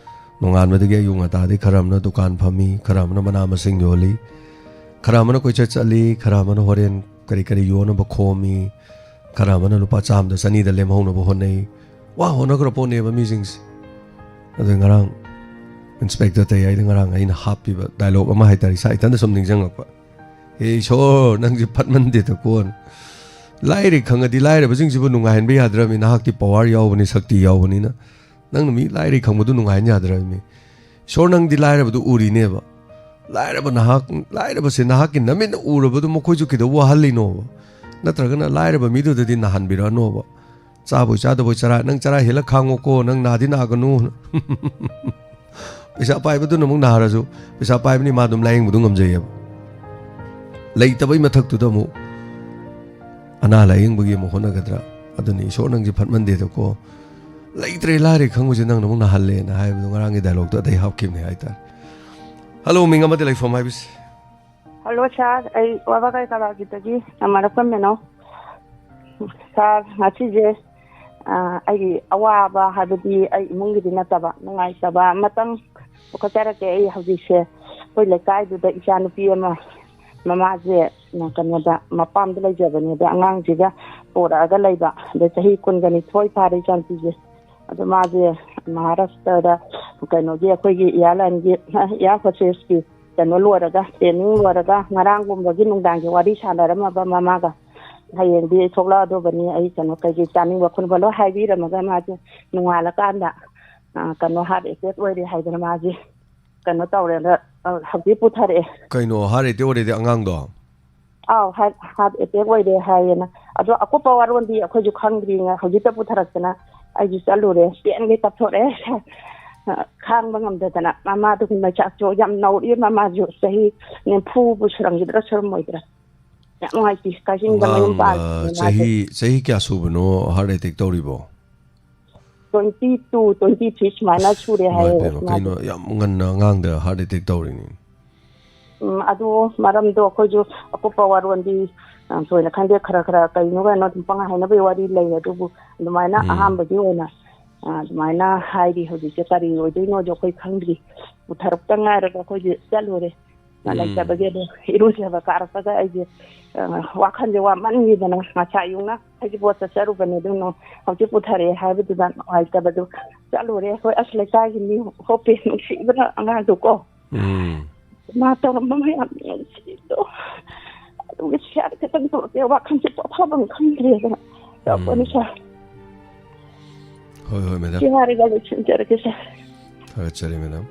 ꯅꯣꯡꯉꯥꯟꯕꯗꯒꯤ ꯑꯌꯨꯛ ꯉꯟꯇꯥꯗꯒꯤ ꯈꯔ ꯑꯃꯅ ꯗꯨꯀꯥꯟ ꯐꯝꯃꯤ, ꯈꯔ ꯑꯃꯅ ꯃꯅꯥ ꯃꯁꯤꯡ ꯌꯣꯜꯂꯤ, ꯈꯔ ꯑꯃꯅ ꯀꯣꯏꯆꯠ ꯆꯠꯂꯤ, ꯈꯔ ꯑꯃꯅ ꯍꯣꯔꯦꯟ ꯀꯔꯤ ꯀꯔꯤ ꯌꯣꯟꯅꯕ ꯈꯣꯝꯃꯤ, ꯈꯔ ꯑꯃꯅ ꯂꯨꯄꯥ ꯆꯥꯝꯃꯗ ꯆꯅꯤꯗ ꯂꯦꯝꯍꯧꯅꯕ ꯍꯣꯠꯅꯩ꯫ ꯋꯥ ꯍꯣꯠꯅꯈ꯭ꯔ ꯄꯣꯠꯅꯦꯕ ꯃꯤꯁꯤꯡꯁꯦ꯫ ꯑꯗ ꯉꯔꯥꯡ ꯏꯟꯁꯄꯦꯛꯇꯔ ꯇꯌꯥꯏꯗ ꯉꯔꯥꯡ ꯑꯩꯅ ꯍꯥꯞꯄꯤꯕ ꯗꯥꯏꯂꯣꯛ ꯑꯃ ꯍꯥꯏꯇꯥꯔꯦ, ꯏꯁꯥ ꯏꯊꯟꯗ ꯁꯨꯝ ꯅꯤꯡꯁꯤꯡꯉꯛꯄ꯫ "ꯍꯦ ꯏꯁꯣꯔ, ꯅꯪꯁꯦ ꯐꯠꯃꯟꯗꯦꯗꯀꯣ꯫ ꯂꯥꯏꯔꯩ ꯈꯪꯉꯗꯤ ꯂꯥꯏꯔꯕꯁꯤꯡꯁꯤꯕꯨ ꯅꯨꯡꯉꯥꯏꯍꯟꯕ ꯌꯥꯗ꯭ꯔꯕꯅꯤ, ꯅꯍꯥꯛꯇꯤ ꯄꯋꯥꯔ ꯌꯥꯎꯕꯅꯤ, ꯁꯛꯇꯤ ꯌꯥꯎꯕꯅꯤꯅ꯫ ꯅꯪꯅ ꯃꯤ ꯂꯥꯏꯔꯩ ꯈꯪꯕꯗꯨ ꯅꯨꯡꯉꯥꯏꯍꯟ ꯌꯥꯗ꯭ꯔꯕꯅꯤ꯫ ꯏꯁꯣꯔ, ꯅꯪꯗꯤ ꯂꯥꯏꯔꯕꯗꯨ ꯎꯔꯤꯅꯦꯕ꯫ ꯂꯥꯏꯔꯕ ꯅꯍꯥꯛ, ꯂꯥꯏꯔꯕꯁꯦ ꯅꯍꯥꯛꯀꯤ ꯅꯃꯤꯠꯅ ꯎꯔꯕꯗꯨ ꯃꯈꯣꯏꯁꯨ ꯀꯩꯗꯧ ꯋꯥꯍꯜꯂꯤꯅꯣꯕ? ꯅꯠꯇ꯭ꯔꯒꯅ ꯂꯥꯏꯔꯕ ꯃꯤꯗꯨꯗꯗꯤ ꯅꯥꯍꯟꯕꯤꯔꯛꯑꯅꯣꯕ꯫ ꯆꯥꯕꯣꯏ ꯆꯥꯗꯕꯣꯏ ꯆꯔꯥ, ꯅꯪ ꯆꯔꯥ ꯍꯦꯜꯂ ꯈꯥꯡꯉꯣꯀꯣ, ꯅꯪ ꯅꯥꯗꯤ ꯅꯥꯒꯅꯨ꯫" ꯄꯩꯁꯥ ꯄꯥꯏꯕꯗꯨꯅ ꯑꯃꯨꯛ ꯅꯥꯔꯁꯨ, ꯄꯩꯁꯥ ꯄꯥꯏꯕꯅꯤ, ꯃꯥ ꯑꯗꯨꯝ ꯂꯥꯏꯌꯦꯡꯕꯗꯨ ꯉꯝꯖꯩꯌꯦꯕ꯫ ꯂꯩꯇꯕꯩ ꯃꯊꯛꯇꯨꯗ ꯑꯃꯨꯛ ꯑꯅꯥ ꯂꯥꯏꯌꯦꯡꯕꯒꯤ ꯑꯃꯨꯛ ꯍꯣꯠꯅꯒꯗ꯭ꯔꯥ? ꯑꯗꯨꯅꯤ, ꯏꯁꯣꯔ, ꯅꯪꯁꯦ ꯐꯠꯃꯟꯗꯦꯗꯀꯣ꯫ ꯂꯩꯇ꯭ꯔꯦ ꯂꯥꯏꯔꯦ ꯈꯪꯕꯁꯦ ꯅꯪꯅ ꯑꯃꯨꯛ ꯅꯥꯍꯜꯂꯦꯅ ꯍꯥꯏꯕꯗꯣ ꯉꯔꯥꯡꯒꯤ ꯗꯥꯏꯂꯣꯛꯇꯣ ꯑꯇꯩ ꯍꯥꯞꯈꯤꯕꯅꯦ ꯍꯥꯏꯇꯥꯔꯦ꯫ ꯍꯜꯂꯣ, ꯃꯤꯡ ꯑꯃꯗꯤ ꯂꯩꯐꯝ ꯍꯥꯏꯕꯁꯦ꯫ ꯍꯜꯂꯣ ꯁꯥꯔ, ꯑꯩ ꯋꯥꯕꯒꯥꯏ ꯀꯂꯥꯒꯤꯗꯒꯤ ꯅꯃꯥꯔꯛꯄ ꯃꯦꯅꯣ꯫ ꯁꯥꯔ, ꯉꯁꯤꯁꯦ, ꯑ, ꯑꯩꯒꯤ ꯑꯋꯥꯕ ꯍꯥꯏꯕꯗꯤ ꯑꯩ ꯏꯃꯨꯡꯒꯤꯗꯤ ꯅꯠꯇꯕ, ꯅꯨꯡꯉꯥꯏꯇꯕ ꯑꯃꯇꯪ ꯄꯨꯈꯠꯆꯔꯛꯀꯦ꯫ ꯑꯩ ꯍꯧꯖꯤꯛꯁꯦ ꯑꯩꯈꯣꯏ ꯂꯩꯀꯥꯏꯗꯨꯗ ꯏꯆꯥ ꯅꯨꯄꯤ ꯑꯃ, ꯃꯃꯥꯁꯦ, ꯎꯝ, ꯀꯩꯅꯣꯗ, ꯃꯄꯥꯝꯗ ꯂꯩꯖꯕꯅꯦ꯫ ꯑꯗ ꯑꯉꯥꯡꯁꯤꯒ ꯄꯣꯔꯛꯑꯒ ꯂꯩꯕ꯫ ꯑꯗ ꯆꯍꯤ ꯀꯨꯟꯒ ꯅꯤꯊꯣꯏ ꯐꯥꯔꯦ ꯏꯆꯥꯅꯨꯄꯤꯁꯦ꯫ ꯑꯗꯣ ꯃꯥꯁꯦ ꯃꯍꯥꯔꯥꯁꯇ꯭ꯔꯗ ꯀꯩꯅꯣꯒꯤ, ꯑꯩꯈꯣꯏꯒꯤ ꯏꯌꯥꯔꯂꯥꯏꯟꯒꯤ, ꯏꯌꯥꯔ ꯍꯣꯁꯇꯦꯁꯀꯤ ꯀꯩꯅꯣ ꯂꯣꯏꯔꯒ, ꯇ꯭ꯔꯦꯅꯤꯡ ꯂꯣꯏꯔꯒ, ꯉꯔꯥꯡꯒꯨꯝꯕꯒꯤ ꯅꯨꯡꯗꯥꯡꯒꯤ ꯋꯥꯔꯤ ꯁꯥꯟꯅꯔꯝꯃꯕ ꯃꯃꯥꯒ꯫ ꯍꯌꯦꯡꯗꯤ ꯑꯩ ꯊꯣꯛꯂꯛꯑꯗꯧꯕꯅꯤ, ꯑꯩ ꯀꯩꯅꯣ ꯀꯩꯀꯩ ꯆꯥꯅꯤꯡꯕ ꯈꯣꯠꯅꯤꯡꯕ ꯂꯣꯏ ꯍꯥꯏꯕꯤꯔꯝꯃꯒ ꯃꯥꯁꯦ ꯅꯣꯡꯉꯥꯜꯂꯀꯥꯟꯗ, ꯑ, ꯀꯩꯅꯣ, ꯍꯥꯔꯠ ꯑꯦꯇꯦꯛ ꯑꯣꯏꯔꯦ ꯍꯥꯏꯗꯅ ꯃꯥꯁꯦ ꯀꯩꯅꯣ ꯇꯧꯔꯦꯅ, ꯑ, ꯍꯧꯖꯤꯛ ꯄꯨꯊꯔꯛꯑꯦ꯫ ꯀꯩꯅꯣ, ꯍꯥꯔꯠ ꯑꯦꯇꯦꯛ ꯑꯣꯏꯔꯦꯗꯤ ꯑꯉꯥꯡꯗꯣ? ꯑꯥꯎ, ꯍꯥꯔꯠ, ꯍꯥꯔꯠ ꯑꯦꯇꯦꯛ ꯑꯣꯏꯔꯦ ꯍꯥꯏꯌꯦꯅ꯫ ꯑꯗꯣ ꯑꯀꯨꯞꯄ ꯋꯥꯔꯣꯜꯗꯤ ꯑꯩꯈꯣꯏꯁꯨ ꯈꯪꯗ꯭ꯔꯤꯉꯩ ꯍꯧꯖꯤꯛꯇ ꯄꯨꯊꯔꯛꯇꯅ ꯑꯩꯁꯨ ꯆꯠꯂꯨꯔꯦ, ꯄꯦꯟꯒꯩ ꯀꯞꯊꯣꯔꯛꯑꯦ꯫ ꯈꯥꯡꯕ ꯉꯝꯗꯗꯅ꯫ ꯃꯃꯥꯗꯨꯒꯤ ꯃꯩꯆꯥꯛꯁꯨ ꯌꯥꯝ ꯅꯧꯔꯤ, ꯃꯃꯥꯁꯨ ꯆꯍꯤ ꯅꯤꯐꯨꯕꯨ ꯁꯨꯔꯝꯈꯤꯗ꯭ꯔꯥ ꯁꯨꯔꯝꯃꯣꯏꯗ꯭ꯔꯥ꯫ ꯌꯥꯝ ꯅꯨꯡꯉꯥꯏꯇꯦ, ꯀꯛꯆꯤꯡꯗ ꯃꯌꯨꯝ ꯑꯉꯥꯡ, ꯑ, ꯄꯥꯜꯂꯤꯕꯅꯦ ꯃꯥꯁꯦ꯫ ꯆꯍꯤ, ꯆꯍꯤ ꯀꯌꯥ ꯁꯨꯕꯅꯣ ꯍꯥꯔꯠ ꯑꯦꯇꯦꯛ ꯇꯧꯔꯤꯕꯣ? Twenty two, twenty three ꯁꯨꯃꯥꯏꯅ ꯁꯨꯔꯦ ꯍꯥꯏꯌꯦ ꯏꯃꯥ ꯏꯄꯦꯝꯃ, ꯃꯥꯗꯣ꯫ ꯀꯩꯅꯣ ꯌꯥꯝ ꯉꯟꯅ ꯑꯉꯥꯡꯗ ꯍꯥꯔꯠ ꯑꯦꯇꯦꯛ ꯇꯧꯔꯤꯅꯤ꯫ ꯎꯝ, ꯑꯗꯨ ꯃꯔꯝꯗꯣ ꯑꯩꯈꯣꯏꯁꯨ ꯑꯀꯨꯞꯄ ꯋꯥꯔꯣꯜꯗꯤ, ꯑ, ꯊꯣꯏꯅ ꯈꯪꯗꯦ, ꯈꯔ ꯈꯔ ꯀꯩꯅꯣ ꯀꯩꯅꯣ ꯑꯗꯨꯝ ꯄꯪꯍꯥꯏ ꯍꯥꯏꯅꯕꯒꯤ ꯋꯥꯔꯤ ꯂꯩ꯫ ꯑꯗꯨꯕꯨ ꯑꯗꯨꯃꯥꯏꯅ ꯎꯝ꯫ ꯑꯍꯥꯟꯕꯒꯤ ꯑꯣꯏꯅ, ꯑ, ꯑꯗꯨꯃꯥꯏꯅ ꯍꯥꯏꯔꯤ꯫ ꯍꯧꯖꯤꯛꯁꯦ ꯀꯔꯤ ꯑꯣꯏꯗꯣꯏꯅꯣꯁꯨ ꯑꯩꯈꯣꯏ ꯈꯪꯗ꯭ꯔꯤ꯫ ꯄꯨꯊꯔꯛꯇ ꯉꯥꯏꯔꯒ ꯑꯩꯈꯣꯏꯁꯦ ꯆꯠꯂꯨꯔꯦ꯫ ꯎꯝ꯫ ꯂꯩꯇꯕꯒꯤ ꯑꯗꯣ ꯏꯔꯨꯖꯕ ꯀꯥꯔꯛꯄꯗ ꯑꯩꯁꯦ, ꯑ, ꯋꯥꯈꯜꯁꯦ ꯋꯥꯃꯟꯈꯤꯗꯅ ꯉꯁꯥꯏ ꯑꯌꯨꯛꯅ ꯍꯩꯖꯤꯡꯄꯣꯠ ꯆꯠꯆꯔꯨꯕꯅꯦ꯫ ꯑꯗꯨꯅ ꯍꯧꯖꯤꯛ ꯄꯨꯊꯔꯛꯑꯦ ꯍꯥꯏꯕꯗꯨꯗ ꯅꯨꯡꯉꯥꯏꯇꯕꯗꯣ ꯆꯠꯂꯨꯔꯦ꯫ ꯑꯩꯈꯣꯏ ꯑꯁ ꯂꯩꯀꯥꯏꯒꯤ ꯃꯤ ꯍꯣꯄꯦ ꯅꯨꯡꯁꯤꯕꯅ ꯑꯉꯥꯡꯗꯣ ꯀꯣ꯫ ꯎꯝ꯫ ꯃꯥ ꯇꯧꯔꯝꯕ ꯃꯌꯥꯝ ꯅꯨꯡꯁꯤꯕꯗꯣ꯫ ꯑꯗꯨꯒꯤ ꯁꯤꯌꯥꯔ ꯈꯤꯇꯪ ꯇꯧꯔꯛꯀꯦ, ꯋꯥꯈꯜꯁꯦ ꯄꯣꯊꯥꯐꯝ ꯈꯪꯗ꯭ꯔꯦꯗꯅ ꯇꯧꯔꯛꯄꯅꯤ ꯎꯝ꯫ ꯁꯥꯔ꯫ ꯍꯣꯏ, ꯍꯣꯏ, ꯃꯦꯗꯥꯝ꯫ ꯁꯤ ꯍꯥꯏꯔꯒ ꯂꯣꯏꯁꯤꯟꯖꯔꯒꯦ ꯁꯥꯔ꯫ ꯊꯥꯒꯠꯆꯔꯤ, ꯃꯦꯗꯥꯝ꯫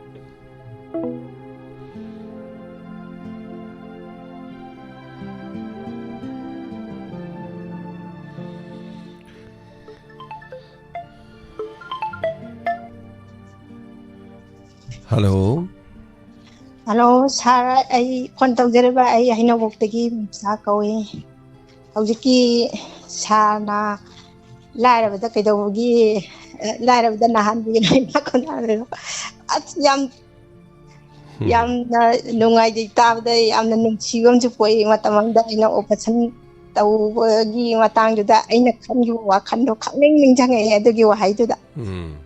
ꯍꯜꯂꯣ꯫ ꯍꯜꯂꯣ, ꯁꯥꯔ, ꯑꯩ ꯐꯣꯟ ꯇꯧꯖꯔꯤꯕ, ꯑꯩ ꯍꯩꯅꯧꯕꯣꯛꯇꯒꯤ ꯃꯤꯁꯥ ꯀꯧꯏ꯫ ꯍꯧꯖꯤꯛꯀꯤ ꯁꯥꯔꯅ ꯂꯥꯏꯔꯕꯗ ꯀꯩꯗꯧꯕꯒꯤ ꯂꯥꯏꯔꯕꯗ ꯅꯥꯍꯟꯕꯤꯒꯅꯨ, ꯏꯅꯥꯛ ꯈꯨꯟꯕꯗ꯫ ꯑꯁ, ꯌꯥꯝ, ꯎꯝ꯫ ꯌꯥꯝꯅ ꯅꯨꯡꯉꯥꯏꯖꯩ ꯇꯥꯕꯗ, ꯌꯥꯝꯅ ꯅꯨꯡꯁꯤꯕ ꯑꯃꯁꯨ ꯄꯣꯛꯏ꯫ ꯃꯇꯝ ꯑꯃꯗ ꯑꯩꯅ operation ꯇꯧꯕꯒꯤ ꯃꯇꯥꯡꯗꯨꯗ ꯑꯩꯅ ꯈꯟꯈꯤꯕ ꯋꯥꯈꯜꯗꯣ ꯈꯪꯅꯤꯡ ꯅꯤꯡꯁꯤꯡꯉꯛꯑꯦ ꯑꯗꯨꯒꯤ ꯋꯥꯍꯩꯗꯨꯗ꯫ ꯎꯝ꯫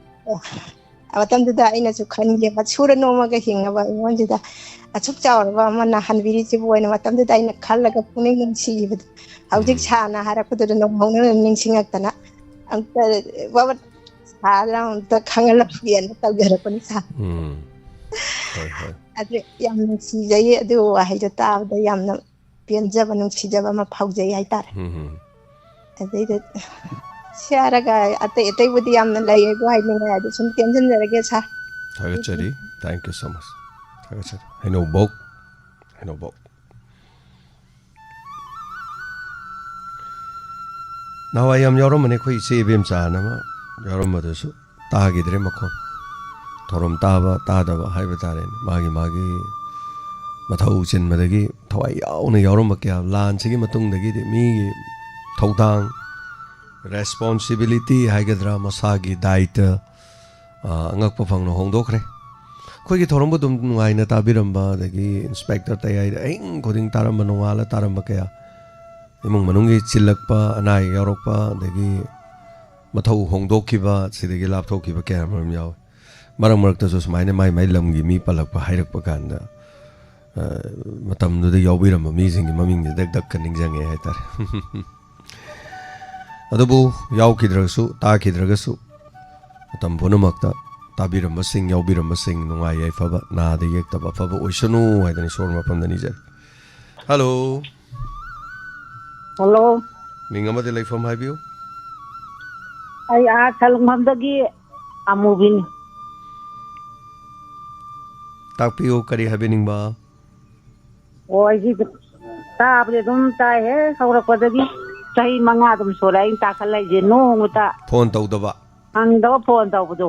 ꯃꯇꯝꯗꯨꯗ ꯑꯩꯅꯁꯨ ꯈꯟꯈꯤꯕ, ꯁꯨꯔ ꯅꯣꯝꯃꯒ ꯍꯤꯡꯉꯕ ꯑꯩꯉꯣꯟꯁꯤꯗ ꯑꯁꯨꯛ ꯆꯥꯎꯔꯕ ꯑꯃ ꯅꯥꯍꯟꯕꯤꯔꯤꯁꯤꯕꯨ ꯑꯣꯏꯅ ꯃꯇꯝꯗꯨꯗ ꯑꯩꯅ ꯈꯜꯂꯒ ꯄꯨꯛꯅꯤꯡ ꯅꯨꯡꯁꯤꯈꯤꯕꯗꯣ꯫ ꯍꯧꯖꯤꯛ ꯎꯝ꯫ ꯁꯥꯔꯅ ꯍꯥꯏꯔꯛꯄꯗꯨꯗ ꯅꯧꯍꯧꯅꯅ ꯅꯤꯡꯁꯤꯡꯉꯛꯇꯅ ꯑꯝꯇ ꯕꯕꯥ ꯁꯥꯔ ꯑꯝꯇ ꯈꯪꯍꯜꯂꯛꯄꯤꯒꯦꯅ ꯇꯧꯖꯔꯛꯄꯅꯤ ꯁꯥꯔ꯫ ꯎꯝ꯫ ꯍꯣꯏ, ꯍꯣꯏ꯫ ꯑꯗꯨ ꯌꯥꯝ ꯅꯨꯡꯁꯤꯖꯩꯌꯦ, ꯑꯗꯨ ꯋꯥꯍꯩꯗꯣ ꯇꯥꯕꯗ ꯌꯥꯝꯅ ꯄꯦꯟꯖꯕ, ꯅꯨꯡꯁꯤꯖꯕ ꯑꯃ ꯐꯥꯎꯖꯩ ꯍꯥꯏꯇꯥꯔꯦ꯫ ꯎꯝ, ꯎꯝ꯫ ꯑꯗꯩꯗ ꯁꯤ ꯍꯥꯏꯔꯒ ꯑꯇꯩ ꯑꯇꯩꯕꯨꯗꯤ ꯌꯥꯝꯅ ꯂꯩꯌꯦꯕꯨ ꯍꯥꯏꯅꯤꯡꯉꯦ, ꯑꯗꯨ ꯁꯨꯝ ꯇꯦꯟꯁꯤꯟꯖꯔꯒꯦ ꯁꯥꯔ꯫ ꯊꯥꯒꯠꯆꯔꯤ꯫ Thank you so much꯫ ꯊꯥꯒꯠꯆꯔꯤ꯫ ꯍꯩꯅꯧꯕꯣꯛ, ꯍꯩꯅꯧꯕꯣꯛ꯫ ꯅꯍꯥꯟꯋꯥꯏ ꯌꯥꯝ ꯌꯥꯎꯔꯝꯕꯅꯦ, ꯑꯩꯈꯣꯏ ꯏꯆꯦ ꯏꯕꯦꯝꯆꯥꯅ ꯑꯃ ꯌꯥꯎꯔꯝꯕꯗꯨꯁꯨ ꯇꯥꯈꯤꯗ꯭ꯔꯦ ꯃꯈꯣꯟ꯫ ꯊꯧꯔꯝ ꯇꯥꯕ ꯇꯥꯗꯕ ꯍꯥꯏꯕ ꯇꯥꯔꯦꯅꯦ꯫ ꯃꯥꯒꯤ ꯃꯥꯒꯤ ꯃꯊꯧ ꯆꯤꯟꯕꯗꯒꯤ ꯊꯋꯥꯏ ꯌꯥꯎꯅ ꯌꯥꯎꯔꯝꯕ ꯀꯌꯥ, ꯂꯥꯟꯁꯤꯒꯤ ꯃꯇꯨꯡꯗꯒꯤꯗꯤ ꯃꯤꯒꯤ ꯊꯧꯗꯥꯡ, responsibility ꯍꯥꯏꯒꯗ꯭ꯔꯥ, ꯃꯁꯥꯒꯤ ꯗꯥꯏꯇ, ꯑ, ꯑꯉꯛꯄ ꯐꯪꯅ ꯍꯣꯡꯗꯣꯛꯈ꯭ꯔꯦ꯫ ꯑꯩꯈꯣꯏꯒꯤ ꯊꯧꯔꯝꯕꯨ ꯑꯗꯨꯝ ꯅꯨꯡꯉꯥꯏꯅ ꯇꯥꯕꯤꯔꯝꯕ, ꯑꯗꯒꯤ ꯏꯟꯁꯄꯦꯛꯇꯔ ꯇꯌꯥꯏꯗ ꯑꯍꯤꯡ ꯈꯨꯗꯤꯡ ꯇꯥꯔꯝꯕ, ꯅꯣꯡꯉꯥꯜꯂ ꯇꯥꯔꯝꯕ ꯀꯌꯥ, ꯏꯃꯨꯡ ꯃꯅꯨꯡꯒꯤ ꯆꯤꯜꯂꯛꯄ, ꯑꯅꯥ ꯑꯌꯦꯛ ꯌꯥꯎꯔꯛꯄ, ꯑꯗꯒꯤ ꯃꯊꯧ ꯍꯣꯡꯗꯣꯛꯈꯤꯕ, ꯁꯤꯗꯒꯤ ꯂꯥꯞꯊꯣꯛꯈꯤꯕ ꯀꯌꯥ ꯑꯃꯔꯣꯝ ꯌꯥꯎꯏ꯫ ꯃꯔꯛ ꯃꯔꯛꯇꯁꯨ ꯁꯨꯃꯥꯏꯅ ꯃꯥꯏ ꯃꯥꯏ ꯂꯝꯒꯤ ꯃꯤ ꯄꯜꯂꯛꯄ, ꯍꯥꯏꯔꯛꯄ ꯀꯥꯟꯗ, ꯑ, ꯃꯇꯝꯗꯨꯗ ꯌꯥꯎꯕꯤꯔꯝꯕ ꯃꯤꯁꯤꯡꯒꯤ ꯃꯃꯤꯡꯁꯦ ꯗꯛ ꯗꯛꯀ ꯅꯤꯡꯁꯤꯡꯉꯦ ꯍꯥꯏꯇꯥꯔꯦ꯫ ꯑꯗꯨꯕꯨ ꯌꯥꯎꯈꯤꯗ꯭ꯔꯒꯁꯨ, ꯇꯥꯈꯤꯗ꯭ꯔꯒꯁꯨ, ꯃꯇꯝ ꯄꯨꯝꯅꯃꯛꯇ ꯇꯥꯕꯤꯔꯝꯕꯁꯤꯡ, ꯌꯥꯎꯕꯤꯔꯝꯕꯁꯤꯡ, ꯅꯨꯡꯉꯥꯏ ꯌꯥꯏꯐꯕ, ꯅꯥꯗ ꯌꯦꯛꯇꯕ ꯑꯐꯕ ꯑꯣꯏꯁꯅꯨ ꯍꯥꯏꯗꯅ ꯏꯁꯣꯔ ꯃꯐꯝꯗ ꯅꯤꯖꯔꯤ꯫ ꯍꯜꯂꯣ꯫ ꯍꯜꯂꯣ꯫ ꯃꯤꯡ ꯑꯃꯗꯤ ꯂꯩꯐꯝ ꯍꯥꯏꯕꯤꯌꯨ꯫ ꯑꯩ ꯑꯥ ꯁꯂꯨꯡꯐꯝꯗꯒꯤ ꯑꯃꯨꯕꯤꯅꯤ꯫ ꯇꯥꯛꯄꯤꯌꯨ, ꯀꯔꯤ ꯍꯥꯏꯕꯤꯅꯤꯡꯕ? ꯑꯣ, ꯑꯩꯁꯤ ꯇꯥꯕꯗꯤ ꯑꯗꯨꯝ ꯇꯥꯏ, ꯍꯦꯛ ꯍꯧꯔꯛꯄꯗꯒꯤ ꯆꯍꯤ ꯃꯉꯥ ꯑꯗꯨꯝ ꯁꯨꯔꯦ ꯑꯩꯅ ꯇꯥꯈꯠꯂꯛꯏꯁꯦ ꯅꯣꯡꯃꯇ꯫ ꯐꯣꯟ ꯇꯧꯗꯕ? ꯐꯪꯗꯕ ꯐꯣꯟ ꯇꯧꯕꯗꯣ꯫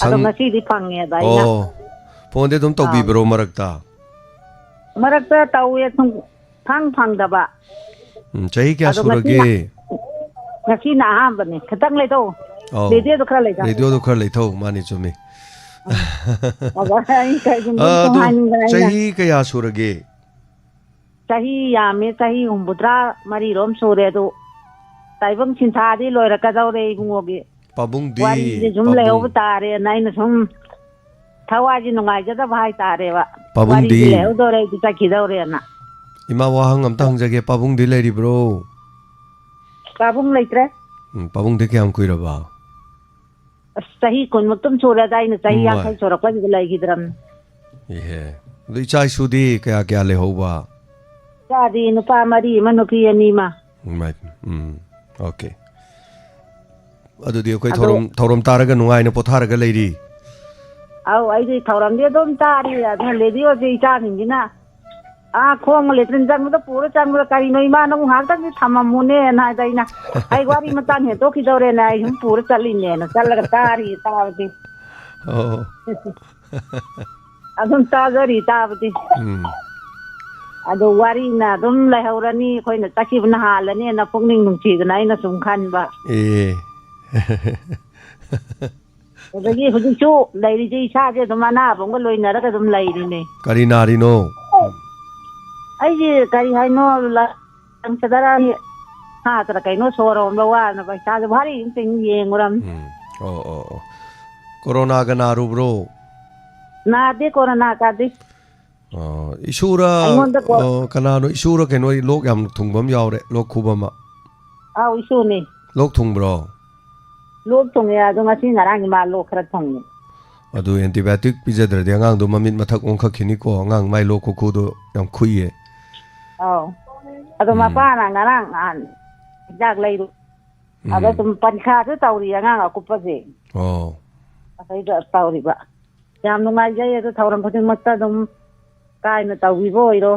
ꯑꯗꯣ ꯁꯪ-, ꯉꯁꯤꯗꯤ ꯐꯪꯉꯦꯕ ꯑꯩꯅ꯫ ꯑꯣ, ꯐꯣꯟꯗꯤ ꯑꯗꯨꯝ ꯑꯥꯎ꯫ ꯇꯧꯕꯤꯕ꯭ꯔꯣ ꯃꯔꯛꯇ? ꯃꯔꯛꯇ ꯇꯧꯋꯦ, ꯁꯨꯝ ꯐꯪ ꯐꯪꯗꯕ꯫ ꯎꯝ, ꯆꯍꯤ ꯀꯌꯥ ꯑꯗꯣ ꯁꯨꯔꯒꯦ? ꯉꯁꯤꯅ, ꯉꯁꯤꯅ ꯑꯍꯥꯟꯕꯅꯦ꯫ ꯈꯤꯇꯪ ꯂꯩꯊꯧ꯫ ꯑꯧ꯫ ꯔꯦꯗꯤꯑꯣꯗꯣ ꯈꯔ ꯂꯩꯊꯧ꯫ ꯔꯦꯗꯤꯑꯣꯗꯣ ꯈꯔ ꯂꯩꯊꯧ, ꯃꯥꯅꯤ, ꯆꯨꯝꯃꯤ꯫ ꯑꯗꯣ ꯑꯩ ꯀꯩꯒꯨꯝꯕ ꯑ, ꯁꯨꯝ ꯑꯗꯣ ꯍꯥꯏꯅꯤꯡꯕ ꯑꯩꯅ꯫ ꯆꯍꯤ ꯀꯌꯥ ꯁꯨꯔꯒꯦ? ꯆꯍꯤ ꯌꯥꯝꯃꯦ, ꯆꯍꯤ ꯍꯨꯝꯐꯨꯇꯔꯥ ꯃꯔꯤꯔꯣꯝ ꯁꯨꯔꯦ꯫ ꯑꯗꯨ ꯇꯥꯏꯕꯪ ꯁꯤꯟꯊꯥꯗꯤ ꯂꯣꯏꯔꯛꯀꯗꯧꯔꯦ ꯏꯕꯨꯡꯉꯣꯒꯤ꯫ ꯄꯥꯕꯨꯡꯗꯤ, ꯋꯥꯔꯤꯁꯦ ꯁꯨꯝ ꯄꯥꯕꯨꯡ- ꯂꯩꯍꯧꯕ ꯇꯥꯔꯦꯅ ꯑꯩꯅ ꯁꯨꯝ ꯊꯋꯥꯏꯁꯦ ꯅꯨꯡꯉꯥꯏꯖꯗꯕ ꯍꯥꯏꯇꯥꯔꯦꯕ꯫ ꯄꯥꯕꯨꯡꯗꯤ? ꯋꯥꯔꯤꯁꯦ ꯂꯩꯍꯧꯗꯧꯔꯦ, ꯑꯩꯗꯤ ꯆꯠꯈꯤꯗꯧꯔꯦꯅ꯫ ꯏꯃꯥ, ꯋꯥꯍꯪ ꯑꯝꯇ ꯍꯪꯖꯒꯦ, ꯄꯥꯕꯨꯡꯗꯤ ꯂꯩꯔꯤꯕ꯭ꯔꯣ? ꯄꯥꯕꯨꯡ ꯂꯩꯇ꯭ꯔꯦ꯫ ꯎꯝ, ꯄꯥꯕꯨꯡꯗꯤ ꯀꯌꯥꯝ ꯀꯨꯏꯔꯕ? ꯑꯁ, ꯆꯍꯤ ꯀꯨꯟꯃꯨꯛꯇꯨꯝ ꯁꯨꯔꯦꯗ, ꯑꯩꯅ ꯆꯆꯍꯤ ꯏꯃꯥꯏ꯫ ꯌꯥꯡꯈꯩ ꯁꯨꯔꯛꯄꯁꯤꯗ ꯂꯩꯈꯤꯗ꯭ꯔꯕꯅꯤ꯫ ꯏꯍꯦ꯫ ꯑꯗꯨ ꯏꯆꯥ ꯏꯁꯨꯗꯤ ꯀꯌꯥ ꯀꯌꯥ ꯂꯩꯍꯧꯕ? ꯏꯆꯥꯗꯤ ꯅꯨꯄꯥ ꯃꯔꯤ ꯑꯃ, ꯅꯨꯄꯤ ꯑꯅꯤ ꯑꯃ꯫ ꯏꯃꯥꯏ, ꯎꯝ, okay꯫ ꯑꯗꯨꯗꯤ ꯑꯩꯈꯣꯏ ꯑꯗꯣ ꯊꯧꯔꯝ, ꯊꯧꯔꯝ ꯇꯥꯔꯒ ꯅꯨꯡꯉꯥꯏꯅ ꯄꯣꯊꯥꯔꯒ ꯂꯩꯔꯤ꯫ ꯑꯧ, ꯑꯩꯗꯤ ꯊꯧꯔꯝꯗꯤ ꯑꯗꯨꯝ ꯇꯥꯔꯤ, ꯑꯗꯨꯅ ꯔꯦꯗꯤꯑꯣꯁꯦ ꯏꯆꯥꯁꯤꯡꯁꯤꯅ, ꯑꯥ, ꯈꯣꯡ ꯂꯦꯇ꯭ꯔꯤꯟ ꯆꯪꯕꯗ ꯄꯨꯔ ꯆꯪꯕꯗ, "ꯀꯔꯤꯅꯣ ꯏꯃꯥ, ꯅꯪꯕꯨ ꯉꯥꯏꯍꯥꯛꯇꯪꯗꯤ ꯊꯝꯃꯝꯃꯨꯅꯦꯅ" ꯍꯥꯏꯗ ꯑꯩꯅ, "ꯑꯩ ꯋꯥꯔꯤ ꯃꯇꯥꯡ ꯍꯦꯟꯗꯣꯛꯈꯤꯗꯧꯔꯦꯅ ꯑꯩ ꯁꯨꯝ ꯄꯨꯔ ꯆꯠꯂꯤꯅꯦꯅ" ꯆꯠꯂꯒ ꯇꯥꯔꯤ ꯇꯥꯕꯗꯤ꯫ ꯑꯣ꯫ ꯑꯗꯨꯝ ꯇꯥꯖꯔꯤ ꯇꯥꯕꯗꯤ꯫ ꯎꯝ꯫ ꯑꯗꯣ ꯋꯥꯔꯤꯅ ꯑꯗꯨꯝ ꯂꯩꯍꯧꯔꯅꯤ, ꯑꯩꯈꯣꯏꯅ ꯆꯠꯈꯤꯕꯅ ꯍꯥꯜꯂꯅꯤꯅ ꯄꯨꯛꯅꯤꯡ ꯅꯨꯡꯁꯤꯗꯅ ꯑꯩꯅ ꯁꯨꯝ ꯈꯟꯕ꯫ ꯑꯦ꯫ ꯑꯗꯒꯤ ꯍꯧꯖꯤꯛꯁꯨ ꯂꯩꯔꯤꯁꯦ ꯏꯁꯥꯁꯦ ꯑꯗꯨꯝ ꯑꯅꯥꯕ ꯑꯃꯒ ꯂꯣꯏꯅꯔꯒ ꯑꯗꯨꯝ ꯂꯩꯔꯤꯅꯦ꯫ ꯀꯔꯤ ꯅꯥꯔꯤꯅꯣ? ꯑꯩꯁꯦ ꯀꯔꯤ ꯍꯥꯏꯅꯣ, ꯂ-, ꯂꯪꯆꯗꯔꯥꯅꯤ ꯁꯥꯇ꯭ꯔ ꯀꯩꯅꯣ ꯁꯣꯔ ꯍꯣꯟꯕ ꯋꯥꯅꯕ ꯏꯁꯥꯁꯦ ꯚꯥꯔꯤ ꯑꯃ ꯆꯤꯡ ꯌꯦꯡꯉꯨꯔꯝꯅꯤ꯫ ꯎꯝ꯫ ꯑꯣ, ꯑꯣ, ꯑꯣ꯫ ꯀꯣꯔꯣꯅꯥꯒ ꯅꯥꯔꯨꯕ꯭ꯔꯣ? ꯅꯥꯗꯦ, ꯀꯣꯔꯣꯅꯥꯒꯗꯤ꯫ ꯑꯣ, ꯏꯁꯨꯔ, ꯑꯩꯉꯣꯟꯗ ꯀꯣ- ꯑꯣ, ꯀꯅꯥꯅꯣ? ꯏꯁꯨꯔ ꯀꯩꯅꯣ, ꯂꯣꯛ ꯌꯥꯝ ꯊꯨꯡꯕ ꯑꯃ ꯌꯥꯎꯔꯦ, ꯂꯣꯛ ꯈꯨꯕ ꯑꯃ꯫ ꯑꯥꯎ, ꯏꯁꯨꯅꯤ꯫ ꯂꯣꯛ ꯊꯨꯡꯕ꯭ꯔꯣ? ꯂꯣꯛ ꯊꯨꯡꯉꯦ, ꯑꯗꯣ ꯉꯁꯤ ꯉꯔꯥꯡꯒꯤ ꯃꯥ ꯂꯣꯛ ꯈꯔ ꯊꯨꯡꯉꯦ꯫ ꯑꯗꯨ antibiotic ꯄꯤꯖꯗ꯭ꯔꯗꯤ ꯑꯉꯥꯡꯗꯣ ꯃꯃꯤꯠ ꯃꯊꯛ ꯑꯣꯟꯈꯠꯈꯤꯅꯤꯀꯣ, ꯑꯉꯥꯡ ꯃꯥꯏ ꯂꯣꯛ ꯈꯨꯈꯨꯗꯣ ꯌꯥꯝ ꯈꯨꯏꯌꯦ꯫ ꯑꯧ꯫ ꯑꯗꯣ ꯎꯝ꯫ ꯃꯄꯥꯅ ꯉꯔꯥꯡ ꯅꯍꯥꯟ ꯍꯤꯗꯥꯛ ꯂꯩꯔꯨ-, ꯑꯗ ꯎꯝ꯫ ꯁꯨꯝ ꯄꯔꯤꯈꯥꯁꯨ ꯇꯧꯔꯤ ꯑꯉꯥꯡ ꯑꯀꯨꯞꯄꯁꯦ꯫ ꯑꯣ꯫ ꯑꯗꯩꯗ ꯇꯧꯔꯤꯕ꯫ ꯌꯥꯝ ꯅꯨꯡꯉꯥꯏꯖꯩ, ꯑꯗꯨ ꯊꯧꯔꯝ ꯈꯨꯗꯤꯡꯃꯛꯇ ꯑꯗꯨꯝ ꯀꯥꯏꯅ ꯇꯧꯕꯤꯕ ꯑꯣꯏꯔꯣ꯫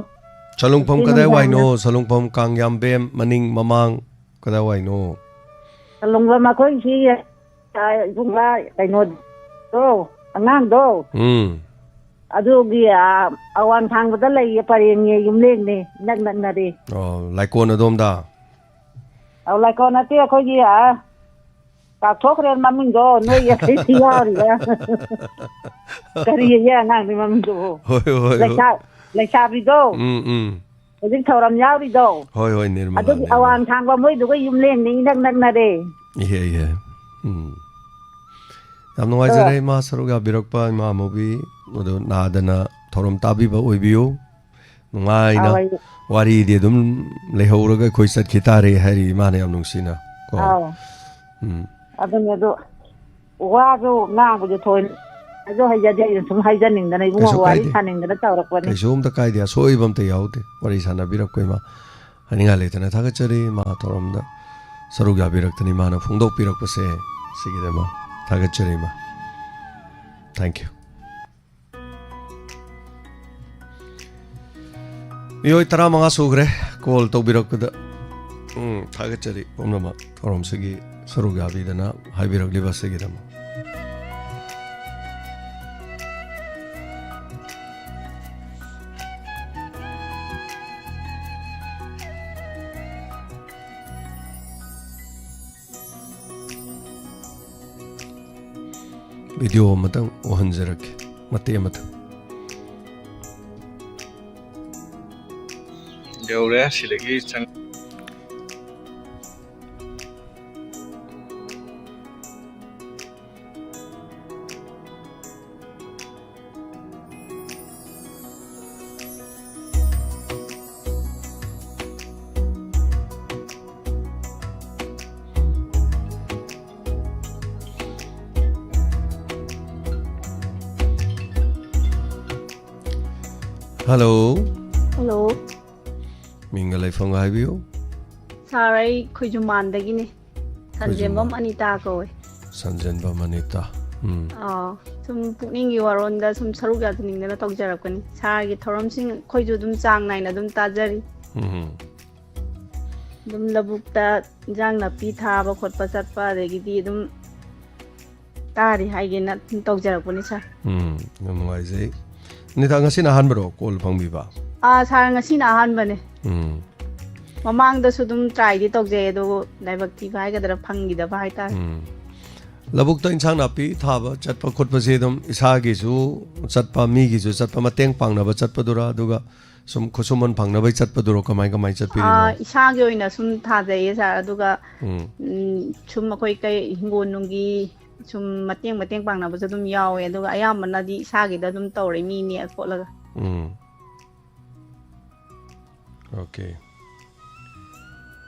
ꯁꯂꯨꯡꯐꯝ ꯏꯆꯦ ꯀꯗꯥꯏ ꯅꯨꯡꯗꯥꯡꯅ ꯋꯥꯏꯅꯣ? ꯁꯂꯨꯡꯐꯝ ꯀꯥꯡꯌꯥꯝꯕꯦꯝ ꯃꯅꯤꯡ ꯃꯃꯥꯡ ꯀꯗꯥꯏ ꯋꯥꯏꯅꯣ? ꯁꯂꯨꯡꯐꯝ ꯑꯩꯈꯣꯏ ꯁꯤ, ꯑ, ꯏꯕꯨꯡꯉꯣ ꯀꯩꯅꯣꯗꯣ, ꯑꯉꯥꯡꯗꯣ꯫ ꯎꯝ꯫ ꯑꯗꯨꯒꯤ, ꯑ, ꯑꯋꯥꯡ ꯊꯥꯡꯕꯗ ꯂꯩꯌꯦ, ꯄꯔꯦꯡꯅꯦ, ꯌꯨꯝꯂꯦꯡꯅꯦ, ꯏꯅꯛ ꯅꯛꯅꯔꯦ꯫ ꯑꯣ, ꯂꯥꯏꯀꯣꯟ ꯑꯗꯣꯝꯗ? ꯑꯧ, ꯂꯥꯏꯀꯣꯟ ꯅꯠꯇꯦ, ꯑꯩꯈꯣꯏꯒꯤ, ꯑ, ꯀꯥꯎꯊꯣꯛꯈ꯭ꯔꯦ ꯃꯃꯤꯡꯗꯣ, ꯅꯣꯏ ꯑꯇꯩꯗꯤ ꯌꯥꯎꯔꯤꯕ? ꯀꯔꯤ ꯑꯉꯥꯡꯗꯨꯒꯤ ꯃꯃꯤꯡꯗꯨꯕꯨ? ꯍꯣꯏ, ꯍꯣꯏ, ꯍꯣꯏ꯫ ꯂꯩꯁꯥ-, ꯂꯩꯁꯥꯕꯤꯗꯣ꯫ ꯎꯝ, ꯎꯝ꯫ ꯍꯧꯖꯤꯛ ꯊꯧꯔꯝ ꯌꯥꯎꯔꯤꯗꯣ꯫ ꯍꯣꯏ, ꯍꯣꯏ, ꯅꯤꯔꯃꯂꯥ, ꯑꯗꯨꯒꯤ ꯅꯤꯔꯃꯂꯥ꯫ ꯑꯋꯥꯡ ꯊꯥꯡꯕ ꯃꯣꯏꯗꯨꯒ ꯌꯨꯝꯂꯦꯟꯅꯤ, ꯏꯅꯛ ꯅꯛꯅꯔꯦ꯫ ꯏꯍꯦ, ꯏꯍꯦ꯫ ꯎꯝ꯫ ꯌꯥꯝ ꯅꯨꯡꯉꯥꯏꯖꯔꯦ, ꯑꯣ꯫ ꯏꯃꯥ, ꯁꯔꯨꯛ ꯌꯥꯕꯤꯔꯛꯄ, ꯏꯃꯥ ꯑꯃꯨꯕꯤ꯫ ꯑꯗꯨ ꯅꯥꯗꯅ ꯊꯧꯔꯝ ꯇꯥꯕꯤꯕ ꯑꯣꯏꯕꯤꯌꯨ꯫ ꯅꯨꯡꯉꯥꯏꯅ ꯑꯥꯎ, ꯑꯩ ꯋꯥꯔꯤꯗꯤ ꯑꯗꯨꯝ ꯂꯩꯍꯧꯔꯒ ꯑꯩꯈꯣꯏ ꯆꯠꯈꯤ ꯇꯥꯔꯦ ꯍꯥꯏꯔꯤ ꯏꯃꯥꯅ ꯌꯥꯝ ꯅꯨꯡꯁꯤꯅ ꯀꯣ꯫ ꯑꯥꯎ꯫ ꯎꯝ꯫ ꯑꯗꯨꯅꯦ ꯑꯗꯨ ꯋꯥꯁꯨ ꯉꯥꯡꯕꯁꯨ ꯊꯣꯏꯅ ꯑꯩꯁꯨ ꯍꯩꯖꯗꯦ, ꯑꯩꯅ ꯁꯨꯝ ꯍꯥꯏꯖꯅꯤꯡꯗꯅ ꯏꯕꯨꯡꯉꯣ ꯀꯩꯁꯨ ꯋꯥꯔꯤ ꯀꯥꯏꯗꯦ꯫ ꯁꯥꯅꯤꯡꯗꯅ ꯇꯧꯔꯛꯄꯅꯤ꯫ ꯀꯩꯁꯨꯝꯇ ꯀꯥꯏꯗꯦ, ꯑꯁꯣꯏꯕ ꯑꯝꯇ ꯌꯥꯎꯗꯦ ꯋꯥꯔꯤ ꯁꯥꯟꯅꯕꯤꯔꯛꯄ ꯏꯃꯥ꯫ ꯍꯥꯏꯅꯤꯡꯉꯥꯏ ꯂꯩꯇꯅ ꯊꯥꯒꯠꯆꯔꯤ ꯏꯃꯥ, ꯊꯧꯔꯝꯗ ꯁꯔꯨꯛ ꯌꯥꯕꯤꯔꯛꯇꯅ ꯏꯃꯥꯅ ꯐꯣꯡꯗꯣꯛꯄꯤꯔꯛꯄꯁꯦ ꯁꯤꯒꯤꯗꯃꯛ ꯊꯥꯒꯠꯆꯔꯤ ꯏꯃꯥ꯫ Thank you꯫ ꯃꯤꯑꯣꯏ ꯇꯔꯥꯃꯉꯥ ꯁꯨꯈ꯭ꯔꯦ ꯀꯣꯜ ꯇꯧꯕꯤꯔꯛꯄꯗ꯫ ꯎꯝ, ꯊꯥꯒꯠꯆꯔꯤ ꯄꯨꯝꯅꯃꯛ ꯊꯧꯔꯝꯁꯤꯒꯤ ꯁꯔꯨꯛ ꯌꯥꯕꯤꯗꯅ ꯍꯥꯏꯕꯤꯔꯛꯂꯤꯕ ꯑꯁꯤꯒꯤꯗꯃꯛ꯫ ꯚꯤꯗꯤꯑꯣ ꯑꯃꯇꯪ ꯎꯍꯟꯖꯔꯛꯀꯦ, ꯃꯇꯦꯛ ꯑꯃꯇꯪ꯫ ꯌꯧꯔꯦ, ꯁꯤꯗꯒꯤ ꯆꯪ- ꯍꯜꯂꯣ꯫ ꯍꯜꯂꯣ꯫ ꯃꯤꯡꯒ ꯂꯩꯐꯝꯒ ꯍꯥꯏꯕꯤꯌꯨ꯫ ꯁꯥꯔ, ꯑꯩ ꯈꯣꯏꯖꯨꯃꯥꯟꯗꯒꯤꯅꯦ꯫ ꯁꯟꯖꯦꯝꯕꯝ ꯈꯣꯏꯖꯨꯃꯥꯟ꯫ ꯑꯅꯤꯇꯥ ꯀꯧꯋꯦ꯫ ꯁꯟꯖꯦꯝꯕꯝ ꯑꯅꯤꯇꯥ꯫ ꯎꯝ꯫ ꯑꯥ, ꯁꯨꯝ ꯄꯨꯛꯅꯤꯡꯒꯤ ꯋꯥꯔꯣꯟꯗ ꯁꯨꯝ ꯁꯔꯨꯛ ꯌꯥꯖꯅꯤꯡꯗꯅ ꯇꯧꯖꯔꯛꯄꯅꯤ꯫ ꯁꯥꯔꯒꯤ ꯊꯧꯔꯝꯁꯤꯡ ꯑꯩꯈꯣꯏꯁꯨ ꯑꯗꯨꯝ ꯆꯥꯡ ꯅꯥꯏꯅ ꯑꯗꯨꯝ ꯇꯥꯖꯔꯤ꯫ ꯎꯝ꯫ ꯑꯗꯨꯝ ꯂꯧꯕꯨꯛꯇ ꯏꯟꯖꯥꯡ ꯅꯥꯄꯤ ꯊꯥꯕ ꯈꯣꯠꯄ ꯆꯠꯄ, ꯑꯗꯒꯤꯗꯤ ꯑꯗꯨꯝ ꯇꯥꯔꯤ ꯍꯥꯏꯒꯦꯅ ꯑꯗꯨꯝ ꯇꯧꯖꯔꯛꯄꯅꯤ, ꯁꯥꯔ꯫ ꯎꯝ, ꯌꯥꯝ ꯅꯨꯡꯉꯥꯏꯖꯩ꯫ ꯑꯅꯤꯇꯥ, ꯉꯁꯤꯅ ꯑꯍꯥꯟꯕꯔꯣ ꯀꯣꯜ ꯐꯪꯕꯤꯕ? ꯑꯥ, ꯁꯥꯔ, ꯉꯁꯤꯅ ꯑꯍꯥꯟꯕꯅꯦ꯫ ꯎꯝ꯫ ꯃꯃꯥꯡꯗꯁꯨ ꯑꯗꯨꯝ ꯇ꯭ꯔꯥꯏꯗꯤ ꯇꯧꯖꯩ, ꯑꯗꯨꯕꯨ ꯂꯥꯏꯕꯛ ꯊꯤꯕ ꯍꯥꯏꯒꯗ꯭ꯔꯥ, ꯐꯪꯈꯤꯗꯕ ꯍꯥꯏꯇꯥꯔꯦ꯫ ꯎꯝ꯫ ꯂꯧꯕꯨꯛꯇ ꯏꯟꯁꯥꯡ ꯅꯥꯄꯤ ꯊꯥꯕ ꯆꯠꯄ ꯈꯣꯠꯄꯁꯦ ꯑꯗꯨꯝ ꯏꯁꯥꯒꯤꯁꯨ ꯆꯠꯄ, ꯃꯤꯒꯤꯁꯨ ꯆꯠꯄ, ꯃꯇꯦꯡ ꯄꯥꯡꯅꯕ ꯆꯠꯄꯗꯨꯔꯥ, ꯑꯗꯨꯒ ꯁꯨꯝ ꯈꯨꯠꯁꯨꯃꯟ ꯐꯪꯅꯕꯩ ꯆꯠꯄꯗꯨꯔꯣ, ꯀꯃꯥꯏ ꯀꯃꯥꯏ ꯆꯠꯄꯤꯔꯤꯅꯣ? ꯑꯥ, ꯏꯁꯥꯒꯤ ꯑꯣꯏꯅ ꯁꯨꯝ ꯊꯥꯖꯩꯌꯦ ꯁꯥꯔ꯫ ꯑꯗꯨꯒ ꯎꯝ꯫ ꯎꯝ, ꯁꯨꯝ ꯑꯩꯈꯣꯏ ꯀꯩ, ꯍꯤꯡꯒꯣꯜ ꯅꯨꯡꯒꯤ ꯁꯨꯝ ꯃꯇꯦꯡ ꯃꯇꯦꯡ ꯄꯥꯡꯅꯕꯁꯨ ꯑꯗꯨꯝ ꯌꯥꯎꯋꯦ꯫ ꯑꯗꯨꯒ ꯑꯌꯥꯝꯕꯅꯗꯤ ꯏꯁꯥꯒꯤꯗ ꯑꯗꯨꯝ ꯇꯧꯔꯦ, ꯃꯤ ꯅꯦꯛꯑ ꯈꯣꯠꯂꯒ꯫ ꯎꯝ꯫ ꯑꯣꯀꯦ꯫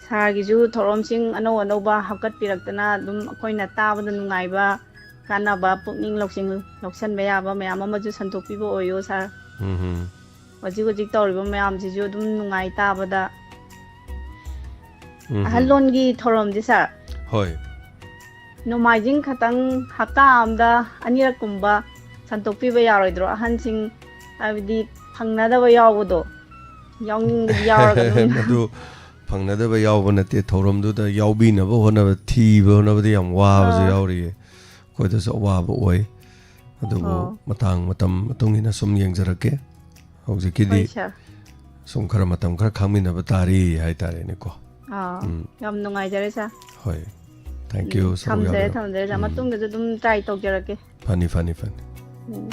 ꯁꯥꯔꯒꯤꯁꯨ ꯊꯧꯔꯝꯁꯤꯡ ꯑꯅꯧ ꯑꯅꯧꯕ ꯍꯥꯞꯀꯠꯄꯤꯔꯛꯇꯅ ꯑꯗꯨꯝ ꯑꯩꯈꯣꯏꯅ ꯇꯥꯕꯗ ꯅꯨꯡꯉꯥꯏꯕ, ꯀꯥꯟꯅꯕ, ꯄꯨꯛꯅꯤꯡ ꯂꯧꯁꯤꯡ ꯂꯧꯁꯟꯕ ꯌꯥꯕ ꯃꯌꯥꯝ ꯑꯃꯁꯨ ꯁꯟꯗꯣꯛꯄꯤꯕ ꯑꯣꯏꯌꯣ ꯁꯥꯔ꯫ ꯎꯝ꯫ ꯍꯧꯖꯤꯛ ꯍꯧꯖꯤꯛ ꯇꯧꯔꯤꯕ ꯃꯌꯥꯝꯁꯤꯁꯨ ꯑꯗꯨꯝ ꯅꯨꯡꯉꯥꯏ ꯇꯥꯕꯗ꯫ ꯎꯝ꯫ ꯑꯍꯜꯂꯣꯟꯒꯤ ꯊꯧꯔꯝꯁꯦ ꯁꯥꯔ, ꯍꯣꯏ꯫ ꯅꯣꯡꯃꯥꯏꯖꯤꯡ ꯈꯛꯇꯪ ꯍꯞꯇꯥ ꯑꯝꯗ ꯑꯅꯤꯔꯛꯀꯨꯝꯕ ꯁꯟꯗꯣꯛꯄꯤꯕ ꯌꯥꯔꯣꯏꯗ꯭ꯔꯣ? ꯑꯍꯟꯁꯤꯡ ꯍꯥꯏꯕꯗꯤ ꯐꯪꯅꯗꯕ ꯌꯥꯎꯕꯗꯣ, ꯌꯥꯎꯅꯤꯡꯕꯗꯤ ꯌꯥꯎꯔꯒ ꯑꯗꯨꯝ ꯃꯗꯨ ꯐꯪꯅꯗꯕ ꯌꯥꯎꯕ ꯅꯠꯇꯦ, ꯊꯧꯔꯝꯗꯨꯗ ꯌꯥꯎꯕꯤꯅꯕ ꯍꯣꯠꯅꯕ, ꯊꯤꯕ ꯍꯣꯠꯅꯕꯗ ꯌꯥꯝ ꯋꯥꯕꯁꯨ ꯑꯥ꯫ ꯌꯥꯎꯔꯤꯌꯦ꯫ ꯑꯩꯈꯣꯏꯗꯁꯨ ꯑꯋꯥꯕ ꯑꯣꯏ꯫ ꯑꯗꯨꯕꯨ ꯑꯣ꯫ ꯃꯇꯥꯡ ꯃꯇꯝ ꯃꯇꯨꯡ ꯏꯟꯅ ꯁꯨꯝ ꯌꯦꯡꯖꯔꯛꯀꯦ꯫ ꯍꯧꯖꯤꯛꯀꯤꯗꯤ ꯍꯣꯏ ꯁꯥꯔ꯫ ꯁꯨꯝ ꯈꯔ ꯃꯇꯝ ꯈꯔ ꯈꯥꯡꯃꯤꯟꯅꯕ ꯇꯥꯔꯤ ꯍꯥꯏꯇꯥꯔꯦꯅꯦꯀꯣ꯫ ꯑꯥ, ꯎꯝ꯫ ꯌꯥꯝ ꯅꯨꯡꯉꯥꯏꯖꯔꯦ ꯁꯥꯔ꯫ ꯍꯣꯏ꯫ Thank ꯎꯝ, you, ꯁꯔꯨꯛ ꯊꯝꯖꯔꯦ, ꯌꯥꯕꯤꯔꯣ꯫ ꯊꯝꯖꯔꯦ ꯁꯥꯔ꯫ ꯎꯝ꯫ ꯃꯇꯨꯡꯗꯁꯨ ꯑꯗꯨꯝ ꯇ꯭ꯔꯥꯏ ꯇꯧꯖꯔꯛꯀꯦ꯫ ꯐꯅꯤ, ꯐꯅꯤ, ꯐꯅꯤ꯫ ꯎꯝ꯫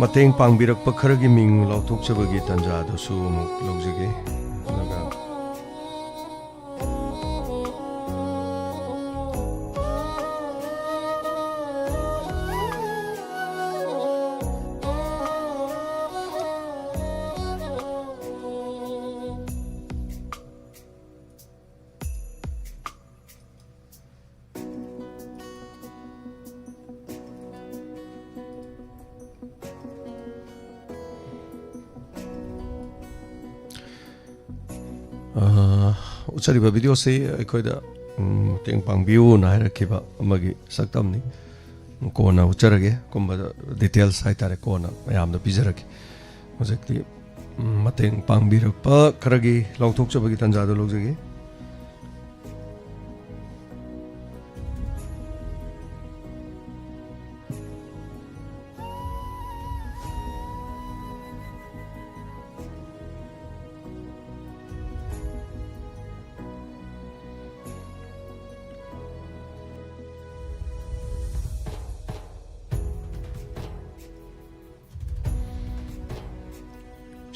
ꯃꯇꯦꯡ ꯄꯥꯡꯕꯤꯔꯛꯄ ꯈꯔꯒꯤ ꯃꯤꯡ ꯂꯥꯎꯊꯣꯛꯆꯕꯒꯤ ꯇꯥꯟꯖꯥꯗꯨꯁꯨ ꯑꯃꯨꯛ ꯂꯧꯖꯒꯦ꯫ ꯑꯗꯨꯒ ꯑꯥ, ꯎꯠꯆꯔꯤꯕ ꯚꯤꯗꯤꯑꯣꯁꯤ ꯑꯩꯈꯣꯏꯗ, ꯎꯝ, ꯃꯇꯦꯡ ꯄꯥꯡꯕꯤꯌꯨꯅ ꯍꯥꯏꯔꯛꯈꯤꯕ ꯑꯃꯒꯤ ꯁꯛꯇꯝꯅꯤ꯫ ꯀꯣꯟꯅ ꯎꯠꯆꯔꯒꯦ꯫ ꯀꯨꯝꯕꯗ ꯗꯤꯇꯦꯜꯁ ꯍꯥꯏꯇꯥꯔꯦ, ꯀꯣꯟꯅ ꯃꯌꯥꯝꯗ ꯄꯤꯖꯔꯒꯦ꯫ ꯍꯧꯖꯤꯛꯇꯤ, ꯎꯝ, ꯃꯇꯦꯡ ꯄꯥꯡꯕꯤꯔꯛꯄ ꯈꯔꯒꯤ ꯂꯥꯎꯊꯣꯛꯆꯕꯒꯤ ꯇꯥꯟꯖꯥꯗꯨ ꯂꯧꯖꯒꯦ꯫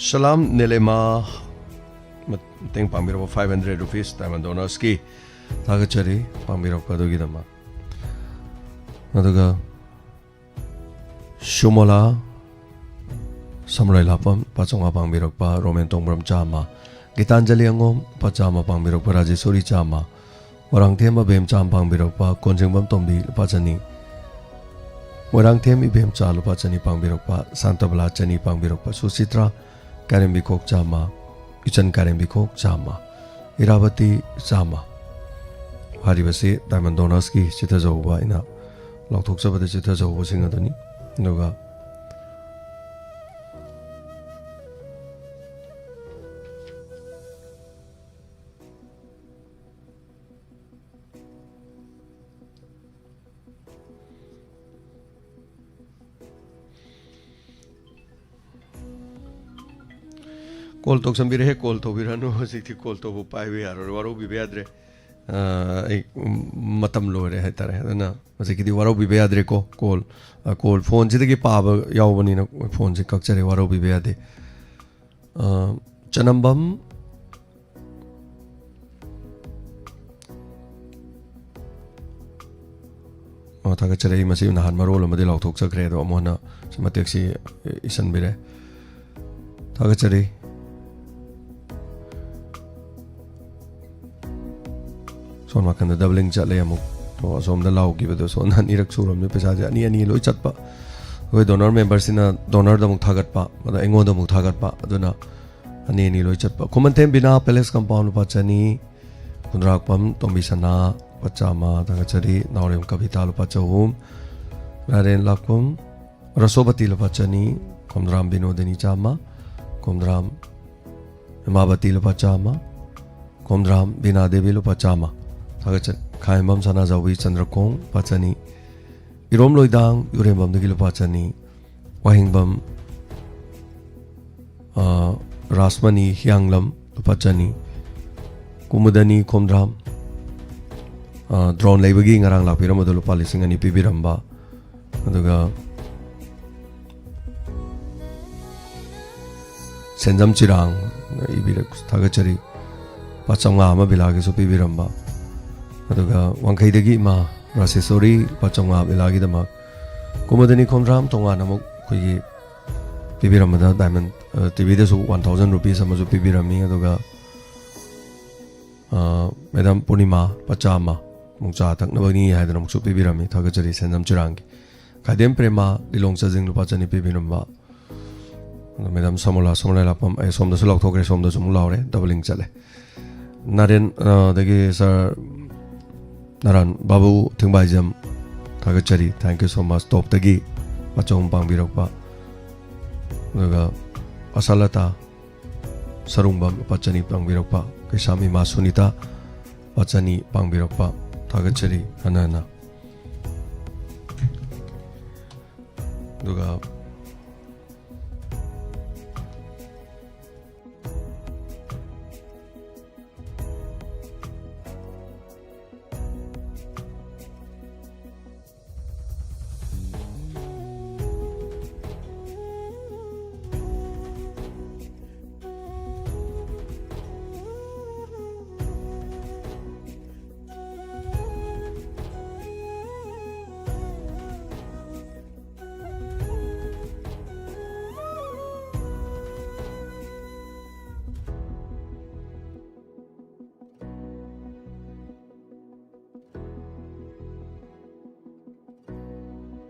ꯁꯂꯥꯝ ꯅꯦꯂꯦꯃꯥ, ꯃꯇꯦꯡ ꯄꯥꯡꯕꯤꯔꯕ five hundred rupees diamond donorsꯀꯤ ꯊꯥꯒꯠꯆꯔꯤ, ꯄꯥꯡꯕꯤꯔꯛꯄ ꯑꯗꯨꯒꯤꯗꯃꯛ꯫ ꯑꯗꯨꯒ ꯁꯨꯃꯣꯂꯥ ꯁꯃꯨꯔꯥꯏ ꯂꯥꯛꯄꯝ ꯂꯨꯄꯥ ꯆꯥꯝꯃꯉꯥ ꯄꯥꯡꯕꯤꯔꯛꯄ, ꯔꯣꯃꯦꯟ ꯇꯣꯡꯕ꯭ꯔꯝ ꯆꯥꯝꯃ, ꯒꯤꯇꯥꯟꯖꯂꯤ ꯑꯉꯣꯝ ꯂꯨꯄꯥ ꯆꯥꯝꯃ ꯄꯥꯡꯕꯤꯔꯛꯄ, ꯔꯥꯖꯦꯁꯣꯔꯤ ꯆꯥꯝꯃ, ꯃꯣꯏꯔꯥꯡꯊꯦꯝ ꯑꯕꯦꯝꯆꯥ ꯄꯥꯡꯕꯤꯔꯛꯄ, ꯀꯣꯟꯖꯤꯡꯕꯝ ꯇꯣꯝꯕꯤ ꯂꯨꯄꯥ ꯆꯅꯤ, ꯃꯣꯏꯔꯥꯡꯊꯦꯝ ꯏꯕꯦꯝꯆꯥ ꯂꯨꯄꯥ ꯆꯅꯤ ꯄꯥꯡꯕꯤꯔꯛꯄ, ꯁꯥꯟꯇꯕꯂꯥ ꯆꯅꯤ ꯄꯥꯡꯕꯤꯔꯛꯄ, ꯁꯨꯁꯤꯇ꯭ꯔꯥ ꯀꯥꯏꯔꯦꯝꯕꯤꯈꯣꯛ ꯆꯥꯝꯃ, ꯏꯆꯟ ꯀꯥꯏꯔꯦꯝꯕꯤꯈꯣꯛ ꯆꯥꯝꯃ, ꯏꯔꯥꯕꯇꯤ ꯆꯥꯝꯃ꯫ ꯍꯥꯏꯔꯤꯕꯁꯤ diamond donorsꯀꯤ ꯆꯤꯊꯖꯍꯧꯕ, ꯑꯩꯅ ꯂꯥꯎꯊꯣꯛꯆꯕꯗ ꯆꯤꯊꯖꯍꯧꯕꯁꯤꯡ ꯑꯗꯨꯅꯤ꯫ ꯑꯗꯨꯒ ꯀꯣꯜ ꯇꯧꯁꯟꯕꯤꯔꯛꯑꯦ, ꯀꯣꯜ ꯇꯧꯕꯤꯔꯛꯑꯅꯨ꯫ ꯍꯧꯖꯤꯛꯇꯤ ꯀꯣꯜ ꯇꯧꯕ ꯄꯥꯏꯕ ꯌꯥꯔꯣꯏ, ꯋꯥꯔꯧꯕꯤꯕ ꯌꯥꯗ꯭ꯔꯦ꯫ ꯑ, ꯑꯩ, ꯎꯝ, ꯃꯇꯝ ꯂꯣꯏꯔꯦ ꯍꯥꯏꯇꯥꯔꯦ꯫ ꯑꯗꯨꯅ ꯍꯧꯖꯤꯛꯀꯤꯗꯤ ꯋꯥꯔꯧꯕꯤꯕ ꯌꯥꯗ꯭ꯔꯦꯀꯣ꯫ ꯀꯣꯜ, ꯑ, ꯀꯣꯜ ꯐꯣꯟꯁꯤꯗꯒꯤ ꯄꯥꯕ ꯌꯥꯎꯕꯅꯤꯅ ꯐꯣꯟꯁꯦ ꯀꯛꯆꯔꯦ, ꯋꯥꯔꯧꯕꯤꯕ ꯌꯥꯗꯦ꯫ ꯑ, ꯆꯅꯝꯕꯝ ꯑꯣ, ꯊꯥꯒꯠꯆꯔꯤ꯫ ꯑꯩ ꯃꯁꯤ ꯅꯍꯥꯟ ꯃꯔꯣꯜ ꯑꯃꯗꯤ ꯂꯥꯎꯊꯣꯛꯆꯈ꯭ꯔꯦ, ꯑꯗꯣ ꯑꯃꯨꯛ ꯍꯟꯅ ꯁꯤ ꯃꯇꯦꯛꯁꯤ ꯏꯁꯤꯟꯕꯤꯔꯦ꯫ ꯊꯥꯒꯠꯆꯔꯤ꯫ ꯁꯣꯝ ꯅꯥꯀꯟꯗ doubling ꯆꯠꯂꯦ ꯑꯃꯨꯛ꯫ ꯑꯣ, ꯑꯁꯣꯝꯗ ꯂꯥꯎꯈꯤꯕꯗꯣ ꯁꯣꯝꯗ ꯑꯅꯤꯔꯛ ꯁꯨꯔꯕꯅꯤ, ꯄꯩꯁꯥꯁꯦ ꯑꯅꯤ ꯑꯅꯤ ꯂꯣꯏ ꯆꯠꯄ꯫ ꯑꯩꯈꯣꯏ donor memberꯁꯤꯅ donorꯗ ꯑꯃꯨꯛ ꯊꯥꯒꯠꯄ, ꯑꯗ ꯑꯩꯉꯣꯟꯗ ꯑꯃꯨꯛ ꯊꯥꯒꯠꯄ, ꯑꯗꯨꯅ ꯑꯅꯤ ꯑꯅꯤ ꯂꯣꯏ ꯆꯠꯄ꯫ ꯈꯨꯃꯟꯊꯦꯝ ꯕꯤꯅꯥ, Palace Compound, ꯂꯨꯄꯥ ꯆꯅꯤ꯫ ꯈꯨꯟꯗ꯭ꯔꯥꯛꯄꯝ ꯇꯣꯝꯕꯤ ꯁꯅꯥ, ꯂꯨꯄꯥ ꯆꯥꯝꯃ꯫ ꯊꯥꯒꯠꯆꯔꯤ꯫ ꯅꯥꯎꯔꯦꯝ ꯀꯕꯤꯇꯥ, ꯂꯨꯄꯥ ꯆꯍꯨꯝ꯫ ꯔꯥꯔꯦꯟ ꯂꯥꯛꯄꯝ, ꯔꯁꯣꯕꯇꯤ, ꯂꯨꯄꯥ ꯆꯅꯤ꯫ ꯈꯣꯝꯗ꯭ꯔꯥꯝ ꯕꯤꯅꯣꯗꯤꯅꯤ, ꯆꯥꯝꯃ꯫ ꯈꯣꯝꯗ꯭ꯔꯥꯝ ꯍꯦꯃꯥꯕꯇꯤ, ꯂꯨꯄꯥ ꯆꯥꯝꯃ꯫ ꯈꯣꯝꯗ꯭ꯔꯥꯝ ꯕꯤꯅꯥ ꯗꯦꯕꯤ, ꯂꯨꯄꯥ ꯆꯥꯝꯃ꯫ ꯊꯥꯒꯠꯆꯔꯤ꯫ ꯈꯥꯏꯝꯕꯝ ꯁꯅꯥꯖꯥꯎꯕꯤ ꯆꯟꯗ꯭ꯔꯀꯣꯡ, ꯂꯨꯄꯥ ꯆꯅꯤ꯫ ꯏꯔꯣꯝ ꯂꯣꯏꯗꯥꯡ ꯌꯨꯔꯦꯝꯕꯝꯗꯒꯤ ꯂꯨꯄꯥ ꯆꯅꯤ꯫ ꯋꯥꯍꯦꯡꯕꯝ, ꯑ, ꯔꯥꯁꯃꯅꯤ ꯍꯤꯌꯥꯡꯂꯝ, ꯂꯨꯄꯥ ꯆꯅꯤ꯫ ꯀꯨꯃꯨꯗꯅꯤ ꯈꯣꯝꯗ꯭ꯔꯥꯝ, ꯑ, drone ꯂꯩꯕꯒꯤ ꯉꯔꯥꯡ ꯂꯥꯛꯄꯤꯔꯝꯕꯗꯣ ꯂꯨꯄꯥ ꯂꯤꯁꯤꯡ ꯑꯅꯤ ꯄꯤꯕꯤꯔꯝꯕ꯫ ꯑꯗꯨꯒ ꯁꯦꯟꯖꯝ ꯆꯤꯔꯥꯡ ꯏꯕꯤꯔꯛ-, ꯊꯥꯒꯠꯆꯔꯤ꯫ ꯂꯨꯄꯥ ꯆꯥꯝꯃꯉꯥ ꯑꯃ ꯕꯤꯂꯥꯒꯤꯁꯨ ꯄꯤꯕꯤꯔꯝꯕ꯫ ꯑꯗꯨꯒ ꯋꯥꯡꯈꯩꯗꯒꯤ ꯏꯃꯥ ꯔꯥꯁꯦꯁꯣꯔꯤ, ꯂꯨꯄꯥ ꯆꯥꯝꯃꯉꯥ ꯕꯤꯂꯥꯒꯤꯗꯃꯛ꯫ ꯀꯨꯃꯨꯗꯅꯤ ꯈꯣꯝꯗ꯭ꯔꯥꯝ ꯇꯣꯉꯥꯟꯅ ꯑꯃꯨꯛ ꯑꯩꯈꯣꯏꯒꯤ ꯄꯤꯕꯤꯔꯝꯕꯗ Diamond, ꯑ, TVꯗꯁꯨ one thousand rupees ꯑꯃꯁꯨ ꯄꯤꯕꯤꯔꯝꯃꯤ꯫ ꯑꯗꯨꯒ, ꯑ, Madam ꯄꯨꯔꯅꯤꯃꯥ, ꯂꯨꯄꯥ ꯆꯥꯝꯃ ꯑꯃꯨꯛ ꯆꯥ ꯊꯛꯅꯕꯅꯤ ꯍꯥꯏꯗꯅ ꯑꯃꯨꯛꯁꯨ ꯄꯤꯕꯤꯔꯝꯃꯤ꯫ ꯊꯥꯒꯠꯆꯔꯤ ꯁꯦꯟꯖꯝ ꯆꯤꯔꯥꯡꯒꯤ꯫ ꯈꯥꯏꯗꯦꯝ ꯄ꯭ꯔꯦꯃꯥ, ꯂꯤꯂꯣꯡ ꯆꯥꯖꯤꯡ, ꯂꯨꯄꯥ ꯆꯅꯤ ꯄꯤꯕꯤꯔꯝꯕ꯫ ꯑꯗꯣ Madam ꯁꯃꯣꯂꯥ, ꯁꯃꯣꯂꯥ ꯂꯥꯛꯄꯝ, ꯑꯩ ꯁꯣꯝꯗꯁꯨ ꯂꯥꯎꯊꯣꯛꯈ꯭ꯔꯦ, ꯁꯣꯝꯗꯁꯨ ꯑꯃꯨꯛ ꯂꯥꯎꯔꯦ, doubling ꯆꯠꯂꯦ꯫ ꯅꯥꯔꯦꯟ, ꯑ, ꯑꯗꯒꯤ Sir ꯅꯥꯔꯥꯟ ꯕꯥꯕꯨ ꯊꯤꯡꯕꯥꯏꯖꯝ, ꯊꯥꯒꯠꯆꯔꯤ, thank you so much꯫ Topꯇꯒꯤ ꯂꯨꯄꯥ ꯆꯍꯨꯝ ꯄꯥꯡꯕꯤꯔꯛꯄ꯫ ꯑꯗꯨꯒ ꯑꯁꯥꯂꯇꯥ ꯁꯔꯨꯡꯕꯝ, ꯂꯨꯄꯥ ꯆꯅꯤ ꯄꯥꯡꯕꯤꯔꯛꯄ꯫ ꯀꯩꯁꯥꯝ ꯏꯃꯥ ꯁꯨꯅꯤꯇꯥ, ꯂꯨꯄꯥ ꯆꯅꯤ ꯄꯥꯡꯕꯤꯔꯛꯄ, ꯊꯥꯒꯠꯆꯔꯤ ꯍꯟꯅ ꯍꯟꯅ꯫ ꯑꯗꯨꯒ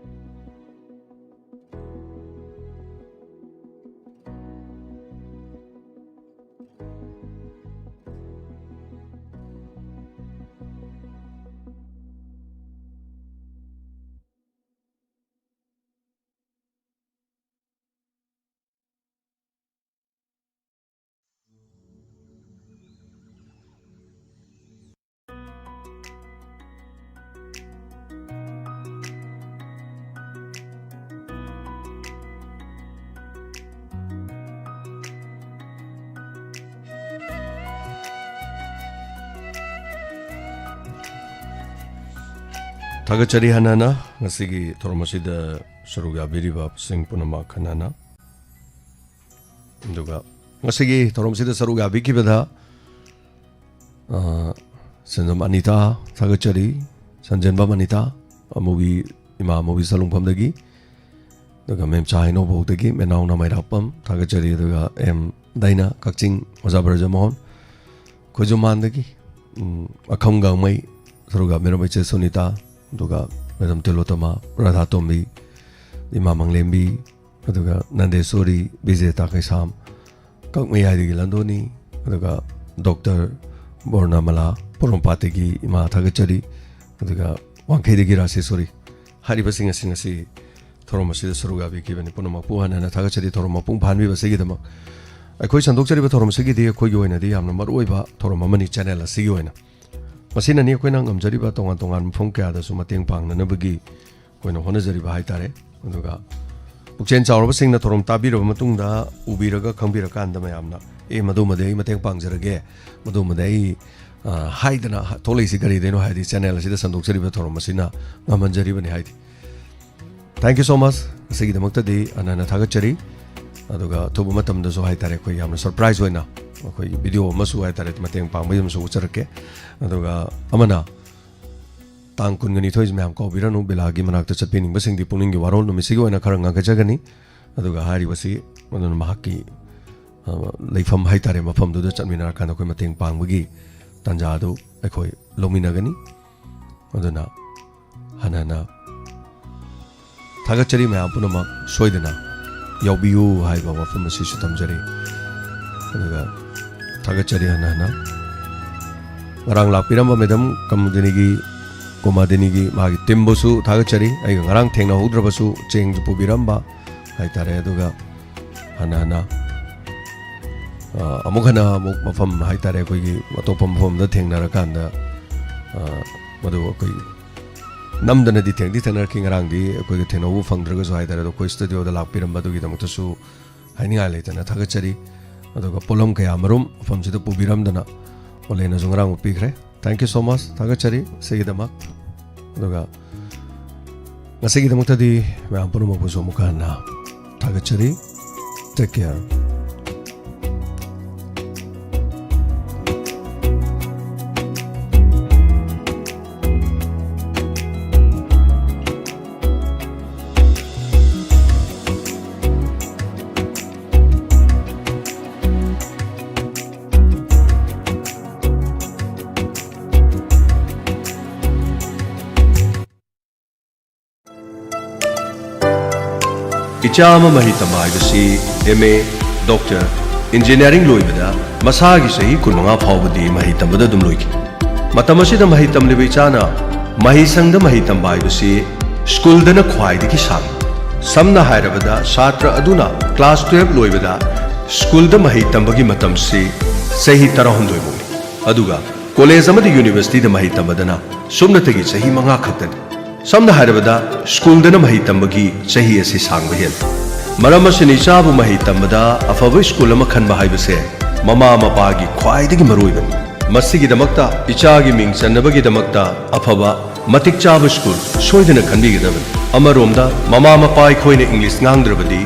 ꯊꯥꯒꯠꯆꯔꯤ ꯍꯥꯟꯅꯅ ꯉꯁꯤꯒꯤ ꯊꯧꯔꯝ ꯑꯁꯤꯗ ꯁꯔꯨꯛ ꯌꯥꯕꯤꯔꯤꯕꯁꯤꯡ ꯄꯨꯝꯅꯃꯛ ꯍꯥꯟꯅꯅ꯫ ꯑꯗꯨꯒ ꯉꯁꯤꯒꯤ ꯊꯧꯔꯝꯁꯤꯗ ꯁꯔꯨꯛ ꯌꯥꯕꯤꯈꯤꯕꯗ, ꯑ, ꯁꯦꯟꯖꯝ ꯑꯅꯤꯇꯥ ꯊꯥꯒꯠꯆꯔꯤ, ꯁꯟꯖꯦꯟꯕꯝ ꯑꯅꯤꯇꯥ, ꯑꯃꯨꯕꯤ, ꯏꯃꯥ ꯑꯃꯨꯕꯤ ꯁꯂꯨꯡꯐꯝꯗꯒꯤ, ꯑꯗꯨꯒ ꯃꯦꯝꯆꯥ ꯍꯩꯅꯧꯕꯧꯗꯒꯤ ꯃꯦꯅꯥꯎ ꯅꯃꯩꯔꯥꯛꯄꯝ ꯊꯥꯒꯠꯆꯔꯤ, ꯑꯗꯨꯒ ꯑꯦꯝ ꯗꯥꯏꯅꯥ ꯀꯛꯆꯤꯡ ꯑꯣꯖꯥ ꯕ꯭ꯔꯖꯃꯣꯍꯟ, ꯈꯣꯏꯖꯨꯃꯥꯟꯗꯒꯤ, ꯎꯝ, ꯑꯈꯝ ꯒꯥꯡꯃꯩ, ꯁꯔꯨꯛ ꯌꯥꯕꯤꯔꯕ ꯏꯆꯦ ꯁꯨꯅꯤꯇꯥ, ꯑꯗꯨꯒ ꯃꯦꯗꯥꯝ ꯇꯤꯂꯣꯇꯃꯥ, ꯔꯥꯙꯥꯇꯣꯝꯕꯤ, ꯏꯃꯥ ꯃꯪꯂꯦꯝꯕꯤ, ꯑꯗꯨꯒ ꯅꯟꯗꯦꯁꯣꯔꯤ, ꯕꯤꯖꯦꯇꯥ ꯀꯩꯁꯥꯝ, ꯀꯛꯃꯌꯥꯏꯗꯒꯤ ꯂꯟꯗꯣꯅꯤ, ꯑꯗꯨꯒ ꯗꯣꯛꯇꯔ ꯕꯣꯔꯅꯃꯂꯥ, ꯄꯣꯔꯣꯝꯄꯥꯠꯇꯒꯤ ꯏꯃꯥ ꯊꯥꯒꯠꯆꯔꯤ, ꯑꯗꯨꯒ ꯋꯥꯡꯈꯩꯗꯒꯤ ꯔꯥꯁꯦꯁꯣꯔꯤ꯫ ꯍꯥꯏꯔꯤꯕꯁꯤꯡ ꯑꯁꯤ ꯉꯁꯤ ꯊꯧꯔꯝ ꯑꯁꯤꯗ ꯁꯔꯨꯛ ꯌꯥꯕꯤꯈꯤꯕꯅꯤ꯫ ꯄꯨꯝꯅꯃꯛꯄꯨ ꯍꯟꯅ ꯍꯟꯅ ꯊꯥꯒꯠꯆꯔꯤ ꯊꯧꯔꯝ ꯃꯄꯨꯡ ꯐꯥꯍꯟꯕꯤꯕ ꯑꯁꯤꯒꯤꯗꯃꯛ꯫ ꯑꯩꯈꯣꯏ ꯁꯟꯗꯣꯛꯆꯔꯤꯕ ꯊꯧꯔꯝ ꯑꯁꯤꯒꯤꯗꯤ ꯑꯩꯈꯣꯏꯒꯤ ꯑꯣꯏꯅꯗꯤ ꯌꯥꯝꯅ ꯃꯔꯨꯑꯣꯏꯕ ꯊꯧꯔꯝ ꯑꯃꯅꯤ ꯆꯦꯅꯦꯜ ꯑꯁꯤꯒꯤ ꯑꯣꯏꯅ꯫ ꯃꯁꯤꯅꯅꯤ ꯑꯩꯈꯣꯏꯅ ꯉꯝꯖꯔꯤꯕ ꯇꯣꯉꯥꯟ ꯇꯣꯉꯥꯟꯕ ꯃꯐꯝ ꯀꯌꯥꯗꯁꯨ ꯃꯇꯦꯡ ꯄꯥꯡꯅꯅꯕꯒꯤ ꯑꯩꯈꯣꯏꯅ ꯍꯣꯠꯅꯖꯔꯤꯕ ꯍꯥꯏꯇꯥꯔꯦ꯫ ꯑꯗꯨꯒ ꯄꯨꯛꯆꯦꯜ ꯆꯥꯎꯔꯕꯁꯤꯡꯅ ꯊꯧꯔꯝ ꯇꯥꯕꯤꯔꯕ ꯃꯇꯨꯡꯗ, ꯎꯕꯤꯔꯒ ꯈꯪꯕꯤꯔꯀꯥꯟꯗ ꯃꯌꯥꯝꯅ, "ꯑꯦ, ꯃꯗꯨꯃꯗꯤ ꯑꯩ ꯃꯇꯦꯡ ꯄꯥꯡꯖꯔꯒꯦ, ꯃꯗꯨꯃꯗꯤ ꯑꯩ," ꯑ, ꯍꯥꯏꯗꯅ ꯊꯣꯛꯂꯛꯏꯁꯤ ꯀꯔꯤꯗꯩꯅꯣ ꯍꯥꯏꯗꯤ ꯆꯦꯅꯦꯜ ꯑꯁꯤꯗ ꯁꯟꯗꯣꯛꯆꯔꯤꯕ ꯊꯧꯔꯝ ꯑꯁꯤꯅ ꯉꯝꯍꯟꯖꯔꯤꯕꯅꯤ ꯍꯥꯏꯗꯤ꯫ Thank you so much꯫ ꯑꯁꯤꯒꯤꯗꯃꯛꯇꯗꯤ ꯍꯟꯅ ꯍꯟꯅ ꯊꯥꯒꯠꯆꯔꯤ꯫ ꯑꯗꯨꯒ ꯑꯊꯨꯕ ꯃꯇꯝꯗꯁꯨ ꯍꯥꯏꯇꯥꯔꯦ, ꯑꯩꯈꯣꯏ ꯌꯥꯝꯅ ꯁꯔꯄ꯭ꯔꯥꯏꯖ ꯑꯣꯏꯅ ꯑꯩꯈꯣꯏꯒꯤ ꯚꯤꯗꯤꯑꯣ ꯑꯃꯁꯨ ꯍꯥꯏꯇꯥꯔꯦ, ꯃꯇꯦꯡ ꯄꯥꯡꯕꯒꯤ ꯑꯃꯁꯨ ꯎꯠꯆꯔꯛꯀꯦ꯫ ꯑꯗꯨꯒ ꯑꯃꯅ ꯇꯥꯡ ꯀꯨꯟꯒ ꯅꯤꯊꯣꯏꯁꯤ ꯃꯌꯥꯝ ꯀꯥꯎꯕꯤꯔꯅꯨ, ꯕꯤꯂꯥꯒꯤ ꯃꯅꯥꯛꯇ ꯆꯠꯄꯤꯅꯤꯡꯕꯁꯤꯡꯗꯤ ꯄꯨꯛꯅꯤꯡꯒꯤ ꯋꯥꯔꯣꯜ ꯅꯨꯃꯤꯠꯁꯤꯒꯤ ꯑꯣꯏꯅ ꯈꯔ ꯉꯟꯈꯠꯆꯒꯅꯤ꯫ ꯑꯗꯨꯒ ꯍꯥꯏꯔꯤꯕꯁꯤ ꯑꯗꯨꯅ ꯃꯍꯥꯛꯀꯤ, ꯑ, ꯂꯩꯐꯝ ꯍꯥꯏꯇꯥꯔꯦ, ꯃꯐꯝꯗꯨꯗ ꯆꯠꯃꯤꯟꯅꯔꯀꯥꯟꯗ ꯑꯩꯈꯣꯏ ꯃꯇꯦꯡ ꯄꯥꯡꯕꯒꯤ ꯇꯥꯟꯖꯥ ꯑꯗꯨ ꯑꯩꯈꯣꯏ ꯂꯧꯃꯤꯟꯅꯒꯅꯤ꯫ ꯑꯗꯨꯅ ꯍꯟꯅ ꯍꯟꯅ ꯊꯥꯒꯠꯆꯔꯤ ꯃꯌꯥꯝ ꯄꯨꯝꯅꯃꯛ ꯁꯣꯏꯗꯅ ꯌꯥꯎꯕꯤꯌꯨ ꯍꯥꯏꯕ ꯋꯥꯐꯝ ꯑꯁꯤꯁꯨ ꯊꯝꯖꯔꯤ꯫ ꯑꯗꯨꯒ ꯊꯥꯒꯠꯆꯔꯤ ꯍꯟꯅ ꯍꯟꯅ꯫ ꯉꯔꯥꯡ ꯂꯥꯛꯄꯤꯔꯝꯕ ꯃꯦꯗꯥꯝ ꯀꯃꯨꯗꯤꯅꯤꯒꯤ, ꯀꯣꯃꯥꯗꯤꯅꯤꯒꯤ ꯃꯥꯒꯤ ꯇꯤꯝꯕꯨꯁꯨ ꯊꯥꯒꯠꯆꯔꯤ꯫ ꯑꯩꯒ ꯉꯔꯥꯡ ꯊꯦꯡꯅꯍꯧꯗ꯭ꯔꯕꯁꯨ ꯆꯦꯡꯁꯨ ꯄꯨꯕꯤꯔꯝꯕ ꯍꯥꯏꯇꯥꯔꯦ꯫ ꯑꯗꯨꯒ ꯍꯟꯅ ꯍꯟꯅ, ꯑ, ꯑꯃꯨꯛ ꯍꯟꯅ ꯑꯃꯨꯛ ꯃꯐꯝ ꯍꯥꯏꯇꯥꯔꯦ, ꯑꯩꯈꯣꯏꯒꯤ ꯑꯇꯣꯞꯄ ꯃꯐꯝ ꯑꯃꯗ ꯊꯦꯡꯅꯔꯀꯥꯟꯗ, ꯑ, ꯃꯗꯨ ꯑꯩꯈꯣꯏ ꯅꯝꯗꯅꯗꯤ ꯊꯦꯡꯗꯤ ꯊꯦꯡꯅꯔꯛꯈꯤ꯫ ꯉꯔꯥꯡꯗꯤ ꯑꯩꯈꯣꯏꯒ ꯊꯦꯡꯅꯍꯧꯕ ꯐꯪꯗ꯭ꯔꯒꯁꯨ ꯍꯥꯏꯇꯥꯔꯦ, ꯑꯗꯣ ꯑꯩꯈꯣꯏ ꯁ꯭ꯇꯨꯗꯤꯑꯣꯗ ꯂꯥꯛꯄꯤꯔꯝꯕ ꯑꯗꯨꯒꯤꯗꯃꯛꯇꯁꯨ ꯍꯥꯏꯅꯤꯡꯉꯥꯏ ꯂꯩꯇꯅ ꯊꯥꯒꯠꯆꯔꯤ꯫ ꯑꯗꯨꯒ ꯄꯣꯠꯂꯝ ꯀꯌꯥ ꯃꯔꯨꯝ ꯃꯐꯝꯁꯤꯗ ꯄꯨꯕꯤꯔꯝꯗꯅ ꯑꯣꯂꯦꯅꯁꯨ ꯉꯔꯥꯡ ꯎꯠꯄꯤꯈ꯭ꯔꯦ꯫ Thank you so much꯫ ꯊꯥꯒꯠꯆꯔꯤ꯫ ꯁꯤꯒꯤꯗꯃꯛ ꯑꯗꯨꯒ ꯉꯁꯤꯒꯤꯗꯃꯛꯇꯗꯤ ꯃꯌꯥꯝ ꯄꯨꯝꯅꯃꯛꯄꯨꯁꯨ ꯑꯃꯨꯛꯀ ꯍꯟꯅ ꯊꯥꯒꯠꯆꯔꯤ꯫ Take care. ꯏꯆꯥ ꯑꯃ ꯃꯍꯩ ꯇꯝꯕ ꯍꯥꯏꯕꯁꯤ ꯑꯦꯝ ꯑꯦ, ꯗꯣꯛꯇꯔ, ꯏꯟꯖꯤꯅꯤꯌꯥꯔꯤꯡ ꯂꯣꯏꯕꯗ ꯃꯁꯥꯒꯤ ꯆꯍꯤ ꯀꯨꯟꯃꯉꯥ ꯐꯥꯎꯕꯗꯤ ꯃꯍꯩ ꯇꯝꯕꯗ ꯑꯗꯨꯝ ꯂꯣꯏꯈꯤ꯫ ꯃꯇꯝ ꯑꯁꯤꯗ ꯃꯍꯩ ꯇꯝꯂꯤꯕ ꯏꯆꯥꯅ ꯃꯍꯩꯁꯪꯗ ꯃꯍꯩ ꯇꯝꯕ ꯍꯥꯏꯕꯁꯤ ꯁ꯭ꯀꯨꯜꯗꯅ ꯈ꯭ꯋꯥꯏꯗꯒꯤ ꯁꯥꯡꯏ꯫ ꯁꯝꯅ ꯍꯥꯏꯔꯕꯗ, ꯁꯥꯇ꯭ꯔ ꯑꯗꯨꯅ ꯀ꯭ꯂꯥꯁ ꯇꯨꯌꯦꯜꯞ ꯂꯣꯏꯕꯗ ꯁ꯭ꯀꯨꯜꯗ ꯃꯍꯩ ꯇꯝꯕꯒꯤ ꯃꯇꯝꯁꯤ ꯆꯍꯤ ꯇꯔꯥꯍꯨꯝꯗꯣꯏ ꯐꯥꯎꯅꯤ, ꯑꯗꯨꯒ ꯀꯣꯂꯦꯖ ꯑꯃꯗꯤ ꯌꯨꯅꯤꯚꯔꯁꯤꯇꯤꯗ ꯃꯍꯩ ꯇꯝꯕꯗꯅ ꯁꯨꯞꯅꯇꯒꯤ ꯆꯍꯤ ꯃꯉꯥ ꯈꯛꯇꯅꯤ꯫ ꯁꯝꯅ ꯍꯥꯏꯔꯕꯗ, ꯁ꯭ꯀꯨꯜꯗꯅ ꯃꯍꯩ ꯇꯝꯕꯒꯤ ꯆꯍꯤ ꯑꯁꯤ ꯁꯥꯡꯕ ꯍꯦꯜꯂꯤ꯫ ꯃꯔꯝ ꯑꯁꯤꯅ, ꯏꯆꯥꯕꯨ ꯃꯍꯩ ꯇꯝꯕꯗ ꯑꯐꯕ ꯁ꯭ꯀꯨꯜ ꯑꯃ ꯈꯟꯕ ꯍꯥꯏꯕꯁꯦ ꯃꯃꯥ ꯃꯄꯥꯒꯤ ꯈ꯭ꯋꯥꯏꯗꯒꯤ ꯃꯔꯨꯑꯣꯏꯕꯅꯤ꯫ ꯃꯁꯤꯒꯤꯗꯃꯛꯇ, ꯏꯆꯥꯒꯤ ꯃꯤꯡ ꯆꯟꯅꯕꯒꯤꯗꯃꯛꯇ ꯑꯐꯕ, ꯃꯇꯤꯛ ꯆꯥꯕ ꯁ꯭ꯀꯨꯜ ꯁꯣꯏꯗꯅ ꯈꯟꯕꯤꯒꯗꯕꯅꯤ꯫ ꯑꯃꯔꯣꯝꯗ, ꯃꯃꯥ ꯃꯄꯥ ꯑꯩꯈꯣꯏꯅ ꯏꯪꯂꯤꯁ ꯉꯥꯡꯗ꯭ꯔꯕꯗꯤ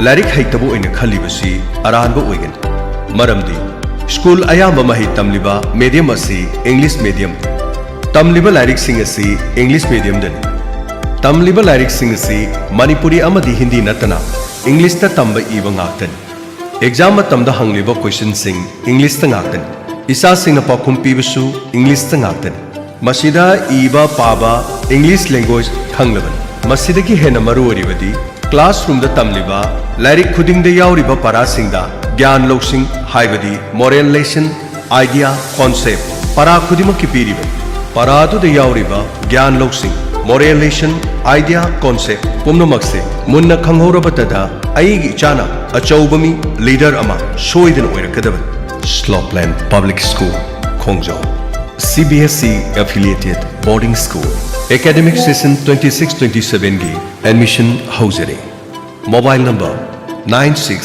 ꯂꯥꯏꯔꯤꯛ ꯍꯩꯇꯕ ꯑꯣꯏꯅ ꯈꯜꯂꯤꯕꯁꯤ ꯑꯔꯥꯟꯕ ꯑꯣꯏꯒꯅꯤ꯫ ꯃꯔꯝꯗꯤ, ꯁ꯭ꯀꯨꯜ ꯑꯌꯥꯝꯕ ꯃꯍꯩ ꯇꯝꯂꯤꯕ ꯃꯦꯗꯤꯌꯝ ꯑꯁꯤ ꯏꯪꯂꯤꯁ ꯃꯦꯗꯤꯌꯝ, ꯇꯝꯂꯤꯕ ꯂꯥꯏꯔꯤꯛꯁꯤꯡ ꯑꯁꯤ ꯏꯪꯂꯤꯁ ꯃꯦꯗꯤꯌꯝꯗꯅꯤ꯫ ꯇꯝꯂꯤꯕ ꯂꯥꯏꯔꯤꯛꯁꯤꯡ ꯑꯁꯤ ꯃꯅꯤꯄꯨꯔꯤ ꯑꯃꯗꯤ ꯍꯤꯟꯗꯤ ꯅꯠꯇꯅ ꯏꯪꯂꯤꯁꯇ ꯇꯝꯕ ꯏꯕ ꯉꯥꯛꯇꯅꯤ꯫ ꯑꯦꯛꯖꯥꯝ ꯃꯇꯝꯗ ꯍꯪꯂꯤꯕ ꯀꯣꯏꯁꯟꯁꯤꯡ ꯏꯪꯂꯤꯁꯇ ꯉꯥꯛꯇꯅꯤ꯫ ꯏꯆꯥꯁꯤꯡꯅ ꯄꯥꯎꯈꯨꯝ ꯄꯤꯕꯁꯨ ꯏꯪꯂꯤꯁꯇ ꯉꯥꯛꯇꯅꯤ꯫ ꯃꯁꯤꯗ ꯏꯕ ꯄꯥꯕ ꯏꯪꯂꯤꯁ ꯂꯦꯡꯒ꯭ꯋꯦꯖ ꯈꯪꯂꯕꯅꯤ꯫ ꯃꯁꯤꯗꯒꯤ ꯍꯦꯟꯅ ꯃꯔꯨ ꯑꯣꯏꯔꯤꯕꯗꯤ, ꯀ꯭ꯂꯥꯁꯔꯨꯝꯗ ꯇꯝꯂꯤꯕ ꯂꯥꯏꯔꯤꯛ ꯈꯨꯗꯤꯡꯗ ꯌꯥꯎꯔꯤꯕ ꯄꯔꯥꯁꯤꯡꯗ ꯒ꯭ꯌꯥꯟ ꯂꯧꯁꯤꯡ, ꯍꯥꯏꯕꯗꯤ ꯃꯣꯔꯦꯜ ꯂꯦꯁꯟ, ꯑꯥꯏꯗꯤꯌꯥ, ꯀꯣꯟꯁꯦꯞ, ꯄꯔꯥ ꯈꯨꯗꯤꯡꯃꯛꯀꯤ ꯄꯤꯔꯤꯕꯅꯤ꯫ ꯄꯔꯥ ꯑꯗꯨꯗ ꯌꯥꯎꯔꯤꯕ ꯒ꯭ꯌꯥꯟ ꯂꯧꯁꯤꯡ, ꯃꯣꯔꯦꯜ ꯂꯦꯁꯟ, ꯑꯥꯏꯗꯤꯌꯥ, ꯀꯣꯟꯁꯦꯞ ꯄꯨꯝꯅꯃꯛꯁꯦ ꯃꯨꯟꯅ ꯈꯪꯍꯧꯔꯕꯇꯗ ꯑꯩꯒꯤ ꯏꯆꯥꯅ ꯑꯆꯧꯕ ꯃꯤ, ꯂꯤꯗꯔ ꯑꯃ ꯁꯣꯏꯗꯅ ꯑꯣꯏꯔꯛꯀꯗꯕꯅꯤ꯫ Slopeland Public School, ꯈꯣꯡꯖꯣꯝ, C B S E affiliated boarding school, academic session twenty six twenty seven ꯒꯤ admission ꯍꯧꯖꯔꯤ꯫ Mobile number nine six